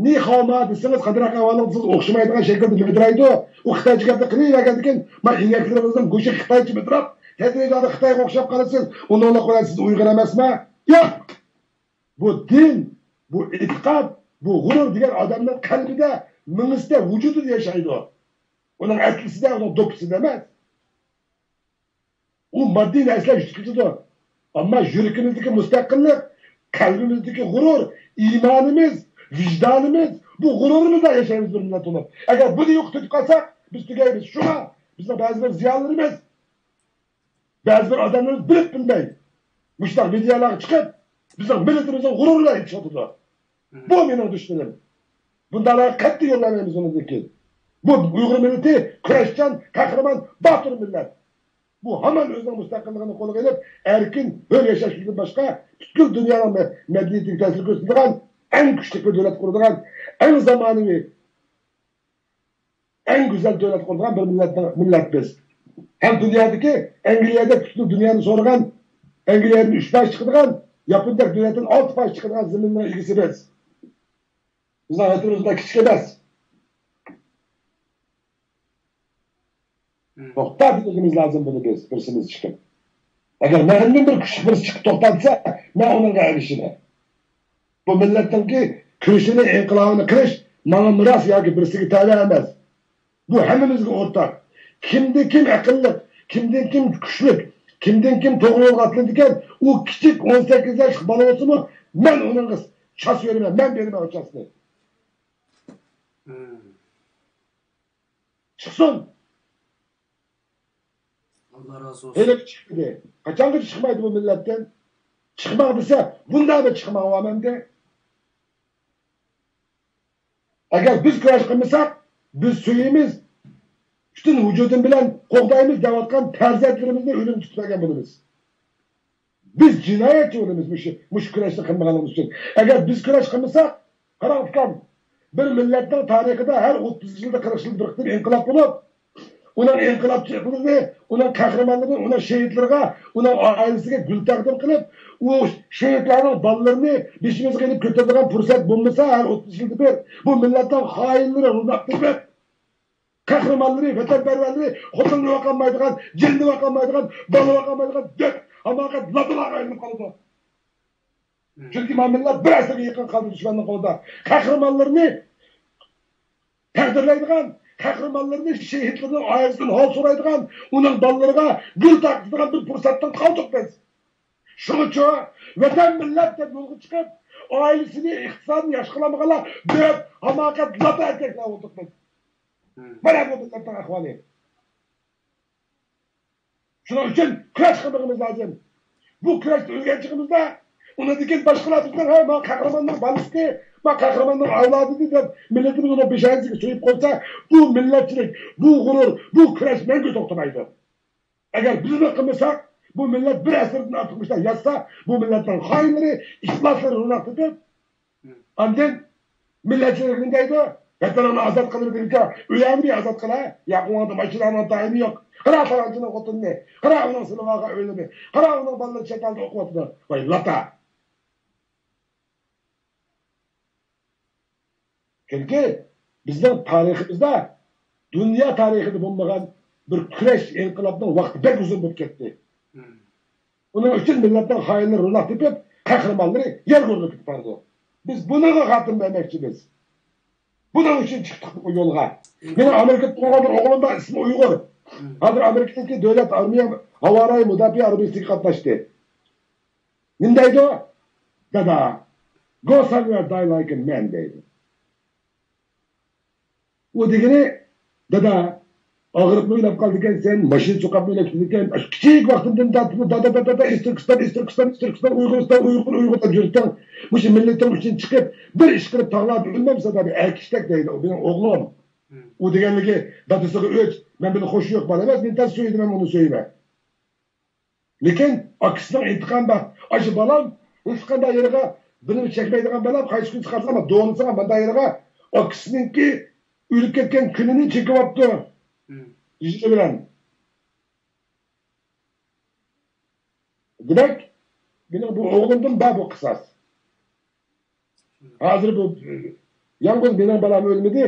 نى خاۋ ما دېسىڭىز، قانداق ئەھۋالىڭىز دېسىڭىز ئوخشىمايدىغان شەكىلدە مىدىرلايدۇ. ئۇ خىتايچە گەپنى قىلىۋەرگەندىكىن، ما ئىنەكلىرىڭىزنىڭ گۆشى خىتايچە مىدىرلاپ، تەدرىجىي ھالدا خىتايغا ئوخشاپ قالىسىز. ئۇنىڭلىق بىلەن سىز ئۇيغۇر ئەمەسما؟ ياق! بۇ دىن، بۇ ئېتىقاد، بۇ غۇرۇر دېگەن ئادەمنىڭ قەلبىدە، مېڭىسىدە، ۋۇجۇدىدا ياشايدۇ. ئۇنىڭ ئەتلىسىدە، ئۇنىڭ دوپپىسىدا ئەمەس. ئۇ ماددىي نەرسىلەر يۈتۈپ كېتىدۇ. ئەمما يۈرىكىمىزدىكى مۇستەقىللىق، قەلبىمىزدىكى غۇرۇر، ئىمانىمىز، ۋىجدانىمىز، بۇ غۇرۇرىمىزدا ياشايمىز بىر مىللەت بولۇپ. ئەگەر بۇنى يوقىتىپ قالساق، بىز تۈگەيمىز. شۇڭا بىزنىڭ بەزى بىر زىيالىيلىرىمىز، بەزى بىر ئادەملىرىمىز بىلىپ بىلمەي مۇشۇنداق مېدىيالارغا چىقىپ، بىزنىڭ مىللىتىمىزنىڭ غۇرۇرىنى ئېتىشىۋاتىدۇ. بۇ مېنىڭ دۈشمىنىم. بۇنداقلارغا قەتئىي يول بەرمەيمىز بۇنىڭدىن كېيىن. بۇ ئۇيغۇر مىللىتى كۈرەشچان، قەھرىمان، باتۇر مىللەت. بۇ ھامان ئۆزىنىڭ مۇستەقىللىقىنى قولىغا ئېلىپ، ئەركىن، ھۆر ياشاشتىن باشقا پۈتكۈل دۇنيانىڭ مە-، مەدەنىيىتىگە تەسىر كۆرسىتىدىغان، ئەڭ كۈچلۈك بىر دۆلەت قۇرىدىغان، ئەڭ زامانىۋى، ئەڭ گۈزەل دۆلەت قۇرىدىغان بىر مىللەتنىڭ، مىللەت بىز. ھەم دۇنيادىكى ئەنگلىيەدەك پۈتكۈل دۇنيانى سورىغان، ئەنگلىيەدىن ئۈچ پايچە چىقىدىغان، ياپوندەك دۆلەتتىن ئالتە پايچە چىقىدىغان زېمىننىڭ ئىگىسى بىز. بىزنىڭ ۋەتىنىمىز ئۇنداق كىچىك ئەمەس. توختا دېيىشىمىز لازىم بۇنى بىز، بىرسىمىز چىقىپ. ئەگەر مەندىن بىر كۈچلۈك بىرسى چىقىپ توختا دېسە، مەن ئۇنىڭغا ئەگىشىمەن. بۇ مىللەتنىڭكى كۈرىشىنى، ئىنقىلابىنى قىلىش ماڭا مىراس ياكى بىرسىگە تەۋە ئەمەس. بۇ ھەممىمىزگە ئورتاق. كىمدىن كىم ئەقىللىق، كىمدىن كىم كۈچلۈك، كىمدىن كىم توغرا يولغا ئاتلىنىدىكەن، ئۇ كىچىك ئون سەككىز ياشلىق بالا بولسىمۇ، مەن ئۇنىڭغا چاس بېرىمەن، مەن بېرىمەن ئۇ چاسنى. چىقسۇن. ئاللا رازى بولسۇن. ھېلىغىچە چىقمىدى. قاچانغىچە چىقمايدۇ بۇ مىللەتتىن؟ چىقماڭ دېسە، بۇنداقمۇ چىقماڭ ئەمدى. ئەگەر بىز كۈرەش قىلمىساق، بىز سۆيىمىز، پۈتۈن ۋۇجۇدۇم بىلەن قوغدايمىز دەۋاتقان پەرزەنتلىرىمىزنى ئۆلۈمگە تۇتۇپ بەرگەن بولىمىز. بىز جىنايەتچى بولىمىز مۇشۇ، مۇشۇ كۈرەشنى قىلمىغانلىقىمىز ئۈچۈن. ئەگەر بىز كۈرەش قىلمىساق، قاراڭ ئۇكام، بىر مىللەتنىڭ تارىخىدا ھەر ئوتتۇز يىلدا، قىرىق يىلدا بىر قېتىم ئىنقىلاب بولۇپ، ئۇنىڭ ئىنقىلابچىلىرىنى، ئۇنىڭ قەھرىمانلىرىنى، ئۇنىڭ شېھىتلىرىغا، ئۇنىڭ ئائىلىسىگە گۈل تەقدىم قىلىپ، ئۇ شېھىتلەرنىڭ بالىلىرىنى بېشىمىزغا ئېلىپ كۆتۈرىدىغان پۇرسەت بولمىسا، ھەر ئوتتۇز يىلدا بىر، بۇ مىللەتنىڭ خائىنلىرى روناق تېپىپ، قەھرىمانلىرى، ۋەتەنپەرۋەرلىرى خوتۇننى باقالمايدىغان، جېنىنى باقالمايدىغان، بالا باقالمايدىغان دۆت، ھاماقەت لاتىلارغا ئايلىنىپ قالىدۇ. چۈنكى ما مىللەت بىر ئەسىرگە يېقىن قالدى دۈشمەننىڭ قولىدا. قەھرىمانلىرىنى تەقدىرلەيدىغان، قەھرىمانلىرىنى، شېھىتلىرىنىڭ ئائىلىسىدىن ھال سورايدىغان، ئۇنىڭ بالىلىرىغا گۈل تارقىتىدىغان بىر پۇرسەتتىن قالدۇق بىز. شۇڭىچۇ ۋەتەن مىللەت دەپ يولغا چىقىپ، ئائىلىسىنى، ئىقتىسادىنى ياخشى قىلالمىغانلار دۆت، ھاماقەت، لاپا ئەركەكلەر بولدۇق بىز. مانا بۇ مىللەتنىڭ ئەھۋالى. شۇنىڭ ئۈچۈن كۈرەش قىلمىقىمىز لازىم. بۇ كۈرەشتە ئۆلگەن چېغىمىزدا، ئۇنىڭدىن كېيىن باشقىلار بىزنىڭ، ھە، ما قەھرىماننىڭ بالىسى، ما قەھرىماننىڭ ئەۋلادىدى دەپ مىللىتىمىز ئۇنىڭ بېشىغا سۆيۈپ قويسا، بۇ مىللەتچىلىك، بۇ غۇرۇر، بۇ كۈرەش مەڭگۈ توختىمايدۇ. ئەگەر بىزمۇ قىلمىساق، بۇ مىللەت بىر ئەسىردىن ئارتۇق مۇشۇنداق ياتسا، بۇ مىللەتنىڭ خائىنلىرى، ئىپلاسلىرى روناق تېپىپ، ئاندىن مىللەتچىلىك نېمە دەيدۇ؟ ۋەتىنىڭنى ئازاد قىلىدىكەن، ئۆيۈڭنى ئازاد قىل، ھە؟ ياقۇڭدا ماشىناڭنىڭ تايىنى يوق. قارا پالانچىنىڭ خوتۇنىنى، قارا ئۇنىڭ سېلىۋالغان ئۆيلىرىنى، قارا ئۇنىڭ بالىلىرى چەت ئەلدە ئوقۇۋاتىدۇ. ۋاي لاتا! چۈنكى بىزنىڭ تارىخىمىزدا، دۇنيا تارىخىدا بولمىغان بىر كۈرەش، ئىنقىلابنىڭ ۋاقتى بەك ئۇزۇن بولۇپ كەتتى. ئۇنىڭ ئۈچۈن مىللەتنىڭ خائىنلىرى روناق تېپىپ، قەھرىمانلىرى يەر گۈرلىكىپ بارىدۇ. بىز بۇنىڭغا خاتىمە بەرمەكچىمىز. بۇنىڭ ئۈچۈن چىقتۇق بۇ يولغا. مېنىڭ ئامېرىكىدا تۇغۇلغان بىر ئوغلۇم بار، ئىسمى ئۇيغۇر. ھازىر ئامېرىكىدىكى دۆلەت ئارمىيە ھاۋارايى مۇداپىئە ئارمىيەسىگە قاتناشتى. نېمە دەيدۇ؟ دادا، go somewhere, die like a man دەيدۇ. ئۇ دېگىنى، دادا، ئاغرىپمۇ ئۆلۈپ قالىدىكەنسەن، ماشىنا چوقۇپمۇ ئۆلۈپ كېتىدىكەن. ئاشۇ كىچىك ۋاقتىمدىن تارتىپ، دادا، دادا، دادا، ئىز تۈركىستان، ئىز تۈركىستان، ئىز تۈركىستان، ئۇيغۇرىستان، ئۇيغۇر، ئۇيغۇر دەپ يۈرسەڭ، مۇشۇ مىللىتىڭ ئۈچۈن چىقىپ، بىر ئىش قىلىپ تاغلاردا ئۆلمەمسەن، دادا، ئەركىشتەك دەيدۇ، ئۇ مېنىڭ ئوغلۇم. ئۇ دېگەنلىكى، دادىسىغا ئۆچ، مەن بىلەن خوشى يوق بالا ئەمەس، مېنى تەس سۆيىدۇ، مەن ئۇنى سۆيىمەن. لېكىن ئاكىسىنىڭ ئىنتىقامى بار. ئاشۇ بالام ھېچقانداق يېرىغا بىرنېمە چەكمەيدىغان بالام، قايسى كۈنى چىقارسام دونىسىغا مانداق يېرىغا ئاكىسىنىڭكى ئۆلۈپ كەتكەن كۈنىنى چېكىۋاپتۇ. يېشى بىلەن. دېمەك، مېنىڭ بۇ ئوغلۇمدىن بار بۇ قىساس. ھازىر بۇ، يالغۇز مېنىڭ بالام ئۆلمىدى،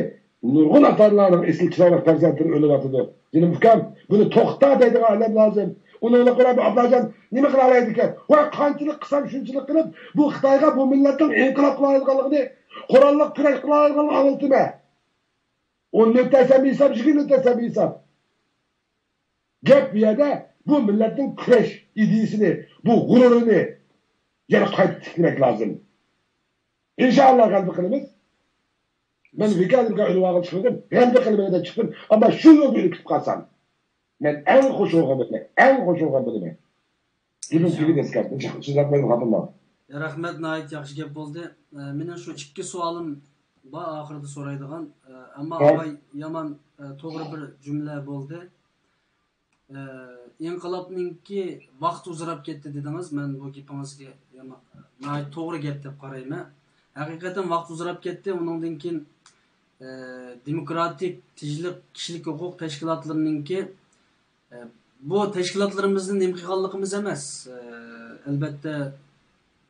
نۇرغۇن ئاتا-ئانىلارنىڭ ئېسىل چىرايلىق پەرزەنتلىرى ئۆلۈۋاتىدۇ. جېنىم ئۇكام، بۇنى توختا دەيدىغان ئادەم لازىم. ئۇنىڭلىق بىلەن بۇ ئابلاجان نېمە قىلالايدىكەن؟ ۋاي، قانچىلىك قىلسام شۇنچىلىك قىلىپ، بۇ خىتايغا بۇ مىللەتنىڭ ئىنقىلاب قىلالايدىغانلىقىنى، قوراللىق كۈرەش قىلالايدىغانلىقىنى ئاڭلىتىمەن. ئون مىنۇت دېسەم ھېساب، يىگىرمە مىنۇت دېسەم ھېساب. گەپ بۇ يەردە بۇ مىللەتنىڭ كۈرەش ئىدىيىسىنى، بۇ غۇرۇرىنى يەنە قايتا تىكلىمەك لازىم. ئىنشائاللا غەلىبە قىلىمىز. مەن ۋىكالىمغا ئۆلۈۋالغىلى چىقمىدىم. غەلىبە قىلىمەن دەپ چىقتىم. ئەمما شۇ يولدا ئۆلۈپ كېتىپ قالسام، مەن ئەڭ خوش بولغان بولىمەن. ئەڭ خوش بولغان بولىمەن. گېپىم تۈگىدى ئەسكەر. سۆزلەپ قويدۇم خاتىرىلەپ. رەھمەت، ناھايىتى ياخشى گەپ بولدى. ئە، مېنىڭ شۇ ئىككى سوئالىم بار ئاخىرىدا سورايدىغان. ئە، ئەمما ھە. ئاۋاي يامان، ئە، توغرا بىر جۈملە بولدى. ئە، ئىنقىلابنىڭكى ۋاقتى ئۇزىراپ كەتتى دېدىڭىز. مەن بۇ گېپىڭىزگە يامان، ناھايىتى توغرا گەپ دەپ قارايمەن. ھەقىقەتەن ۋاقتى ئۇزىراپ كەتتى. ئۇنىڭدىن كېيىن، ئە، دېموكراتىك، تىنچلىق، كىشىلىك ھوقۇق تەشكىلاتلىرىنىڭكى، ئە، بۇ تەشكىلاتلىرىمىزنى نېمە قىلغانلىقىمىز ئەمەس، ئە، ئەلۋەتتە،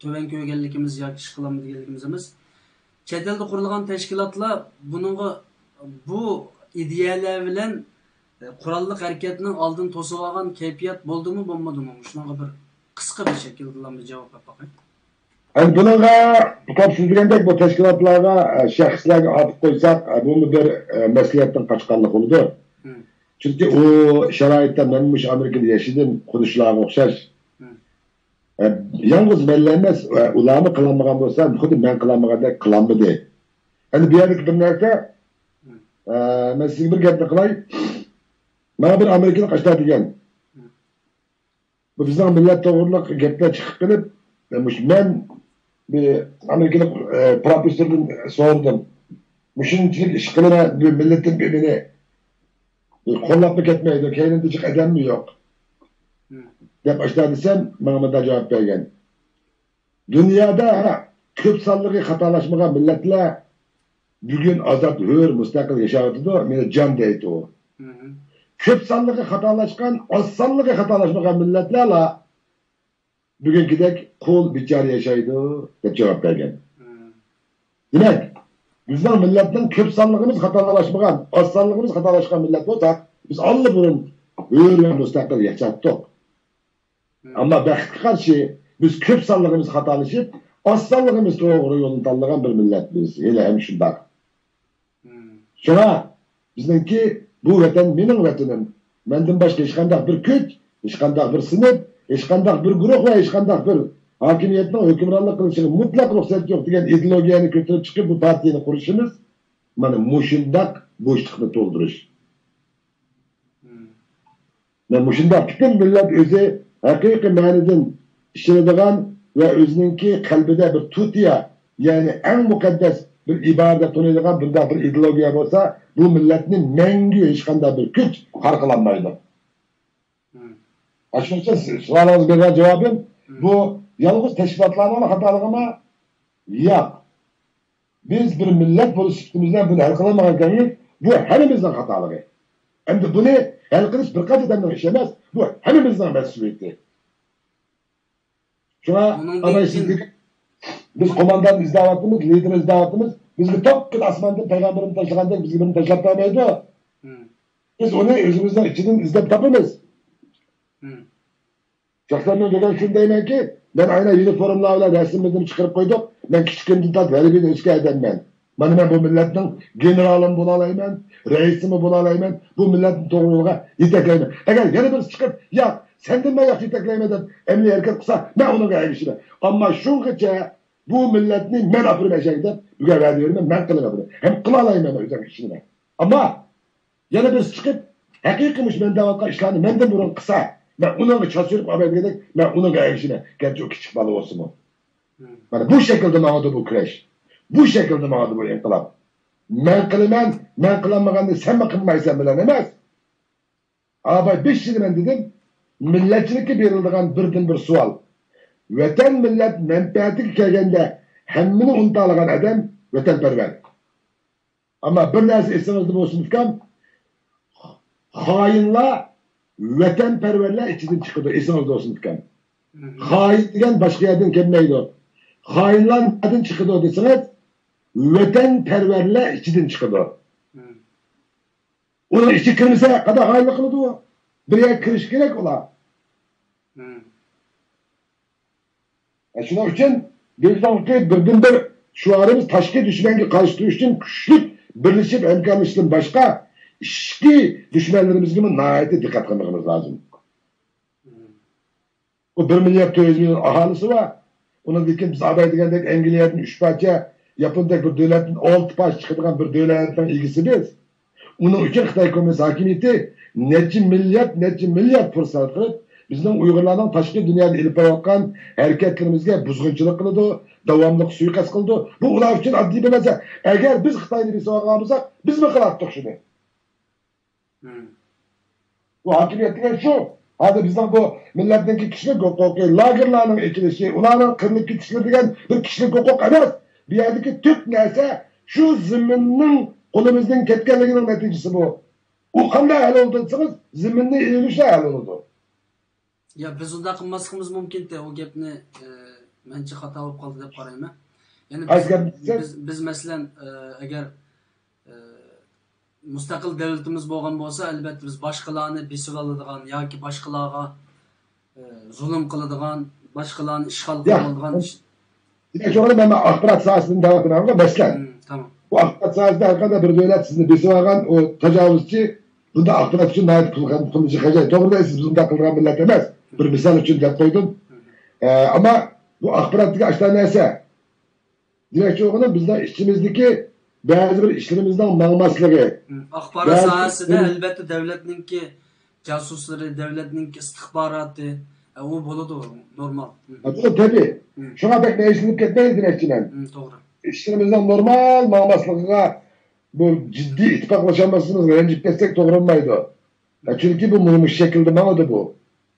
تۆۋەن كۆرگەنلىكىمىز ياكى ئىش قىلالمىدى دېگەنلىكىمىز ئەمەس. چەت ئەلدە قۇرۇلغان تەشكىلاتلار بۇنىڭغا، بۇ ئىدىيەلەر بىلەن، ئە، قوراللىق ھەرىكەتنىڭ ئالدىنى توسۇۋالغان كەيپىيات بولدىمۇ، بولمىدىمۇ؟ مۇشۇنىڭغا بىر قىسقا بىر شەكىلدىلا بىر جاۋاب بېرىپ باقاي. ئەمدى بۇنىڭغا، ئۇكام سىز دېگەندەك، بۇ تەشكىلاتلارغا، ئە، شەخسلەرگە ئارتىپ قويساق، ئە، بۇمۇ بىر، ئە، مەسلىھەتتىن قاچقانلىق بولىدۇ. چۈنكى ئۇ شارائىتتا مەن مۇشۇ ئامېرىكىدا ياشىدىم، خۇددى شۇلارغا ئوخشاش. ئە، يالغۇز مەنلا ئەمەس، ئە، ئۇلارمۇ قىلالمىغان بولسا، خۇددى مەن قىلالمىغاندەك قىلالمىدى. ئەمدى بۇ يەردىكى بىر نەرسە، ئە، مەن سىزگە بىر گەپنى قىلاي. ماڭا بىر ئامېرىكىلىق ئاشۇنداق دېگەن. بۇ بىزنىڭ مىللەت توغرىلىق گەپلەر چىقىپ قېلىپ، مۇشۇ مەن بىر ئامېرىكىلىق، ئە، پروفېسسوردىن سورىدىم. مۇشۇنچىلىك ئىش قىلىمەن، بۇ مىللىتىم بىر مېنى قوللاپمۇ كەتمەيدۇ، كەينىمدە جىق ئادەممۇ يوق. دەپ ئاشۇنداق دېسەم، ماڭا مۇنداق جاۋاب بەرگەن. دۇنيادا كۆپ سانلىقى خاتالاشمىغان مىللەتلەر بۈگۈن ئازاد، ھۆر، مۇستەقىل ياشاۋاتىدۇ. مېنى جان دەيدۇ. كۆپ سانلىقى خاتالاشقان، ئاز سانلىقى خاتالاشمىغان مىللەتلەرلا بۈگۈنكىدەك قۇل، بىچارە ياشايدۇ، دەپ جاۋاب بەرگەن. دېمەك، بىزنىڭ مىللەتنىڭ كۆپ سانلىقىمىز خاتالاشمىغان، ئاز سانلىقىمىز خاتالاشقان مىللەت بولساق، بىز ئاللىبۇرۇن ھۆر ۋە مۇستەقىل ياشاپتۇق. ئەمما بەختكە قارشى، بىز كۆپ سانلىقىمىز خاتالىشىپ، ئاز سانلىقىمىز توغرا يولنى تاللىغان بىر مىللەت بىز، ھېلىھەم شۇنداق. شۇڭا بىزنىڭكى بۇ ۋەتەن مېنىڭ ۋەتىنىم. مەندىن باشقا ھېچقانداق بىر كۈچ، ھېچقانداق بىر سىنىپ، ھېچقانداق بىر گۇرۇھ ۋە ھېچقانداق بىر ھاكىمىيەتنىڭ ھۆكۈمرانلىق قىلىشىغا مۇتلەق رۇخسەت يوق دېگەن ئىدېئولوگىيەنى كۆتۈرۈپ چىقىپ، بۇ پارتىيەنى قۇرۇشىمىز مانا مۇشۇنداق بوشلۇقنى تولدۇرۇش. مانا مۇشۇنداق پۈتۈن مىللەت ئۆزى ھەقىقىي مەنىدىن ئىشىنىدىغان ۋە ئۆزىنىڭكى قەلبىدە بىر تۇتىيا، يەنى ئەڭ مۇقەددەس بىر ئىبارە دەپ تونۇيدىغان بۇنداق بىر ئىدېئولوگىيە بولسا، بۇ مىللەتنى مەڭگۈ ھېچقانداق بىر كۈچ قارقىلالمايدۇ. ئاشۇنىڭ ئۈچۈن سوئالىڭىزغا بەرگەن جاۋابىم، بۇ يالغۇز تەشكىلاتلارنىڭ خاتالىقىمۇ؟ ياق. بىز بىر مىللەت بولۇش سۈپىتىمىز بىلەن بۇنى ھەل قىلالمىغان ئىكەنمىز، بۇ ھەممىمىزنىڭ خاتالىقى. ئەمدى بۇنى ھەل قىلىش بىر قانچە ئادەمنىڭ ئىشى ئەمەس، بۇ ھەممىمىزنىڭ مەسئۇلىيىتى. شۇڭا ئۇنىڭدىن ئانا كېيىن سىز، بىز قوماندان ئىزدەۋاتىمىز، لىدېر ئىزدەۋاتىمىز، بىزگە توپتىن ئاسماندىن پەيغەمبىرىمىز تاشلىغاندەك بىزگە بىرىنى تاشلاپ بەرمەيدۇ. بىز ئۇنى ئۆزىمىزنىڭ ئىچىدىن ئىزدەپ تاپىمىز. شەخسەن مەن دېگەن شۇنى دەيمەنكى، مەن ئاينا يۇنىفورملار بىلەن رەسىمىمىزنى چىقىرىپ قويدۇق. مەن كىچىكىمدىن تارتىپ ھەربىيدە ئۆسكەن ئادەممەن. مانا مەن بۇ مىللەتنىڭ گېنېرالىمۇ بولالايمەن، رەئىسىمۇ بولالايمەن، بۇ مىللەتنى توغرا يولغا يېتەكلەيمەن. ئەگەر يەنە بىرسى چىقىپ، ياق، سەندىن مەن ياخشى يېتەكلەيمەن دەپ ئەمەلىي ھەرىكەت قىلسا، مەن ئۇنىڭغا ئەگىشىمەن. ئەمما شۇغىچە بۇ مىللەتنى مەن ئاپىرىمەن ئەشەگە دەپ بۈگۈن ۋەدە بېرىمەن، مەن قىلىۋېتىمەن. ھەم قىلالايمەن ئۆزۈم ئىشىمنى. ئەمما يەنە بىرسى چىقىپ، ھەقىقىي مۇشۇ مەن دەۋاتقان ئىشلارنى مەندىن بۇرۇن قىلسا، مەن ئۇنىڭغا چاچ سۈرۈپ ئاۋاي دېگەندەك، مەن ئۇنىڭغا ئەگىشىمەن، گەرچە ئۇ كىچىك بالا بولسىمۇ. مانا بۇ شەكىلدە ماڭىدۇ بۇ كۈرەش. بۇ شەكىلدە ماڭىدۇ بۇ ئىنقىلاب. مەن قىلىمەن، مەن قىلالمىغاننى سەنمۇ قىلمايسەن بىلەن ئەمەس. ئاباي بېشىدا مەن دېدىم، مىللەتچىلىككە بېرىلىدىغان بىردىنبىر سوئال. ۋەتەن مىللەت مەنپەئەتىگە كەلگەندە ھەممىنى ئۇنتالىغان ئادەم ۋەتەنپەرۋەر. ئەمما بىر نەرسە ئېسىڭىزدە بولسۇن ئۇكام، خائىنلار ۋەتەنپەرۋەرلەر ئىچىدىن چىقىدۇ، ئېسىڭىزدە بولسۇن ئۇكام. خائىن دېگەن باشقا يەردىن كەلمەيدۇ. خائىنلار نەدىن چىقىدۇ دېسىڭىز، ۋەتەنپەرۋەرلەر ئىچىدىن چىقىدۇ. ئۇنىڭ ئىچىگە كىرمىسە قانداق خائىنلىق قىلىدۇ؟ بىر يەرگە كىرىشى كېرەك ئۇلار. شۇنىڭ ئۈچۈن بىزنىڭكى بىردىنبىر شوئارىمىز تاشقى دۈشمەنگە قارشى تۇرۇش ئۈچۈن كۈچلۈك بىرلىشىپ ھەمكارلىشىشتىن باشقا ئىچكى دۈشمەنلىرىمىزگىمۇ ناھايىتى دىققەت قىلمىقىمىز لازىم. بۇ بىر مىليارد تۆت يۈز مىليون ئاھالىسى بار. ئۇنىڭدىن كېيىن بىز ئاباي دېگەندەك ئەنگلىيەدىن ئۈچ پارچە، ياپوندەك بىر دۆلەتتىن ئالتە پارچە چىقىدىغان بىر دۆلەتنىڭ ئىگىسى بىز. ئۇنىڭ ئۈچۈن خىتاي كوممۇنىست ھاكىمىيىتى نەچچە مىليارد، نەچچە مىليارد پۇل سەرپ قىلىپ، بىزنىڭ ئۇيغۇرلارنىڭ تاشقى دۇنيادا ئېلىپ بارىۋاتقان ھەرىكەتلىرىمىزگە بۇزغۇنچىلىق قىلىدۇ، داۋاملىق سۇيىقەست قىلىدۇ. بۇ ئۇلار ئۈچۈن ئاددىي بىر نەرسە. ئەگەر بىز خىتاينى بېسىۋالغان بولساق، بىزمۇ قىلاتتۇق شۇنى. بۇ ھاكىمىيەت دېگەن شۇ. ھازىر بىزنىڭ بۇ مىللەتنىڭكى كىشىلىك ھوقۇقى، لاگېرلارنىڭ ئېچىلىشى، ئۇلارنىڭ قىرىلىپ كېتىشلىرى دېگەن بىر كىشىلىك ھوقۇق ئەمەس. بۇ يەردىكى تۈپ نەرسە شۇ زېمىننىڭ قولىمىزدىن كەتكەنلىكىنىڭ نەتىجىسى بۇ. ئۇ قانداق ھەل بولىدۇ دېسىڭىز، زېمىننى ئېلىشلا ھەل بولىدۇ. يا، بىز ئۇنداق قىلماسلىقىمىز مۇمكىنتى، ئۇ گەپنى، ئە، مەنچە خاتا بولۇپ قالدى دەپ قارايمەن. يەنى قايسى بىز، گەپنى دېسەك؟ بىز، بىز مەسىلەن، ئە، ئەگەر، ئە، مۇستەقىل دۆلىتىمىز بولغان بولسا، ئەلۋەتتە بىز باشقىلارنى بېسىۋالىدىغان ياكى باشقىلارغا، ئە، زۇلۇم قىلىدىغان، باشقىلارنى ئىشغال ياق. قىلىۋالىدىغان ئىش. دېمەك، مەن ئاخبارات ساھەسىدىن دەۋاتىمەن، مەسىلەن. ھىم، تامام. بۇ ئاخبارات ساھەسىدە ھەر قانداق بىر دۆلەت سىزنى بېسىۋالغان، ئۇ تاجاۋۇزچى، بۇنداق ئاخبارات ئۈچۈن ناھايىتى پۇل، پۇل خەجلەيدۇ. توغرا دەيسىز، بىز ئۇنداق قىلغان مىللەت ئەمەس. بىر مىسال ئۈچۈن دەپ قويدۇم. ھىم. ئە، ئەمما بۇ ئاخبارات دېگەن ئاشۇنداق نەرسە. دېمەكچى بولغىنىم، بىزنىڭ ئىچىمىزدىكى بەزى بىر ئىشلىرىمىزنىڭ ماڭماسلىقى. ھىم. ئاخبارات بەزى ساھەسىدە، ئەلۋەتتە، دۆلەتنىڭكى جاسۇسلىرى، دۆلەتنىڭكى ئىستىخباراتى، ئە، ئۇ بولىدۇ، نورمال. ھىم. ھە، بۇ تەبىئىي. ھىم. شۇڭا بەك مەيۈسلىنىپ كەتمەيلى دېمەكچىمەن. ھىم، توغرا. ئىشلىرىمىزنىڭ نورمال ماڭماسلىقىغا بۇ جىددىي ئىتتىپاقلىشالماسلىقىمىزغا رەنجىپ كەتسەك توغرا بولمايدۇ. ھە، چۈنكى بۇ مۇشۇ شەكىلدە ماڭىدۇ بۇ.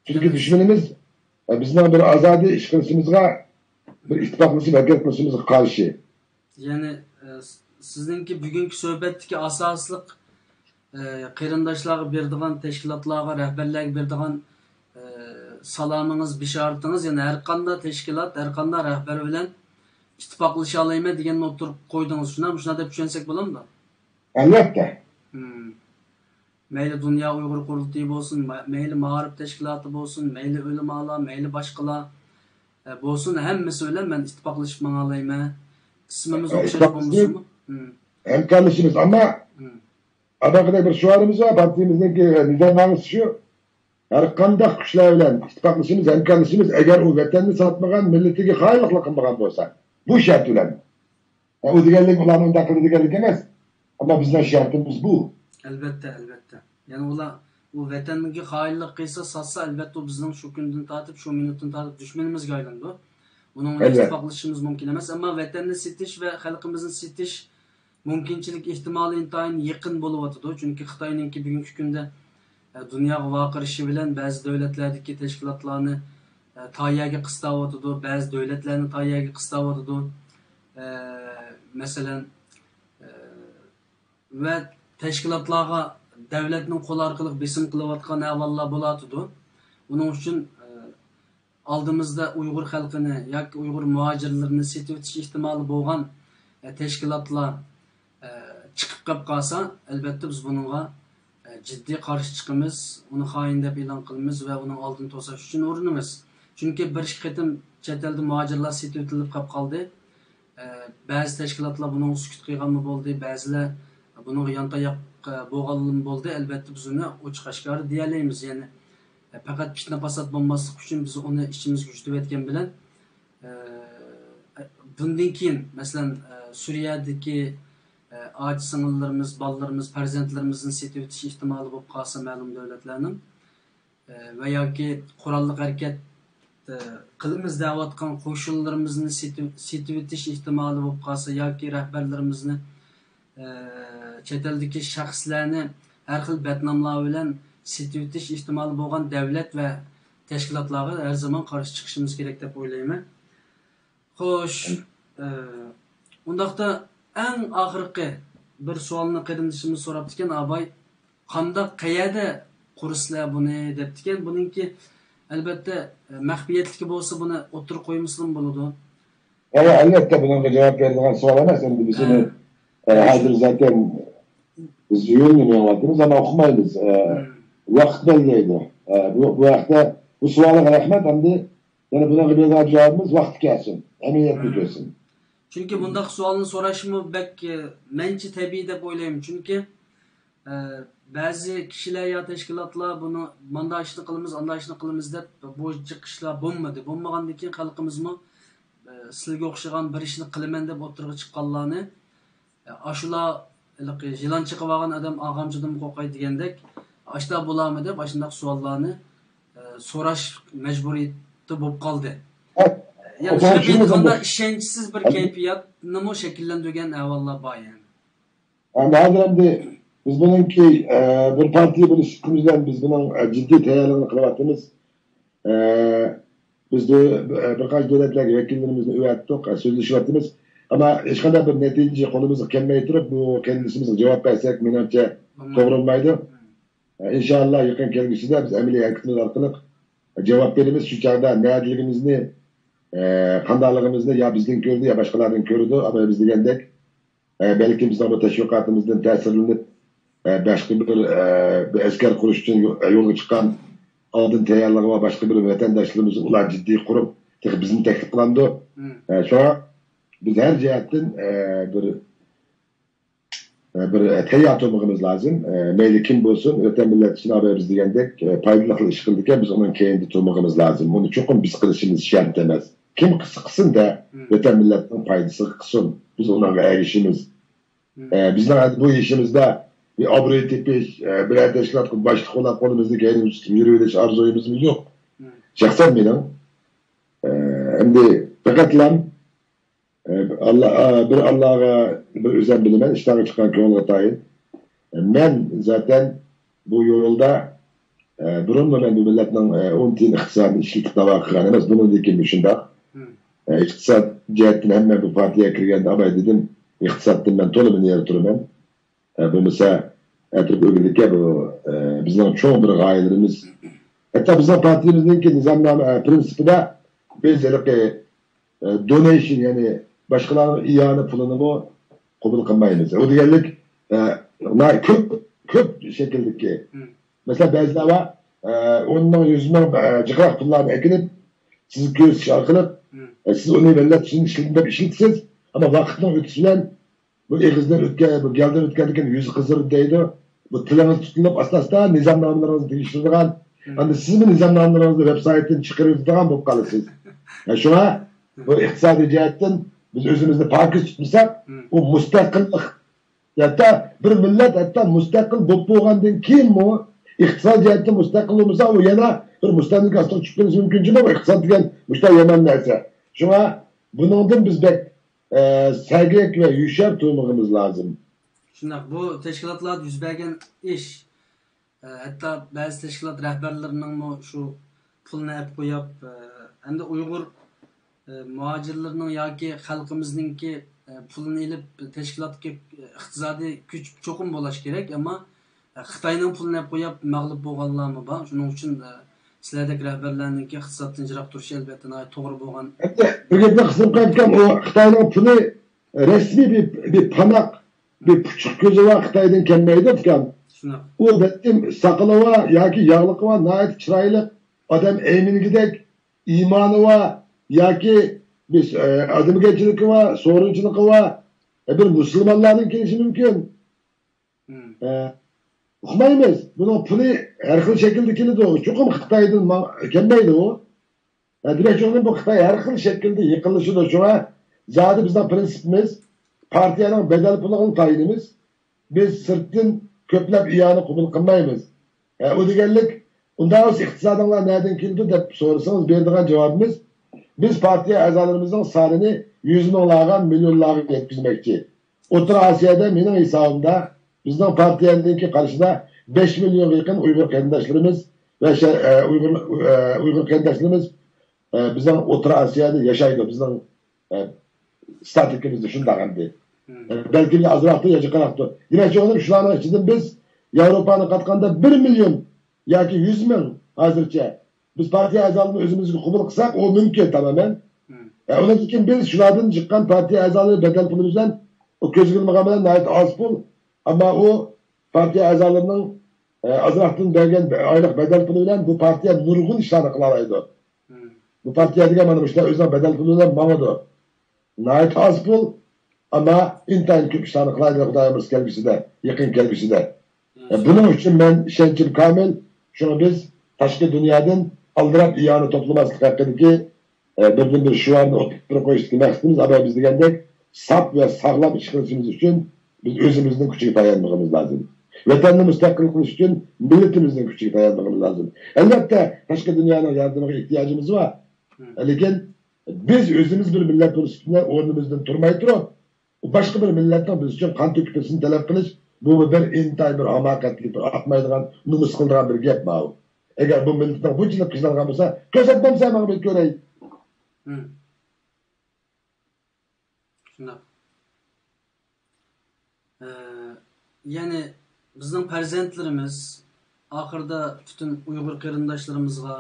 چۈنكى دۈشمىنىمىز، ھە، بىزنىڭ بىر ئازادە ئىش قىلىشىمىزغا بىر ئىتتىپاقلىشىپ ھەرىكەت قىلىشىمىزغا قارشى. يەنى، ئە، س-، سىزنىڭكى بۈگۈنكى سۆھبەتتىكى ئاساسلىق، ئە، قېرىنداشلارغا بېرىدىغان، تەشكىلاتلارغا، رەھبەرلەرگە بېرىدىغان، ئە، سالامىڭىز، بېشارىتىڭىز، يەنى ھەرقانداق تەشكىلات، ھەرقانداق رەھبەر بىلەن ئىتتىپاقلىشالايمەن دېگەننى ئوتتۇرىغا قويدىڭىز. شۇنداق، شۇنداق دەپ چۈشەنسەك بولامدۇ؟ ئەلۋەتتە. مم. مەيلى دۇنيا ئۇيغۇر قۇرۇلتىيى بولسۇن، مە-، مەيلى مائارىپ تەشكىلاتى بولسۇن، مەيلى ئۆلىمالار، مەيلى باشقىلار، ئە، بولسۇن، ھەممىسى بىلەن مەن ئىتتىپاقلىشىپ ماڭالايمەن. ئىسمىمىز ئوخشاش بولمىسۇنمۇ؟ مم. ھەمكارلىشىمىز. ئەمما مم. ئاداقىدەك بىر شوئارىمىز بار، پارتىيىمىزنىڭكى نىزامنامىسى شۇ. ھەر قانداق كۈچلەر بىلەن ئىتتىپاقلىشىمىز، ھەمكارلىشىمىز، ئەگەر ئۇ ۋەتەننى ساتمىغان، مىللىتىگە خائىنلىقلا قىلمىغان بولسا. بۇ شەرت بىلەن. ئۇ دېگەنلىك ئۇلارنى ئۇنداق قىلدى دېگەنلىك ئەمەس. ئەمما بىزنىڭ شەرتىمىز بۇ. ئەلۋەتتە، ئەلۋەتتە. يەنى ئۇلار ئۇ ۋەتەنگە خائىنلىق قىلسا، ساتسا، ئەلۋەتتە ئۇ بىزنىڭ شۇ كۈندىن تارتىپ، شۇ مىنۇتتىن تارتىپ دۈشمىنىمىزگە ئايلىنىدۇ. ئۇنىڭ بىلەن ئەلۋەتتە. ئىتتىپاقلىشىشىمىز مۇمكىن ئەمەس. ئەمما ۋەتەننى سېتىش ۋە خەلقىمىزنى سېتىش مۇمكىنچىلىك ئېھتىمالى ئىنتايىن يېقىن بولۇۋاتىدۇ. چۈنكى خىتاينىڭكى بۈگۈنكى كۈندە، ئە، دۇنياغا ۋارقىرىشى بىلەن بەزى دۆلەتلەردىكى تەشكىلاتلارنى، ئە، تايەگە قىستاۋاتىدۇ، بەزى دۆلەتلەرنى تايەگە قىستاۋاتىدۇ. ئە، مەسىلەن، ئە، ۋە تەشكىلاتلارغا دەۋلەتنىڭ قولى ئارقىلىق بېسىم قىلىۋاتقان ئەھۋاللار بولۇۋاتىدۇ. ئۇنىڭ ئۈچۈن، ئە، ئالدىمىزدا ئۇيغۇر خەلقىنى ياكى ئۇيغۇر مۇھاجىرلىرىنى سېتىۋېتىش ئېھتىمالى بولغان، ئە، تەشكىلاتلار، ئە، چىقىپ قېلىپ قالسا، ئەلۋەتتە بىز بۇنىڭغا، ئە، جىددىي قارشى چىقىمىز، ئۇنى خائىن دەپ ئېلان قىلىمىز ۋە ئۇنىڭ ئالدىنى توساش ئۈچۈن ئۇرۇنىمىز. چۈنكى بىر ئىككى قېتىم چەت ئەلدە مۇھاجىرلار سېتىۋېتىلىپ قېلىپ قالدى. ئە، بەزى تەشكىلاتلار بۇنىڭغا سۈكۈت قىلغانمۇ بولدى، بەزىلەر بۇنىڭغا يانتاياق، ئە، بولغانمۇ بولدى. ئەلۋەتتە، بىز ئۇنى ئوچۇق ئاشكارا دېيەلەيمىز. يەنى، ئە، پەقەت پىتنە-پاسات بولماسلىق ئۈچۈن بىز ئۇنى ئىچىمىزگە يۇتۇۋەتكەن بىلەن، ئە، بۇندىن كېيىن، مەسىلەن، ئە، سۈرىيەدىكى، ئە، ئاچا-سىڭىللىرىمىز، بالىلىرىمىز، پەرزەنتلىرىمىزنى سېتىۋېتىش ئېھتىمالى بولۇپ قالسا، مەلۇم دۆلەتلەرنىڭ، ئە، ۋە ياكى قوراللىق ھەرىكەت، ئە، قىلىمىز دەۋاتقان قوشۇنلىرىمىزنى سېتىۋ-، سېتىۋېتىش ئېھتىمالى بولۇپ قالسا ياكى رەھبەرلىرىمىزنى، ئە، چەت ئەلدىكى شەخسلەرنى ھەر خىل بەتناملار بىلەن سېتىۋېتىش ئېھتىمالى بولغان دەۋلەت ۋە تەشكىلاتلارغا ھەر زامان قارشى چىقىشىمىز كېرەك دەپ ئويلايمەن. خوش، ئە، ئۇنداقتا ئەڭ ئاخىرقى بىر سوئالنى قېرىندىشىمىز سوراپتىكەن، ئاباي، قانداق، قەيەردە قۇرىسىلەر بۇنى دەپتىكەن. بۇنىڭكى ئەلۋەتتە، ئە، مەخپىيەتلىكى بولسا بۇنى ئوتتۇرىغا قويمىسىلىمۇ بولىدۇ. ئەۋە، ئەلۋەتتە بۇنىڭغا جاۋاب بېرىدىغان سوئال ئەمەس. ئەمدى بىز ئۇنى، ئە، ھازىر زاتەن بىز يولنى مېڭىۋاتىمىز، ئەمما ئۇقمايمىز. ئە، ۋاقىت بەلگىلەيدۇ. ئە، بۇ، بۇ ھەقتە، بۇ سوئالغا رەھمەت. ئەمدى يەنە بۇنىڭغا بېرىدىغان جاۋابىمىز ۋاقتى كەلسۇن، ئەمەلىيەتنى كۆرسۇن. چۈنكى بۇنداق سوئالنى سوراشمۇ بەك، ئە، مەنچە تەبىئىي دەپ ئويلايمەن. چۈنكى، ئە، بەزى كىشىلەر يا تەشكىلاتلار بۇنى مانداق ئىشنى قىلىمىز، ئانداق ئىشنى قىلىمىز دەپ بۇ جىق ئىشلار بولمىدى. بولمىغاندىن كېيىن خەلقىمىزمۇ، ئە، سىلىگە ئوخشىغان بىر ئىشنى قىلىمەن دەپ ئوتتۇرىغا چىققانلارنى، ئە، ئاشۇلار ھېلىقى يىلان چېقىۋالغان ئادەم ئاغامچىدىنمۇ قورقاي دېگەندەك، ئاشۇنداق بولارمۇ دەپ ئاشۇنداق سوئاللارنى، ئە، سوراش مەجبۇرىيىتى بولۇپ قالدى. يەنى شۇ بىر قانداق ئىشەنچسىز بىر كەيپىياتنىمۇ شەكىللەندۈرگەن ئەھۋاللار بار يەنى. ئەمدى ھازىر ئەمدى بىز بۇنىڭكى، ئە، بىر پارتىيە بولۇشلۇقىمىز بىلەن بىز بۇنىڭ، ئە، جىددىي تەييارلىقىنى قىلىۋاتىمىز. ئە، بىز دۆ-، ئە، بىر قانچە دۆلەتلەرگە ۋەكىللىرىمىزنى ئەۋەتتۇق، ئە، سۆزلىشىۋاتىمىز. ئەمما ھېچقانداق بىر نەتىجە قولىمىزغا كەلمەي تۇرۇپ، بۇ قېرىندىشىمىزغا جاۋاب بەرسەك، مېنىڭچە توغرا بولمايدۇ. ئە، ئىنشائاللا، يېقىن كەلگۈسىدە بىز ئەمەلىي ھەرىكىتىمىز ئارقىلىق جاۋاب بېرىمىز. شۇ چاغدا نەدىلىكىمىزنى، ئە، قانداقلىقىمىزنى يا بىزدىن كۆرىدۇ، يا باشقىلاردىن كۆرىدۇ. ئەمما بىز دېگەندەك، ئە، بەلكىم بىزنىڭ بۇ تەشۋىقاتىمىزدىن تەسىرلىنىپ، ئە، باشقا بىر، ئە، بىر ئەسكەر قۇرۇش ئۈچۈن يو-، يولغا چىققان ئالدىن تەييارلىقى بار باشقا بىر ۋەتەنداشلىرىمىز ئۇلار جىددىي قۇرۇپ، تېخى بىزنى تەكلىپ قىلامدۇ. ئە، شۇڭا بىز ھەر جەھەتتىن، ئە، بىر، ئە، بىر، ئە، تەييار تۇرمىقىمىز لازىم. ئە، مەيلى كىم بولسۇن، ۋەتەن مىللەت ئۈچۈن ئابايا بىز دېگەندەك، ئە، پايدىلىق ئىش قىلىدىكەن، بىز ئۇنىڭ كەينىدە تۇرمىقىمىز لازىم. ئۇنى چوقۇم بىز قىلىشىمىز شەرت ئەمەس. كىم قىلسا قىلسۇن دە، ۋەتەن مىللەتنىڭ پايدىسىغا قىلسۇن. بىز ئۇنىڭغا ئەگىشىمىز. ئە، بىزنىڭ ھازىر بۇ ئىشىمىزدا بىر ئابرۇي تېپىش، ئە، بىرەر تەشكىلاتقا باشلىق بولاپ قولىمىزنى كەينىمىزگە تۇتۇپ يۈرۈۋېلىش ئارزۇيىمىزمۇ يوق. شەخسەن مېنىڭ، ئە، ئەمدى پەقەتلا، ئە، ئاللا، ئە، بىر ئاللاغا بىر ئۆزۈم بىلىمەن، ئىشتانغا چىققان كۆڭۈلگە تايىن. ئە، مەن زاتەن بۇ يولدا، ئە، بۇرۇنمۇ مەن بۇ مىللەتنىڭ، ئە، ئون تىيىن ئىقتىسادىنى ئىشلىتىپ داۋا قىلغان ئەمەس، بۇنىڭدىن كېيىنمۇ شۇنداق. ئىقتىساد جەھەتتىن ھەممە بۇ پارتىيەگە كىرگەندە ئاۋاي دېدىم، ئىقتىسادتىن مەن تولىمۇ نېرى تۇرىمەن. ئە، بولمىسا ئەتراپ ئۆگىدىكى بۇ، ئە، بىزنىڭ چوڭ بىر غايىلىرىمىز. ھەتتا بىزنىڭ پارتىيىمىزنىڭكى نىزامنامە، ئە، پرىنسىپىدا بىز ھېلىقى، ئە، دونېيشن، يەنى باشقىلارنىڭ ئىئانە پۇلىنىمۇ قوبۇل قىلمايمىز. ئۇ دېگەنلىك، ئە، نا-، كۆپ، كۆپ شەكىلدىكى. مەسىلەن، بەزىلەر بار، ئە، ئون مىڭ، يۈز مىڭ، ئە، جىقراق پۇللارنى ئەكېلىپ، سىزگە كۆرسىتىش ئارقىلىق، ئە، سىز ئۇنى مىللەت ئۈچۈن ئىشلىدىم دەپ ئىشلىتىسىز، ئەمما ۋاقىتنىڭ ئۆتۈشى بىلەن بۇ ئېغىزدىن ئۆتكەن، بۇ گەلدىن ئۆتكەندىن كېيىن يۈزى قىزىرىدۇ دەيدۇ. بۇ تىلىڭىز تۇتۇلۇپ، ئاستا-ئاستا نىزامنامىلىرىڭىزنى تېگىشتۈرىدىغان، ئەمدى سىزمۇ نىزامنامىلىرىڭىزنى ۋېب سايتتىن چىقىرىۋېتىدىغان بولۇپ قالىسىز. ھە، شۇڭا بۇ ئىقتىسادىي جەھەتتىن بىز ئۆزىمىزنى پاكىز تۇتمىساق، ئۇ مۇستەقىللىق، ھەتتا بىر مىللەت ھەتتا مۇستەقىل بولۇپ بولغاندىن كېيىنمۇ ئىقتىساد جەھەتتىن مۇستەقىل بولمىسا، ئۇ يەنە بىر مۇستەملىكە ئاستىغا چۈشۈپ قېلىشى مۇمكىن. چۈنكى بۇ ئىقتىساد دېگەن مۇشۇنداق يامان نەرسە. شۇڭا بۇنىڭدىن بىز بەك، ئە، سەگەك ۋە ھوشيار تۇرمىغىمىز لازىم. شۇنداق، بۇ تەشكىلاتلاردا يۈز بەرگەن ئىش، ئە، ھەتتا بەزى تەشكىلات رەھبەرلىرىنىڭمۇ شۇ پۇلنى ئەپ قويۇپ، ئە، ئەمدى ئۇيغۇر، ئە، مۇھاجىرلىرىنىڭ ياكى خەلقىمىزنىڭكى، ئە، پۇلىنى ئېلىپ تەشكىلاتتىكى، ئە، ئىقتىسادىي كۈچ چوقۇم بولۇش كېرەك، ئەمما، ئە، خىتاينىڭ پۇلىنى ئەپ قويۇپ مەغلۇپ بولغانلارمۇ بار. شۇنىڭ ئۈچۈن، ئە، سىلەردەك رەھبەرلەرنىڭكى ئىقتىسادتىن يىراق تۇرۇشى ئەلۋەتتە ناھايىتى توغرا بولغان. ئەمدى بىر گەپنى قىلسام، ئۇكام، ئۇ خىتاينىڭ پۇلى رەسمىي بىر، بىر پاناق، بىر پۇچۇق كۆزى بار خىتايدىن كەلمەيدۇ، ئۇكام. شۇنداق. ئۇ بەلكىم ساقىلى بار ياكى ياغلىقى بار، ناھايىتى چىرايلىق، ئادەم ئەيمىنىگۈدەك ئىمانى بار ياكى بىر، ئە، ئادەمگەرچىلىكى بار، سورۇنچىلىقى بار، ئە، بىر مۇسۇلمانلاردىن كېلىشى مۇمكىن. ئە، ئۇقمايمىز. بۇنىڭ پۇلى ھەر خىل شەكىلدە كېلىدۇ. چوقۇم خىتايدىن ماڭ-، كەلمەيدۇ ئۇ. ئە، دېمەكچى بولغىنىم، بۇ خىتاي ھەر خىل شەكىلدە يېقىنلىشىدۇ. شۇڭا زادى بىزنىڭ پرىنسىپىمىز، پارتىيەنىڭ بەدەل پۇلىغىلا تايىنىمىز. بىز سىرتتىن كۆپلەپ ئىئانە قوبۇل قىلمايمىز. ئە، ئۇ دېگەنلىك، ئۇنداق بولسا ئىقتىسادىڭلار نەدىن كېلىدۇ دەپ سورىسىڭىز، بېرىدىغان جاۋابىمىز، بىز پارتىيە ئەزالىرىمىزنىڭ سانىنى يۈز مىڭلارغا، مىليونلارغا يەتكۈزمەكچى. ئوتتۇرا ئاسىيادا مېنىڭ ھېسابىمدا بىزنىڭ پارتىيەنىڭكى قارىشىدا بەش مىليونغا يېقىن ئۇيغۇر قېرىنداشلىرىمىز ۋە شە-، ئە، ئۇيغۇر، ئە، ئۇيغۇر قېرىنداشلىرىمىز، ئە، بىزنىڭ ئوتتۇرا ئاسىيادا ياشايدۇ. بىزنىڭ، ئە، ستاتىكىمىزدا شۇنداق ئەمدى. ئە، بەلكىم ئازراقتۇر يا جىقراقتۇر. دېمەكچى بولغىنىم، شۇلارنىڭ ئىچىدىن بىز ياۋروپانى قاتقاندا بىر مىليون ياكى يۈز مىڭ ھازىرچە بىز پارتىيە ئەزالىرىنى ئۆزىمىزگە قوبۇل قىلساق، ئۇ مۇمكىن تامامەن. ئە، ئۇنىڭدىن كېيىن بىز شۇلاردىن چىققان پارتىيە ئەزالىرى بەدەل پۇلى بىلەن، ئۇ كۆزگە ئىلمىغان بىلەن ناھايىتى ئاز پۇل. ئەمما ئۇ پارتىيە ئەزالىرىنىڭ، ئە، ئازراقتىن بەرگەن ئايلىق بەدەل پۇلى بىلەن بۇ پارتىيە نۇرغۇن ئىشلارنى قىلالايدۇ. بۇ پارتىيە دېگەن مانا مۇشۇلار ئۆزىنىڭ بەدەل پۇلى بىلەن ماڭىدۇ. ناھايىتى ئاز پۇل، ئەمما ئىنتايىن كۆپ ئىشلارنى قىلالايدۇ، خۇدايىم بۇيرۇسا كەلگۈسىدە، يېقىن كەلگۈسىدە. ئە، بۇنىڭ ئۈچۈن مەن ئىشەنچىم كامىل. شۇڭا بىز تاشقى دۇنيادىن ئالدىراپ ئىئانە توپلىماسلىق ھەققىدىكى، ئە، بىردىنبىر شوئارنى ئوتتۇرىغا قويۇشتىكى مەقسىتىمىز، ئەمما بىز دېگەندەك ساپ ۋە ساغلام ئىش قىلىشىمىز ئۈچۈن بىز ئۆزىمىزنىڭ كۈچىگە تايانمىقىمىز لازىم. ۋەتەننى مۇستەقىل قىلىش ئۈچۈن مىللىتىمىزنىڭ كۈچىگە تايانمىقىمىز لازىم. ئەلۋەتتە، تاشقى دۇنيانىڭ ياردىمىغا ئېھتىياجىمىز بار. لېكىن بىز ئۆزىمىز بىر مىللەت بولۇش ئۈستىدە ئورنىمىزدىن تۇرماي تۇرۇپ، باشقا بىر مىللەتنىڭ بىز ئۈچۈن قان تۆكۈپ بېرىشىنى تەلەپ قىلىش، بۇ بىر ئىنتايىن بىر ھاماقەتلىك، بىر ئاقمايدىغان، نومۇس قىلىدىغان بىر گەپ ماۋۇ. ئەگەر بۇ مىللىتىڭ بۇنچىلىك قىينالغان بولسا، كۆرسەتمەمسەن ماڭا بىر كۆرەي. شۇنداق. ئە، يەنى بىزنىڭ پەرزەنتلىرىمىز، ئاخىرىدا پۈتۈن ئۇيغۇر قېرىنداشلىرىمىزغا،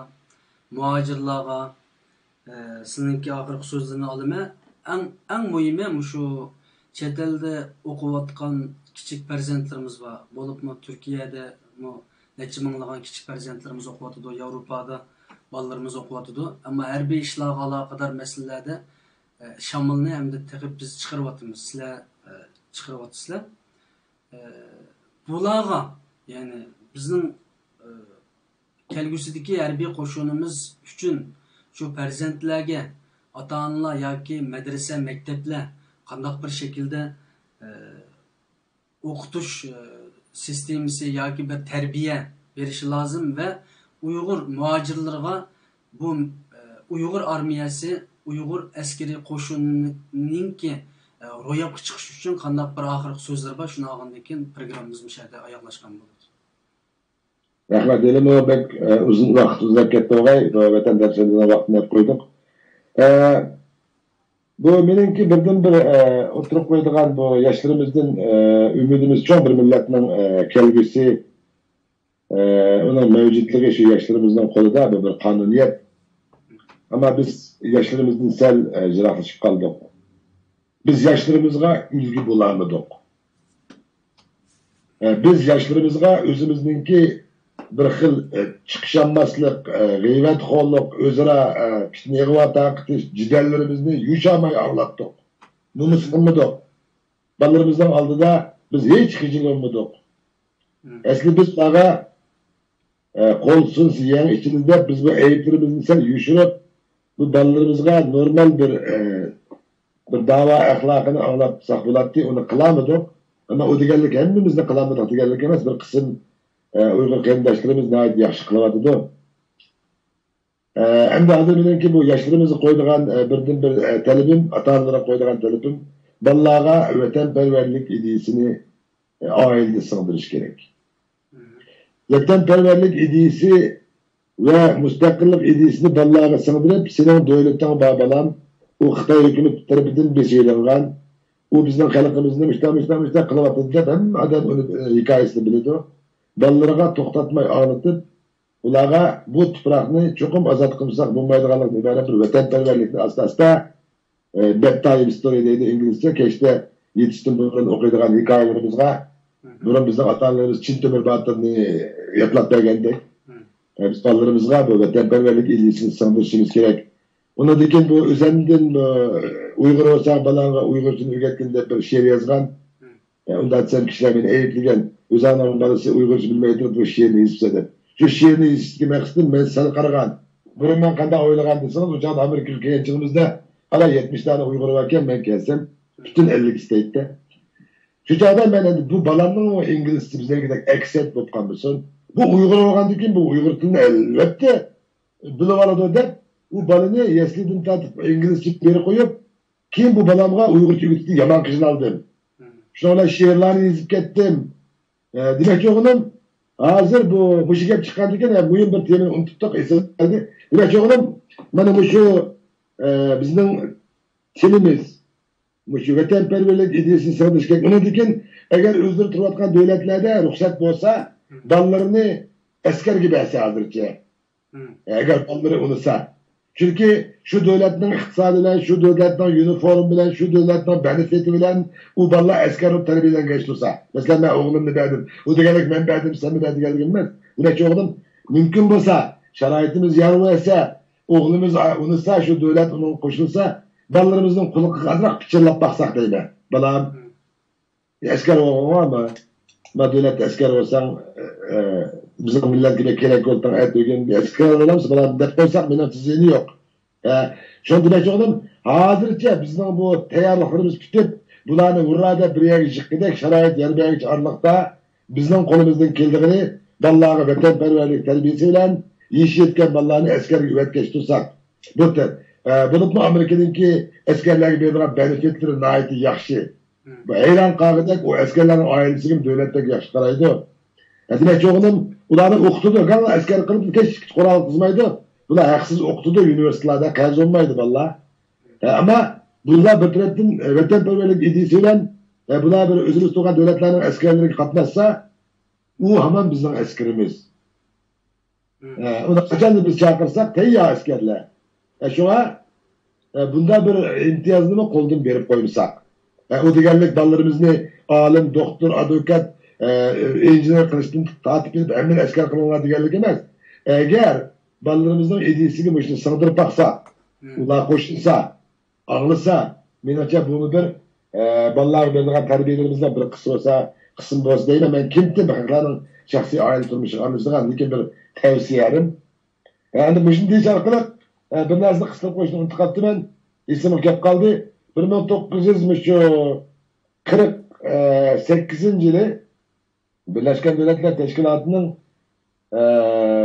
مۇھاجىرلارغا، ئە، سىلىنىڭكى ئاخىرقى سۆزلىرىنى ئالىمەن. ئەڭ، ئەڭ مۇھىمى مۇشۇ چەت ئەلدە ئوقۇۋاتقان كىچىك پەرزەنتلىرىمىز بار. بولۇپمۇ تۈركىيەدىمۇ نەچچە مىڭلىغان كىچىك پەرزەنتلىرىمىز ئوقۇۋاتىدۇ، ياۋروپادا بالىلىرىمىز ئوقۇۋاتىدۇ. ئەمما ھەربىي ئىشلارغا ئالاقىدار مەسىلىلەردە ئە، شامىلنى ئەمدى تېخى بىز چىقىرىۋاتىمىز، سىلەر، ئە، چىقىرىۋاتىسىلەر. ئە، بۇلارغا، يەنى بىزنىڭ، ئە، كەلگۈسىدىكى ھەربىي قوشۇنىمىز ئۈچۈن شۇ پەرزەنتلەرگە ئاتا-ئانىلار ياكى مەدرىسە، مەكتەپلەر قانداق بىر شەكىلدە، ئە، ئوقۇتۇش، ئە، سىستېمىسى ياكى بىر تەربىيە بېرىشى لازىم ۋە ئۇيغۇر مۇھاجىرلىرىغا بۇ، ئە، ئۇيغۇر ئارمىيەسى، ئۇيغۇر ئەسكىرىي قوشۇنىنىڭكى، ئە، روياپقا چىقىشى ئۈچۈن قانداق بىر ئاخىرقى سۆزلىرى بار، شۇنى ئالغاندىن كېيىن پروگراممىمىز مۇشۇ يەردە ئاياغلاشقان بولىدۇ. رەھمەت، ھېلىمۇ بەك، ئە، ئۇزۇن ۋاقىت ئۇزاپ كەتتى ئوغاي، ۋەتەن دەرسلىرىدىن ۋاقىتنى ئېلىپ قويدۇق. ئە، بۇ مېنىڭكى بىردىنبىر، ئە، ئوتتۇرىغا قويىدىغان بۇ ياشلىرىمىزدىن، ئە، ئۈمىدىمىز چوڭ بىر مىللەتنىڭ، ئە، كەلگۈسى، ئە، ئۇنىڭ مەۋجۇتلۇقى شۇ ياشلىرىمىزنىڭ قولىدا، بۇ بىر قانۇنىيەت. ئەمما بىز ياشلىرىمىزدىن سەل، ئە، يىراقلىشىپ قالدۇق. بىز ياشلىرىمىزغا ئۈلگە بولالمىدۇق. ئە، بىز ياشلىرىمىزغا ئۆزىمىزنىڭكى بىر خىل، ئە، چىقىشالماسلىق، ئە، غەيۋەتخورلۇق، ئۆزئارا، ئە، پىتنە ئىغۋا تارقىتىش، جېدەللىرىمىزنى يوشۇرماي ئاڭلاتتۇق. نومۇس قىلمىدۇق. بالىلىرىمىزنىڭ ئالدىدا بىز ھېچ خىجىل بولمىدۇق. ئەسلى بىز ئۇلارغا، ئە، قول سۇنسا يەڭ ئىچىدۇ دەپ، بىز بۇ ئەيىبلىرىمىزنى سەل يوشۇرۇپ، بۇ بالىلىرىمىزغا نورمال بىر، ئە، بىر داۋا ئەخلاقىنى ئاڭلاتساق بولاتتى، ئۇنى قىلالمىدۇق. ئەمما ئۇ دېگەنلىك ھەممىمىزنى قىلالمىدۇق دېگەنلىك ئەمەس، بىر قىسىم، ئە، ئۇيغۇر قېرىنداشلىرىمىز ناھايىتى ياخشى قىلىۋاتىدۇ. ئە، ئەمدى ھازىر مېنىڭكى بۇ ياشلىرىمىزغا قويىدىغان، ئە، بىردىنبىر، ئە، تەلىپىم، ئاتا-ئانىلارغا قويىدىغان تەلىپىم، بالىلارغا ۋەتەنپەرۋەرلىك ئىدىيىسىنى، ئە، ئائىلىدە سىڭدۈرۈش كېرەك. ۋەتەنپەرۋەرلىك ئىدىيىسى ۋە مۇستەقىللىق ئىدىيىسىنى بالىلارغا سىڭدۈرۈپ، سېنىڭ دۆلىتىڭ بار، بالام، ئۇ خىتاي ھۆكۈمىتى تەرىپىدىن بېسىۋېلىنغان، ئۇ بىزنىڭ خەلقىمىزنى مۇشۇنداق، مۇشۇنداق، مۇشۇنداق قىلىۋاتىدۇ دەپ، ھەممە ئادەم ئۇنى، ئە، ھېكايىسىنى بىلىدۇ. بالىلىرىغا توختاتماي ئاڭلىتىپ، ئۇلارغا بۇ تۇپراقنى چوقۇم ئازاد قىلمىساق بولمايدىغانلىقتىن ئىبارەت بىر ۋەتەنپەرۋەرلىكنى ئاستا-ئاستا، ئە، بېد تايم ستورى دەيدۇ ئىنگلىزچە، كەچتە يېتىشتىن بۇرۇن ئوقۇيدىغان ھېكايىلىرىمىزغا، بۇرۇن بىزنىڭ ئاتا-ئانىلىرىمىز چىن تۆمۈر باتۇرنى يادلاپ بەرگەندەك، ئە، بىز بالىلىرىمىزغا بۇ ۋەتەنپەرۋەرلىك ئىدىيىسىنى سىڭدۈرۈشىمىز كېرەك. ئۇنىڭدىن كېيىن بۇ ئۆزەمدىن، ئۇ، ئۇيغۇر بولسا بالاڭغا ئۇيغۇرچىنى ئۆگەتكىن دەپ بىر شېئىر يازغان. ئە، ئۇنداق دېسەم كىشىلەر مېنى ئەيىبلىگەن. ئۆزۈڭنىڭ بالىسى ئۇيغۇرچە بىلمەي تۇرۇپ بۇ شېئىرنى يېزىپسەن دەپ. شۇ شېئىرنى يېزىشتىكى مەقسىتىم مەن سەل قارىغان. بۇرۇن مەن قانداق ئويلىغان دېسىڭىز، ئۇ چاغدا ئامېرىكىغا كەلگەن چېغىمىزدا، قارا، يەتمىش دانە ئۇيغۇر باركەن، مەن كەلسەم پۈتۈن ئەللىك ئىستەيتتى. شۇ چاغدا مەن ئەمدى بۇ بالامنىڭ ئۇ ئىنگلىزچە بىزدەكىدەك ئەكسەنت بولۇپ قالمىسۇن. بۇ ئۇيغۇر بولغاندىن كېيىن بۇ ئۇيغۇر تىلىنى ئەلۋەتتە بىلىۋالىدۇ دەپ، ئۇ بالىنى يەسلىدىن تارتىپ ئىنگلىزچە بېرىپ قويۇپ، كېيىن بۇ بالامغا ئۇيغۇرچە ئۆگىتىشنى يامان قىينالدىم. شۇنىڭ بىلەن شېئىرلارنى يېزىپ كەتتىم. ئە، دېمەكچى بولغىنىم، ھازىر بۇ، مۇشۇ گەپ چىققاندىكىن، ئە، مۇھىم بىر تېمىنى ئۇنتۇپتۇق، ئېسىمگە كەلدى. دېمەكچى بولغىنىم، مانا مۇشۇ، ئە، بىزنىڭ تىلىمىز، مۇشۇ ۋەتەنپەرۋەرلىك ئىدىيەسىنى سىڭدۈرۈش كېرەك. ئۇنىڭدىن كېيىن، ئەگەر ئۆزلىرى تۇرۇۋاتقان دۆلەتلەردە رۇخسەت بولسا، بالىلىرىنى ئەسكەرگە بەرسە ھازىرچە. ئەگەر بالىلىرى ئۇنىسا. چۈنكى شۇ دۆلەتنىڭ ئىقتىسادى بىلەن، شۇ دۆلەتنىڭ يۇنىفورمى بىلەن، شۇ دۆلەتنىڭ بېنېفىتى بىلەن ئۇ بالىلار ئەسكەر بولۇپ تەربىيەلەنگەن تۇرسا. مەسىلەن، مەن ئوغلۇمنى بەردىم. ئۇ دېگەنلىك مەن بەردىم، سەنمۇ بەر دېگەنلىك ئەمەس. دېمەكچى بولغىنىم، مۇمكىن بولسا، شارائىتىمىز يار بەرسە، ئوغلىمىز ئۇنىسا، شۇ دۆلەت ئۇنىڭغا قوشۇلسا، بالىلىرىمىزنىڭ قۇلىقىغا ئازراق پىچىرلاپ باقساق دەيمەن. بالام، ئەسكەر بولغىنىغا، ما، ما دۆلەتتە ئەسكەر بولساڭ، ئە، بىزنىڭ مىللەتكە بەك كېرەك بولدۇڭ، ئەتىگۈن ئەسكەر بولامسىز، بالام، دەپ قويساق، مېنىڭچە زىيىنى يوق. ئە، شۇنى دېمەكچى بولدۇم، ھازىرچە بىزنىڭ بۇ تەييارلىقلىرىمىز پۈتۈپ، بۇلارنى ھۇررا دەپ بىر يەرگە يىغقىدەك شارائىت يار بەرگۈچە ئارىلىقتا، بىزنىڭ قولىمىزدىن كېلىدىغىنى بالىلارغا ۋەتەنپەرۋەرلىك تەربىيەسى بىلەن يېشى يەتكەن بالىلارنى ئەسكەرگە ئەۋەتكەچ تۇرساق. بۇ تە-، ئە، بولۇپمۇ ئامېرىكىنىڭكى ئەسكەرلەرگە بېرىدىغان بېنېفىتلىرى ناھايىتى ياخشى. بۇ ھەيران قالغۇدەك، ئۇ ئەسكەرلەرنىڭ ئائىلىسىگىمۇ دۆلەت بەك ياخشى قارايدۇ. ھە، دېمەكچى بولغىنىم، ئۇلارنى ئوقۇتىدۇ، گاڭلا ئەسكەر قىلىپ، كەچ قورال قىزمايدۇ. بۇلار ھەقسىز ئوقۇتىدۇ، يۇنىۋېرسىتېتلاردا قەرز بولمايدۇ بالىلار. ھە، ئەمما بۇلار بىر تەرەپتىن، ئە، ۋەتەنپەرۋەرلىك ئىدىيىسى بىلەن، ھە، بۇلار بىر ئۆزىمىز تۇرغان دۆلەتلەرنىڭ ئەسكەرلىرىگە قاتناشسا، ئۇ ھامان بىزنىڭ ئەسكىرىمىز. ئە، ئۇنى قاچاندا بىز چاقىرساق، تەييار ئەسكەرلەر. ئە، شۇڭا، ئە، بۇنداق بىر ئىمتىيازنىمۇ قولدىن بېرىپ قويمىساق. ئە، ئۇ دېگەنلىك بالىلىرىمىزنى ئالىم، دوختۇر، ئادۋوكات، ئە، ئىنژېنېر قىلىشتىن تارتىپ كېلىپ ھەممىنى ئەسكەر قىلىڭلار دېگەنلىك ئەمەس. ئەگەر بالىلىرىمىزنىڭ ئىدىيىسىگە مۇشۇنى سىڭدۈرۈپ باقساق، ئۇلار قوشۇلسا، ئاڭلىسا، مېنىڭچە بۇمۇ بىر، ئە، بالىلارغا بېرىدىغان تەربىيەلىرىمىزنىڭ بىر قىسمى بولسا، قىسمى بولسا دەيمەن. مەن كىمتىم خەقلەرنىڭ شەخسىي ئائىلە تۇرمۇشىغا ئارىلىشىدىغان، لېكىن بىر تەۋسىيەم. ئە، ئەمدى مۇشۇنى دېيىش ئارقىلىق، ئە، بىر نەرسىنى قىستۇرۇپ قويۇشنى ئۇنتۇپ قاپتىمەن. ئېسىمگە كەپ قالدى. بىر مىڭ توققۇز يۈز مۇشۇ قىرىق سەككىزىنچى يىلى بىرلەشكەن دۆلەتلەر تەشكىلاتىنىڭ، ئە،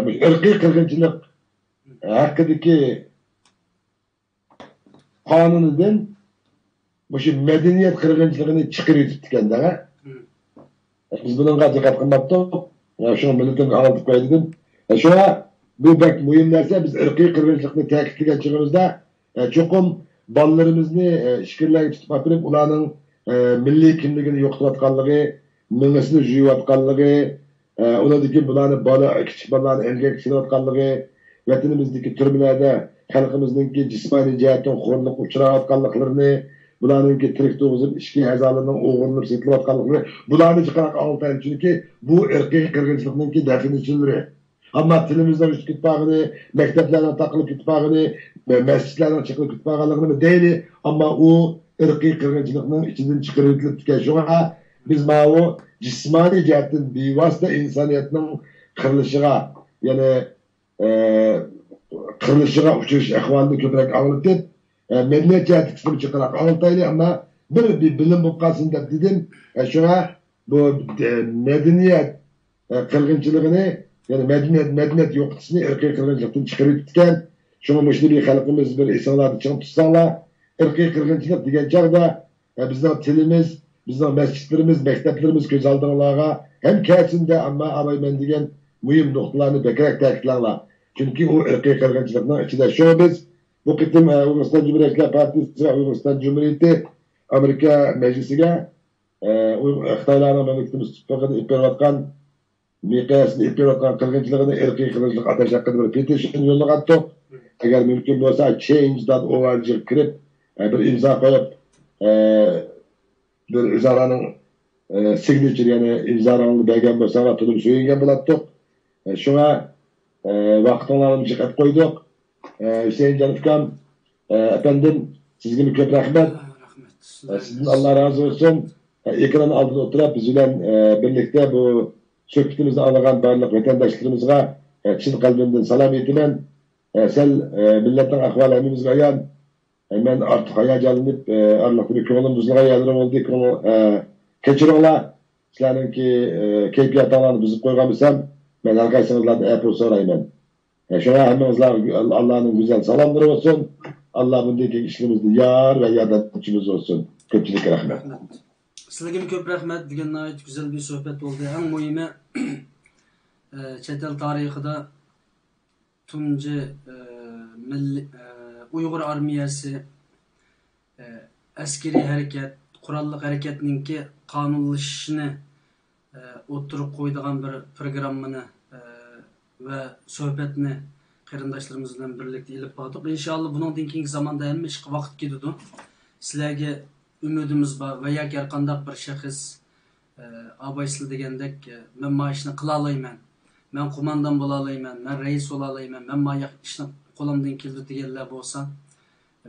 مۇشۇ ئىرقىي قىرغىنچىلىق ھەققىدىكى قانۇنىدىن مۇشۇ مەدەنىيەت قىرغىنچىلىقىنى چىقىرىۋېتىپتىكەن دەڭە. بىز بۇنىڭغا دىققەت قىلماپتۇق. شۇڭا مىللىتىمگە ئاڭلىتىپ قوياي دېدىم. شۇڭا بۇ بەك مۇھىم نەرسە. بىز ئىرقىي قىرغىنچىلىقنى تەكىتلىگەن چېغىمىزدا، چوقۇم بالىلىرىمىزنى ئىچكىرىلەرگە تۇتۇپ ئاپىرىپ، ئۇلارنىڭ مىللىي كىملىكىنى يوقىتىۋاتقانلىقى، مېڭىسىنى جۇيۇۋاتقانلىقى، ئۇنىڭدىن كېيىن بۇلارنى بالا، كىچىك بالىلارنى ئەمگەككە سېلىۋاتقانلىقى، ۋەتىنىمىزدىكى تۈرمىلەردە خەلقىمىزنىڭكى جىسمانىي جەھەتتىن خورلۇققا ئۇچراۋاتقانلىقلىرىنى، بۇلارنىڭكى تىرىك تۇرغۇزۇپ ئىچكى ئەزالىرىنىڭ ئوغرىلىنىپ سېتىلىۋاتقانلىقلىرى، بۇلارنى جىقراق ئاڭلىتايلى، چۈنكى بۇ ئىرقىي قىرغىنچىلىقنىڭكى دەفىنىچىلىرى. ئەمما تىلىمىزنىڭ ئۆچۈپ كېتىپ قالغىنى، مەكتەپلەرنىڭ تاقىلىپ كېتىپ قالغىنى، مەسچىتلەرنىڭ چېقىلىپ كېتىپ قالغانلىقىنى دەيلى، ئەمما ئۇ ئىرقىي قىرغىنچىلىقنىڭ ئىچىدىن چىقىرىۋېتىلىپتىكەن. شۇڭا بىز ماۋۇ جىسمانىي جەھەتتىن بىۋاسىتە ئىنسانىيەتنىڭ قىرىلىشىغا، يەنى، ئە، قىرىلىشىغا ئۇچرىشىش ئەھۋالىنى كۆپرەك ئاڭلىتىپ، ئە، مەدەنىيەت جەھەتتىكىسىنى جىقراق ئاڭلىتايلى، ئەمما بىر، بىر بىلىم بولۇپ قالسۇن دەپ دېدىم. ئە، شۇڭا بۇ، ئە، مەدەنىيەت، ئە، قىرغىنچىلىقىنى، يەنى مەدەنىيەت، مەدەنىيەت يوقىتىشنى ئىرقىي قىرغىنچىلىقتىن چىقىرىۋېتىپتىكەن. شۇڭا مۇشۇنى بىر خەلقىمىز بىر ئېسىڭلاردا چىڭ تۇتساڭلار، ئىرقىي قىرغىنچىلىق دېگەن چاغدا، ئە، بىزنىڭ تىلىمىز، بىزنىڭ مەسچىتلىرىمىز، مەكتەپلىرىمىز كۆز ئالدىڭلارغا ھەم كەلسۇن دە، ئەمما ئالايمەن دېگەن مۇھىم نۇقتىلارنى بەكرەك تەكىتلەڭلار. چۈنكى ئۇ ئىرقىي قىرغىنچىلىقنىڭ ئىچىدە. شۇڭا بىز بۇ قېتىم، ئە، ئۇيغۇرىستان جۇمھۇرىيەتچىلەر پارتىيىسى ۋە ئۇيغۇرىستان جۇمھۇرىيىتى ئامېرىكا مەجلىسىگە، ئە، ئۇ-، خىتايلارنىڭ مەملىكىتىمىز تۇپرىقىدا ئېلىپ بېرىۋاتقان، مىقياسىدا ئېلىپ بېرىۋاتقان قىرغىنچىلىقىنى ئىرقىي قىرغىنچىلىق ئاتاش ھەققىدە بىر پېتىشن يوللىغانتۇق. ئەگەر مۇمكىن بولسا، چېينج دات ئو ئار جىغا كىرىپ، ئە، بىر ئىمزا قويۇپ، ئە، بىر ئۆزئارانىڭ، ئە، سىگنىچېر، يەنى ئىمزانى بەرگەن بولساڭلار، تولىمۇ سۆيۈنگەن بولاتتۇق. ئە، شۇڭا، ئە، ۋاقتىڭلارنى جىق ئەپ قويدۇق. ئە، ھۈسەيىنجان ئۇكام، ئە، ئەپەندىم، سىزگىمۇ كۆپ رەھمەت. رەھمەت. ئە، سىزدىن ئاللا رازى بولسۇن. ئە، ئېكران ئالدىدا ئولتۇرۇپ، بىز بىلەن، ئە، بىرلىكتە بۇ سۆھبىتىمىزنى ئاڭلىغان بارلىق ۋەتەنداشلىرىمىزغا، ئە، چىن قەلبىمدىن سالام ئېيتىمەن. ئە، سەل، ئە، مىللەتنىڭ ئەھۋالى ھەممىمىزگە ئايان. ئە، مەن ئارتۇق ھاياجانلىنىپ، ئە، ئارىلىقتا بىر كۆڭلۈم بۇزۇلغان يەرلىرىم بولدى. كۆڭۈل، ئە، كەچۈرۈڭلار. سىلەرنىڭكى، ئە، كەيپىياتىڭلارنى بۇزۇپ قويغان بولسام، مەن ھەر قايسىڭىزلاردىن ئەپۇ سورايمەن. ئە، شۇڭا ھەممىڭىزلارغا ئاللانىڭ گۈزەل سالاملىرى بولسۇن. ئاللا بۇندىن كېيىنكى ئىشلىرىمىزدا يار ۋە ياردەمچىمىز بولسۇن. كۆپچىلىككە رەھمەت. رەھمەت. سىلەرگىمۇ كۆپ رەھمەت. بۈگۈن ناھايىتى گۈزەل بىر سۆھبەت بولدى. ئەڭ مۇھىمى، ئە، چەت ئەل تارىخىدا تۇنجى، ئە، مىللىي، ئە، ئۇيغۇر ئارمىيەسى، ئە، ئەسكىرىي ھەرىكەت، قوراللىق ھەرىكەتنىڭكى قانۇنلىشىشىنى، ئە، ئوتتۇرىغا قويىدىغان بىر پروگراممىنى، ئە، ۋە سۆھبەتنى قېرىنداشلىرىمىز بىلەن بىرلىكتە ئېلىپ باردۇق. ئىنشائاللا، بۇنىڭدىن كېيىنكى زاماندا ھەممە ئىشقا ۋاقىت كېتىدۇ. سىلەرگە ئۈمىدىمىز بار ۋە ياكى ھەر قانداق بىر شەخس، ئە، ئاباي سىلەر دېگەندەك، ئە، مەن ما ئىشنى قىلالايمەن، مەن قوماندان بولالايمەن، مەن رەئىس بولالايمەن، مەن ما ياق ئىشنى قولۇمدىن كېلىدۇ دېگەنلەر بولسا،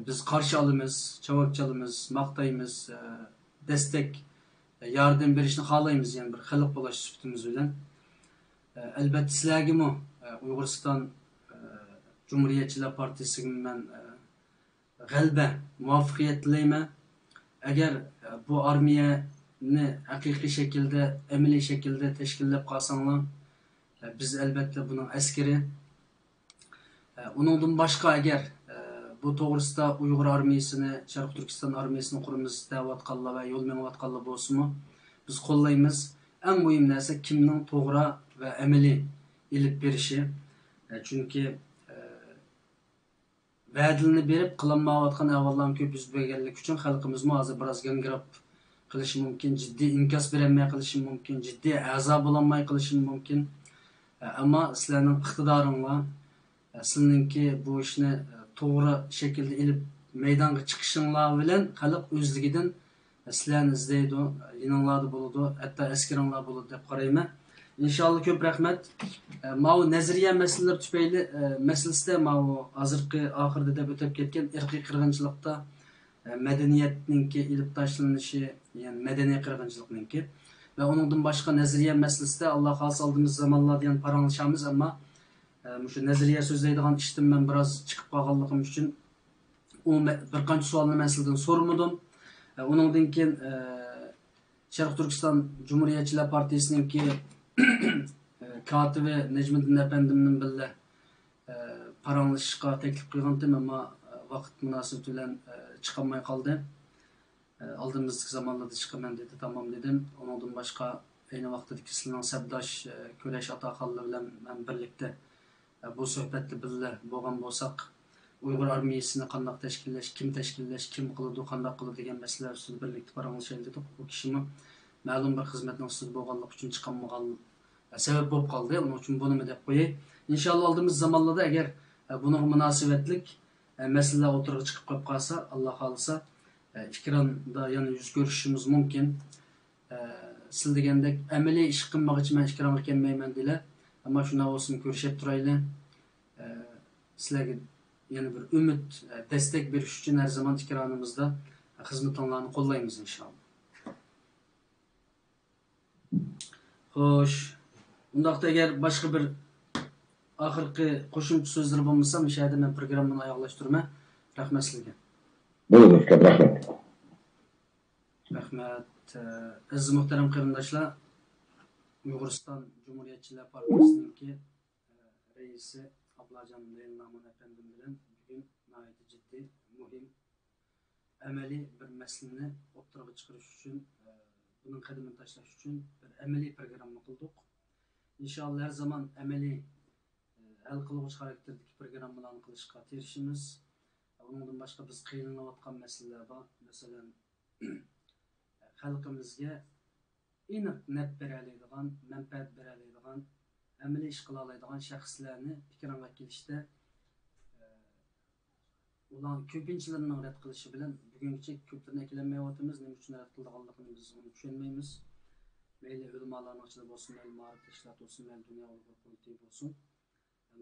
بىز قارشى ئالىمىز، چاۋاك چالىمىز، ماختايمىز، ئە، دەستەك، ئە، ياردەم بېرىشنى خالايمىز، يەنە بىر خەلق بولاش سۈپىتىمىز بىلەن. ئە، ئەلبەتتە سىلەرگىمۇ، ئە، ئۇيغۇرىستان، ئە، جۇمھۇرىيەتچىلەر پارتىيىسىگىمۇ مەن، ئە، غەلىبە، مۇۋەپپەقىيەت تىلەيمەن. ئەگەر، ئە، بۇ ئارمىيەنى ھەقىقىي شەكىلدە، ئەمەلىي شەكىلدە تەشكىللەپ قالساڭلار، ئە، بىز ئەلبەتتە بۇنىڭ ئەسكىرى. ئە، ئۇنىڭدىن باشقا ئەگەر، ئە، بۇ توغرىسىدا ئۇيغۇر ئارمىيەسىنى، شەرقىي تۈركىستان ئارمىيەسىنى قۇرىمىز دەۋاتقانلار ۋە يول مېڭىۋاتقانلار بولسىمۇ، بىز قوللايمىز. ئەڭ مۇھىم نەرسە كىمنىڭ توغرا ۋە ئەمەلىي ئېلىپ بېرىشى. ئە، چۈنكى، ئە، ۋەدىلىنى بېرىپ قىلالمايۋاتقان ئەھۋاللارمۇ كۆپ يۈز بەرگەنلىكى ئۈچۈن خەلقىمىزمۇ ھازىر بىراز گاڭگىراپ قېلىشى مۇمكىن، جىددىي ئىنكاس بېرەلمەي قېلىشى مۇمكىن، جىددىي ئەزا بولالماي قېلىشى مۇمكىن. ئەمما سىلەرنىڭ ئىقتىدارىڭلار، سىلەرنىڭكى بۇ ئىشنى توغرا شەكىلدە ئېلىپ مەيدانغا چىقىشىڭلار بىلەن خەلق ئۆزلۈكىدىن سىلەرنى ئىزدەيدۇ، يېنىڭلاردا بولىدۇ، ھەتتا ئەسكىرىڭلار بولىدۇ دەپ قارايمەن. ئىنشاللا كۆپ رەھمەت. ئە، ماۋۇ نەزەرىيە مەسىلىلىرى تۈپەيلى، ئە، مەسىلىسىدە ماۋۇ ھازىرقى ئاخىرىدا دەپ ئۆتۈپ كەتكەن ئىرقىي قىرغىنچىلىقتا، ئە، مەدەنىيەتنىڭكى ئېلىپ تاشلىنىشى، يەنى مەدەنىي قىرغىنچىلىقنىڭكى ۋە ئۇنىڭدىن باشقا نەزەرىيە مەسىلىسىدە ئاللا خالىسا ئالدىمىزدىكى زامانلاردا يەنە پاراڭلىشارمىز، ئەمما، ئە، مۇشۇ نەزەرىيە سۆزلەيدىغان ئىشتىن مەن بىراز چىقىپ قالغانلىقىم ئۈچۈن ئۇ مە-، بىر قانچە سوئالنى مەن سىلەردىن سورىمىدىم. ئە، ئۇنىڭدىن كېيىن، ئە، شەرقىي تۈركىستان جۇمھۇرىيەتچىلەر پارتىيىسىنىڭكى، ئە، كاتىپى نەجمىدىن ئەپەندىمنىڭ بىللە، ئە، پاراڭلىشىشقا تەكلىپ قىلغانتىم، ئەمما، ئە، ۋاقىت مۇناسىۋىتى بىلەن، ئە، چىقالماي قالدى. ئە، ئالدىمىزدىكى زامانلاردا چىقىمەن دېدى، تامام دېدىم. ئۇنىڭدىن باشقا ئەينى ۋاقتىدىكى سىلەرنىڭ سەپداش، ئە، كۈرەش ئاتاخانلىرى بىلەن مەن بىرلىكتە، ئە، بۇ سۆھبەتتە بىللە بولغان بولساق، ئۇيغۇر ئارمىيىسىنى قانداق تەشكىللەش، كىم تەشكىللەش، كىم قىلىدۇ، قانداق قىلىدۇ دېگەن مەسىلىلەر ئۈستىدە بىرلىكتە پاراڭلىشايلى دېدۇق. ئۇ كىشىمۇ مەلۇم بىر خىزمەتنىڭ ئۈستىدە بولغانلىقى ئۈچۈن چىقالمىغان، سەۋەب بولۇپ قالدى. ئۇنىڭ ئۈچۈن بۇنىمۇ دەپ قوياي. ئىنشاللا ئالدىمىز زامانلاردا ئەگەر، ئە، بۇنىڭغا مۇناسىۋەتلىك، ئە، مەسىلىلەر ئوتتۇرىغا چىقىپ قېلىپ قالسا، ئاللا خالىسا، ئە، ئېكراندا يەنە يۈز كۆرۈشۈشىمىز مۇمكىن. ئە، سىز دېگەندەك ئەمەلىي ئىش قىلمىغىچە مەن ئېكرانغا كەلمەيمەن دېلە. ئەمما شۇنداق بولسىمۇ كۆرۈشۈپ تۇرايلى. ئە، سىلەرگە يەنە بىر ئۈمىد، ئە، دەستەك بېرىش ئۈچۈن ھەر زامان ئېكرانىمىزدا خىزمىتىڭلارنى قوللايمىز ئىنشاللا. خوش. ئۇنداقتا ئەگەر باشقا بىر ئاخىرقى قوشۇمچە سۆزلىرى بولمىسا، مۇشۇ يەردە مەن پروگراممىنى ئاياغلاشتۇرىمەن. رەھمەت سىلەرگە. بولىدۇ، ئۇكام، رەھمەت. رەھمەت. ئەزىز مۇھتەرەم قېرىنداشلار، ئۇيغۇرىستان جۇمھۇرىيەتچىلەر پارتىيىسىنىڭكى، ئە، رەئىسى ئابلاجان لەيلى نامۇن ئەپەندىم بىلەن بۈگۈن ناھايىتى جىددىي، مۇھىم، ئەمەلىي بىر مەسىلىنى ئوتتۇرىغا چىقىرىش ئۈچۈن، ئە، بۇنىڭ قەدىمىنى تاشلاش ئۈچۈن بىر ئەمەلىي پروگرامما قىلدۇق. ئىنشاللا ھەر زامان ئەمەلىي، ئە، ھەل قىلغۇچ خاراكتېردىكى پروگراممىلارنى قىلىشقا تىرىشىمىز. ئۇنىڭدىن باشقا بىز قىينىلىۋاتقان مەسىلىلەر بار. مەسىلەن، خەلقىمىزگە ئېنىق نەپ بېرەلەيدىغان، مەنپەئەت بېرەلەيدىغان، ئەمەلىي ئىش قىلالايدىغان شەخسلەرنى ئېكرانغا كېلىشتە، ئە، ئۇلار كۆپىنچىلىرىنىڭ رەت قىلىشى بىلەن بۈگۈنگىچە كۆپلىرىنى ئەكېلەلمەيۋاتىمىز. نېمە ئۈچۈن رەت قىلىدىغانلىقىنى بىز ئۇنى چۈشەنمەيمىز. مەيلى ئۆلىمالارنىڭ ئىچىدە بولسۇن، مەيلى مائارىپ تەشكىلاتى بولسۇن، مەيلى دۇنيا ئۇيغۇر قۇرۇلتىيى بولسۇن،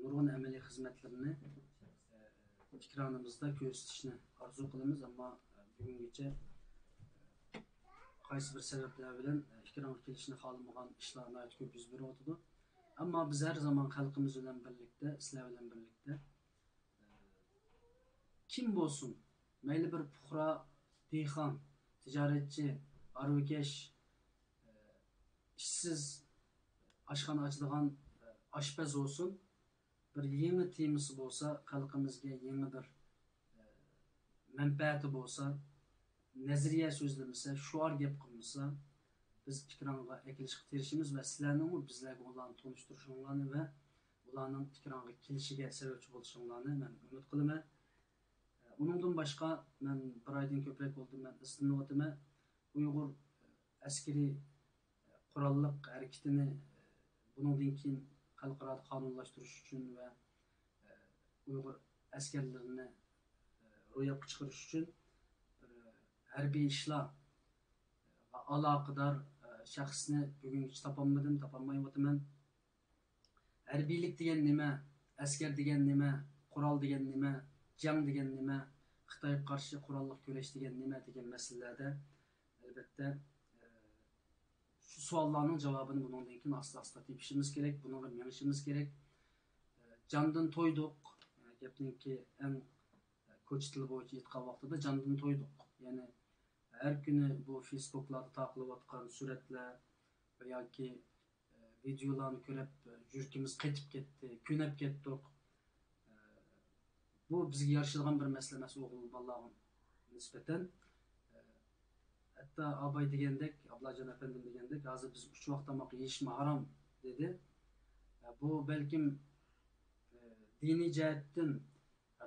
نۇرغۇن ئەمەلىي خىزمەتلىرىنى، ئە، ئېكرانىمىزدا كۆرسىتىشنى ئارزۇ قىلىمىز، ئەمما، ئە، بۈگۈنگىچە، ئە، قايسى بىر سەۋەبلەر بىلەن، ئە، ئېكرانغا كېلىشنى خالىمىغان ئىشلار ناھايىتى كۆپ يۈز بېرىۋاتىدۇ. ئەمما بىز ھەر زامان خەلقىمىز بىلەن بىرلىكتە، سىلەر بىلەن بىرلىكتە، ئە، كىم بولسۇن، مەيلى بىر پۇقرا، دېھقان، تىجارەتچى، ھارۋىكەش، ئىشسىز، ئاشخانا ئاچىدىغان ئاشپەز بولسۇن، بىر يېڭى تېمىسى بولسا، خەلقىمىزگە يېڭى بىر مەنپەئەتى بولسا، نەزەرىيە سۆزلىمىسە، شوئار گەپ قىلمىسا، بىز ئېكرانغا ئەكېلىشكە تىرىشىمىز ۋە سىلەرنىڭمۇ بىزلەرگە ئۇلارنى تونۇشتۇرۇشۇڭلارنى ۋە ئۇلارنىڭ ئېكرانغا كېلىشىگە سەۋەبچى بولۇشۇڭلارنى مەن ئۈمىد قىلىمەن. ئۇنىڭدىن باشقا، مەن بىر ئايدىن كۆپرەك بولدى، مەن ئىزدىنىۋاتىمەن. ئۇيغۇر ئەسكىرىي قوراللىق ھەرىكىتىنى بۇنىڭدىن كېيىن خەلقئارادا قانۇنلاشتۇرۇش ئۈچۈن ۋە ئۇيغۇر ئەسكەرلىرىنى روياپقا چىقىرىش ئۈچۈن بىر ھەربىي ئىشلارغا ئالاقىدار شەخسنى بۈگۈنگىچە تاپالمىدىم، تاپالمايۋاتىمەن. ھەربىيلىك دېگەن نېمە؟ ئەسكەر دېگەن نېمە؟ قورال دېگەن نېمە؟ جەڭ دېگەن نېمە؟ خىتايغا قارشى قوراللىق كۈرەش دېگەن نېمە؟ دېگەن مەسىلىلەردە، ئەلۋەتتە، ئە، شۇ سوئاللارنىڭ جاۋابىنى بۇنىڭدىن كېيىن ئاستا-ئاستا تېپىشىمىز كېرەك، بۇنىڭغا مېڭىشىمىز كېرەك. ئە، جاندىن تويدۇق. ئە، گەپنىڭكى ئەڭ، ئە، كوچا تىلى بويىچە ئېيتقان ۋاقتىدا جاندىن تويدۇق. يەنى ھەر كۈنى بۇ فېيسبوكلاردا تارقىلىۋاتقان سۈرەتلەر ۋە ياكى ۋىدېئولارنى كۆرۈپ، يۈرىكىمىز قېتىپ كەتتى، كۆنۈپ كەتتۇق. بۇ بىزگە يارىشىدىغان بىر مەسىلە ئەمەس، ئوغۇل بالىلارغا نىسبەتەن. ھەتتا ئاباي دېگەندەك، ئابلاجان ئەپەندىم دېگەندەك، ھازىر بىز ئۈچ ۋاق تاماق يېيىشمۇ ھارام، دېدى. بۇ بەلكىم دىنىي جەھەتتىن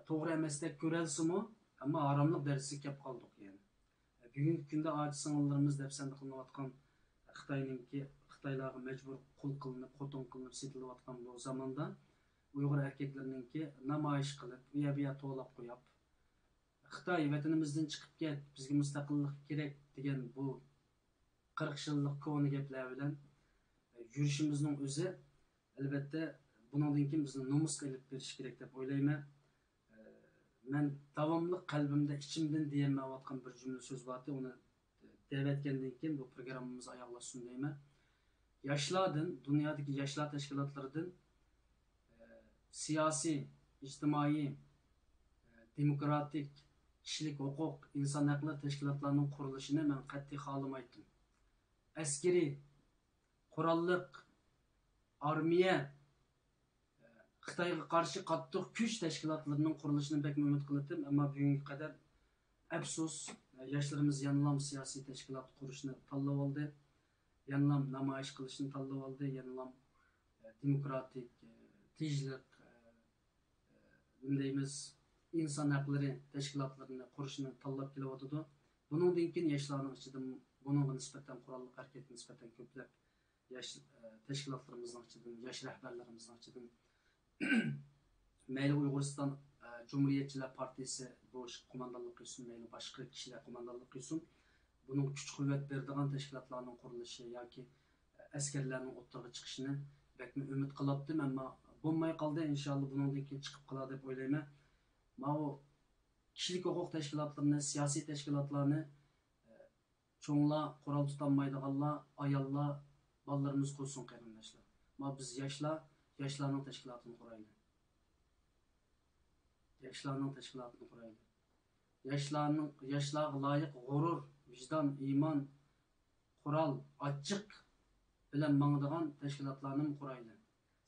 توغرا ئەمەستەك كۆرەلسىمۇ، ئەمما ھاراملىق دەرىجىسىگە كەپ قالدۇق يەنە. بۈگۈنكى كۈندە ئاچا سىڭىللىرىمىز دەپسەندە قىلىنىۋاتقان خىتاينىڭكى، خىتايلارغا مەجبۇر قۇل قىلىنىپ، خوتۇن قىلىنىپ سېتىلىۋاتقان بۇ زاماندا ئۇيغۇر ئەركەكلىرىنىڭكى نامايىش قىلىپ، ئۇ يەر بۇ يەر توۋلاپ قويۇپ، خىتاي ۋەتىنىمىزدىن چىقىپ كەت، بىزگە مۇستەقىللىق كېرەك دېگەن بۇ قىرىق يىللىق كونا گەپلەر بىلەن يۈرۈشىمىزنىڭ ئۆزى، ئەلۋەتتە، بۇنىڭدىن كېيىن بىزنى نومۇسقا ئېلىپ بېرىشى كېرەك دەپ ئويلايمەن. مەن داۋاملىق قەلبىمدە ئىچىمدىن دېيەلمەيۋاتقان بىر جۈملە سۆز بارتى، ئۇنى دەۋەتكەندىن كېيىن بۇ پروگراممىمىز ئاياغلاشسۇن دەيمەن. ياشلاردىن، دۇنيادىكى ياشلار تەشكىلاتلىرىدىن، ئە، سىياسىي، ئىجتىمائىي، ئە، دېموكراتىك، كىشىلىك ھوقۇق، ئىنسان ھەقلىرى تەشكىلاتلارنىڭ قۇرۇلۇشىنى مەن قەتئىي خالىمايتتىم. ئەسكىرىي، قوراللىق، ئارمىيە، خىتايغا قارشى قاتتىق كۈچ تەشكىلاتلىرىنىڭ قۇرۇلۇشىنى بەكمۇ ئۈمىد قىلاتتىم، ئەمما بۈگۈنگە قەدەر، ئەپسۇس، ياشلىرىمىز يەنىلام سىياسىي تەشكىلات قۇرۇشنى تاللىۋالدى، يەنىلام نامايىش قىلىشنى تاللىۋالدى، يەنىلام دېموكراتىك، تىنچلىق، نېمە دەيمىز، ئىنسان ھەقلىرى تەشكىلاتلىرىنى قۇرۇشنى تاللاپ كېلىۋاتىدۇ. بۇنىڭدىن كېيىن ياشلارنىڭ ئىچىدىن بۇنىڭغا نىسبەتەن، قوراللىق ھەرىكەتكە نىسبەتەن كۆپلەپ ياش، ئە، تەشكىلاتلىرىمىزنىڭ ئىچىدىن، ياش رەھبەرلىرىمىزنىڭ ئىچىدىن مەيلى ئۇيغۇرىستان، ئە، جۇمھۇرىيەتچىلەر پارتىيىسى بۇ ئىشقا قوماندانلىق قىلسۇن، مەيلى باشقا كىشىلەر قوماندانلىق قىلسۇن، بۇنىڭ كۈچ-قۇۋۋەت بېرىدىغان تەشكىلاتلارنىڭ قۇرۇلۇشى ياكى ئەسكەرلەرنىڭ ئوتتۇرىغا چىقىشىنى بەكمۇ ئۈمىد قىلاتتىم، ئەمما بولماي قالدى. ئىنشاللا بۇنىڭدىن كېيىن چىقىپ قالار دەپ ئويلايمەن. ماۋۇ كىشىلىك ھوقۇق تەشكىلاتلىرىنى، سىياسىي تەشكىلاتلارنى، ئە، چوڭلار، قورال تۇتالمايدىغانلار، ئاياللار، بالىلىرىمىز قۇرسۇن، قېرىنداشلار. ما بىز ياشلار، ياشلارنىڭ تەشكىلاتىنى قۇرايلى. ياشلارنىڭ تەشكىلاتىنى قۇرايلى. ياشلارنىڭ، ياشلارغا لايىق غۇرۇر، ۋىجدان، ئىمان، قورال، ئاچچىق بىلەن ماڭىدىغان تەشكىلاتلارنىمۇ قۇرايلى.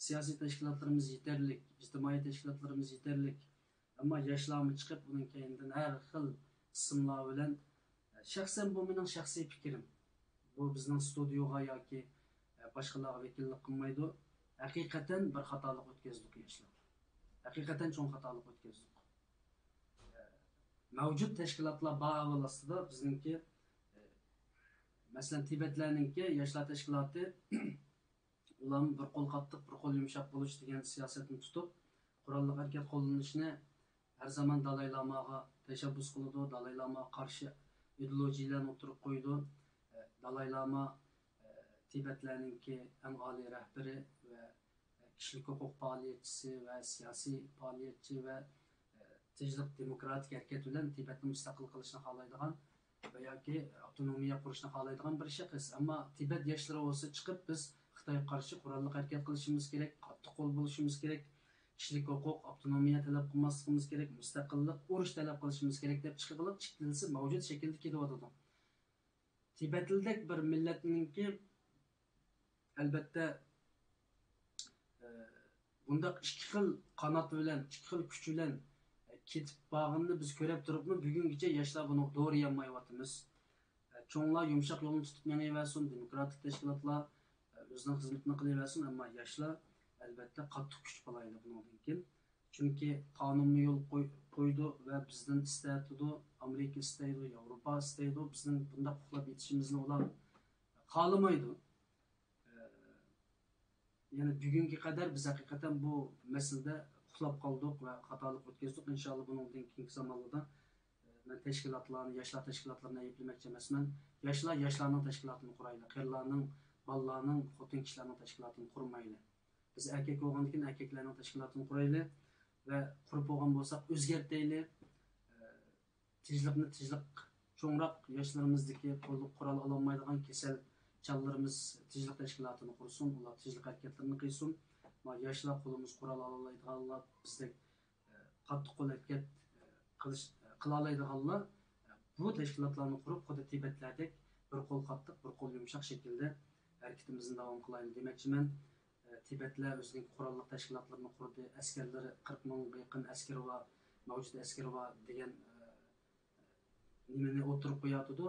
سىياسىي تەشكىلاتلىرىمىز يېتەرلىك، ئىجتىمائىي تەشكىلاتلىرىمىز يېتەرلىك. ئەمما ياشلارمۇ چىقىپ، ئۇنىڭ كەينىدىن ھەر خىل ئىسىملار بىلەن، شەخسەن بۇ مېنىڭ شەخسىي پىكرىم. بۇ بىزنىڭ ستۇدىيوغا ياكى باشقىلارغا ۋەكىللىك قىلمايدۇ. ھەقىقەتەن بىر خاتالىق ئۆتكۈزدۇق ياشلار. ھەقىقەتەن چوڭ خاتالىق ئۆتكۈزدۇق. مەۋجۇت تەشكىلاتلار بار ئەھۋال ئاستىدا بىزنىڭكى، مەسىلەن، تىبەتلەرنىڭكى ياشلار تەشكىلاتى، ئۇلارمۇ بىر قول قاتتىق، بىر قول يۇمشاق بولۇش دېگەن سىياسەتنى تۇتۇپ، قوراللىق ھەرىكەت قوللىنىشنى ھەر زامان دالاي لاماغا تەشەببۇس قىلىدۇ، دالاي لاماغا قارشى ئىدېئولوگىيەلەرنى ئوتتۇرىغا قويىدۇ. دالاي لاما تىبەتلەرنىڭكى ئەڭ ئالىي رەھبىرى ۋە كىشىلىك ھوقۇق پائالىيەتچىسى ۋە سىياسىي پائالىيەتچى ۋە تىنچلىق دېموكراتىك ھەرىكەت بىلەن تىبەتنى مۇستەقىل قىلىشنى خالايدىغان ۋە ياكى ئاپتونومىيە قۇرۇشنى خالايدىغان بىر شەخس. ئەمما تىبەت ياشلىرى بولسا چىقىپ، بىز خىتايغا قارشى قوراللىق ھەرىكەت قىلىشىمىز كېرەك، قاتتىق قول بولۇشىمىز كېرەك، كىشىلىك ھوقۇق، ئاپتونومىيە تەلەپ قىلماسلىقىمىز كېرەك، مۇستەقىللىق، ئۇرۇش تەلەپ قىلىشىمىز كېرەك دەپ چىقىقلىق چىكلىنسە مەۋجۇت شەكىلدە كېلىۋاتىدۇ. تىبەتلىدەك بىر مىللەتنىڭكى، ئەلبەتتە، ئە، بۇنداق ئىككى خىل قانات بىلەن، ئىككى خىل كۈچ بىلەن، ئە، كېتىپ بارغىنىنى بىز كۆرۈپ تۇرۇپمۇ، بۈگۈنگىچە ياشلار بۇنى دورىيالمايۋاتىمىز. ئە، چوڭلار يۇمشاق يولنى تۇتۇپ مېڭىۋەرسۇن، دېموكراتىك تەشكىلاتلار، ئە، ئۆزىنىڭ خىزمىتىنى قىلىۋەرسۇن، ئەمما ياشلار، ئەلبەتتە، قاتتىق كۈچ بالايلى بۇنىڭدىن كېيىن. چۈنكى قانۇنمۇ يول قوي-، قويىدۇ ۋە بىزدىن ئىستەۋاتىدۇ، ئامېرىكا ئىستەيدۇ، ياۋروپا ئىستەيدۇ، بىزنىڭ بۇنداق ئۇخلاپ يېتىشىمىزنى ئۇلار خالىمايدۇ. ئە، يەنى بۈگۈنگە قەدەر بىز ھەقىقەتەن بۇ مەسىلىدە ئۇخلاپ قالدۇق ۋە خاتالىق ئۆتكۈزدۇق. ئىنشاللا بۇنىڭدىن كېيىنكى زامانلاردا، ئە، مەن تەشكىلاتلارنى، ياشلار تەشكىلاتلىرىنى ئەيىبلىمەكچى ئەمەسمەن. ياشلار ياشلارنىڭ تەشكىلاتىنى قۇرايلى. قېرىلارنىڭ، بالىلارنىڭ، خوتۇن كىشىلەرنىڭ تەشكىلاتىنى قۇرمايلى. بىز ئەركەك بولغاندىن كېيىن ئەركەكلەرنىڭ تەشكىلاتىنى قۇرايلى ۋە قۇرۇپ بولغان بولساق ئۆزگەرتەيلى. ئە، تىنچلىقنى تىنچلىق، چوڭراق ياشلىرىمىزدىكى قوللۇق قورال ئالالمايدىغان كېسەل چاللىرىمىز تىنچلىق تەشكىلاتىنى قۇرسۇن، ئۇلار تىنچلىق ھەرىكەتلىرىنى قىلسۇن. ما ياشلار قولىمىز قورال ئالالايدىغانلار، بىزدەك، ئە، قاتتىق قول ھەرىكەت، ئە، قىلىش، ئە، قىلالايدىغانلار، ئە، بۇ تەشكىلاتلارنى قۇرۇپ، خۇددى تىبەتلەردەك بىر قول قاتتىق، بىر قول يۇمشاق شەكىلدە ھەرىكىتىمىزنى داۋام قىلايلى دېمەكچىمەن. ئە، تىبەتلەر ئۆزىنىڭ قوراللىق تەشكىلاتلىرىنى قۇردى، ئەسكەرلىرى، قىرىق مىڭغا يېقىن ئەسكىرى بار، مەۋجۇت ئەسكىرى بار دېگەن، ئە، نېمىنى ئوتتۇرىغا قويۇۋاتىدۇ.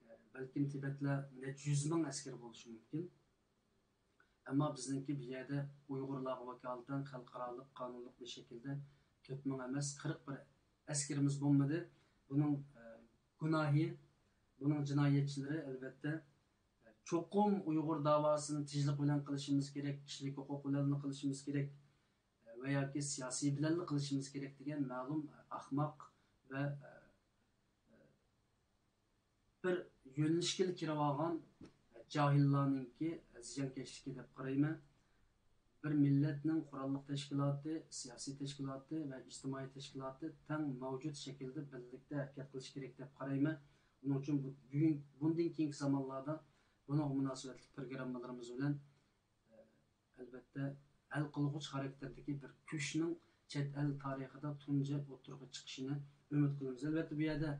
ئە، بەلكىم تىبەتلەر نەچچە يۈز مىڭ ئەسكىرى بولۇشى مۇمكىن. ئەمما بىزنىڭكى بۇ يەردە ئۇيغۇرلارغا ۋاكالىتەن خەلقئارالىق قانۇنلۇق بىر شەكىلدە تۆت مىڭ ئەمەس، قىرىق بىر ئەسكىرىمىز بولمىدى. بۇنىڭ، ئە، گۇناھى، بۇنىڭ جىنايەتچىلىرى، ئەلۋەتتە، چوقۇم ئۇيغۇر داۋاسىنى تىنچلىق بىلەن قىلىشىمىز كېرەك، كىشىلىك ھوقۇق بىلەنلا قىلىشىمىز كېرەك ۋە ياكى سىياسىي بىلەنلا قىلىشىمىز كېرەك دېگەن مەلۇم ئەخمەق ۋە، ئە، بىر يۆنىلىشكىلا كىرىۋالغان جاھىللارنىڭكى زىيانكەشلىكى دەپ قارايمەن. بىر مىللەتنىڭ قوراللىق تەشكىلاتى، سىياسىي تەشكىلاتى ۋە ئىجتىمائىي تەشكىلاتى تەڭ مەۋجۇت شەكىلدە بىرلىكتە ھەرىكەت قىلىشى كېرەك دەپ قارايمەن. ئۇنىڭ ئۈچۈن بۇ، بۈگۈن، بۇندىن كېيىنكى زامانلاردا بۇنىڭغا مۇناسىۋەتلىك پروگراممىلىرىمىز بىلەن، ئەلۋەتتە، ھەل قىلغۇچ خاراكتېردىكى بىر كۈچنىڭ چەت ئەل تارىخىدا تۇنجى ئوتتۇرىغا چىقىشىنى ئۈمىد قىلىمىز. ئەلۋەتتە، بۇ يەردە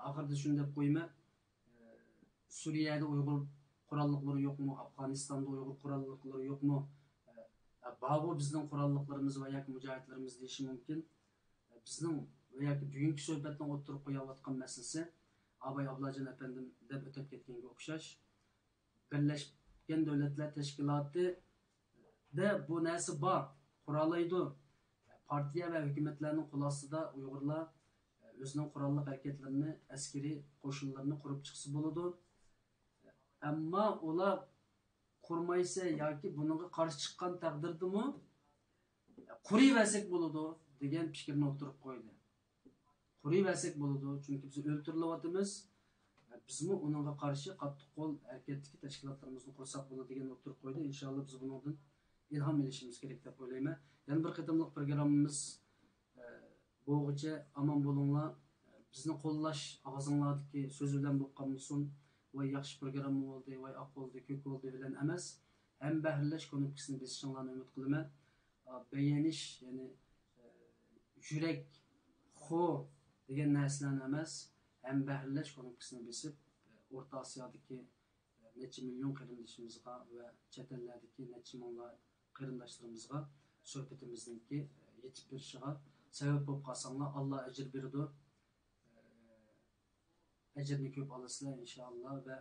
ئاخىرىدا شۇنى دەپ قويىمەن، سۈرىيەدە ئۇيغۇر قوراللىقلىرى يوقمۇ؟ ئافغانىستاندا ئۇيغۇر قوراللىقلىرى يوقمۇ؟ بارغۇ بىزنىڭ قوراللىقلىرىمىز ۋە ياكى مۇجاھىدلىرىمىز دېيىشى مۇمكىن. بىزنىڭ ۋە ياكى بۈگۈنكى سۆھبەتنىڭ ئوتتۇرىغا قويۇۋاتقان مەسىلىسى ئاباي ئابلاجان ئەپەندىم دەپ ئۆتۈپ كەتكەنگە ئوخشاش. بىرلەشكەن دۆلەتلەر تەشكىلاتىدا بۇ نەرسە بار، قۇرالايدۇ. پارتىيە ۋە ھۆكۈمەتلەرنىڭ قول ئاستىدا ئۇيغۇرلار ئۆزىنىڭ قوراللىق ھەرىكەتلىرىنى، ئەسكىرىي قوشۇنلىرىنى قۇرۇپ چىقسا بولىدۇ. ئەمما ئۇلار قۇرمايسە ياكى بۇنىڭغا قارشى چىققان تەقدىردىمۇ قۇرۇۋەرسەك بولىدۇ دېگەن پىكىرنى ئوتتۇرىغا قويدى. قۇرۇۋەرسەك بولىدۇ، چۈنكى بىز ئۆلتۈرۈلۈۋاتىمىز. بىزمۇ ئۇنىڭغا قارشى قاتتىق قول ھەرىكەتتىكى تەشكىلاتلىرىمىزنى قۇرساق بولىدۇ دېگەننى ئوتتۇرىغا قويدى. ئىنشاللا بىز بۇنىڭدىن ئىلھام ئېلىشىمىز كېرەك دەپ ئويلايمەن. يەنە بىر قېتىملىق پروگراممىمىز بولغۇچە ئامان بولۇڭلار. بىزنى قوللاش ئاغزىڭلاردىكى سۆز بىلەن بولۇپ قالمىسۇن. ۋاي ياخشى پروگرامما بولدى، ۋاي ئاق بولدى، كۆك بولدى بىلەن ئەمەس، ھەمبەھىرلەش كۇنۇپكىسىنى بېسىشىڭلارنى ئۈمىد قىلىمەن. بەيەنىش، يەنى يۈرەك، خو دېگەن نەرسىلەرنى ئەمەس، ھەمبەھىرلەش كۇنۇپكىسىنى بېسىپ، ئورتا ئاسىيادىكى نەچچە مىليون قېرىندىشىمىزغا ۋە چەت ئەللەردىكى نەچچە مىڭلار قېرىنداشلىرىمىزغا سۆھبىتىمىزنىڭكى يېتىپ بېرىشىغا سەۋەب بولۇپ قالساڭلار، ئاللا ئەجىر بېرىدۇ. ئەجىرنى كۆپ ئالىسىلەر، ئىنشائاللا، ۋە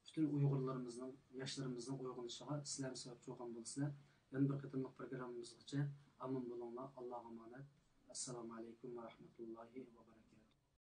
پۈتۈن ئۇيغۇرلىرىمىزنىڭ، ياشلىرىمىزنىڭ ئويغىنىشىغا سىلەرمۇ سەۋەبچى بولغان بولىسىلەر. يەنە بىر قېتىملىق پروگراممىمىزغىچە ئامان بولۇڭلار، ئاللاغا ئامانەت. ئەسسالامۇ ئەلەيكۇم ۋە رەھمەتۇللاھى ۋە